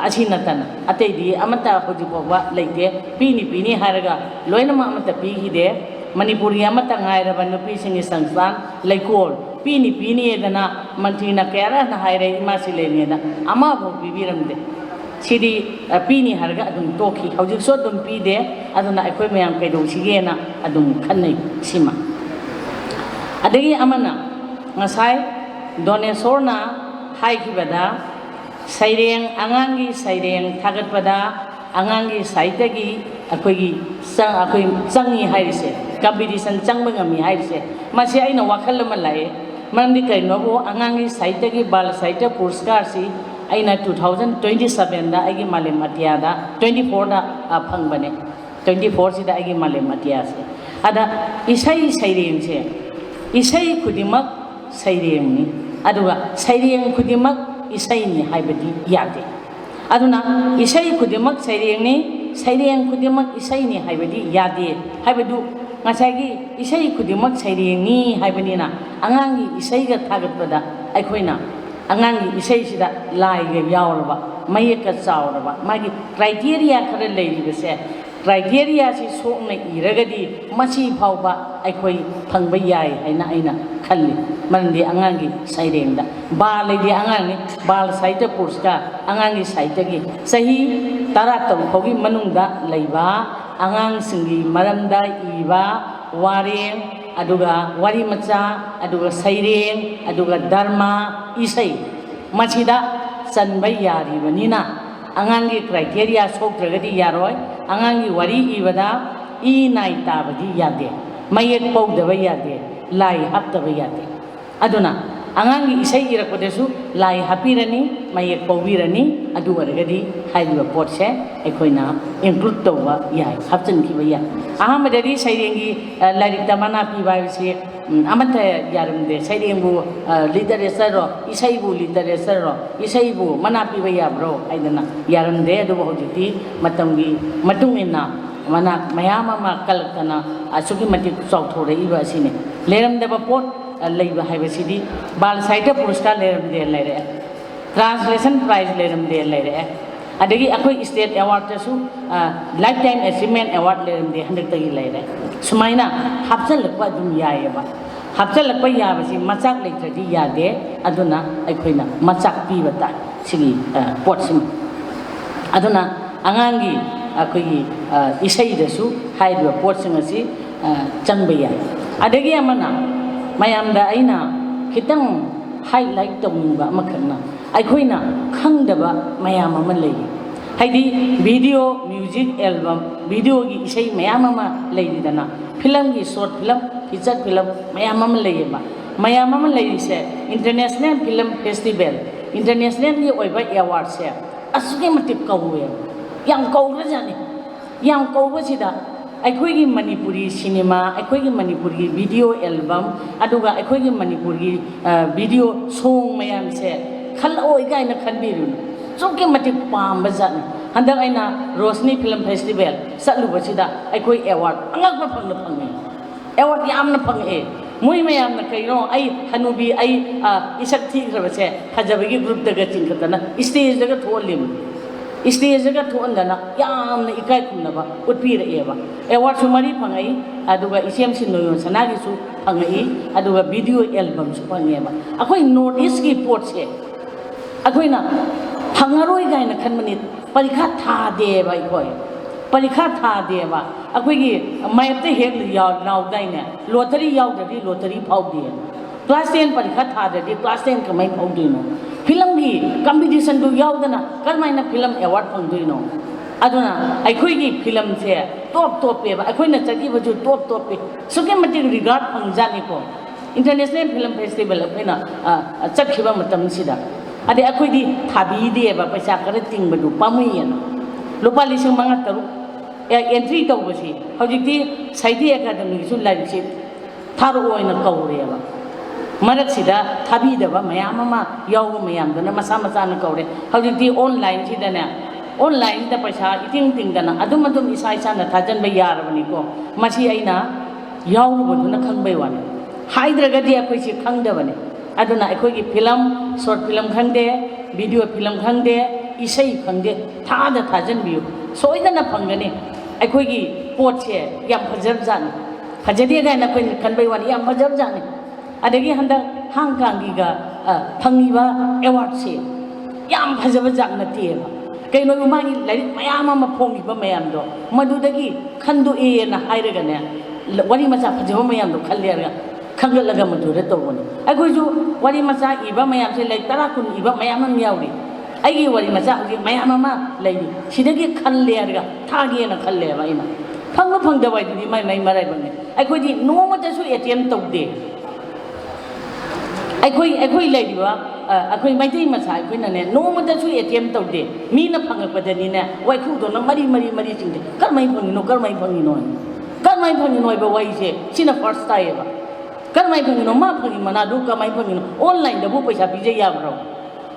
ꯑꯁꯤ ꯅꯠꯇꯅ ꯑꯇꯩꯗꯤ ꯑꯃꯠꯇ ꯍꯧꯖꯤꯛ ꯐꯥꯎꯕ ꯂꯩꯇꯦ꯫ ꯄꯤꯅꯤ ꯄꯤꯅꯤ ꯍꯥꯏꯔꯒ ꯂꯣꯏꯅꯃꯛ ꯑꯃꯠꯇ ꯄꯤꯈꯤꯗꯦ꯫ ꯃꯅꯤꯄꯨꯔꯒꯤ ꯑꯃꯠꯇ ꯉꯥꯏꯔꯕ ꯅꯨꯄꯤꯁꯤꯡꯒꯤ ꯁꯪꯁꯊꯥꯟ ꯂꯩꯀꯣꯜ ꯄꯤꯅꯤ ꯄꯤꯅꯤꯗꯅ ꯃꯟꯇ꯭ꯔꯤꯅ ꯀꯌꯥꯔꯛ ꯍꯥꯏꯔꯦ ꯏꯃꯥ ꯁꯤꯂꯦꯟꯅꯤꯅ ꯑꯃꯐꯥꯎ ꯄꯤꯕꯤꯔꯝꯗꯦ꯫ ꯁꯤꯗꯤ ꯄꯤꯅꯤ ꯍꯥꯏꯔꯒ ꯑꯗꯨꯝ ꯇꯣꯛꯈꯤ꯫ ꯍꯧꯖꯤꯛꯁꯨ ꯑꯗꯨꯝ ꯄꯤꯗꯦ꯫ ꯑꯗꯨꯅ ꯑꯩꯈꯣꯏ ꯃꯌꯥꯝ ꯀꯩꯗꯧꯁꯤꯒꯦꯅ ꯑꯗꯨꯝ ꯈꯟꯅꯩ ꯁꯤꯃ꯫ ꯑꯗꯒꯤ ꯑꯃꯅ ꯉꯁꯥꯏ ꯗꯣꯅꯦꯁꯣꯔꯅ ꯍꯥꯏꯈꯤꯕꯗ ꯁꯩꯔꯦꯡ ꯑꯉꯥꯡꯒꯤ ꯁꯩꯔꯦꯡ ꯊꯥꯒꯠꯄꯗ ꯑꯉꯥꯡꯒꯤ ꯁꯥꯍꯤꯇ꯭ꯌꯒꯤ ꯑꯩꯈꯣꯏꯒꯤ ꯑꯩꯈꯣꯏ ꯆꯪꯉꯤ ꯍꯥꯏꯔꯤꯁꯦ ꯀꯝꯄꯤꯇꯤꯁꯟ ꯆꯪꯕ ꯉꯝꯃꯤ ꯍꯥꯏꯔꯤꯁꯦ ꯃꯁꯤ ꯑꯩꯅ ꯋꯥꯈꯜ ꯑꯃ ꯂꯥꯛꯑꯦ꯫ ꯃꯔꯝꯗꯤ ꯀꯩꯅꯣꯕꯨ ꯑꯉꯥꯡꯒꯤ ꯁꯥꯍꯤꯇ꯭ꯌꯒꯤ ꯕꯥꯜ ꯁꯥꯍꯤꯇ꯭ꯌ ꯄꯨꯔꯁꯀꯥꯔꯁꯤ ꯑꯩꯅ ꯇꯨ ꯊꯥꯎꯖꯟ ꯇ꯭ꯋꯦꯟꯇꯤ ꯁꯕꯦꯟꯗ ꯑꯩꯒꯤ ꯃꯥꯂꯦꯝ ꯑꯇꯤꯌꯥꯗ ꯇ꯭ꯋꯦꯟꯇꯤ ꯐꯣꯔꯗ ꯐꯪꯕꯅꯦ꯫ ꯇ꯭ꯋꯦꯟꯇꯤ ꯐꯣꯔꯁꯤꯗ ꯑꯩꯒꯤ ꯃꯥꯂꯦꯝ ꯑꯇꯤꯌꯥꯁꯦ꯫ ꯑꯗ ꯏꯁꯩ ꯁꯩꯔꯦꯡꯁꯦ ꯏꯁꯩ ꯈꯨꯗꯤꯡꯃꯛ ꯁꯩꯔꯦꯡꯅꯤ꯫ ꯑꯗꯨꯒ ꯁꯩꯔꯦꯡ ꯈꯨꯗꯤꯡꯃꯛ ꯏꯁꯩꯅꯤ ꯍꯥꯏꯕꯗꯤ ꯌꯥꯗꯦ꯫ ꯑꯗꯨꯅ ꯏꯁꯩ ꯈꯨꯗꯤꯡꯃꯛ ꯁꯩꯔꯦꯡꯅꯤ, ꯁꯩꯔꯦꯡ ꯈꯨꯗꯤꯡꯃꯛ ꯏꯁꯩꯅꯤ ꯍꯥꯏꯕꯗꯤ ꯌꯥꯗꯦ꯫ ꯍꯥꯏꯕꯗꯨ ꯉꯁꯥꯏꯒꯤ ꯏꯁꯩ ꯈꯨꯗꯤꯡꯃꯛ ꯁꯩꯔꯦꯡꯅꯤ ꯍꯥꯏꯕꯅꯤꯅ ꯑꯉꯥꯡꯒꯤ ꯏꯁꯩꯒ ꯊꯥꯒꯠꯄꯗ ꯑꯩꯈꯣꯏꯅ ꯑꯉꯥꯡꯒꯤ ꯏꯁꯩꯁꯤꯗ ꯂꯥꯏꯒ ꯌꯥꯎꯔꯕ ꯃꯌꯦꯛꯀ ꯆꯥꯎꯔꯕ ꯃꯥꯒꯤ ꯀ꯭ꯔꯥꯏꯇꯦꯔꯤꯌꯥ ꯈꯔ ꯂꯩꯔꯤꯕꯁꯦ ꯀ꯭ꯔꯥꯏꯇꯦꯔꯤꯌꯥꯁꯤ ꯁꯣꯛꯅ ꯏꯔꯒꯗꯤ ꯃꯁꯤ ꯐꯥꯎꯕ ꯑꯩꯈꯣꯏ ꯐꯪꯕ ꯌꯥꯏ ꯍꯥꯏꯅ ꯑꯩꯅ ꯈꯜꯂꯤ꯫ ꯃꯔꯝꯗꯤ ꯑꯉꯥꯡꯒꯤ ꯁꯩꯔꯦꯡꯗ ꯕꯥꯜ ꯂꯩꯗꯤ ꯑꯉꯥꯡꯅꯤ꯫ ꯕꯥꯜ ꯁꯥꯍꯤꯇ꯭ꯌ ꯄꯨꯔꯁꯀꯥꯔ ꯑꯉꯥꯡꯒꯤ ꯁꯥꯍꯤꯇ꯭ꯌꯒꯤ ꯆꯍꯤ ꯇꯔꯥ ꯇꯔꯨꯛ ꯐꯥꯎꯒꯤ ꯃꯅꯨꯡꯗ ꯂꯩꯕ ꯑꯉꯥꯡꯁꯤꯡꯒꯤ ꯃꯔꯝꯗ ꯏꯕ ꯋꯥꯔꯦꯡ ꯑꯗꯨꯒ ꯋꯥꯔꯤ ꯃꯆꯥ ꯑꯗꯨꯒ ꯁꯩꯔꯦꯡ ꯑꯗꯨꯒ ꯗ꯭ꯔꯃꯥ ꯏꯁꯩ ꯃꯁꯤꯗ ꯆꯟꯕ ꯌꯥꯔꯤꯕꯅꯤꯅ ꯑꯉꯥꯡꯒꯤ ꯀ꯭ꯔꯥꯏꯇꯦꯔꯤꯌꯥ ꯁꯣꯛꯇ꯭ꯔꯒꯗꯤ ꯌꯥꯔꯣꯏ꯫ ꯑꯉꯥꯡꯒꯤ ꯋꯥꯔꯤ ꯏꯕꯗ ꯏ ꯅꯥꯏ ꯇꯥꯕꯗꯤ ꯌꯥꯗꯦ꯫ ꯃꯌꯦꯛ ꯄꯧꯗꯕ ꯌꯥꯗꯦ꯫ ꯂꯥꯏ ꯍꯥꯞꯇꯕ ꯌꯥꯗꯦ꯫ ꯑꯗꯨꯅ ꯑꯉꯥꯡꯒꯤ ꯏꯁꯩ ꯏꯔꯛꯄꯗꯁꯨ ꯂꯥꯏ ꯍꯥꯞꯄꯤꯔꯅꯤ, ꯃꯌꯦꯛ ꯄꯧꯕꯤꯔꯅꯤ꯫ ꯑꯗꯨ ꯑꯣꯏꯔꯒꯗꯤ ꯍꯥꯏꯔꯤꯕ ꯄꯣꯠꯁꯦ ꯑꯩꯈꯣꯏꯅ include ꯇꯧꯕ ꯌꯥꯏ, ꯍꯥꯞꯆꯤꯟꯈꯤꯕ ꯌꯥꯏ꯫ ꯑꯍꯥꯟꯕꯗꯗꯤ ꯁꯩꯔꯦꯡꯒꯤ, ꯑ, ꯂꯥꯏꯔꯤꯛꯇ ꯃꯅꯥ ꯄꯤꯕ ꯍꯥꯏꯕꯁꯤ, ꯎꯝ, ꯑꯃꯠꯇ ꯌꯥꯔꯝꯗꯦ꯫ ꯁꯩꯔꯦꯡꯕꯨ, ꯑ, literature ꯔꯣ, ꯏꯁꯩꯕꯨ literature ꯔꯣ, ꯏꯁꯩꯕꯨ ꯃꯅꯥ ꯄꯤꯕ ꯌꯥꯕ꯭ꯔꯣ ꯍꯥꯏꯗꯅ ꯌꯥꯔꯝꯗꯦ꯫ ꯑꯗꯨꯕꯨ ꯍꯧꯖꯤꯛꯇꯤ ꯃꯇꯝꯒꯤ ꯃꯇꯨꯡ ꯏꯟꯅ ꯃꯅꯥ ꯃꯌꯥꯝ ꯑꯃ ꯀꯜꯂꯛꯇꯅ ꯑꯁꯨꯛꯀꯤ ꯃꯇꯤꯛ ꯆꯥꯎꯊꯣꯔꯛꯏꯕ ꯑꯁꯤꯅꯤ꯫ ꯂꯩꯔꯝꯗꯕ ꯄꯣꯠ, ꯑ, ꯂꯩꯕ ꯍꯥꯏꯕꯁꯤꯗꯤ ꯕꯥꯜ ꯁꯥꯍꯤꯇ꯭ꯌ ꯄꯨꯔꯁꯀꯥꯔ ꯂꯩꯔꯝꯗꯦ ꯂꯩꯔꯛꯑꯦ, translation prize ꯂꯩꯔꯝꯗꯦ ꯂꯩꯔꯛꯑꯦ, ꯑꯗꯒꯤ ꯑꯩꯈꯣꯏ state award ꯇꯁꯨ, ꯑ, lifetime achievement award ꯂꯩꯔꯝꯗꯦ ꯍꯟꯗꯛꯇꯒꯤ ꯂꯩꯔꯦ꯫ ꯁꯨꯃꯥꯏꯅ ꯍꯥꯞꯆꯤꯜꯂꯛꯄ ꯑꯗꯨꯝ ꯌꯥꯏꯑꯕ꯫ ꯍꯥꯞꯆꯤꯜꯂꯛꯄ ꯌꯥꯕꯁꯤ ꯃꯆꯥꯛ ꯂꯩꯇ꯭ꯔꯗꯤ ꯌꯥꯗꯦ꯫ ꯑꯗꯨꯅ ꯑꯩꯈꯣꯏꯅ ꯃꯆꯥꯛ ꯄꯤꯕ ꯇꯥꯏ ꯁꯤꯒꯤ, ꯑ, ꯄꯣꯠꯁꯤꯃ꯫ ꯑꯗꯨꯅ ꯑꯉꯥꯡꯒꯤ ꯑꯩꯈꯣꯏꯒꯤ, ꯑ, ꯏꯁꯩꯗꯁꯨ ꯍꯥꯏꯔꯤꯕ ꯄꯣꯠꯁꯤꯡ ꯑꯁꯤ, ꯑ, ꯆꯪꯕ ꯌꯥꯏ꯫ ꯑꯗꯒꯤ ꯑꯃꯅ, ꯃꯌꯥꯝꯗ ꯑꯩꯅ ꯈꯤꯇꯪ highlight ꯇꯧꯅꯤꯡꯕ ꯑꯃꯈꯛꯅ, ꯑꯩꯈꯣꯏꯅ ꯈꯪꯗꯕ ꯃꯌꯥꯝ ꯑꯃ ꯂꯩ꯫ ꯍꯥꯏꯗꯤ video, music album, video ꯒꯤ ꯏꯁꯩ ꯃꯌꯥꯝ ꯑꯃ ꯂꯩꯔꯤꯗꯅ, film ꯒꯤ short film, feature film ꯃꯌꯥꯝ ꯑꯃ ꯂꯩꯌꯦꯕ꯫ ꯃꯌꯥꯝ ꯑꯃ ꯂꯩꯔꯤꯁꯦ international film festival, international ꯒꯤ ꯑꯣꯏꯕ award ꯁꯦ ꯑꯁꯨꯛꯀꯤ ꯃꯇꯤꯛ ꯀꯧꯋꯦꯕ, ꯌꯥꯝ ꯀꯧꯈ꯭ꯔꯖꯥꯠꯅꯤ꯫ ꯌꯥꯝ ꯀꯧꯕꯁꯤꯗ ꯑꯩꯈꯣꯏꯒꯤ ꯃꯅꯤꯄꯨꯔꯤ cinema, ꯑꯩꯈꯣꯏꯒꯤ ꯃꯅꯤꯄꯨꯔꯒꯤ video album, ꯑꯗꯨꯒ ꯑꯩꯈꯣꯏꯒꯤ ꯃꯅꯤꯄꯨꯔꯒꯤ, ꯑ, video song ꯃꯌꯥꯝꯁꯦ ꯈꯜꯂꯛꯑꯣꯏ ꯀꯥꯏꯅ ꯈꯟꯕꯤꯔꯨꯅꯨ꯫ ꯑꯁꯨꯛꯀꯤ ꯃꯇꯤꯛ ꯄꯥꯝꯕ ꯖꯥꯠꯅꯤ꯫ ꯍꯟꯗꯛ ꯑꯩꯅ ꯔꯣꯁꯅꯤ film festival ꯆꯠꯂꯨꯕꯁꯤꯗ ꯑꯩꯈꯣꯏ award ꯑꯉꯛꯄ ꯐꯪꯅ ꯐꯪꯉꯤ꯫ Award ꯌꯥꯝꯅ ꯐꯪꯉꯛꯑꯦ꯫ ꯃꯣꯏ ꯃꯌꯥꯝꯅ ꯀꯩꯅꯣ, ꯑꯩ ꯍꯅꯨꯕꯤ, ꯑꯩ, ꯑ, ꯏꯁꯛ ꯊꯤꯈ꯭ꯔꯕꯁꯦ ꯐꯖꯕꯒꯤ group ꯇꯒ ꯆꯤꯡꯈꯠꯇꯅ stage ꯇꯒ ꯊꯣꯛꯍꯜꯂꯤꯕꯅꯤ꯫ Stage ꯇꯒ ꯊꯣꯛꯍꯟꯗꯅ ꯌꯥꯝꯅ ꯏꯀꯥꯏ ꯈꯨꯝꯅꯕ ꯎꯠꯄꯤꯔꯛꯑꯦꯕ꯫ Award ꯁꯨ ꯃꯔꯤ ꯐꯪꯉꯛꯏ, ꯑꯗꯨꯒ ꯏꯆꯦꯝꯁꯤ ꯅꯣꯌꯣꯟ ꯁꯅꯥꯒꯤꯁꯨ ꯐꯪꯉꯛꯏ, ꯑꯗꯨꯒ video album ꯁꯨ ꯐꯪꯉꯦꯕ꯫ ꯑꯩꯈꯣꯏ North East ꯀꯤ ꯄꯣꯠꯁꯦ ꯑꯩꯈꯣꯏꯅ ꯐꯪꯉꯔꯣꯏ ꯀꯥꯏꯅ ꯈꯟꯕꯅꯤ꯫ ꯄꯔꯤꯈꯥ ꯊꯥꯗꯦꯕ ꯑꯩꯈꯣꯏ, ꯄꯔꯤꯈꯥ ꯊꯥꯗꯦꯕ꯫ ꯑꯩꯈꯣꯏꯒꯤ map ꯇ ꯍꯦꯛ ꯌꯥꯎ-, ꯂꯥꯎꯗꯥꯏꯅꯦ, lottery ꯌꯥꯎꯗ꯭ꯔꯗꯤ lottery ꯐꯥꯎꯗꯦ꯫ Class ten ꯄꯔꯤꯈꯥ ꯊꯥꯗ꯭ꯔꯗꯤ class ten ꯀꯃꯥꯏꯅ ꯐꯥꯎꯗꯣꯏꯅꯣ? Film ꯒꯤ competition ꯗꯨ ꯌꯥꯎꯗꯅ ꯀꯔꯝꯍꯥꯏꯅ film award ꯐꯪꯗꯣꯏꯅꯣ? ꯑꯗꯨꯅ ꯑꯩꯈꯣꯏꯒꯤ film ꯁꯦ top ꯇꯣꯞꯄꯦꯕ, ꯑꯩꯈꯣꯏꯅ ꯆꯠꯈꯤꯕꯁꯨ top ꯇꯣꯞꯄꯦ꯫ ꯑꯁꯨꯛꯀꯤ ꯃꯇꯤꯛ regard ꯐꯪꯖꯥꯠꯅꯤꯀꯣ꯫ International Film Festival ꯑꯩꯈꯣꯏꯅ, ꯑ, ꯑ, ꯆꯠꯈꯤꯕ ꯃꯇꯝꯁꯤꯗ, ꯑꯗꯩ ꯑꯩꯈꯣꯏꯗꯤ ꯊꯥꯕꯤꯗꯦꯕ, ꯄꯩꯁꯥ ꯈꯔ ꯇꯤꯡꯕꯗꯨ ꯄꯥꯝꯃꯨꯏꯌꯦꯅ꯫ ꯂꯨꯄꯥ ꯂꯤꯁꯤꯡ ꯃꯉꯥ ꯇꯔꯨꯛ, ꯑꯦ, entry ꯇꯧꯕꯁꯤ ꯍꯧꯖꯤꯛꯇꯤ ꯁꯥꯍꯤꯇ꯭ꯌ ꯑꯦꯀꯥꯗꯃꯤꯒꯤꯁꯨ ꯂꯥꯏꯔꯤꯛꯁꯤ ꯊꯥꯔꯛꯑꯣꯅ ꯀꯧꯔꯦꯕ꯫ ꯃꯔꯛꯁꯤꯗ ꯊꯥꯕꯤꯗꯕ ꯃꯌꯥꯝ ꯑꯃ ꯌꯥꯎꯕ ꯃꯌꯥꯝꯗꯨꯅ ꯃꯁꯥ ꯃꯁꯥꯅ ꯀꯧꯔꯦ꯫ ꯍꯧꯖꯤꯛꯇꯤ online ꯁꯤꯗꯅꯦ, online ꯗ ꯄꯩꯁꯥ ꯏꯇꯤꯡ ꯇꯤꯡꯗꯅ ꯑꯗꯨꯝ ꯑꯗꯨꯝ ꯏꯁꯥ ꯏꯁꯥꯅ ꯊꯥꯖꯟꯕ ꯌꯥꯔꯕꯅꯤꯀꯣ꯫ ꯃꯁꯤ ꯑꯩꯅ ꯌꯥꯎꯔꯨꯕꯗꯨꯅ ꯈꯪꯕꯩ ꯋꯥꯅꯤ꯫ ꯍꯥꯏꯗ꯭ꯔꯒꯗꯤ ꯑꯩꯈꯣꯏꯁꯤ ꯈꯪꯗꯕꯅꯤ꯫ ꯑꯗꯨꯅ ꯑꯩꯈꯣꯏꯒꯤ film, short film ꯈꯪꯗꯦ, video film ꯈꯪꯗꯦ, ꯏꯁꯩ ꯈꯪꯗꯦ, ꯊꯥꯗ ꯊꯥꯖꯟꯕꯤꯌꯨ, ꯁꯣꯏꯗꯅ ꯐꯪꯒꯅꯤ꯫ ꯑꯩꯈꯣꯏꯒꯤ ꯄꯣꯠꯁꯦ ꯌꯥꯝ ꯐꯖꯕꯖꯥꯠꯅꯤ꯫ ꯐꯖꯗꯦ ꯀꯥꯏꯅ ꯑꯩꯈꯣꯏꯅ ꯈꯟꯕꯩ ꯋꯥꯅꯤ, ꯌꯥꯝ ꯐꯖꯕꯖꯥꯠꯅꯤ꯫ ꯑꯗꯒꯤ ꯍꯟꯗꯛ ꯍꯥꯡ ꯀꯥꯡꯒꯤꯒ, ꯑ, ꯐꯪꯉꯤꯕ award ꯁꯦ ꯌꯥꯝ ꯐꯖꯕ ꯖꯥꯠ ꯅꯠꯇꯦꯕ꯫ ꯀꯩꯅꯣꯕꯨ, ꯃꯥꯒꯤ ꯂꯥꯏꯔꯤꯛ ꯃꯌꯥꯝ ꯑꯃ ꯐꯣꯡꯈꯤꯕ ꯃꯌꯥꯝꯗꯣ ꯃꯗꯨꯗꯒꯤ ꯈꯟꯗꯣꯛꯑꯦꯅ ꯍꯥꯏꯔꯒꯅꯦ, ꯋꯥꯔꯤ ꯃꯆꯥ ꯐꯖꯕ ꯃꯌꯥꯝꯗꯣ ꯈꯜꯂꯦ ꯍꯥꯏꯔꯒ ꯈꯟꯒꯠꯂꯒ ꯃꯗꯨꯗ ꯇꯧꯕꯅꯤ꯫ ꯑꯩꯈꯣꯏꯁꯨ ꯋꯥꯔꯤ ꯃꯆꯥ ꯏꯕ ꯃꯌꯥꯝꯁꯦ, ꯂꯥꯏꯔꯤꯛ ꯇꯔꯥ ꯀꯨꯟ ꯏꯕ ꯃꯌꯥꯝ ꯑꯃ ꯌꯥꯎꯔꯤ꯫ ꯑꯩꯒꯤ ꯋꯥꯔꯤ ꯃꯆꯥ ꯍꯧꯖꯤꯛ ꯃꯌꯥꯝ ꯑꯃ ꯂꯩꯔꯤ, ꯁꯤꯗꯒꯤ ꯈꯜꯂꯦ ꯍꯥꯏꯔꯒ ꯊꯥꯒꯦꯅ ꯈꯜꯂꯦꯕ ꯑꯩꯅ꯫ ꯐꯪꯕ ꯐꯪꯗꯕ ꯍꯥꯏꯗꯨꯗꯤ ꯃꯥꯏ ꯃꯥꯏ ꯃꯔꯥꯏꯕꯛꯅꯤ꯫ ꯑꯩꯈꯣꯏꯗꯤ ꯅꯣꯡꯃꯇꯁꯨ attempt ꯇꯧꯗꯦ꯫ ꯑꯩꯈꯣꯏ, ꯑꯩꯈꯣꯏ ꯂꯩꯔꯤꯕ, ꯑ, ꯑꯩꯈꯣꯏ ꯃꯩꯇꯩ ꯃꯆꯥ ꯑꯩꯈꯣꯏꯅꯅꯦ, ꯅꯣꯡꯃꯇꯁꯨ attempt ꯇꯧꯗꯦ꯫ ꯃꯤꯅ ꯐꯪꯉꯛꯄꯗꯅꯤꯅꯦ, ꯋꯥꯏꯈꯨꯗꯧꯅ ꯃꯔꯤ ꯃꯔꯤ ꯃꯔꯤ ꯆꯤꯡꯗꯦ꯫ ꯀꯔꯝꯍꯥꯏꯅ ꯐꯪꯉꯤꯅꯣ, ꯀꯔꯝꯍꯥꯏꯅ ꯐꯪꯉꯤꯅꯣ ꯍꯥꯏꯅ? ꯀꯔꯝꯍꯥꯏꯅ ꯐꯪꯉꯤꯅꯣ ꯍꯥꯏꯕ ꯋꯥꯍꯩꯁꯦ ꯁꯤꯅ first ꯇꯥꯏꯌꯦꯕ꯫ ꯀꯔꯝꯍꯥꯏꯅ ꯐꯪꯉꯤꯅꯣ? ꯃꯥ ꯐꯪꯉꯤ ꯃꯅꯥꯗꯨ ꯀꯃꯥꯏꯅ ꯐꯪꯉꯤꯅꯣ? Online ꯗꯕꯨ ꯄꯩꯁꯥ ꯄꯤꯖ ꯌꯥꯕ꯭ꯔꯣ?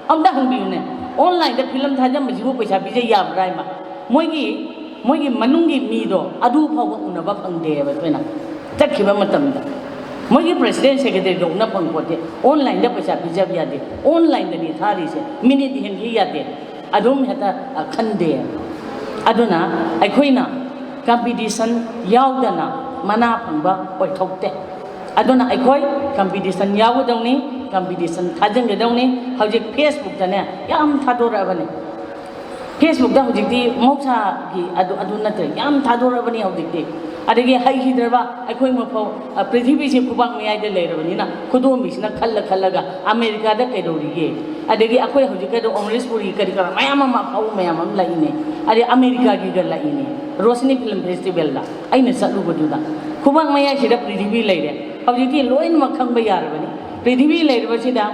ꯑꯝꯇ ꯍꯪꯕꯤꯌꯨꯅꯦ, online ꯗ film ꯊꯥꯖꯟꯕꯁꯤꯕꯨ ꯄꯩꯁꯥ ꯄꯤꯖ ꯌꯥꯕ꯭ꯔꯥ ꯍꯥꯏꯃ? ꯃꯣꯏꯒꯤ, ꯃꯣꯏꯒꯤ ꯃꯅꯨꯡꯒꯤ ꯃꯤꯗꯣ ꯑꯗꯨ ꯐꯥꯎꯕ ꯎꯅꯕ ꯐꯪꯗꯦꯕ ꯑꯩꯈꯣꯏꯅ ꯆꯠꯈꯤꯕ ꯃꯇꯝꯗ꯫ ꯃꯣꯏꯒꯤ president secretary ꯗꯣ ꯎꯅ ꯐꯪ ꯄꯣꯠꯇꯦ꯫ Online ꯗ ꯄꯩꯁꯥ ꯄꯤꯖꯕ ꯌꯥꯗꯦ, online ꯗꯅꯤ ꯊꯥꯔꯤꯁꯦ, minute ꯍꯦꯟꯒꯦ ꯌꯥꯗꯦ꯫ ꯑꯗꯨꯝ ꯍꯦꯛꯇ, ꯑ, ꯈꯟꯗꯦ꯫ ꯑꯗꯨꯅ ꯑꯩꯈꯣꯏꯅ competition ꯌꯥꯎꯗꯅ ꯃꯅꯥ ꯐꯪꯕ ꯑꯣꯏꯊꯣꯛꯇꯦ꯫ ꯑꯗꯨꯅ ꯑꯩꯈꯣꯏ competition ꯌꯥꯎꯒꯗꯧꯅꯤ, competition ꯊꯥꯖꯤꯟꯒꯗꯧꯅꯤ꯫ ꯍꯧꯖꯤꯛ Facebook ꯇꯅꯦ ꯌꯥꯝ ꯊꯥꯗꯣꯔꯛꯑꯕꯅꯤ꯫ Facebook ꯇ ꯍꯧꯖꯤꯛꯇꯤ ꯃꯍꯧꯁꯥꯒꯤ ꯑꯗꯨ, ꯑꯗꯨ ꯅꯠꯇ꯭ꯔꯦ, ꯌꯥꯝ ꯊꯥꯗꯣꯔꯛꯑꯕꯅꯤ ꯍꯧꯖꯤꯛꯇꯤ꯫ ꯑꯗꯒꯤ ꯍꯩꯈꯤꯗ꯭ꯔꯕ ꯑꯩꯈꯣꯏ ꯃꯐꯧ, ꯑ, ꯄ꯭ꯔꯤꯊꯤꯕꯤꯁꯦ ꯈꯨꯕꯥꯛ ꯃꯌꯥꯏꯗ ꯂꯩꯔꯕꯅꯤꯅ ꯈꯨꯗꯣꯝꯕꯤꯁꯤꯅ ꯈꯜꯂ ꯈꯜꯂꯒ ꯑꯃꯦꯔꯤꯀꯥꯗ ꯀꯩꯗꯧꯔꯤꯒꯦ? ꯑꯗꯒꯤ ꯑꯩꯈꯣꯏ ꯍꯧꯖꯤꯛ ꯀꯩꯗꯧ ꯑꯃꯔꯤꯁ ꯄꯨꯔꯤ ꯀꯔꯤ ꯀꯔꯥ ꯃꯌꯥꯝ ꯑꯃ ꯑꯐꯥꯎꯕ ꯃꯌꯥꯝ ꯑꯃ ꯂꯥꯛꯏꯅꯦ꯫ ꯑꯗꯩ ꯑꯃꯦꯔꯤꯀꯥꯒꯤꯒ ꯂꯥꯛꯏꯅꯦ, ꯔꯣꯁꯅꯤ film festival ꯗ ꯑꯩꯅ ꯆꯠꯂꯨꯕꯗꯨꯗ꯫ ꯈꯨꯕꯥꯛ ꯃꯌꯥꯏꯁꯤꯗ ꯄ꯭ꯔꯤꯊꯤꯕꯤ ꯂꯩꯔꯦ꯫ ꯍꯧꯖꯤꯛꯇꯤ ꯂꯣꯏꯅꯃꯛ ꯈꯪꯕ ꯌꯥꯔꯕꯅꯤ꯫ ꯄ꯭ꯔꯤꯊꯤꯕꯤ ꯂꯩꯔꯤꯕꯁꯤꯗ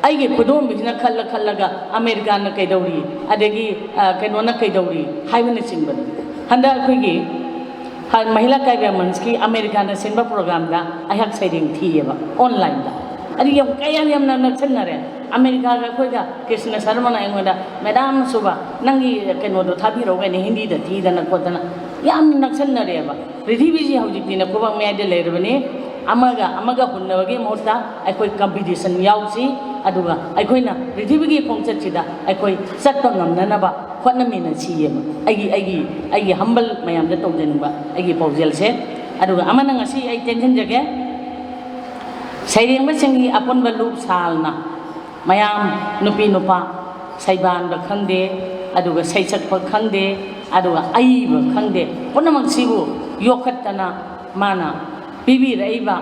ꯑꯩꯒꯤ ꯈꯨꯗꯣꯝꯕꯤꯁꯤꯅ ꯈꯜꯂ ꯈꯜꯂꯒ ꯑꯃꯦꯔꯤꯀꯥꯅ ꯀꯩꯗꯧꯔꯤ, ꯑꯗꯒꯤ, ꯑ, ꯀꯩꯅꯣꯅ ꯀꯩꯗꯧꯔꯤ ꯍꯥꯏꯕꯅꯆꯤꯡꯕꯅꯤ꯫ ꯍꯟꯗꯛ ꯑꯩꯈꯣꯏꯒꯤ ꯍ-, ꯃꯍꯤꯂꯥ ꯀꯥꯏꯕ ꯃꯟꯁꯀꯤ ꯑꯃꯦꯔꯤꯀꯥꯅ ꯁꯤꯟꯕ ꯄ꯭ꯔꯣꯒ꯭ꯔꯥꯝꯗ ꯑꯩꯍꯥꯛ ꯁꯩꯔꯦꯡ ꯊꯤꯌꯦꯕ, ꯑꯣꯟꯂꯥꯏꯟꯗ꯫ ꯑꯗꯨ ꯌꯥꯝ, ꯀꯌꯥꯝ ꯌꯥꯝꯅ ꯅꯛꯁꯟꯅꯔꯦ꯫ ꯑꯃꯦꯔꯤꯀꯥꯒ ꯑꯩꯈꯣꯏꯒ ꯀ꯭ꯔꯤꯁꯅ ꯁꯔꯃꯅ ꯑꯩꯉꯣꯟꯗ, "ꯃꯦꯗꯥꯝ ꯁꯨꯕ, ꯅꯪꯒꯤ ꯀꯩꯅꯣꯗꯣ ꯊꯥꯕꯤꯔꯛꯎ ꯀꯩꯅꯣ, ꯍꯤꯟꯗꯤꯗ ꯊꯤꯗꯅ ꯈꯣꯠꯇꯅ", ꯌꯥꯝꯅ ꯅꯛꯁꯟꯅꯔꯦꯕ꯫ ꯄ꯭ꯔꯤꯊꯤꯕꯤꯁꯤ ꯍꯧꯖꯤꯛꯇꯤꯅ ꯈꯨꯕꯥꯛ ꯃꯌꯥꯏꯗ ꯂꯩꯔꯕꯅꯤ꯫ ꯑꯃꯒ ꯑꯃꯒ ꯍꯨꯟꯅꯕꯒꯤ ꯃꯍꯨꯠꯇ ꯑꯩꯈꯣꯏ ꯀꯝꯄꯤꯇꯤꯁꯟ ꯌꯥꯎꯁꯤ, ꯑꯗꯨꯒ ꯑꯩꯈꯣꯏꯅ ꯄ꯭ꯔꯤꯊꯤꯕꯤꯒꯤ ꯈꯣꯡꯆꯠꯁꯤꯗ ꯑꯩꯈꯣꯏ ꯆꯠꯄ ꯉꯝꯅꯅꯕ ꯍꯣꯠꯅꯃꯤꯟꯅꯁꯤꯑꯕ ꯑꯩꯒꯤ, ꯑꯩꯒꯤ, ꯑꯩꯒꯤ ꯍꯝꯕꯜ ꯃꯌꯥꯝꯗ ꯇꯧꯖꯅꯤꯡꯕ ꯑꯩꯒꯤ ꯄꯥꯎꯖꯦꯜꯁꯦ꯫ ꯑꯗꯨꯒ ꯑꯃꯅ ꯉꯁꯤ ꯑꯩ ꯇꯦꯟꯁꯤꯟꯖꯒꯦ, ꯁꯩꯔꯦꯡꯕꯁꯤꯡꯒꯤ ꯑꯄꯨꯟꯕ ꯂꯨꯞ ꯁꯥꯜꯅ ꯃꯌꯥꯝ, ꯅꯨꯄꯤ ꯅꯨꯄꯥ, ꯁꯩꯕꯥꯟꯕ ꯈꯪꯗꯦ, ꯑꯗꯨꯒ ꯁꯩꯁꯛꯄ ꯈꯪꯗꯦ, ꯑꯗꯨꯒ ꯑꯏꯕ ꯈꯪꯗꯦ, ꯄꯨꯝꯅꯃꯛꯁꯤꯕꯨ ꯌꯣꯛꯈꯠꯇꯅ ꯃꯥꯅ ꯄꯤꯕꯤꯔꯛꯏꯕ,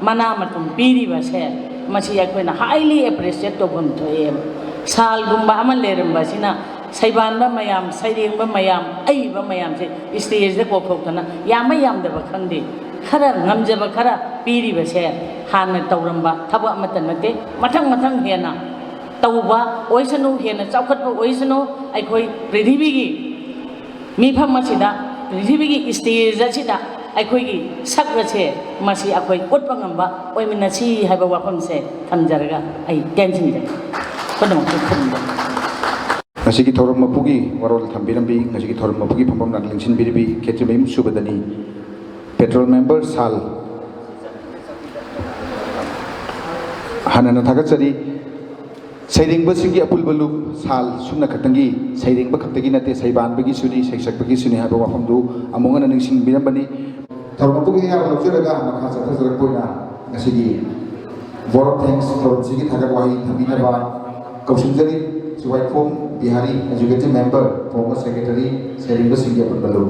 ꯃꯅꯥ ꯃꯊꯨꯝ ꯄꯤꯔꯤꯕꯁꯦ, ꯃꯁꯤ ꯑꯩꯈꯣꯏꯅ highly appreciate ꯇꯧꯐꯝ ꯊꯣꯛꯑꯦꯕ꯫ ꯁꯥꯜꯒꯨꯝꯕ ꯑꯃ ꯂꯩꯔꯝꯕꯁꯤꯅ ꯁꯩꯕꯥꯟꯕ ꯃꯌꯥꯝ, ꯁꯩꯔꯦꯡꯕ ꯃꯌꯥꯝ, ꯑꯏꯕ ꯃꯌꯥꯝꯁꯦ stageꯗ ꯀꯧꯊꯣꯛꯇꯅ ꯌꯥꯝꯕ ꯌꯥꯝꯗꯕ ꯈꯪꯗꯦ, ꯈꯔ ꯉꯝꯖꯕ ꯈꯔ ꯄꯤꯔꯤꯕꯁꯦ ꯍꯥꯟꯅ ꯇꯧꯔꯝꯕ ꯊꯕꯛ ꯑꯃꯠꯇ ꯅꯠꯇꯦ꯫ ꯃꯊꯪ ꯃꯊꯪ ꯍꯦꯟꯅ ꯇꯧꯕ ꯑꯣꯏꯁꯅꯨ, ꯍꯦꯟꯅ ꯆꯥꯎꯈꯠꯄ ꯑꯣꯏꯁꯅꯨ꯫ ꯑꯩꯈꯣꯏ ꯄ꯭ꯔꯤꯊꯤꯕꯤꯒꯤ ꯃꯤꯐꯝ ꯑꯁꯤꯗ, ꯄ꯭ꯔꯤꯊꯤꯕꯤꯒꯤ stage ꯑꯁꯤꯗ ꯑꯩꯈꯣꯏꯒꯤ ꯁꯛ ꯑꯁꯦ ꯃꯁꯤ ꯑꯩꯈꯣꯏ ꯎꯠꯄ ꯉꯝꯕ ꯑꯣꯏꯃꯤꯟꯅꯁꯤ ꯍꯥꯏꯕ ꯋꯥꯐꯝꯁꯦ ꯊꯝꯖꯔꯒ ꯑꯩ ꯇꯦꯟꯁꯤꯟꯖꯒꯦ꯫ ꯄꯨꯝꯅꯃꯛꯄꯨ ꯈꯨꯔꯨꯝꯖꯔꯤ꯫ ꯉꯁꯤꯒꯤ ꯊꯧꯔꯝ ꯃꯄꯨꯒꯤ ꯋꯥꯔꯣꯜ ꯊꯝꯕꯤꯔꯝꯕꯤ, ꯉꯁꯤꯒꯤ ꯊꯧꯔꯝ ꯃꯄꯨꯒꯤ ꯐꯝꯐꯝ ꯂꯦꯡꯁꯤꯟꯕꯤꯔꯤꯕꯤ ꯈꯦꯇ꯭ꯔꯤꯃꯌꯨꯝ ꯁꯨꯕꯗꯅꯤ, ꯄꯦꯇ꯭ꯔꯣꯜ ꯃꯦꯝꯕꯔ ꯁꯥꯜ, ꯍꯥꯟꯅꯅ ꯊꯥꯒꯠꯆꯔꯤ꯫ ꯁꯩꯔꯦꯡꯕꯁꯤꯡꯒꯤ ꯑꯄꯨꯟꯕ ꯂꯨꯞ ꯁꯥꯜ ꯁꯨꯞꯅ ꯈꯛꯇꯪꯒꯤ, ꯁꯩꯔꯦꯡꯕ ꯈꯛꯇꯒꯤ ꯅꯠꯇꯦ, ꯁꯩꯕꯥꯟꯕꯒꯤꯁꯨꯅꯤ, ꯁꯩꯁꯛꯄꯒꯤꯁꯨꯅꯤ ꯍꯥꯏꯕ ꯋꯥꯐꯝꯗꯨ ꯑꯃꯨꯛ ꯍꯟꯅ ꯅꯤꯡꯁꯤꯡꯕꯤꯔꯝꯕꯅꯤ꯫ ꯊꯧꯔꯝ ꯃꯄꯨꯒꯤ ꯑꯌꯥꯕ ꯂꯧꯖꯔꯒ ꯃꯈꯥ ꯆꯠꯊꯖꯔꯛꯄ ꯑꯣꯏꯅ ꯉꯁꯤꯒꯤ vote of thanks ꯊꯧꯔꯝꯁꯤꯒꯤ ꯊꯥꯒꯠ ꯋꯥꯍꯩ ꯊꯝꯕꯤꯅꯕ ꯀꯧꯁꯤꯟꯖꯔꯤ꯫ ꯆꯨꯋꯥꯏꯈꯣꯝ Bihari, executive member, former secretary, ꯁꯩꯔꯦꯡꯕꯁꯤꯡꯒꯤ ꯑꯄꯨꯟꯕ ꯂꯨꯞ꯫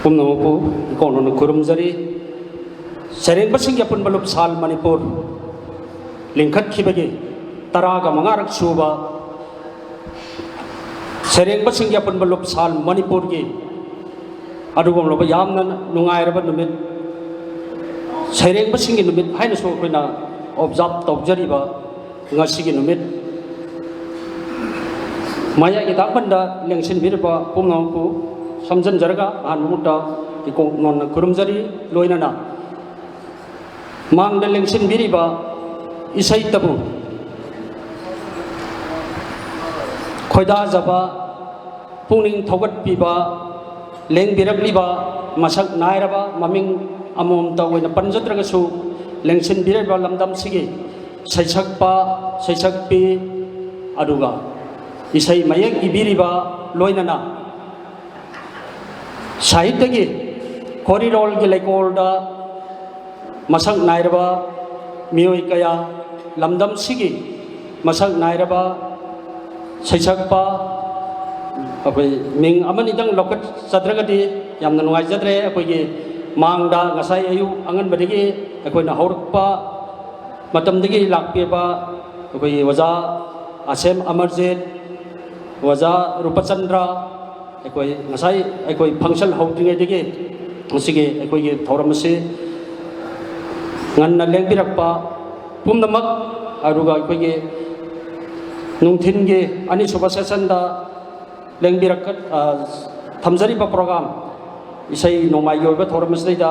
ꯄꯨꯝꯅꯃꯛꯄꯨ ꯏꯀꯣꯟ ꯍꯨꯟꯅ ꯈꯨꯔꯨꯝꯖꯔꯤ꯫ ꯁꯩꯔꯦꯡꯕꯁꯤꯡꯒꯤ ꯑꯄꯨꯟꯕ ꯂꯨꯞ ꯁꯥꯜ ꯃꯅꯤꯄꯨꯔ ꯂꯤꯡꯈꯠꯈꯤꯕꯒꯤ ꯇꯔꯥꯒ ꯃꯉꯥꯔꯛ ꯁꯨꯕ ꯁꯩꯔꯦꯡꯕꯁꯤꯡꯒꯤ ꯑꯄꯨꯟꯕ ꯂꯨꯞ ꯁꯥꯜ ꯃꯅꯤꯄꯨꯔꯒꯤ ꯑꯗꯨꯒꯨꯝꯂꯕ ꯌꯥꯝꯅ ꯅꯨꯡꯉꯥꯏꯔꯕ ꯅꯨꯃꯤꯠ, ꯁꯩꯔꯦꯡꯕꯁꯤꯡꯒꯤ ꯅꯨꯃꯤꯠ ꯍꯥꯏꯅꯁꯨ ꯑꯩꯈꯣꯏꯅ ꯑꯣꯕꯖꯥꯔꯕ ꯇꯧꯖꯔꯤꯕ ꯉꯁꯤꯒꯤ ꯅꯨꯃꯤꯠ, ꯃꯌꯥꯏꯒꯤ ꯇꯥꯡꯕꯟꯗ ꯂꯦꯡꯁꯤꯟꯕꯤꯔꯤꯕ ꯄꯨꯝꯅꯃꯛꯄꯨ ꯁꯝꯖꯤꯟꯖꯔꯒ ꯑꯍꯥꯟꯕ ꯃꯛꯇ ꯏꯀꯣꯛ ꯅꯣꯟꯅ ꯈꯨꯔꯨꯝꯖꯔꯤ꯫ ꯂꯣꯏꯅꯅ ꯃꯥꯡꯗ ꯂꯦꯡꯁꯤꯟꯕꯤꯔꯤꯕ ꯏꯁꯩꯇꯕꯨ ꯈꯣꯏꯗꯥꯖꯕ, ꯄꯨꯛꯅꯤꯡ ꯊꯧꯒꯠꯄꯤꯕ, ꯂꯦꯡꯕꯤꯔꯛꯂꯤꯕ ꯃꯁꯛ ꯅꯥꯏꯔꯕ, ꯃꯃꯤꯡ ꯑꯃꯃꯝꯇ ꯑꯣꯏꯅ ꯄꯟꯖꯗ꯭ꯔꯒꯁꯨ, ꯂꯦꯡꯁꯤꯟꯕꯤꯔꯤꯕ ꯂꯝꯗꯝꯁꯤꯒꯤ ꯁꯩꯁꯛꯄ, ꯁꯩꯁꯛꯄꯤ, ꯑꯗꯨꯒ ꯏꯁꯩ ꯃꯌꯦꯛ ꯏꯕꯤꯔꯤꯕ, ꯂꯣꯏꯅꯅ ꯁꯥꯍꯤꯇ꯭ꯌꯒꯤ ꯈꯣꯔꯤꯔꯣꯜꯒꯤ ꯂꯩꯀꯣꯜꯗ ꯃꯁꯛ ꯅꯥꯏꯔꯕ ꯃꯤꯑꯣꯏ ꯀꯌꯥ, ꯂꯝꯗꯝꯁꯤꯒꯤ ꯃꯁꯛ ꯅꯥꯏꯔꯕ ꯁꯩꯁꯛꯄ, ꯑꯩꯈꯣꯏ ꯃꯤꯡ ꯑꯃꯅꯤꯗꯪ ꯂꯧꯈꯠꯆꯗ꯭ꯔꯒꯗꯤ ꯌꯥꯝꯅ ꯅꯨꯡꯉꯥꯏꯖꯗ꯭ꯔꯦ꯫ ꯑꯩꯈꯣꯏꯒꯤ ꯃꯥꯡꯗ ꯉꯁꯥꯏ ꯑꯌꯨꯛ ꯑꯉꯟꯕꯗꯒꯤ ꯑꯩꯈꯣꯏꯅ ꯍꯧꯔꯛꯄ ꯃꯇꯝꯗꯒꯤ ꯂꯥꯛꯄꯤꯕ ꯑꯩꯈꯣꯏꯒꯤ ꯑꯣꯖꯥ ꯑꯁꯦꯝ ꯑꯃꯔꯖꯤꯠ, ꯑꯣꯖꯥ ꯔꯨꯄꯆꯟꯗ꯭ꯔ, ꯑꯩꯈꯣꯏ ꯉꯁꯥꯏ ꯑꯩꯈꯣꯏ ꯐꯪꯁꯟ ꯍꯧꯗ꯭ꯔꯤꯉꯩꯗꯒꯤ ꯉꯁꯤꯒꯤ ꯑꯩꯈꯣꯏꯒꯤ ꯊꯧꯔꯝ ꯑꯁꯤ ꯉꯟꯅ ꯂꯦꯡꯕꯤꯔꯛꯄ ꯄꯨꯝꯅꯃꯛ, ꯑꯗꯨꯒ ꯑꯩꯈꯣꯏꯒꯤ ꯅꯨꯡꯊꯤꯟꯒꯤ ꯑꯅꯤꯁꯨꯕ ꯁꯦꯁꯟꯗ ꯂꯦꯡꯕꯤꯔꯛ-, ꯑ, ꯊꯝꯖꯔꯤꯕ ꯄ꯭ꯔꯣꯒꯥꯝ, ꯏꯁꯩ ꯅꯣꯡꯃꯥꯏꯒꯤ ꯑꯣꯏꯕ ꯊꯧꯔꯝ ꯑꯁꯤꯗꯩꯗ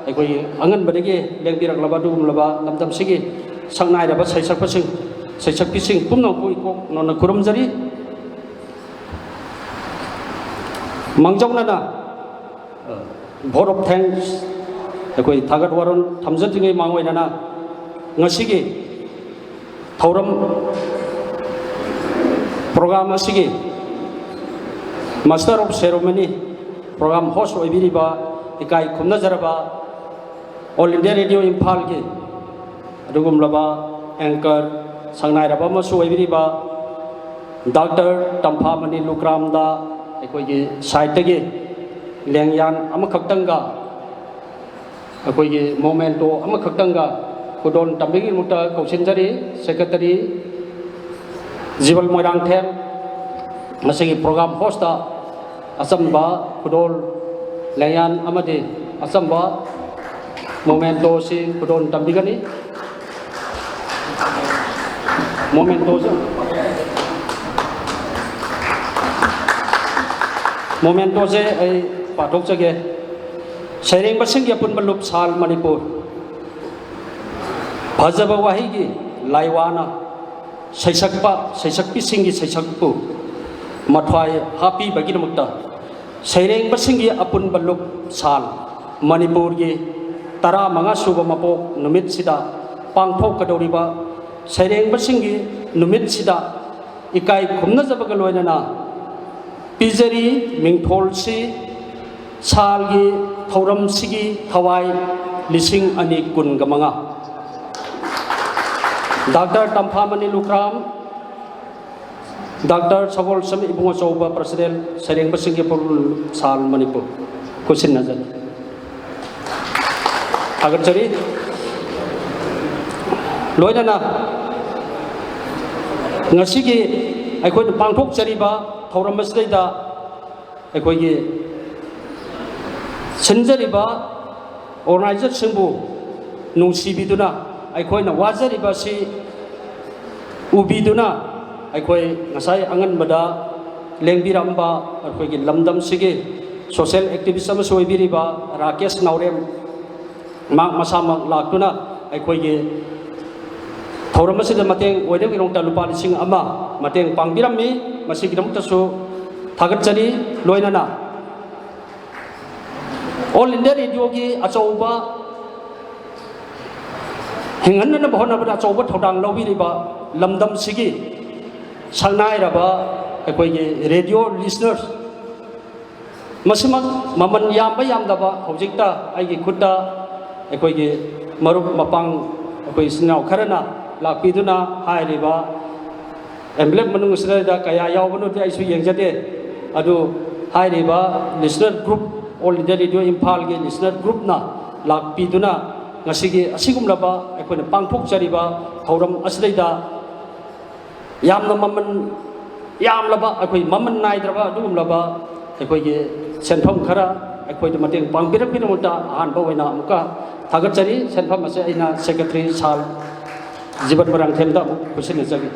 ꯑꯩꯈꯣꯏꯒꯤ ꯑꯉꯟꯕꯗꯒꯤ ꯂꯦꯡꯕꯤꯔꯛꯂꯕ ꯑꯗꯨꯒꯨꯝꯂꯕ ꯂꯝꯗꯝꯁꯤꯒꯤ ꯁꯛꯅꯥꯏꯔꯕ ꯁꯩꯁꯛꯄꯁꯤꯡ, ꯁꯩꯁꯛꯄꯤꯁꯤꯡ ꯄꯨꯝꯅꯃꯛꯄꯨ ꯏꯀꯣꯛ ꯅꯣꯟꯅ ꯈꯨꯔꯨꯝꯖꯔꯤ꯫ ꯃꯥꯡꯖꯧꯅꯅ, ꯑ, vote of thanks, ꯑꯩꯈꯣꯏ ꯊꯥꯒꯠ ꯋꯥꯔꯣꯜ ꯊꯝꯖꯗ꯭ꯔꯤꯉꯩ ꯃꯥꯡꯑꯣꯏꯅꯅ ꯉꯁꯤꯒꯤ ꯊꯧꯔꯝ ꯄ꯭ꯔꯣꯒꯥꯝ ꯑꯁꯤꯒꯤ master of ceremony, program host ꯑꯣꯏꯕꯤꯔꯤꯕ ꯏꯀꯥꯏ ꯈꯨꯝꯅꯖꯔꯕ All India Radio ꯏꯝꯐꯥꯜꯒꯤ ꯑꯗꯨꯒꯨꯝꯂꯕ anchor, ꯁꯛꯅꯥꯏꯔꯕ ꯑꯃꯁꯨ ꯑꯣꯏꯕꯤꯔꯤꯕ ꯗꯥꯛꯇꯔ ꯇꯝꯐꯥꯃꯅꯤ ꯂꯨꯀ꯭ꯔꯥꯝꯗ ꯑꯩꯈꯣꯏꯒꯤ ꯁꯥꯏꯠꯇꯒꯤ ꯂꯦꯡꯌꯥꯟ ꯑꯃꯈꯛꯇꯪꯒ, ꯑꯩꯈꯣꯏꯒꯤ memento ꯑꯃꯈꯛꯇꯪꯒ ꯈꯨꯗꯣꯜ ꯇꯝꯕꯒꯤꯗꯃꯛꯇ ꯀꯧꯁꯤꯟꯖꯔꯤ꯫ Secretary ꯖꯤꯕꯜ ꯃꯣꯏꯔꯥꯡꯊꯦꯝ, ꯉꯁꯤꯒꯤ ꯄ꯭ꯔꯣꯒꯥꯝ ꯍꯣꯁꯇ ꯑꯆꯝꯕ ꯈꯨꯗꯣꯜ ꯂꯦꯡꯌꯥꯟ ꯑꯃꯗꯤ ꯑꯆꯝꯕ ꯃꯣꯃꯦꯟꯇꯣꯁꯤ ꯈꯨꯗꯣꯜ ꯇꯝꯕꯤꯒꯅꯤ꯫ ꯃꯣꯃꯦꯟꯇꯣꯁꯤ, ꯃꯣꯃꯦꯟꯇꯣꯁꯦ ꯑꯩ ꯄꯥꯊꯣꯛꯆꯒꯦ꯫ ꯁꯩꯔꯦꯡꯕꯁꯤꯡꯒꯤ ꯑꯄꯨꯟꯕ ꯂꯨꯞ ꯁꯥꯜ ꯃꯅꯤꯄꯨꯔ꯫ ꯐꯖꯕ ꯋꯥꯍꯩꯒꯤ ꯂꯥꯏꯋꯥꯅ ꯁꯩꯁꯛꯄ ꯁꯩꯁꯛꯄꯤꯁꯤꯡꯒꯤ ꯁꯩꯁꯛꯄꯨ ꯃꯊ꯭ꯋꯥꯏ ꯍꯥꯞꯄꯤꯕꯒꯤꯗꯃꯛꯇ ꯁꯩꯔꯦꯡꯕꯁꯤꯡꯒꯤ ꯑꯄꯨꯟꯕ ꯂꯨꯞ ꯁꯥꯜ ꯃꯅꯤꯄꯨꯔꯒꯤ ꯇꯔꯥꯃꯉꯥ ꯁꯨꯕ ꯃꯄꯣꯛ ꯅꯨꯃꯤꯠꯁꯤꯗ ꯄꯥꯡꯊꯣꯛꯀꯗꯧꯔꯤꯕ ꯁꯩꯔꯦꯡꯕꯁꯤꯡꯒꯤ ꯅꯨꯃꯤꯠꯁꯤꯗ ꯏꯀꯥꯏ ꯈꯨꯝꯅꯖꯕꯒ ꯂꯣꯏꯅꯅ ꯄꯤꯖꯔꯤ꯫ ꯃꯤꯡꯊꯣꯜꯁꯤ ꯁꯥꯜꯒꯤ ꯊꯧꯔꯝꯁꯤꯒꯤ ꯊꯋꯥꯏ ꯂꯤꯁꯤꯡ ꯑꯅꯤ ꯀꯨꯟꯒ ꯃꯉꯥ꯫ ꯗꯥꯛꯇꯔ ꯇꯝꯐꯥꯃꯅꯤ ꯂꯨꯈ꯭ꯔꯥꯝ, ꯗꯥꯛꯇꯔ ꯁꯒꯣꯜꯁꯝ ꯏꯕꯨꯡ ꯑꯆꯧꯕ, ꯄ꯭ꯔꯁꯤꯗꯦꯟ, ꯁꯩꯔꯦꯡꯕꯁꯤꯡꯒꯤ ꯄꯨꯔꯨꯜ ꯁꯥꯜ ꯃꯅꯤꯄꯨꯔ꯫ ꯈꯨꯠꯁꯤꯟꯅꯖꯔꯤ꯫ ꯊꯥꯒꯠꯆꯔꯤ꯫ ꯂꯣꯏꯅꯅ ꯉꯁꯤꯒꯤ ꯑꯩꯈꯣꯏꯅ ꯄꯥꯡꯊꯣꯛꯆꯔꯤꯕ ꯊꯧꯔꯝ ꯑꯁꯤꯗꯩꯗ ꯑꯩꯈꯣꯏꯒꯤ ꯁꯤꯟꯖꯔꯤꯕ ꯑꯣꯔꯒꯅꯥꯏꯖꯔꯁꯤꯡꯕꯨ ꯅꯨꯡꯁꯤꯕꯤꯗꯨꯅ, ꯑꯩꯈꯣꯏꯅ ꯋꯥꯖꯔꯤꯕ ꯑꯁꯤ ꯎꯕꯤꯗꯨꯅ, ꯑꯩꯈꯣꯏ ꯉꯁꯥꯏ ꯑꯉꯟꯕꯗ ꯂꯦꯡꯕꯤꯔꯝꯕ ꯑꯩꯈꯣꯏꯒꯤ ꯂꯝꯗꯝꯁꯤꯒꯤ ꯁꯣꯁꯤꯌꯦꯜ ꯑꯦꯛꯇꯤꯚꯤꯁ ꯑꯃꯁꯨ ꯑꯣꯏꯕꯤꯔꯤꯕ ꯔꯥꯀꯦꯁ ꯅꯥꯎꯔꯦꯝ, ꯃꯍꯥꯛ ꯃꯁꯥꯃꯛ ꯂꯥꯛꯇꯨꯅ ꯑꯩꯈꯣꯏꯒꯤ ꯊꯧꯔꯝ ꯑꯁꯤꯗ ꯃꯇꯦꯡ ꯑꯣꯏꯅꯕꯒꯤꯗꯃꯛꯇ ꯂꯨꯄꯥ ꯂꯤꯁꯤꯡ ꯑꯃ ꯃꯇꯦꯡ ꯄꯥꯡꯕꯤꯔꯝꯃꯤ꯫ ꯃꯁꯤꯒꯤꯗꯃꯛꯇꯁꯨ ꯊꯥꯒꯠꯆꯔꯤ꯫ ꯂꯣꯏꯅꯅ ꯑꯣꯜ ꯏꯟꯗꯤꯌꯥ ꯔꯦꯗꯤꯑꯣꯒꯤ ꯑꯆꯧꯕ ꯍꯤꯡꯍꯟꯅꯅꯕ ꯍꯣꯠꯅꯕꯗ ꯑꯆꯧꯕ ꯊꯧꯗꯥꯡ ꯂꯧꯕꯤꯔꯤꯕ ꯂꯝꯗꯝꯁꯤꯒꯤ ꯁꯛꯅꯥꯏꯔꯕ ꯑꯩꯈꯣꯏꯒꯤ ꯔꯦꯗꯤꯑꯣ ꯂꯤꯁꯅꯔꯁ, ꯃꯁꯤꯃꯛ ꯃꯃꯜ ꯌꯥꯝꯕ ꯌꯥꯝꯗꯕ ꯍꯧꯖꯤꯛꯇ ꯑꯩꯒꯤ ꯈꯨꯠꯇ ꯑꯩꯈꯣꯏꯒꯤ ꯃꯔꯨꯞ ꯃꯄꯥꯡ, ꯑꯩꯈꯣꯏ ꯏꯆꯤꯟ ꯏꯅꯥꯎ ꯈꯔꯅ ꯂꯥꯛꯄꯤꯗꯨꯅ ꯍꯥꯏꯔꯤꯕ ꯑꯦꯝꯕ꯭ꯂꯦꯝ ꯃꯅꯨꯡ ꯑꯁꯤꯗ ꯀꯌꯥ ꯌꯥꯎꯕꯅꯣꯗꯤ ꯑꯩꯁꯨ ꯌꯦꯡꯖꯗꯦ꯫ ꯑꯗꯨ ꯍꯥꯏꯔꯤꯕ listener group, all India radio ꯏꯝꯐꯥꯜꯒꯤ ꯂꯤꯁꯅꯔ ꯒ꯭ꯔꯨꯞꯅ ꯂꯥꯛꯄꯤꯗꯨꯅ ꯉꯁꯤꯒꯤ ꯑꯁꯤꯒꯨꯝꯂꯕ ꯑꯩꯈꯣꯏꯅ ꯄꯥꯡꯊꯣꯛꯆꯔꯤꯕ ꯊꯧꯔꯝ ꯑꯁꯤꯗꯩꯗ ꯌꯥꯝꯅ ꯃꯃꯜ ꯌꯥꯝꯂꯕ, ꯑꯩꯈꯣꯏ ꯃꯃꯜ ꯅꯥꯏꯗ꯭ꯔꯕ ꯑꯗꯨꯒꯨꯝꯂꯕ ꯑꯩꯈꯣꯏꯒꯤ ꯁꯦꯟꯐꯝ ꯈꯔ ꯑꯩꯈꯣꯏꯗ ꯃꯇꯦꯡ ꯄꯥꯡꯕꯤꯔꯛꯄꯒꯤꯗꯃꯛꯇ ꯑꯍꯥꯟꯕ ꯑꯣꯏꯅ ꯑꯃꯨꯛꯀ ꯊꯥꯒꯠꯆꯔꯤ꯫ ꯁꯦꯟꯐꯝ ꯑꯁꯦ ꯑꯩꯅ ꯁꯦꯀ꯭ꯔꯦꯇꯔꯤ ꯁꯥꯔ ꯖꯤꯕꯟ ꯃꯣꯏꯔꯥꯡꯊꯦꯝꯗ ꯑꯃꯨꯛ ꯈꯨꯠꯁꯤꯟꯅꯖꯒꯦ꯫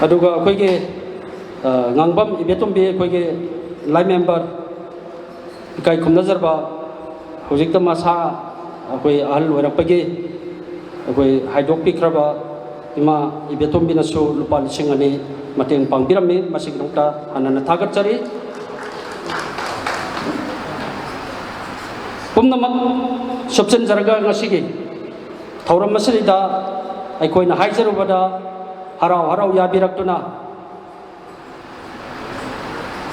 ꯑꯗꯨꯒ ꯑꯩꯈꯣꯏꯒꯤ, ꯑ, ꯉꯥꯡꯕꯝ ꯏꯕꯦꯇꯣꯝꯕꯤ, ꯑꯩꯈꯣꯏꯒꯤ ꯂꯥꯏ ꯃꯦꯝꯕꯔ, ꯏꯀꯥꯏ ꯈꯨꯝꯅꯖꯔꯕ, ꯍꯧꯖꯤꯛꯇ ꯃꯁꯥ ꯑꯩꯈꯣꯏ ꯑꯍꯜ ꯑꯣꯏꯔꯛꯄꯒꯤ ꯑꯩꯈꯣꯏ ꯍꯥꯏꯗꯣꯛꯄꯤꯈ꯭ꯔꯕ ꯏꯃꯥ ꯏꯕꯦꯇꯣꯝꯕꯤꯅꯁꯨ ꯂꯨꯄꯥ ꯂꯤꯁꯤꯡ ꯑꯅꯤ ꯃꯇꯦꯡ ꯄꯥꯡꯕꯤꯔꯝꯃꯤ꯫ ꯃꯁꯤꯒꯤꯗꯃꯛꯇ ꯍꯟꯅ ꯍꯟꯅ ꯊꯥꯒꯠꯆꯔꯤ꯫ ꯄꯨꯝꯅꯃꯛ ꯁꯨꯞꯆꯤꯟꯖꯔꯒ ꯉꯁꯤꯒꯤ ꯊꯧꯔꯝ ꯑꯁꯤꯗ ꯑꯩꯈꯣꯏꯅ ꯍꯥꯏꯖꯔꯨꯕꯗ ꯍꯔꯥꯎ ꯍꯔꯥꯎ ꯌꯥꯕꯤꯔꯛꯇꯨꯅ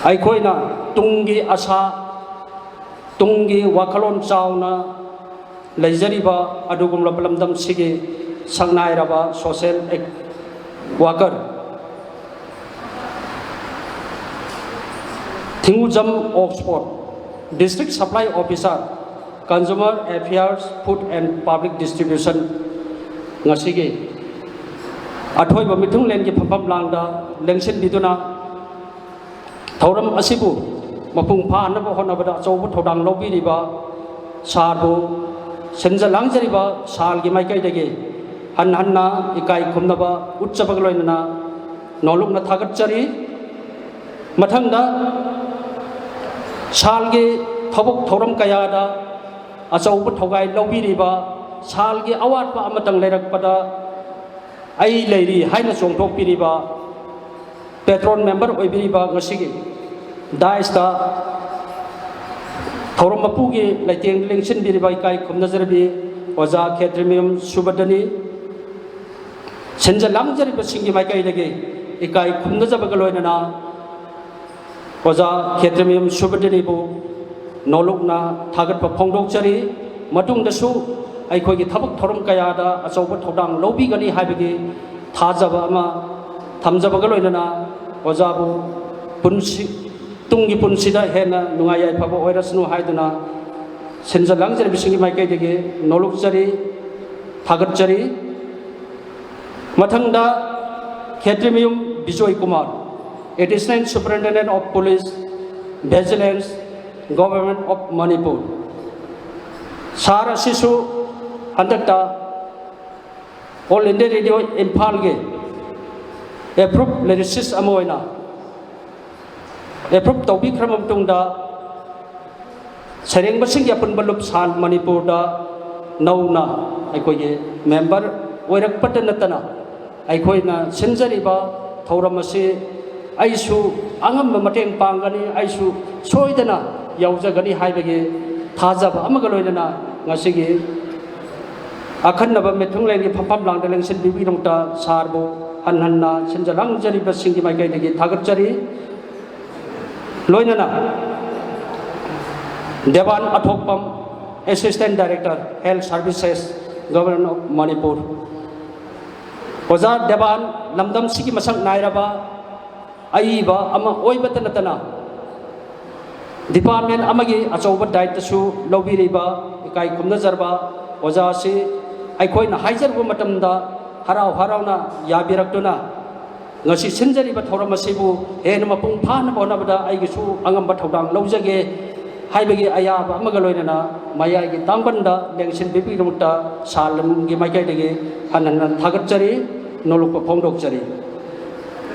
ꯑꯩꯈꯣꯏꯅ ꯇꯨꯡꯒꯤ ꯑꯁꯥ, ꯇꯨꯡꯒꯤ ꯋꯥꯈꯜꯂꯣꯟ ꯆꯥꯎꯅ ꯂꯩꯖꯔꯤꯕ ꯑꯗꯨꯒꯨꯝꯂꯕ ꯂꯝꯗꯝꯁꯤꯒꯤ ꯁꯛꯅꯥꯏꯔꯕ social worker, ꯊꯤꯡꯉꯨꯖꯝ Oxford, District Supply Officer, Consumer Affairs, Food and Public Distribution, ꯉꯁꯤꯒꯤ ꯑꯊꯣꯏꯕ ꯃꯤꯊꯨꯡꯂꯦꯟꯒꯤ ꯐꯝꯐꯝ ꯂꯥꯡꯗ ꯂꯦꯡꯁꯤꯟꯕꯤꯗꯨꯅ ꯊꯧꯔꯝ ꯑꯁꯤꯕꯨ ꯃꯄꯨꯡ ꯐꯥꯍꯟꯅꯕ ꯍꯣꯠꯅꯕꯗ ꯑꯆꯧꯕ ꯊꯧꯗꯥꯡ ꯂꯧꯕꯤꯔꯤꯕ ꯁꯥꯔꯕꯨ ꯁꯤꯟꯖ ꯂꯥꯡꯖꯔꯤꯕ ꯁꯥꯔꯒꯤ ꯃꯥꯏꯀꯩꯗꯒꯤ ꯍꯟꯅ ꯍꯟꯅ ꯏꯀꯥꯏ ꯈꯨꯝꯅꯕ ꯎꯠꯆꯕꯒ ꯂꯣꯏꯅꯅ ꯅꯣꯂꯨꯛꯅ ꯊꯥꯒꯠꯆꯔꯤ꯫ ꯃꯊꯪꯗ ꯁꯥꯔꯒꯤ ꯊꯕꯛ ꯊꯧꯔꯝ ꯀꯌꯥꯗ ꯑꯆꯧꯕ ꯊꯧꯒꯥꯏ ꯂꯧꯕꯤꯔꯤꯕ, ꯁꯥꯔꯒꯤ ꯑꯋꯥꯠꯄ ꯑꯃꯇꯪ ꯂꯩꯔꯛꯄꯗ ꯑꯩ ꯂꯩꯔꯤ ꯍꯥꯏꯅ ꯆꯣꯡꯊꯣꯛꯄꯤꯔꯤꯕ, ꯄꯦꯇ꯭ꯔꯣꯟ ꯃꯦꯝꯕꯔ ꯑꯣꯏꯕꯤꯔꯤꯕ, ꯉꯁꯤꯒꯤ ꯗꯥꯏꯁꯇ ꯊꯧꯔꯝ ꯃꯄꯨꯒꯤ ꯂꯩꯇꯦꯡ ꯂꯦꯡꯁꯤꯟꯕꯤꯔꯤꯕ ꯏꯀꯥꯏ ꯈꯨꯝꯅꯖꯔꯕꯤ ꯑꯣꯖꯥ ꯈꯦꯇ꯭ꯔꯤꯃꯌꯨꯝ ꯁꯨꯕꯗꯅꯤ꯫ ꯁꯤꯟꯖ ꯂꯥꯡꯖꯔꯤꯕꯁꯤꯡꯒꯤ ꯃꯥꯏꯀꯩꯗꯒꯤ ꯏꯀꯥꯏ ꯈꯨꯝꯅꯖꯕꯒ ꯂꯣꯏꯅꯅ ꯑꯣꯖꯥ ꯈꯦꯇ꯭ꯔꯤꯃꯌꯨꯝ ꯁꯨꯕꯗꯅꯤꯕꯨ ꯅꯣꯂꯨꯛꯅ ꯊꯥꯒꯠꯄ ꯐꯣꯡꯗꯣꯛꯆꯔꯤ꯫ ꯃꯇꯨꯡꯗꯁꯨ ꯑꯩꯈꯣꯏꯒꯤ ꯊꯕꯛ ꯊꯧꯔꯝ ꯀꯌꯥꯗ ꯑꯆꯧꯕ ꯊꯧꯗꯥꯡ ꯂꯧꯕꯤꯒꯅꯤ ꯍꯥꯏꯕꯒꯤ ꯊꯥꯖꯕ ꯑꯃ ꯊꯝꯖꯕꯒ ꯂꯣꯏꯅꯅ ꯑꯣꯖꯥꯕꯨ ꯄꯨꯟꯁꯤ, ꯇꯨꯡꯒꯤ ꯄꯨꯟꯁꯤꯗ ꯍꯦꯟꯅ ꯅꯨꯡꯉꯥꯏ ꯌꯥꯏꯐꯕ ꯑꯣꯏꯔꯁꯅꯨ ꯍꯥꯏꯗꯨꯅ ꯁꯤꯟꯖ ꯂꯥꯡꯖꯔꯤꯕꯁꯤꯡꯒꯤ ꯃꯥꯏꯀꯩꯗꯒꯤ ꯅꯣꯂꯨꯛꯆꯔꯤ, ꯊꯥꯒꯠꯆꯔꯤ꯫ ꯃꯊꯪꯗ ꯈꯦꯇ꯭ꯔꯤꯃꯌꯨꯝ Bijoy Kumar, Additional Superintendent of Police, Vigilance, Government of Manipur꯫ ꯁꯥꯔ ꯑꯁꯤꯁꯨ ꯍꯟꯗꯛꯇ All India Radio ꯏꯝꯐꯥꯜꯒꯤ ꯑꯦꯄ꯭ꯔꯨꯞ ꯂꯤꯔꯤꯁꯤꯁ ꯑꯃ ꯑꯣꯏꯅ ꯑꯦꯄ꯭ꯔꯨꯞ ꯇꯧꯕꯤꯈ꯭ꯔꯕ ꯃꯇꯨꯡꯗ, ꯁꯩꯔꯦꯡꯕꯁꯤꯡꯒꯤ ꯑꯄꯨꯟꯕ ꯂꯨꯞ ꯁꯥꯜ ꯃꯅꯤꯄꯨꯔꯗ ꯅꯧꯅ ꯑꯩꯈꯣꯏꯒꯤ ꯃꯦꯝꯕꯔ ꯑꯣꯏꯔꯛꯄꯇ ꯅꯠꯇꯅ, ꯑꯩꯈꯣꯏꯅ ꯁꯤꯟꯖꯔꯤꯕ ꯊꯧꯔꯝ ꯑꯁꯤ ꯑꯩꯁꯨ ꯑꯉꯝꯕ ꯃꯇꯦꯡ ꯄꯥꯡꯒꯅꯤ, ꯑꯩꯁꯨ ꯁꯣꯏꯗꯅ ꯌꯥꯎꯖꯒꯅꯤ ꯍꯥꯏꯕꯒꯤ ꯊꯥꯖꯕ ꯑꯃꯒ ꯂꯣꯏꯅꯅ ꯉꯁꯤꯒꯤ ꯑꯈꯟꯅꯕ ꯃꯤꯊꯨꯡꯂꯦꯟꯒꯤ ꯐꯝꯐꯝ ꯂꯥꯡꯗ ꯂꯦꯡꯁꯤꯟꯕꯤꯕꯒꯤꯗꯃꯛꯇ ꯁꯥꯔꯕꯨ ꯍꯟꯅ ꯍꯟꯅ ꯁꯤꯟꯖ ꯂꯥꯡꯖꯔꯤꯕꯁꯤꯡꯒꯤ ꯃꯥꯏꯀꯩꯗꯒꯤ ꯊꯥꯒꯠꯆꯔꯤ꯫ ꯂꯣꯏꯅꯅ ꯗꯦꯕꯥꯟ ꯑꯊꯣꯛꯄꯝ, Assistant Director, Health Services, Government of Manipur꯫ ꯑꯣꯖꯥ ꯗꯦꯕꯥꯟ ꯂꯝꯗꯝꯁꯤꯒꯤ ꯃꯁꯛ ꯅꯥꯏꯔꯕ ꯑꯏꯕ ꯑꯃ ꯑꯣꯏꯕꯇ ꯅꯠꯇꯅ, ꯗꯤꯄꯥꯔꯠꯃꯦꯟ ꯑꯃꯒꯤ ꯑꯆꯧꯕ ꯗꯥꯏꯇꯁꯨ ꯂꯧꯕꯤꯔꯤꯕ ꯏꯀꯥꯏ ꯈꯨꯝꯅꯖꯔꯕ ꯑꯣꯖꯥ ꯑꯁꯤ ꯑꯩꯈꯣꯏꯅ ꯍꯥꯏꯖꯔꯨꯕ ꯃꯇꯝꯗ ꯍꯔꯥꯎ ꯍꯔꯥꯎꯅ ꯌꯥꯕꯤꯔꯛꯇꯨꯅ, ꯉꯁꯤ ꯁꯤꯟꯖꯔꯤꯕ ꯊꯧꯔꯝ ꯑꯁꯤꯕꯨ ꯍꯦꯟꯅ ꯃꯄꯨꯡ ꯐꯥꯅꯕ ꯍꯣꯠꯅꯕꯗ ꯑꯩꯒꯤꯁꯨ ꯑꯉꯝꯕ ꯊꯧꯗꯥꯡ ꯂꯧꯖꯒꯦ ꯍꯥꯏꯕꯒꯤ ꯑꯌꯥꯕ ꯑꯃꯒ ꯂꯣꯏꯅꯅ ꯃꯌꯥꯏꯒꯤ ꯇꯥꯡꯕꯟꯗ ꯂꯦꯡꯁꯤꯟꯕꯤꯕꯒꯤꯗꯃꯛꯇ ꯁꯥꯔ ꯂꯝꯒꯤ ꯃꯥꯏꯀꯩꯗꯒꯤ ꯍꯟꯅ ꯍꯟꯅ ꯊꯥꯒꯠꯆꯔꯤ, ꯅꯣꯂꯨꯛꯄ ꯐꯣꯡꯗꯣꯛꯆꯔꯤ꯫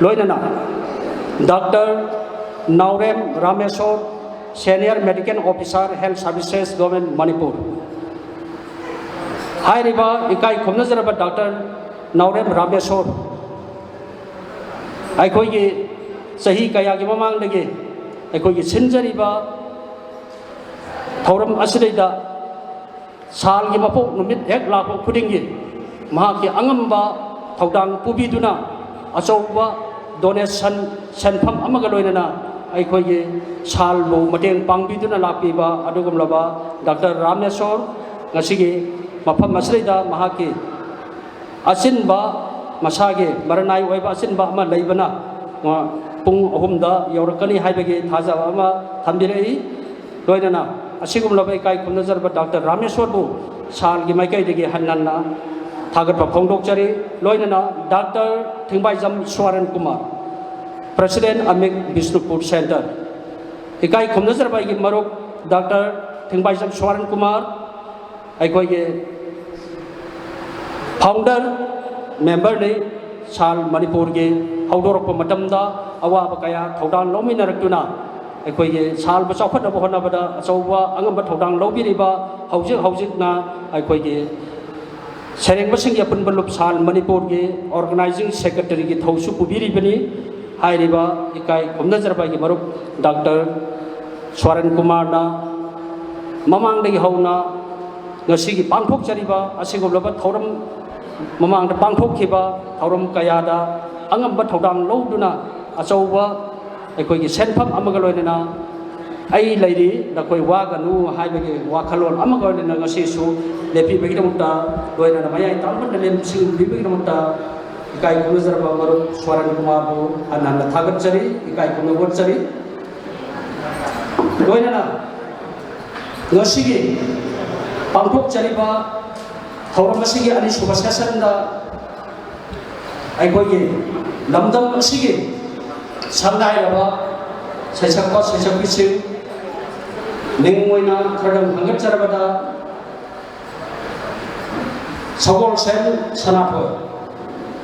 ꯂꯣꯏꯅꯅ ꯗꯥꯛꯇꯔ ꯅꯥꯎꯔꯦꯝ Rameshwor, Senior Medical Officer, Health Services, Government Manipur꯫ ꯍꯥꯏꯔꯤꯕ ꯏꯀꯥꯏ ꯈꯨꯝꯅꯖꯔꯕ ꯗꯥꯛꯇꯔ ꯅꯥꯎꯔꯦꯝ ꯔꯥꯃꯦꯁꯣꯔ ꯑꯩꯈꯣꯏꯒꯤ ꯆꯍꯤ ꯀꯌꯥꯒꯤ ꯃꯃꯥꯡꯗꯒꯤ ꯑꯩꯈꯣꯏꯒꯤ ꯁꯤꯟꯖꯔꯤꯕ ꯊꯧꯔꯝ ꯑꯁꯤꯗꯩꯗ ꯁꯥꯜꯒꯤ ꯃꯄꯣꯛ ꯅꯨꯃꯤꯠ ꯍꯦꯛ ꯂꯥꯛꯄ ꯈꯨꯗꯤꯡꯒꯤ ꯃꯍꯥꯛꯀꯤ ꯑꯉꯝꯕ ꯊꯧꯗꯥꯡ ꯄꯨꯕꯤꯗꯨꯅ ꯑꯆꯧꯕ ꯗꯣꯅꯦꯁꯟ ꯁꯦꯟꯐꯝ ꯑꯃꯒ ꯂꯣꯏꯅꯅ ꯑꯩꯈꯣꯏꯒꯤ ꯁꯥꯜꯕꯨ ꯃꯇꯦꯡ ꯄꯥꯡꯕꯤꯗꯨꯅ ꯂꯥꯛꯄꯤꯕ ꯑꯗꯨꯒꯨꯝꯂꯕ ꯗꯥꯛꯇꯔ ꯔꯥꯃꯦꯁꯣꯔ ꯉꯁꯤꯒꯤ ꯃꯐꯝ ꯑꯁꯤꯗꯩꯗ ꯃꯍꯥꯛꯀꯤ ꯑꯆꯤꯟꯕ, ꯃꯁꯥꯒꯤ ꯃꯔꯅꯥꯏ ꯑꯣꯏꯕ ꯑꯆꯤꯟꯕ ꯑꯃ ꯂꯩꯕꯅ, ꯑ, ꯄꯨꯡ ꯑꯍꯨꯝꯗ ꯌꯧꯔꯛꯀꯅꯤ ꯍꯥꯏꯕꯒꯤ ꯊꯥꯖꯕ ꯑꯃ ꯊꯝꯕꯤꯔꯛꯏ꯫ ꯂꯣꯏꯅꯅ ꯑꯁꯤꯒꯨꯝꯂꯕ ꯏꯀꯥꯏ ꯈꯨꯝꯅꯖꯔꯕ ꯗꯥꯛꯇꯔ ꯔꯥꯃꯦꯁꯣꯔꯕꯨ ꯁꯥꯜꯒꯤ ꯃꯥꯏꯀꯩꯗꯒꯤ ꯍꯟꯅ ꯍꯟꯅ ꯊꯥꯒꯠꯄ ꯐꯣꯡꯗꯣꯛꯆꯔꯤ꯫ ꯂꯣꯏꯅꯅ ꯗꯥꯛꯇꯔ ꯊꯤꯡꯕꯥꯏꯖꯝ ꯁ꯭ꯋꯥꯔꯟ ꯀꯨꯃꯥꯔ, President, ꯑꯃꯤꯛ ꯕꯤꯁꯅꯨꯄꯨꯔ Centre, ꯏꯀꯥꯏ ꯈꯨꯝꯅꯖꯔꯕ ꯑꯩꯒꯤ ꯃꯔꯨꯞ ꯗꯥꯛꯇꯔ ꯊꯤꯡꯕꯥꯏꯖꯝ ꯁ꯭ꯋꯥꯔꯟ ꯀꯨꯃꯥꯔ, ꯑꯩꯈꯣꯏꯒꯤ ꯐꯥꯎꯟꯗꯔ ꯃꯦꯝꯕꯔꯅꯤ꯫ ꯁꯥꯜ ꯃꯅꯤꯄꯨꯔꯒꯤ ꯍꯧꯗꯣꯔꯛꯄ ꯃꯇꯝꯗ ꯑꯋꯥꯕ ꯀꯌꯥ ꯊꯧꯗꯥꯡ ꯂꯧꯃꯤꯟꯅꯔꯛꯇꯨꯅ ꯑꯩꯈꯣꯏꯒꯤ ꯁꯥꯜꯕꯨ ꯆꯥꯎꯈꯠꯅꯕ ꯍꯣꯠꯅꯕꯗ ꯑꯆꯧꯕ ꯑꯉꯝꯕ ꯊꯧꯗꯥꯡ ꯂꯧꯕꯤꯔꯤꯕ, ꯍꯧꯖꯤꯛ ꯍꯧꯖꯤꯛꯅ ꯑꯩꯈꯣꯏꯒꯤ ꯁꯩꯔꯦꯡꯕꯁꯤꯡꯒꯤ ꯑꯄꯨꯟꯕ ꯂꯨꯞ ꯁꯥꯜ ꯃꯅꯤꯄꯨꯔꯒꯤ ꯑꯣꯔꯒꯅꯥꯏꯖꯤꯡ ꯁꯦꯀ꯭ꯔꯦꯇꯔꯤꯒꯤ ꯊꯧꯁꯨ ꯄꯨꯕꯤꯔꯤꯕꯅꯤ꯫ ꯍꯥꯏꯔꯤꯕ ꯏꯀꯥꯏ ꯈꯨꯝꯅꯖꯔꯕ ꯑꯩꯒꯤ ꯃꯔꯨꯞ ꯗꯥꯛꯇꯔ ꯁ꯭ꯋꯥꯔꯟ ꯀꯨꯃꯥꯔꯅ ꯃꯃꯥꯡꯗꯒꯤ ꯍꯧꯅ ꯉꯁꯤꯒꯤ ꯄꯥꯡꯊꯣꯛꯆꯔꯤꯕ ꯑꯁꯤꯒꯨꯝꯂꯕ ꯊꯧꯔꯝ, ꯃꯃꯥꯡꯗ ꯄꯥꯡꯊꯣꯛꯈꯤꯕ ꯊꯧꯔꯝ ꯀꯌꯥꯗ ꯑꯉꯝꯕ ꯊꯧꯗꯥꯡ ꯂꯧꯗꯨꯅ ꯑꯆꯧꯕ ꯑꯩꯈꯣꯏꯒꯤ ꯁꯦꯟꯐꯝ ꯑꯃꯒ ꯂꯣꯏꯅꯅ ꯑꯩ ꯂꯩꯔꯤ, ꯅꯈꯣꯏ ꯋꯥꯒꯅꯨ ꯍꯥꯏꯕꯒꯤ ꯋꯥꯈꯜꯂꯣꯟ ꯑꯃꯒ ꯂꯣꯏꯅꯅ ꯉꯁꯤꯁꯨ ꯂꯦꯞꯄꯤꯕꯒꯤꯗꯃꯛꯇ, ꯂꯣꯏꯅꯅ ꯃꯌꯥꯏ ꯇꯥꯡꯕ ꯂꯦꯝꯁꯤꯟꯕꯤꯕꯒꯤꯗꯃꯛꯇ ꯏꯀꯥꯏ ꯈꯨꯝꯅꯖꯔꯕ ꯃꯔꯨꯞ ꯁ꯭ꯋꯥꯔꯟ ꯀꯨꯃꯥꯔꯕꯨ ꯍꯟꯅ ꯍꯟꯅ ꯊꯥꯒꯠꯆꯔꯤ, ꯏꯀꯥꯏ ꯈꯨꯝꯅꯕ ꯎꯠꯆꯔꯤ꯫ ꯂꯣꯏꯅꯅ ꯉꯁꯤꯒꯤ ꯄꯥꯡꯊꯣꯛꯆꯔꯤꯕ ꯊꯧꯔꯝ ꯑꯁꯤꯒꯤ ꯑꯅꯤꯁꯨꯕ ꯁꯦꯁꯟꯗ ꯑꯩꯈꯣꯏꯒꯤ ꯂꯝꯗꯝ ꯑꯁꯤꯒꯤ ꯁꯪꯒꯥꯏꯔꯕ ꯁꯩꯁꯛꯄ ꯁꯩꯁꯛꯄꯤꯁꯤꯡ, ꯃꯤꯡ ꯑꯣꯏꯅ ꯈꯔꯗꯪ ꯈꯟꯒꯠꯆꯔꯕꯗ, ꯁꯒꯣꯜꯁꯦꯝ ꯁꯅꯥꯊꯣꯏ,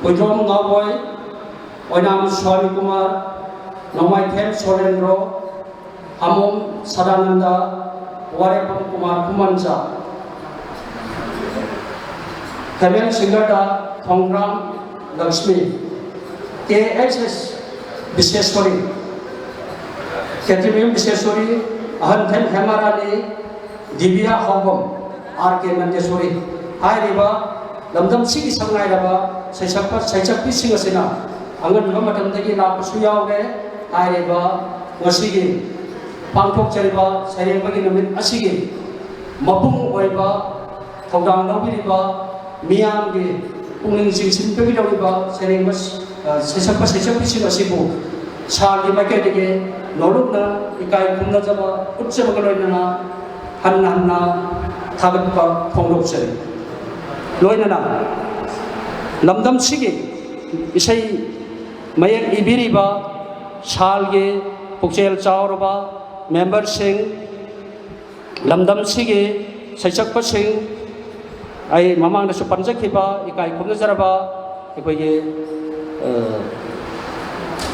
ꯍꯨꯏꯗ꯭ꯔꯣꯝ ꯉꯥꯎꯕꯣꯏ, ꯑꯣꯏꯅꯥꯝ ꯁ꯭ꯋꯥꯃꯤ ꯀꯨꯃꯥꯔ, ꯅꯣꯡꯃꯥꯏꯊꯦꯝ ꯁꯣꯂꯦꯟꯗ꯭ꯔꯣ, ꯍꯥꯃꯣꯝ ꯁꯗꯥꯅꯟꯗ, ꯋꯥꯔꯦꯄꯝ ꯀꯨꯃꯥꯔ ꯈꯨꯃꯟꯆꯥ, ꯐꯦꯃꯦꯜ ꯁꯤꯡꯒꯔꯗ ꯈꯣꯡꯒ꯭ꯔꯥꯝ ꯂꯛꯁꯃꯤ, ꯀꯦ ꯑꯦꯁ ꯑꯦꯁ ꯕꯤꯁꯦꯁ꯭ꯋꯔꯤ, ꯀꯦ ꯇꯤ ꯕꯤ ꯑꯦꯝ ꯕꯤꯁꯦꯁ꯭ꯋꯔꯤ, ꯑꯍꯟꯊꯦꯝ ꯍꯦꯃꯥꯔꯥꯅꯤ, ꯗꯤꯕꯤꯌꯥ ꯍꯥꯎꯕꯝ, ꯑꯥꯔ ꯀꯦ ꯃꯟꯗꯦꯁ꯭ꯋꯔꯤ ꯍꯥꯏꯔꯤꯕ ꯂꯝꯗꯝꯁꯤꯒꯤ ꯁꯛꯅꯥꯏꯔꯕ ꯁꯩꯁꯛꯄ ꯁꯩꯁꯛꯄꯤꯁꯤꯡ ꯑꯁꯤꯅ ꯑꯉꯟꯕ ꯃꯇꯝꯗꯒꯤ ꯂꯥꯛꯄꯁꯨ ꯌꯥꯎꯔꯦ꯫ ꯍꯥꯏꯔꯤꯕ ꯉꯁꯤꯒꯤ ꯄꯥꯡꯊꯣꯛꯆꯔꯤꯕ ꯁꯩꯔꯦꯡꯕꯒꯤ ꯅꯨꯃꯤꯠ ꯑꯁꯤꯒꯤ ꯃꯄꯨꯡ ꯑꯣꯏꯕ ꯊꯧꯗꯥꯡ ꯂꯧꯕꯤꯔꯤꯕ ꯃꯤꯌꯥꯝꯒꯤ ꯄꯨꯛꯅꯤꯡ ꯆꯤꯡꯁꯤꯟꯕꯒꯤꯗꯧꯔꯤꯕ ꯁꯩꯔꯦꯡꯕ, ꯑ, ꯁꯩꯁꯛꯄ ꯁꯩꯁꯛꯄꯤꯁꯤꯡ ꯑꯁꯤꯕꯨ ꯁꯥꯜꯒꯤ ꯃꯥꯏꯀꯩꯗꯒꯤ ꯅꯣꯂꯨꯛꯅ ꯏꯀꯥꯏ ꯈꯨꯝꯅꯖꯕ ꯎꯠꯆꯕꯒ ꯂꯣꯏꯅꯅ ꯍꯟꯅ ꯍꯟꯅ ꯊꯥꯒꯠꯄ ꯐꯣꯡꯗꯣꯛꯆꯔꯤ꯫ ꯂꯣꯏꯅꯅ ꯂꯝꯗꯝꯁꯤꯒꯤ ꯏꯁꯩ ꯃꯌꯦꯛ ꯏꯕꯤꯔꯤꯕ ꯁꯥꯜꯒꯤ ꯄꯨꯛꯆꯦꯜ ꯆꯥꯎꯔꯕ ꯃꯦꯝꯕꯔꯁꯤꯡ, ꯂꯝꯗꯝꯁꯤꯒꯤ ꯁꯩꯁꯛꯄꯁꯤꯡ, ꯑꯩ ꯃꯃꯥꯡꯗꯁꯨ ꯄꯟꯖꯈꯤꯕ ꯏꯀꯥꯏ ꯈꯨꯝꯅꯖꯔꯕ ꯑꯩꯈꯣꯏꯒꯤ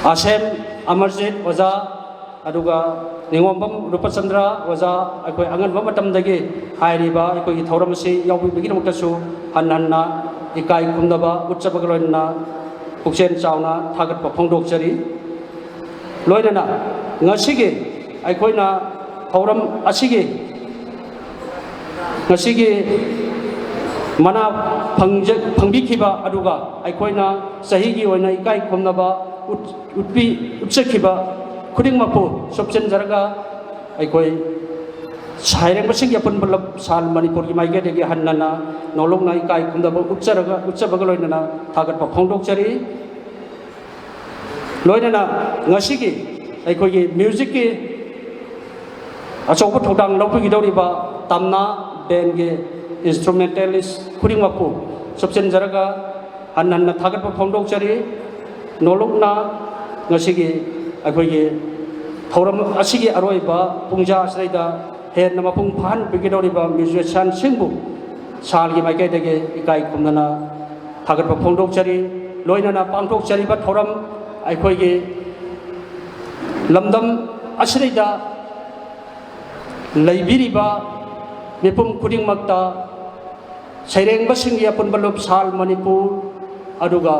ꯑꯥꯁꯦꯝ ꯑꯃꯔꯖꯤꯠ ꯑꯣꯖꯥ, ꯑꯗꯨꯒ ꯅꯤꯉꯣꯝꯕꯝ ꯔꯨꯄꯆꯟꯗ꯭ꯔ ꯑꯣꯖꯥ, ꯑꯩꯈꯣꯏ ꯑꯉꯟꯕ ꯃꯇꯝꯗꯒꯤ ꯍꯥꯏꯔꯤꯕ ꯑꯩꯈꯣꯏꯒꯤ ꯊꯧꯔꯝ ꯑꯁꯤ ꯌꯥꯎꯕꯤꯕꯒꯤꯗꯃꯛꯇꯁꯨ ꯍꯟꯅ ꯍꯟꯅ ꯏꯀꯥꯏ ꯈꯨꯝꯅꯕ ꯎꯠꯆꯕꯒ ꯂꯣꯏꯅꯅ ꯄꯨꯛꯆꯦꯜ ꯆꯥꯎꯅ ꯊꯥꯒꯠꯄ ꯐꯣꯡꯗꯣꯛꯆꯔꯤ꯫ ꯂꯣꯏꯅꯅ ꯉꯁꯤꯒꯤ ꯑꯩꯈꯣꯏꯅ ꯊꯧꯔꯝ ꯑꯁꯤꯒꯤ ꯉꯁꯤꯒꯤ ꯃꯅꯥ ꯐꯪꯕꯤꯈꯤꯕ ꯑꯗꯨꯒ ꯑꯩꯈꯣꯏꯅ ꯆꯍꯤꯒꯤ ꯑꯣꯏꯅ ꯏꯀꯥꯏ ꯈꯨꯝꯅꯕ ꯎꯠꯄꯤ ꯎꯠꯆꯈꯤꯕ ꯈꯨꯗꯤꯡꯃꯛꯄꯨ ꯁꯨꯞꯆꯤꯟꯖꯔꯒ ꯑꯩꯈꯣꯏ ꯁꯩꯔꯦꯡꯕꯁꯤꯡꯒꯤ ꯑꯄꯨꯟꯕ ꯂꯨꯞ ꯁꯥꯜ ꯃꯅꯤꯄꯨꯔꯒꯤ ꯃꯥꯏꯀꯩꯗꯒꯤ ꯍꯟꯅꯅ ꯅꯣꯂꯨꯛꯅ ꯏꯀꯥꯏ ꯈꯨꯝꯅꯕ ꯎꯠꯆꯔꯒ ꯎꯠꯆꯕꯒ ꯂꯣꯏꯅꯅ ꯊꯥꯒꯠꯄ ꯐꯣꯡꯗꯣꯛꯆꯔꯤ꯫ ꯂꯣꯏꯅꯅ ꯉꯁꯤꯒꯤ ꯑꯩꯈꯣꯏꯒꯤ ꯃ꯭ꯌꯨꯖꯤꯛꯀꯤ ꯑꯆꯧꯕ ꯊꯧꯗꯥꯡ ꯂꯧꯕꯤꯒꯗꯧꯔꯤꯕ ꯇꯝꯅꯥ ꯕꯦꯟꯒꯤ ꯏꯟꯁꯇ꯭ꯔꯨꯃꯦꯟꯇꯦꯂꯤꯁ ꯈꯨꯗꯤꯡꯃꯛꯄꯨ ꯁꯨꯞꯆꯤꯟꯖꯔꯒ ꯍꯟꯅ ꯍꯟꯅ ꯊꯥꯒꯠꯄ ꯐꯣꯡꯗꯣꯛꯆꯔꯤ꯫ ꯅꯣꯂꯨꯛꯅ ꯉꯁꯤꯒꯤ ꯑꯩꯈꯣꯏꯒꯤ ꯊꯧꯔꯝ ꯑꯁꯤꯒꯤ ꯑꯔꯣꯏꯕ ꯄꯨꯡꯖꯥ ꯑꯁꯤꯗꯩꯗ ꯍꯦꯟꯅ ꯃꯄꯨꯡ ꯐꯥꯍꯟꯕꯤꯒꯗꯧꯔꯤꯕ ꯃ꯭ꯌꯨꯖꯤꯁꯤꯌꯥꯟꯁꯤꯡꯕꯨ ꯁꯥꯜꯒꯤ ꯃꯥꯏꯀꯩꯗꯒꯤ ꯏꯀꯥꯏ ꯈꯨꯝꯅꯅ ꯊꯥꯒꯠꯄ ꯐꯣꯡꯗꯣꯛꯆꯔꯤ꯫ ꯂꯣꯏꯅꯅ ꯄꯥꯡꯊꯣꯛꯆꯔꯤꯕ ꯊꯧꯔꯝ ꯑꯩꯈꯣꯏꯒꯤ ꯂꯝꯗꯝ ꯑꯁꯤꯗꯩꯗ ꯂꯩꯕꯤꯔꯤꯕ ꯃꯤꯄꯨꯝ ꯈꯨꯗꯤꯡꯃꯛꯇ ꯁꯩꯔꯦꯡꯕꯁꯤꯡꯒꯤ ꯑꯄꯨꯟꯕ ꯂꯨꯞ ꯁꯥꯜ ꯃꯅꯤꯄꯨꯔ, ꯑꯗꯨꯒ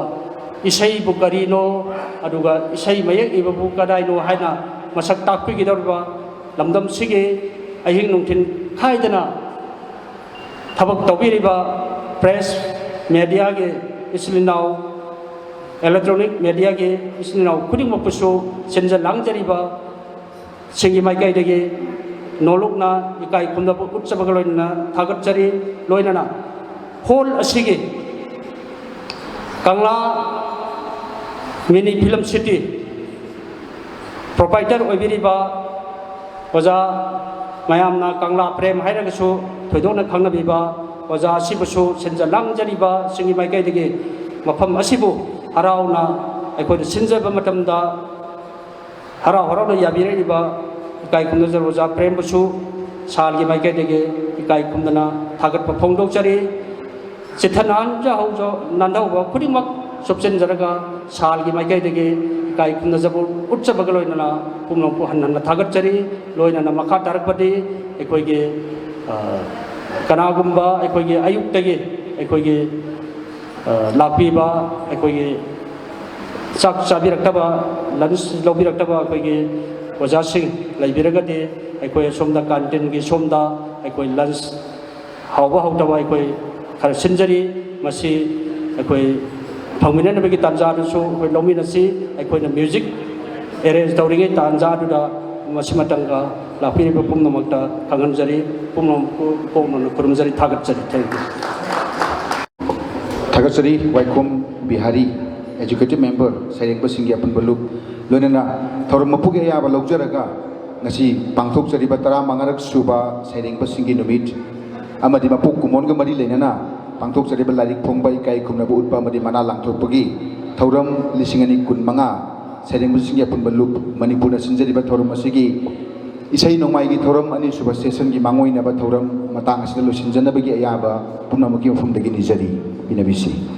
ꯏꯁꯩꯕꯨ ꯀꯔꯤꯅꯣ, ꯑꯗꯨꯒ ꯏꯁꯩ ꯃꯌꯦꯛ ꯏꯕꯕꯨ ꯀꯗꯥꯏꯅꯣ ꯍꯥꯏꯅ ꯃꯁꯛ ꯇꯥꯛꯄꯤꯒꯗꯧꯔꯤꯕ ꯂꯝꯗꯝꯁꯤꯒꯤ ꯑꯍꯤꯡ ꯅꯨꯡꯊꯤꯜ ꯈꯥꯏꯗꯅ ꯊꯕꯛ ꯇꯧꯕꯤꯔꯤꯕ ꯄ꯭ꯔꯦꯁ ꯃꯦꯗꯤꯌꯥꯒꯤ ꯏꯆꯤꯜ ꯏꯅꯥꯎ, ꯏꯂꯦꯛꯇ꯭ꯔꯣꯅꯤꯛ ꯃꯦꯗꯤꯌꯥꯒꯤ ꯏꯆꯤꯜ ꯏꯅꯥꯎ ꯈꯨꯗꯤꯡꯃꯛꯄꯨꯁꯨ ꯁꯤꯟꯖ ꯂꯥꯡꯖꯔꯤꯕ ꯁꯤꯡꯒꯤ ꯃꯥꯏꯀꯩꯗꯒꯤ ꯅꯣꯂꯨꯛꯅ ꯏꯀꯥꯏ ꯈꯨꯝꯅꯕ ꯎꯠꯆꯕꯒ ꯂꯣꯏꯅꯅ ꯊꯥꯒꯠꯆꯔꯤ꯫ ꯂꯣꯏꯅꯅ ꯍꯣꯜ ꯑꯁꯤꯒꯤ ꯀꯪꯂꯥ ꯃꯤꯅꯤ ꯐꯤꯂꯝ ꯁꯤꯇꯤ ꯄ꯭ꯔꯣꯄꯥꯏꯇꯔ ꯑꯣꯏꯕꯤꯔꯤꯕ ꯑꯣꯖꯥ, ꯃꯌꯥꯝꯅ ꯀꯪꯂꯥ ꯄ꯭ꯔꯦꯝ ꯍꯥꯏꯔꯒꯁꯨ ꯊꯣꯏꯗꯣꯛꯅ ꯈꯪꯅꯕꯤꯕ ꯑꯣꯖꯥ ꯑꯁꯤꯕꯨꯁꯨ ꯁꯤꯟꯖ ꯂꯥꯡꯖꯔꯤꯕꯁꯤꯡꯒꯤ ꯃꯥꯏꯀꯩꯗꯒꯤ ꯃꯐꯝ ꯑꯁꯤꯕꯨ ꯍꯔꯥꯎꯅ ꯑꯩꯈꯣꯏꯅ ꯁꯤꯟꯖꯕ ꯃꯇꯝꯗ ꯍꯔꯥꯎ ꯍꯔꯥꯎꯅ ꯌꯥꯕꯤꯔꯛꯂꯤꯕ ꯏꯀꯥꯏ ꯈꯨꯝꯅꯖꯕ ꯑꯣꯖꯥ ꯄ꯭ꯔꯦꯝꯕꯨꯁꯨ ꯁꯥꯜꯒꯤ ꯃꯥꯏꯀꯩꯗꯒꯤ ꯏꯀꯥꯏ ꯈꯨꯝꯅꯅ ꯊꯥꯒꯠꯄ ꯐꯣꯡꯗꯣꯛꯆꯔꯤ꯫ ꯆꯤꯠꯊ ꯅꯥꯟꯖꯍꯧꯖ-, ꯅꯥꯟꯊꯍꯧꯕ ꯈꯨꯗꯤꯡꯃꯛ ꯆꯨꯞꯁꯤꯟꯖꯔꯒ ꯁꯥꯜꯒꯤ ꯃꯥꯏꯀꯩꯗꯒꯤ ꯏꯀꯥꯏ ꯈꯨꯝꯅꯖꯕ ꯎꯠꯆꯕꯒ ꯂꯣꯏꯅꯅ ꯄꯨꯝꯅꯃꯛꯄꯨ ꯍꯟꯅ ꯍꯟꯅ ꯊꯥꯒꯠꯆꯔꯤ꯫ ꯂꯣꯏꯅꯅ ꯃꯈꯥ ꯇꯥꯔꯛꯄꯗꯤ ꯑꯩꯈꯣꯏꯒꯤ, ꯑ, ꯀꯅꯥꯒꯨꯝꯕ ꯑꯩꯈꯣꯏꯒꯤ ꯑꯌꯨꯛꯇꯒꯤ ꯑꯩꯈꯣꯏꯒꯤ, ꯑ, ꯂꯥꯛꯄꯤꯕ ꯑꯩꯈꯣꯏꯒꯤ ꯆꯥꯛ ꯆꯥꯕꯤꯔꯛꯇꯕ, ꯂꯟꯁ ꯂꯧꯕꯤꯔꯛꯇꯕ ꯑꯩꯈꯣꯏꯒꯤ ꯑꯣꯖꯥꯁꯤꯡ ꯂꯩꯕꯤꯔꯒꯗꯤ ꯑꯩꯈꯣꯏ ꯑꯁꯣꯝꯗ ꯀꯥꯟꯇꯤꯟꯒꯤ ꯁꯣꯝꯗ ꯑꯩꯈꯣꯏ ꯂꯟꯁ ꯍꯥꯎꯕ ꯍꯥꯎꯇꯕ ꯑꯩꯈꯣꯏ ꯈꯔ ꯁꯤꯟꯖꯔꯤ꯫ ꯃꯁꯤ ꯑꯩꯈꯣꯏ ꯐꯪꯃꯤꯟꯅꯅꯕꯒꯤ ꯇꯥꯟꯖꯥꯗꯨꯁꯨ ꯑꯩꯈꯣꯏ ꯂꯧꯃꯤꯟꯅꯁꯤ꯫ ꯑꯩꯈꯣꯏꯅ ꯃ꯭ꯌꯨꯖꯤꯛ ꯑꯦꯔꯦꯟꯖ ꯇꯧꯔꯤꯉꯩ ꯇꯥꯟꯖꯥꯗꯨꯗ ꯃꯁꯤ ꯃꯇꯝꯒ ꯂꯥꯛꯄꯤꯔꯤꯕ ꯄꯨꯝꯅꯃꯛꯇ ꯈꯪꯍꯟꯖꯔꯤ꯫ ꯄꯨꯝꯅꯃꯛꯄꯨ ꯄꯣꯛꯅꯅ ꯈꯨꯔꯨꯝꯖꯔꯤ, ꯊꯥꯒꯠꯆꯔꯤ꯫ Thank you. ꯊꯥꯒꯠꯆꯔꯤ ꯋꯥꯏꯈꯣꯝ ꯕꯤꯍꯥꯔꯤ, ꯑꯦꯖꯨꯀꯦꯇꯤꯚ ꯃꯦꯝꯕꯔ, ꯁꯩꯔꯦꯡꯕꯁꯤꯡꯒꯤ ꯑꯄꯨꯟꯕ ꯂꯨꯞ, ꯂꯣꯏꯅꯅ ꯊꯧꯔꯝ ꯃꯄꯨꯒꯤ ꯑꯌꯥꯕ ꯂꯧꯖꯔꯒ ꯉꯁꯤ ꯄꯥꯡꯊꯣꯛꯆꯔꯤꯕ ꯇꯔꯥꯃꯉꯥꯔꯛ ꯁꯨꯕ ꯁꯩꯔꯦꯡꯕꯁꯤꯡꯒꯤ ꯅꯨꯃꯤꯠ ꯑꯃꯗꯤ ꯃꯄꯣꯛ ꯀꯨꯝꯑꯣꯟꯒ ꯃꯔꯤ ꯂꯩꯅꯅ ꯄꯥꯡꯊꯣꯛꯆꯔꯤꯕ ꯂꯥꯏꯔꯤꯛ ꯐꯣꯡꯕ, ꯏꯀꯥꯏ ꯈꯨꯝꯅꯕ ꯎꯠꯄ ꯑꯃꯗꯤ ꯃꯅꯥ ꯂꯥꯡꯊꯣꯛꯄꯒꯤ ꯊꯧꯔꯝ ꯂꯤꯁꯤꯡ ꯑꯅꯤ ꯀꯨꯟꯃꯉꯥ ꯁꯩꯔꯦꯡꯕꯁꯤꯡꯒꯤ ꯑꯄꯨꯟꯕ ꯂꯨꯞ ꯃꯅꯤꯄꯨꯔꯅ ꯁꯤꯟꯖꯔꯤꯕ ꯊꯧꯔꯝ ꯑꯁꯤꯒꯤ ꯏꯁꯩ ꯅꯣꯡꯃꯥꯏꯒꯤ ꯊꯧꯔꯝ ꯑꯅꯤꯁꯨꯕ ꯁꯦꯁꯟꯒꯤ ꯃꯥꯡꯑꯣꯏꯅꯕ ꯊꯧꯔꯝ ꯃꯇꯥꯡ ꯑꯁꯤꯗ ꯂꯣꯏꯁꯤꯟꯖꯅꯕꯒꯤ ꯑꯌꯥꯕ ꯄꯨꯝꯅꯃꯛꯀꯤ ꯃꯐꯝꯗꯒꯤ ꯅꯤꯖꯔꯤ꯫ ꯄꯤꯅꯕꯤꯁꯤ꯫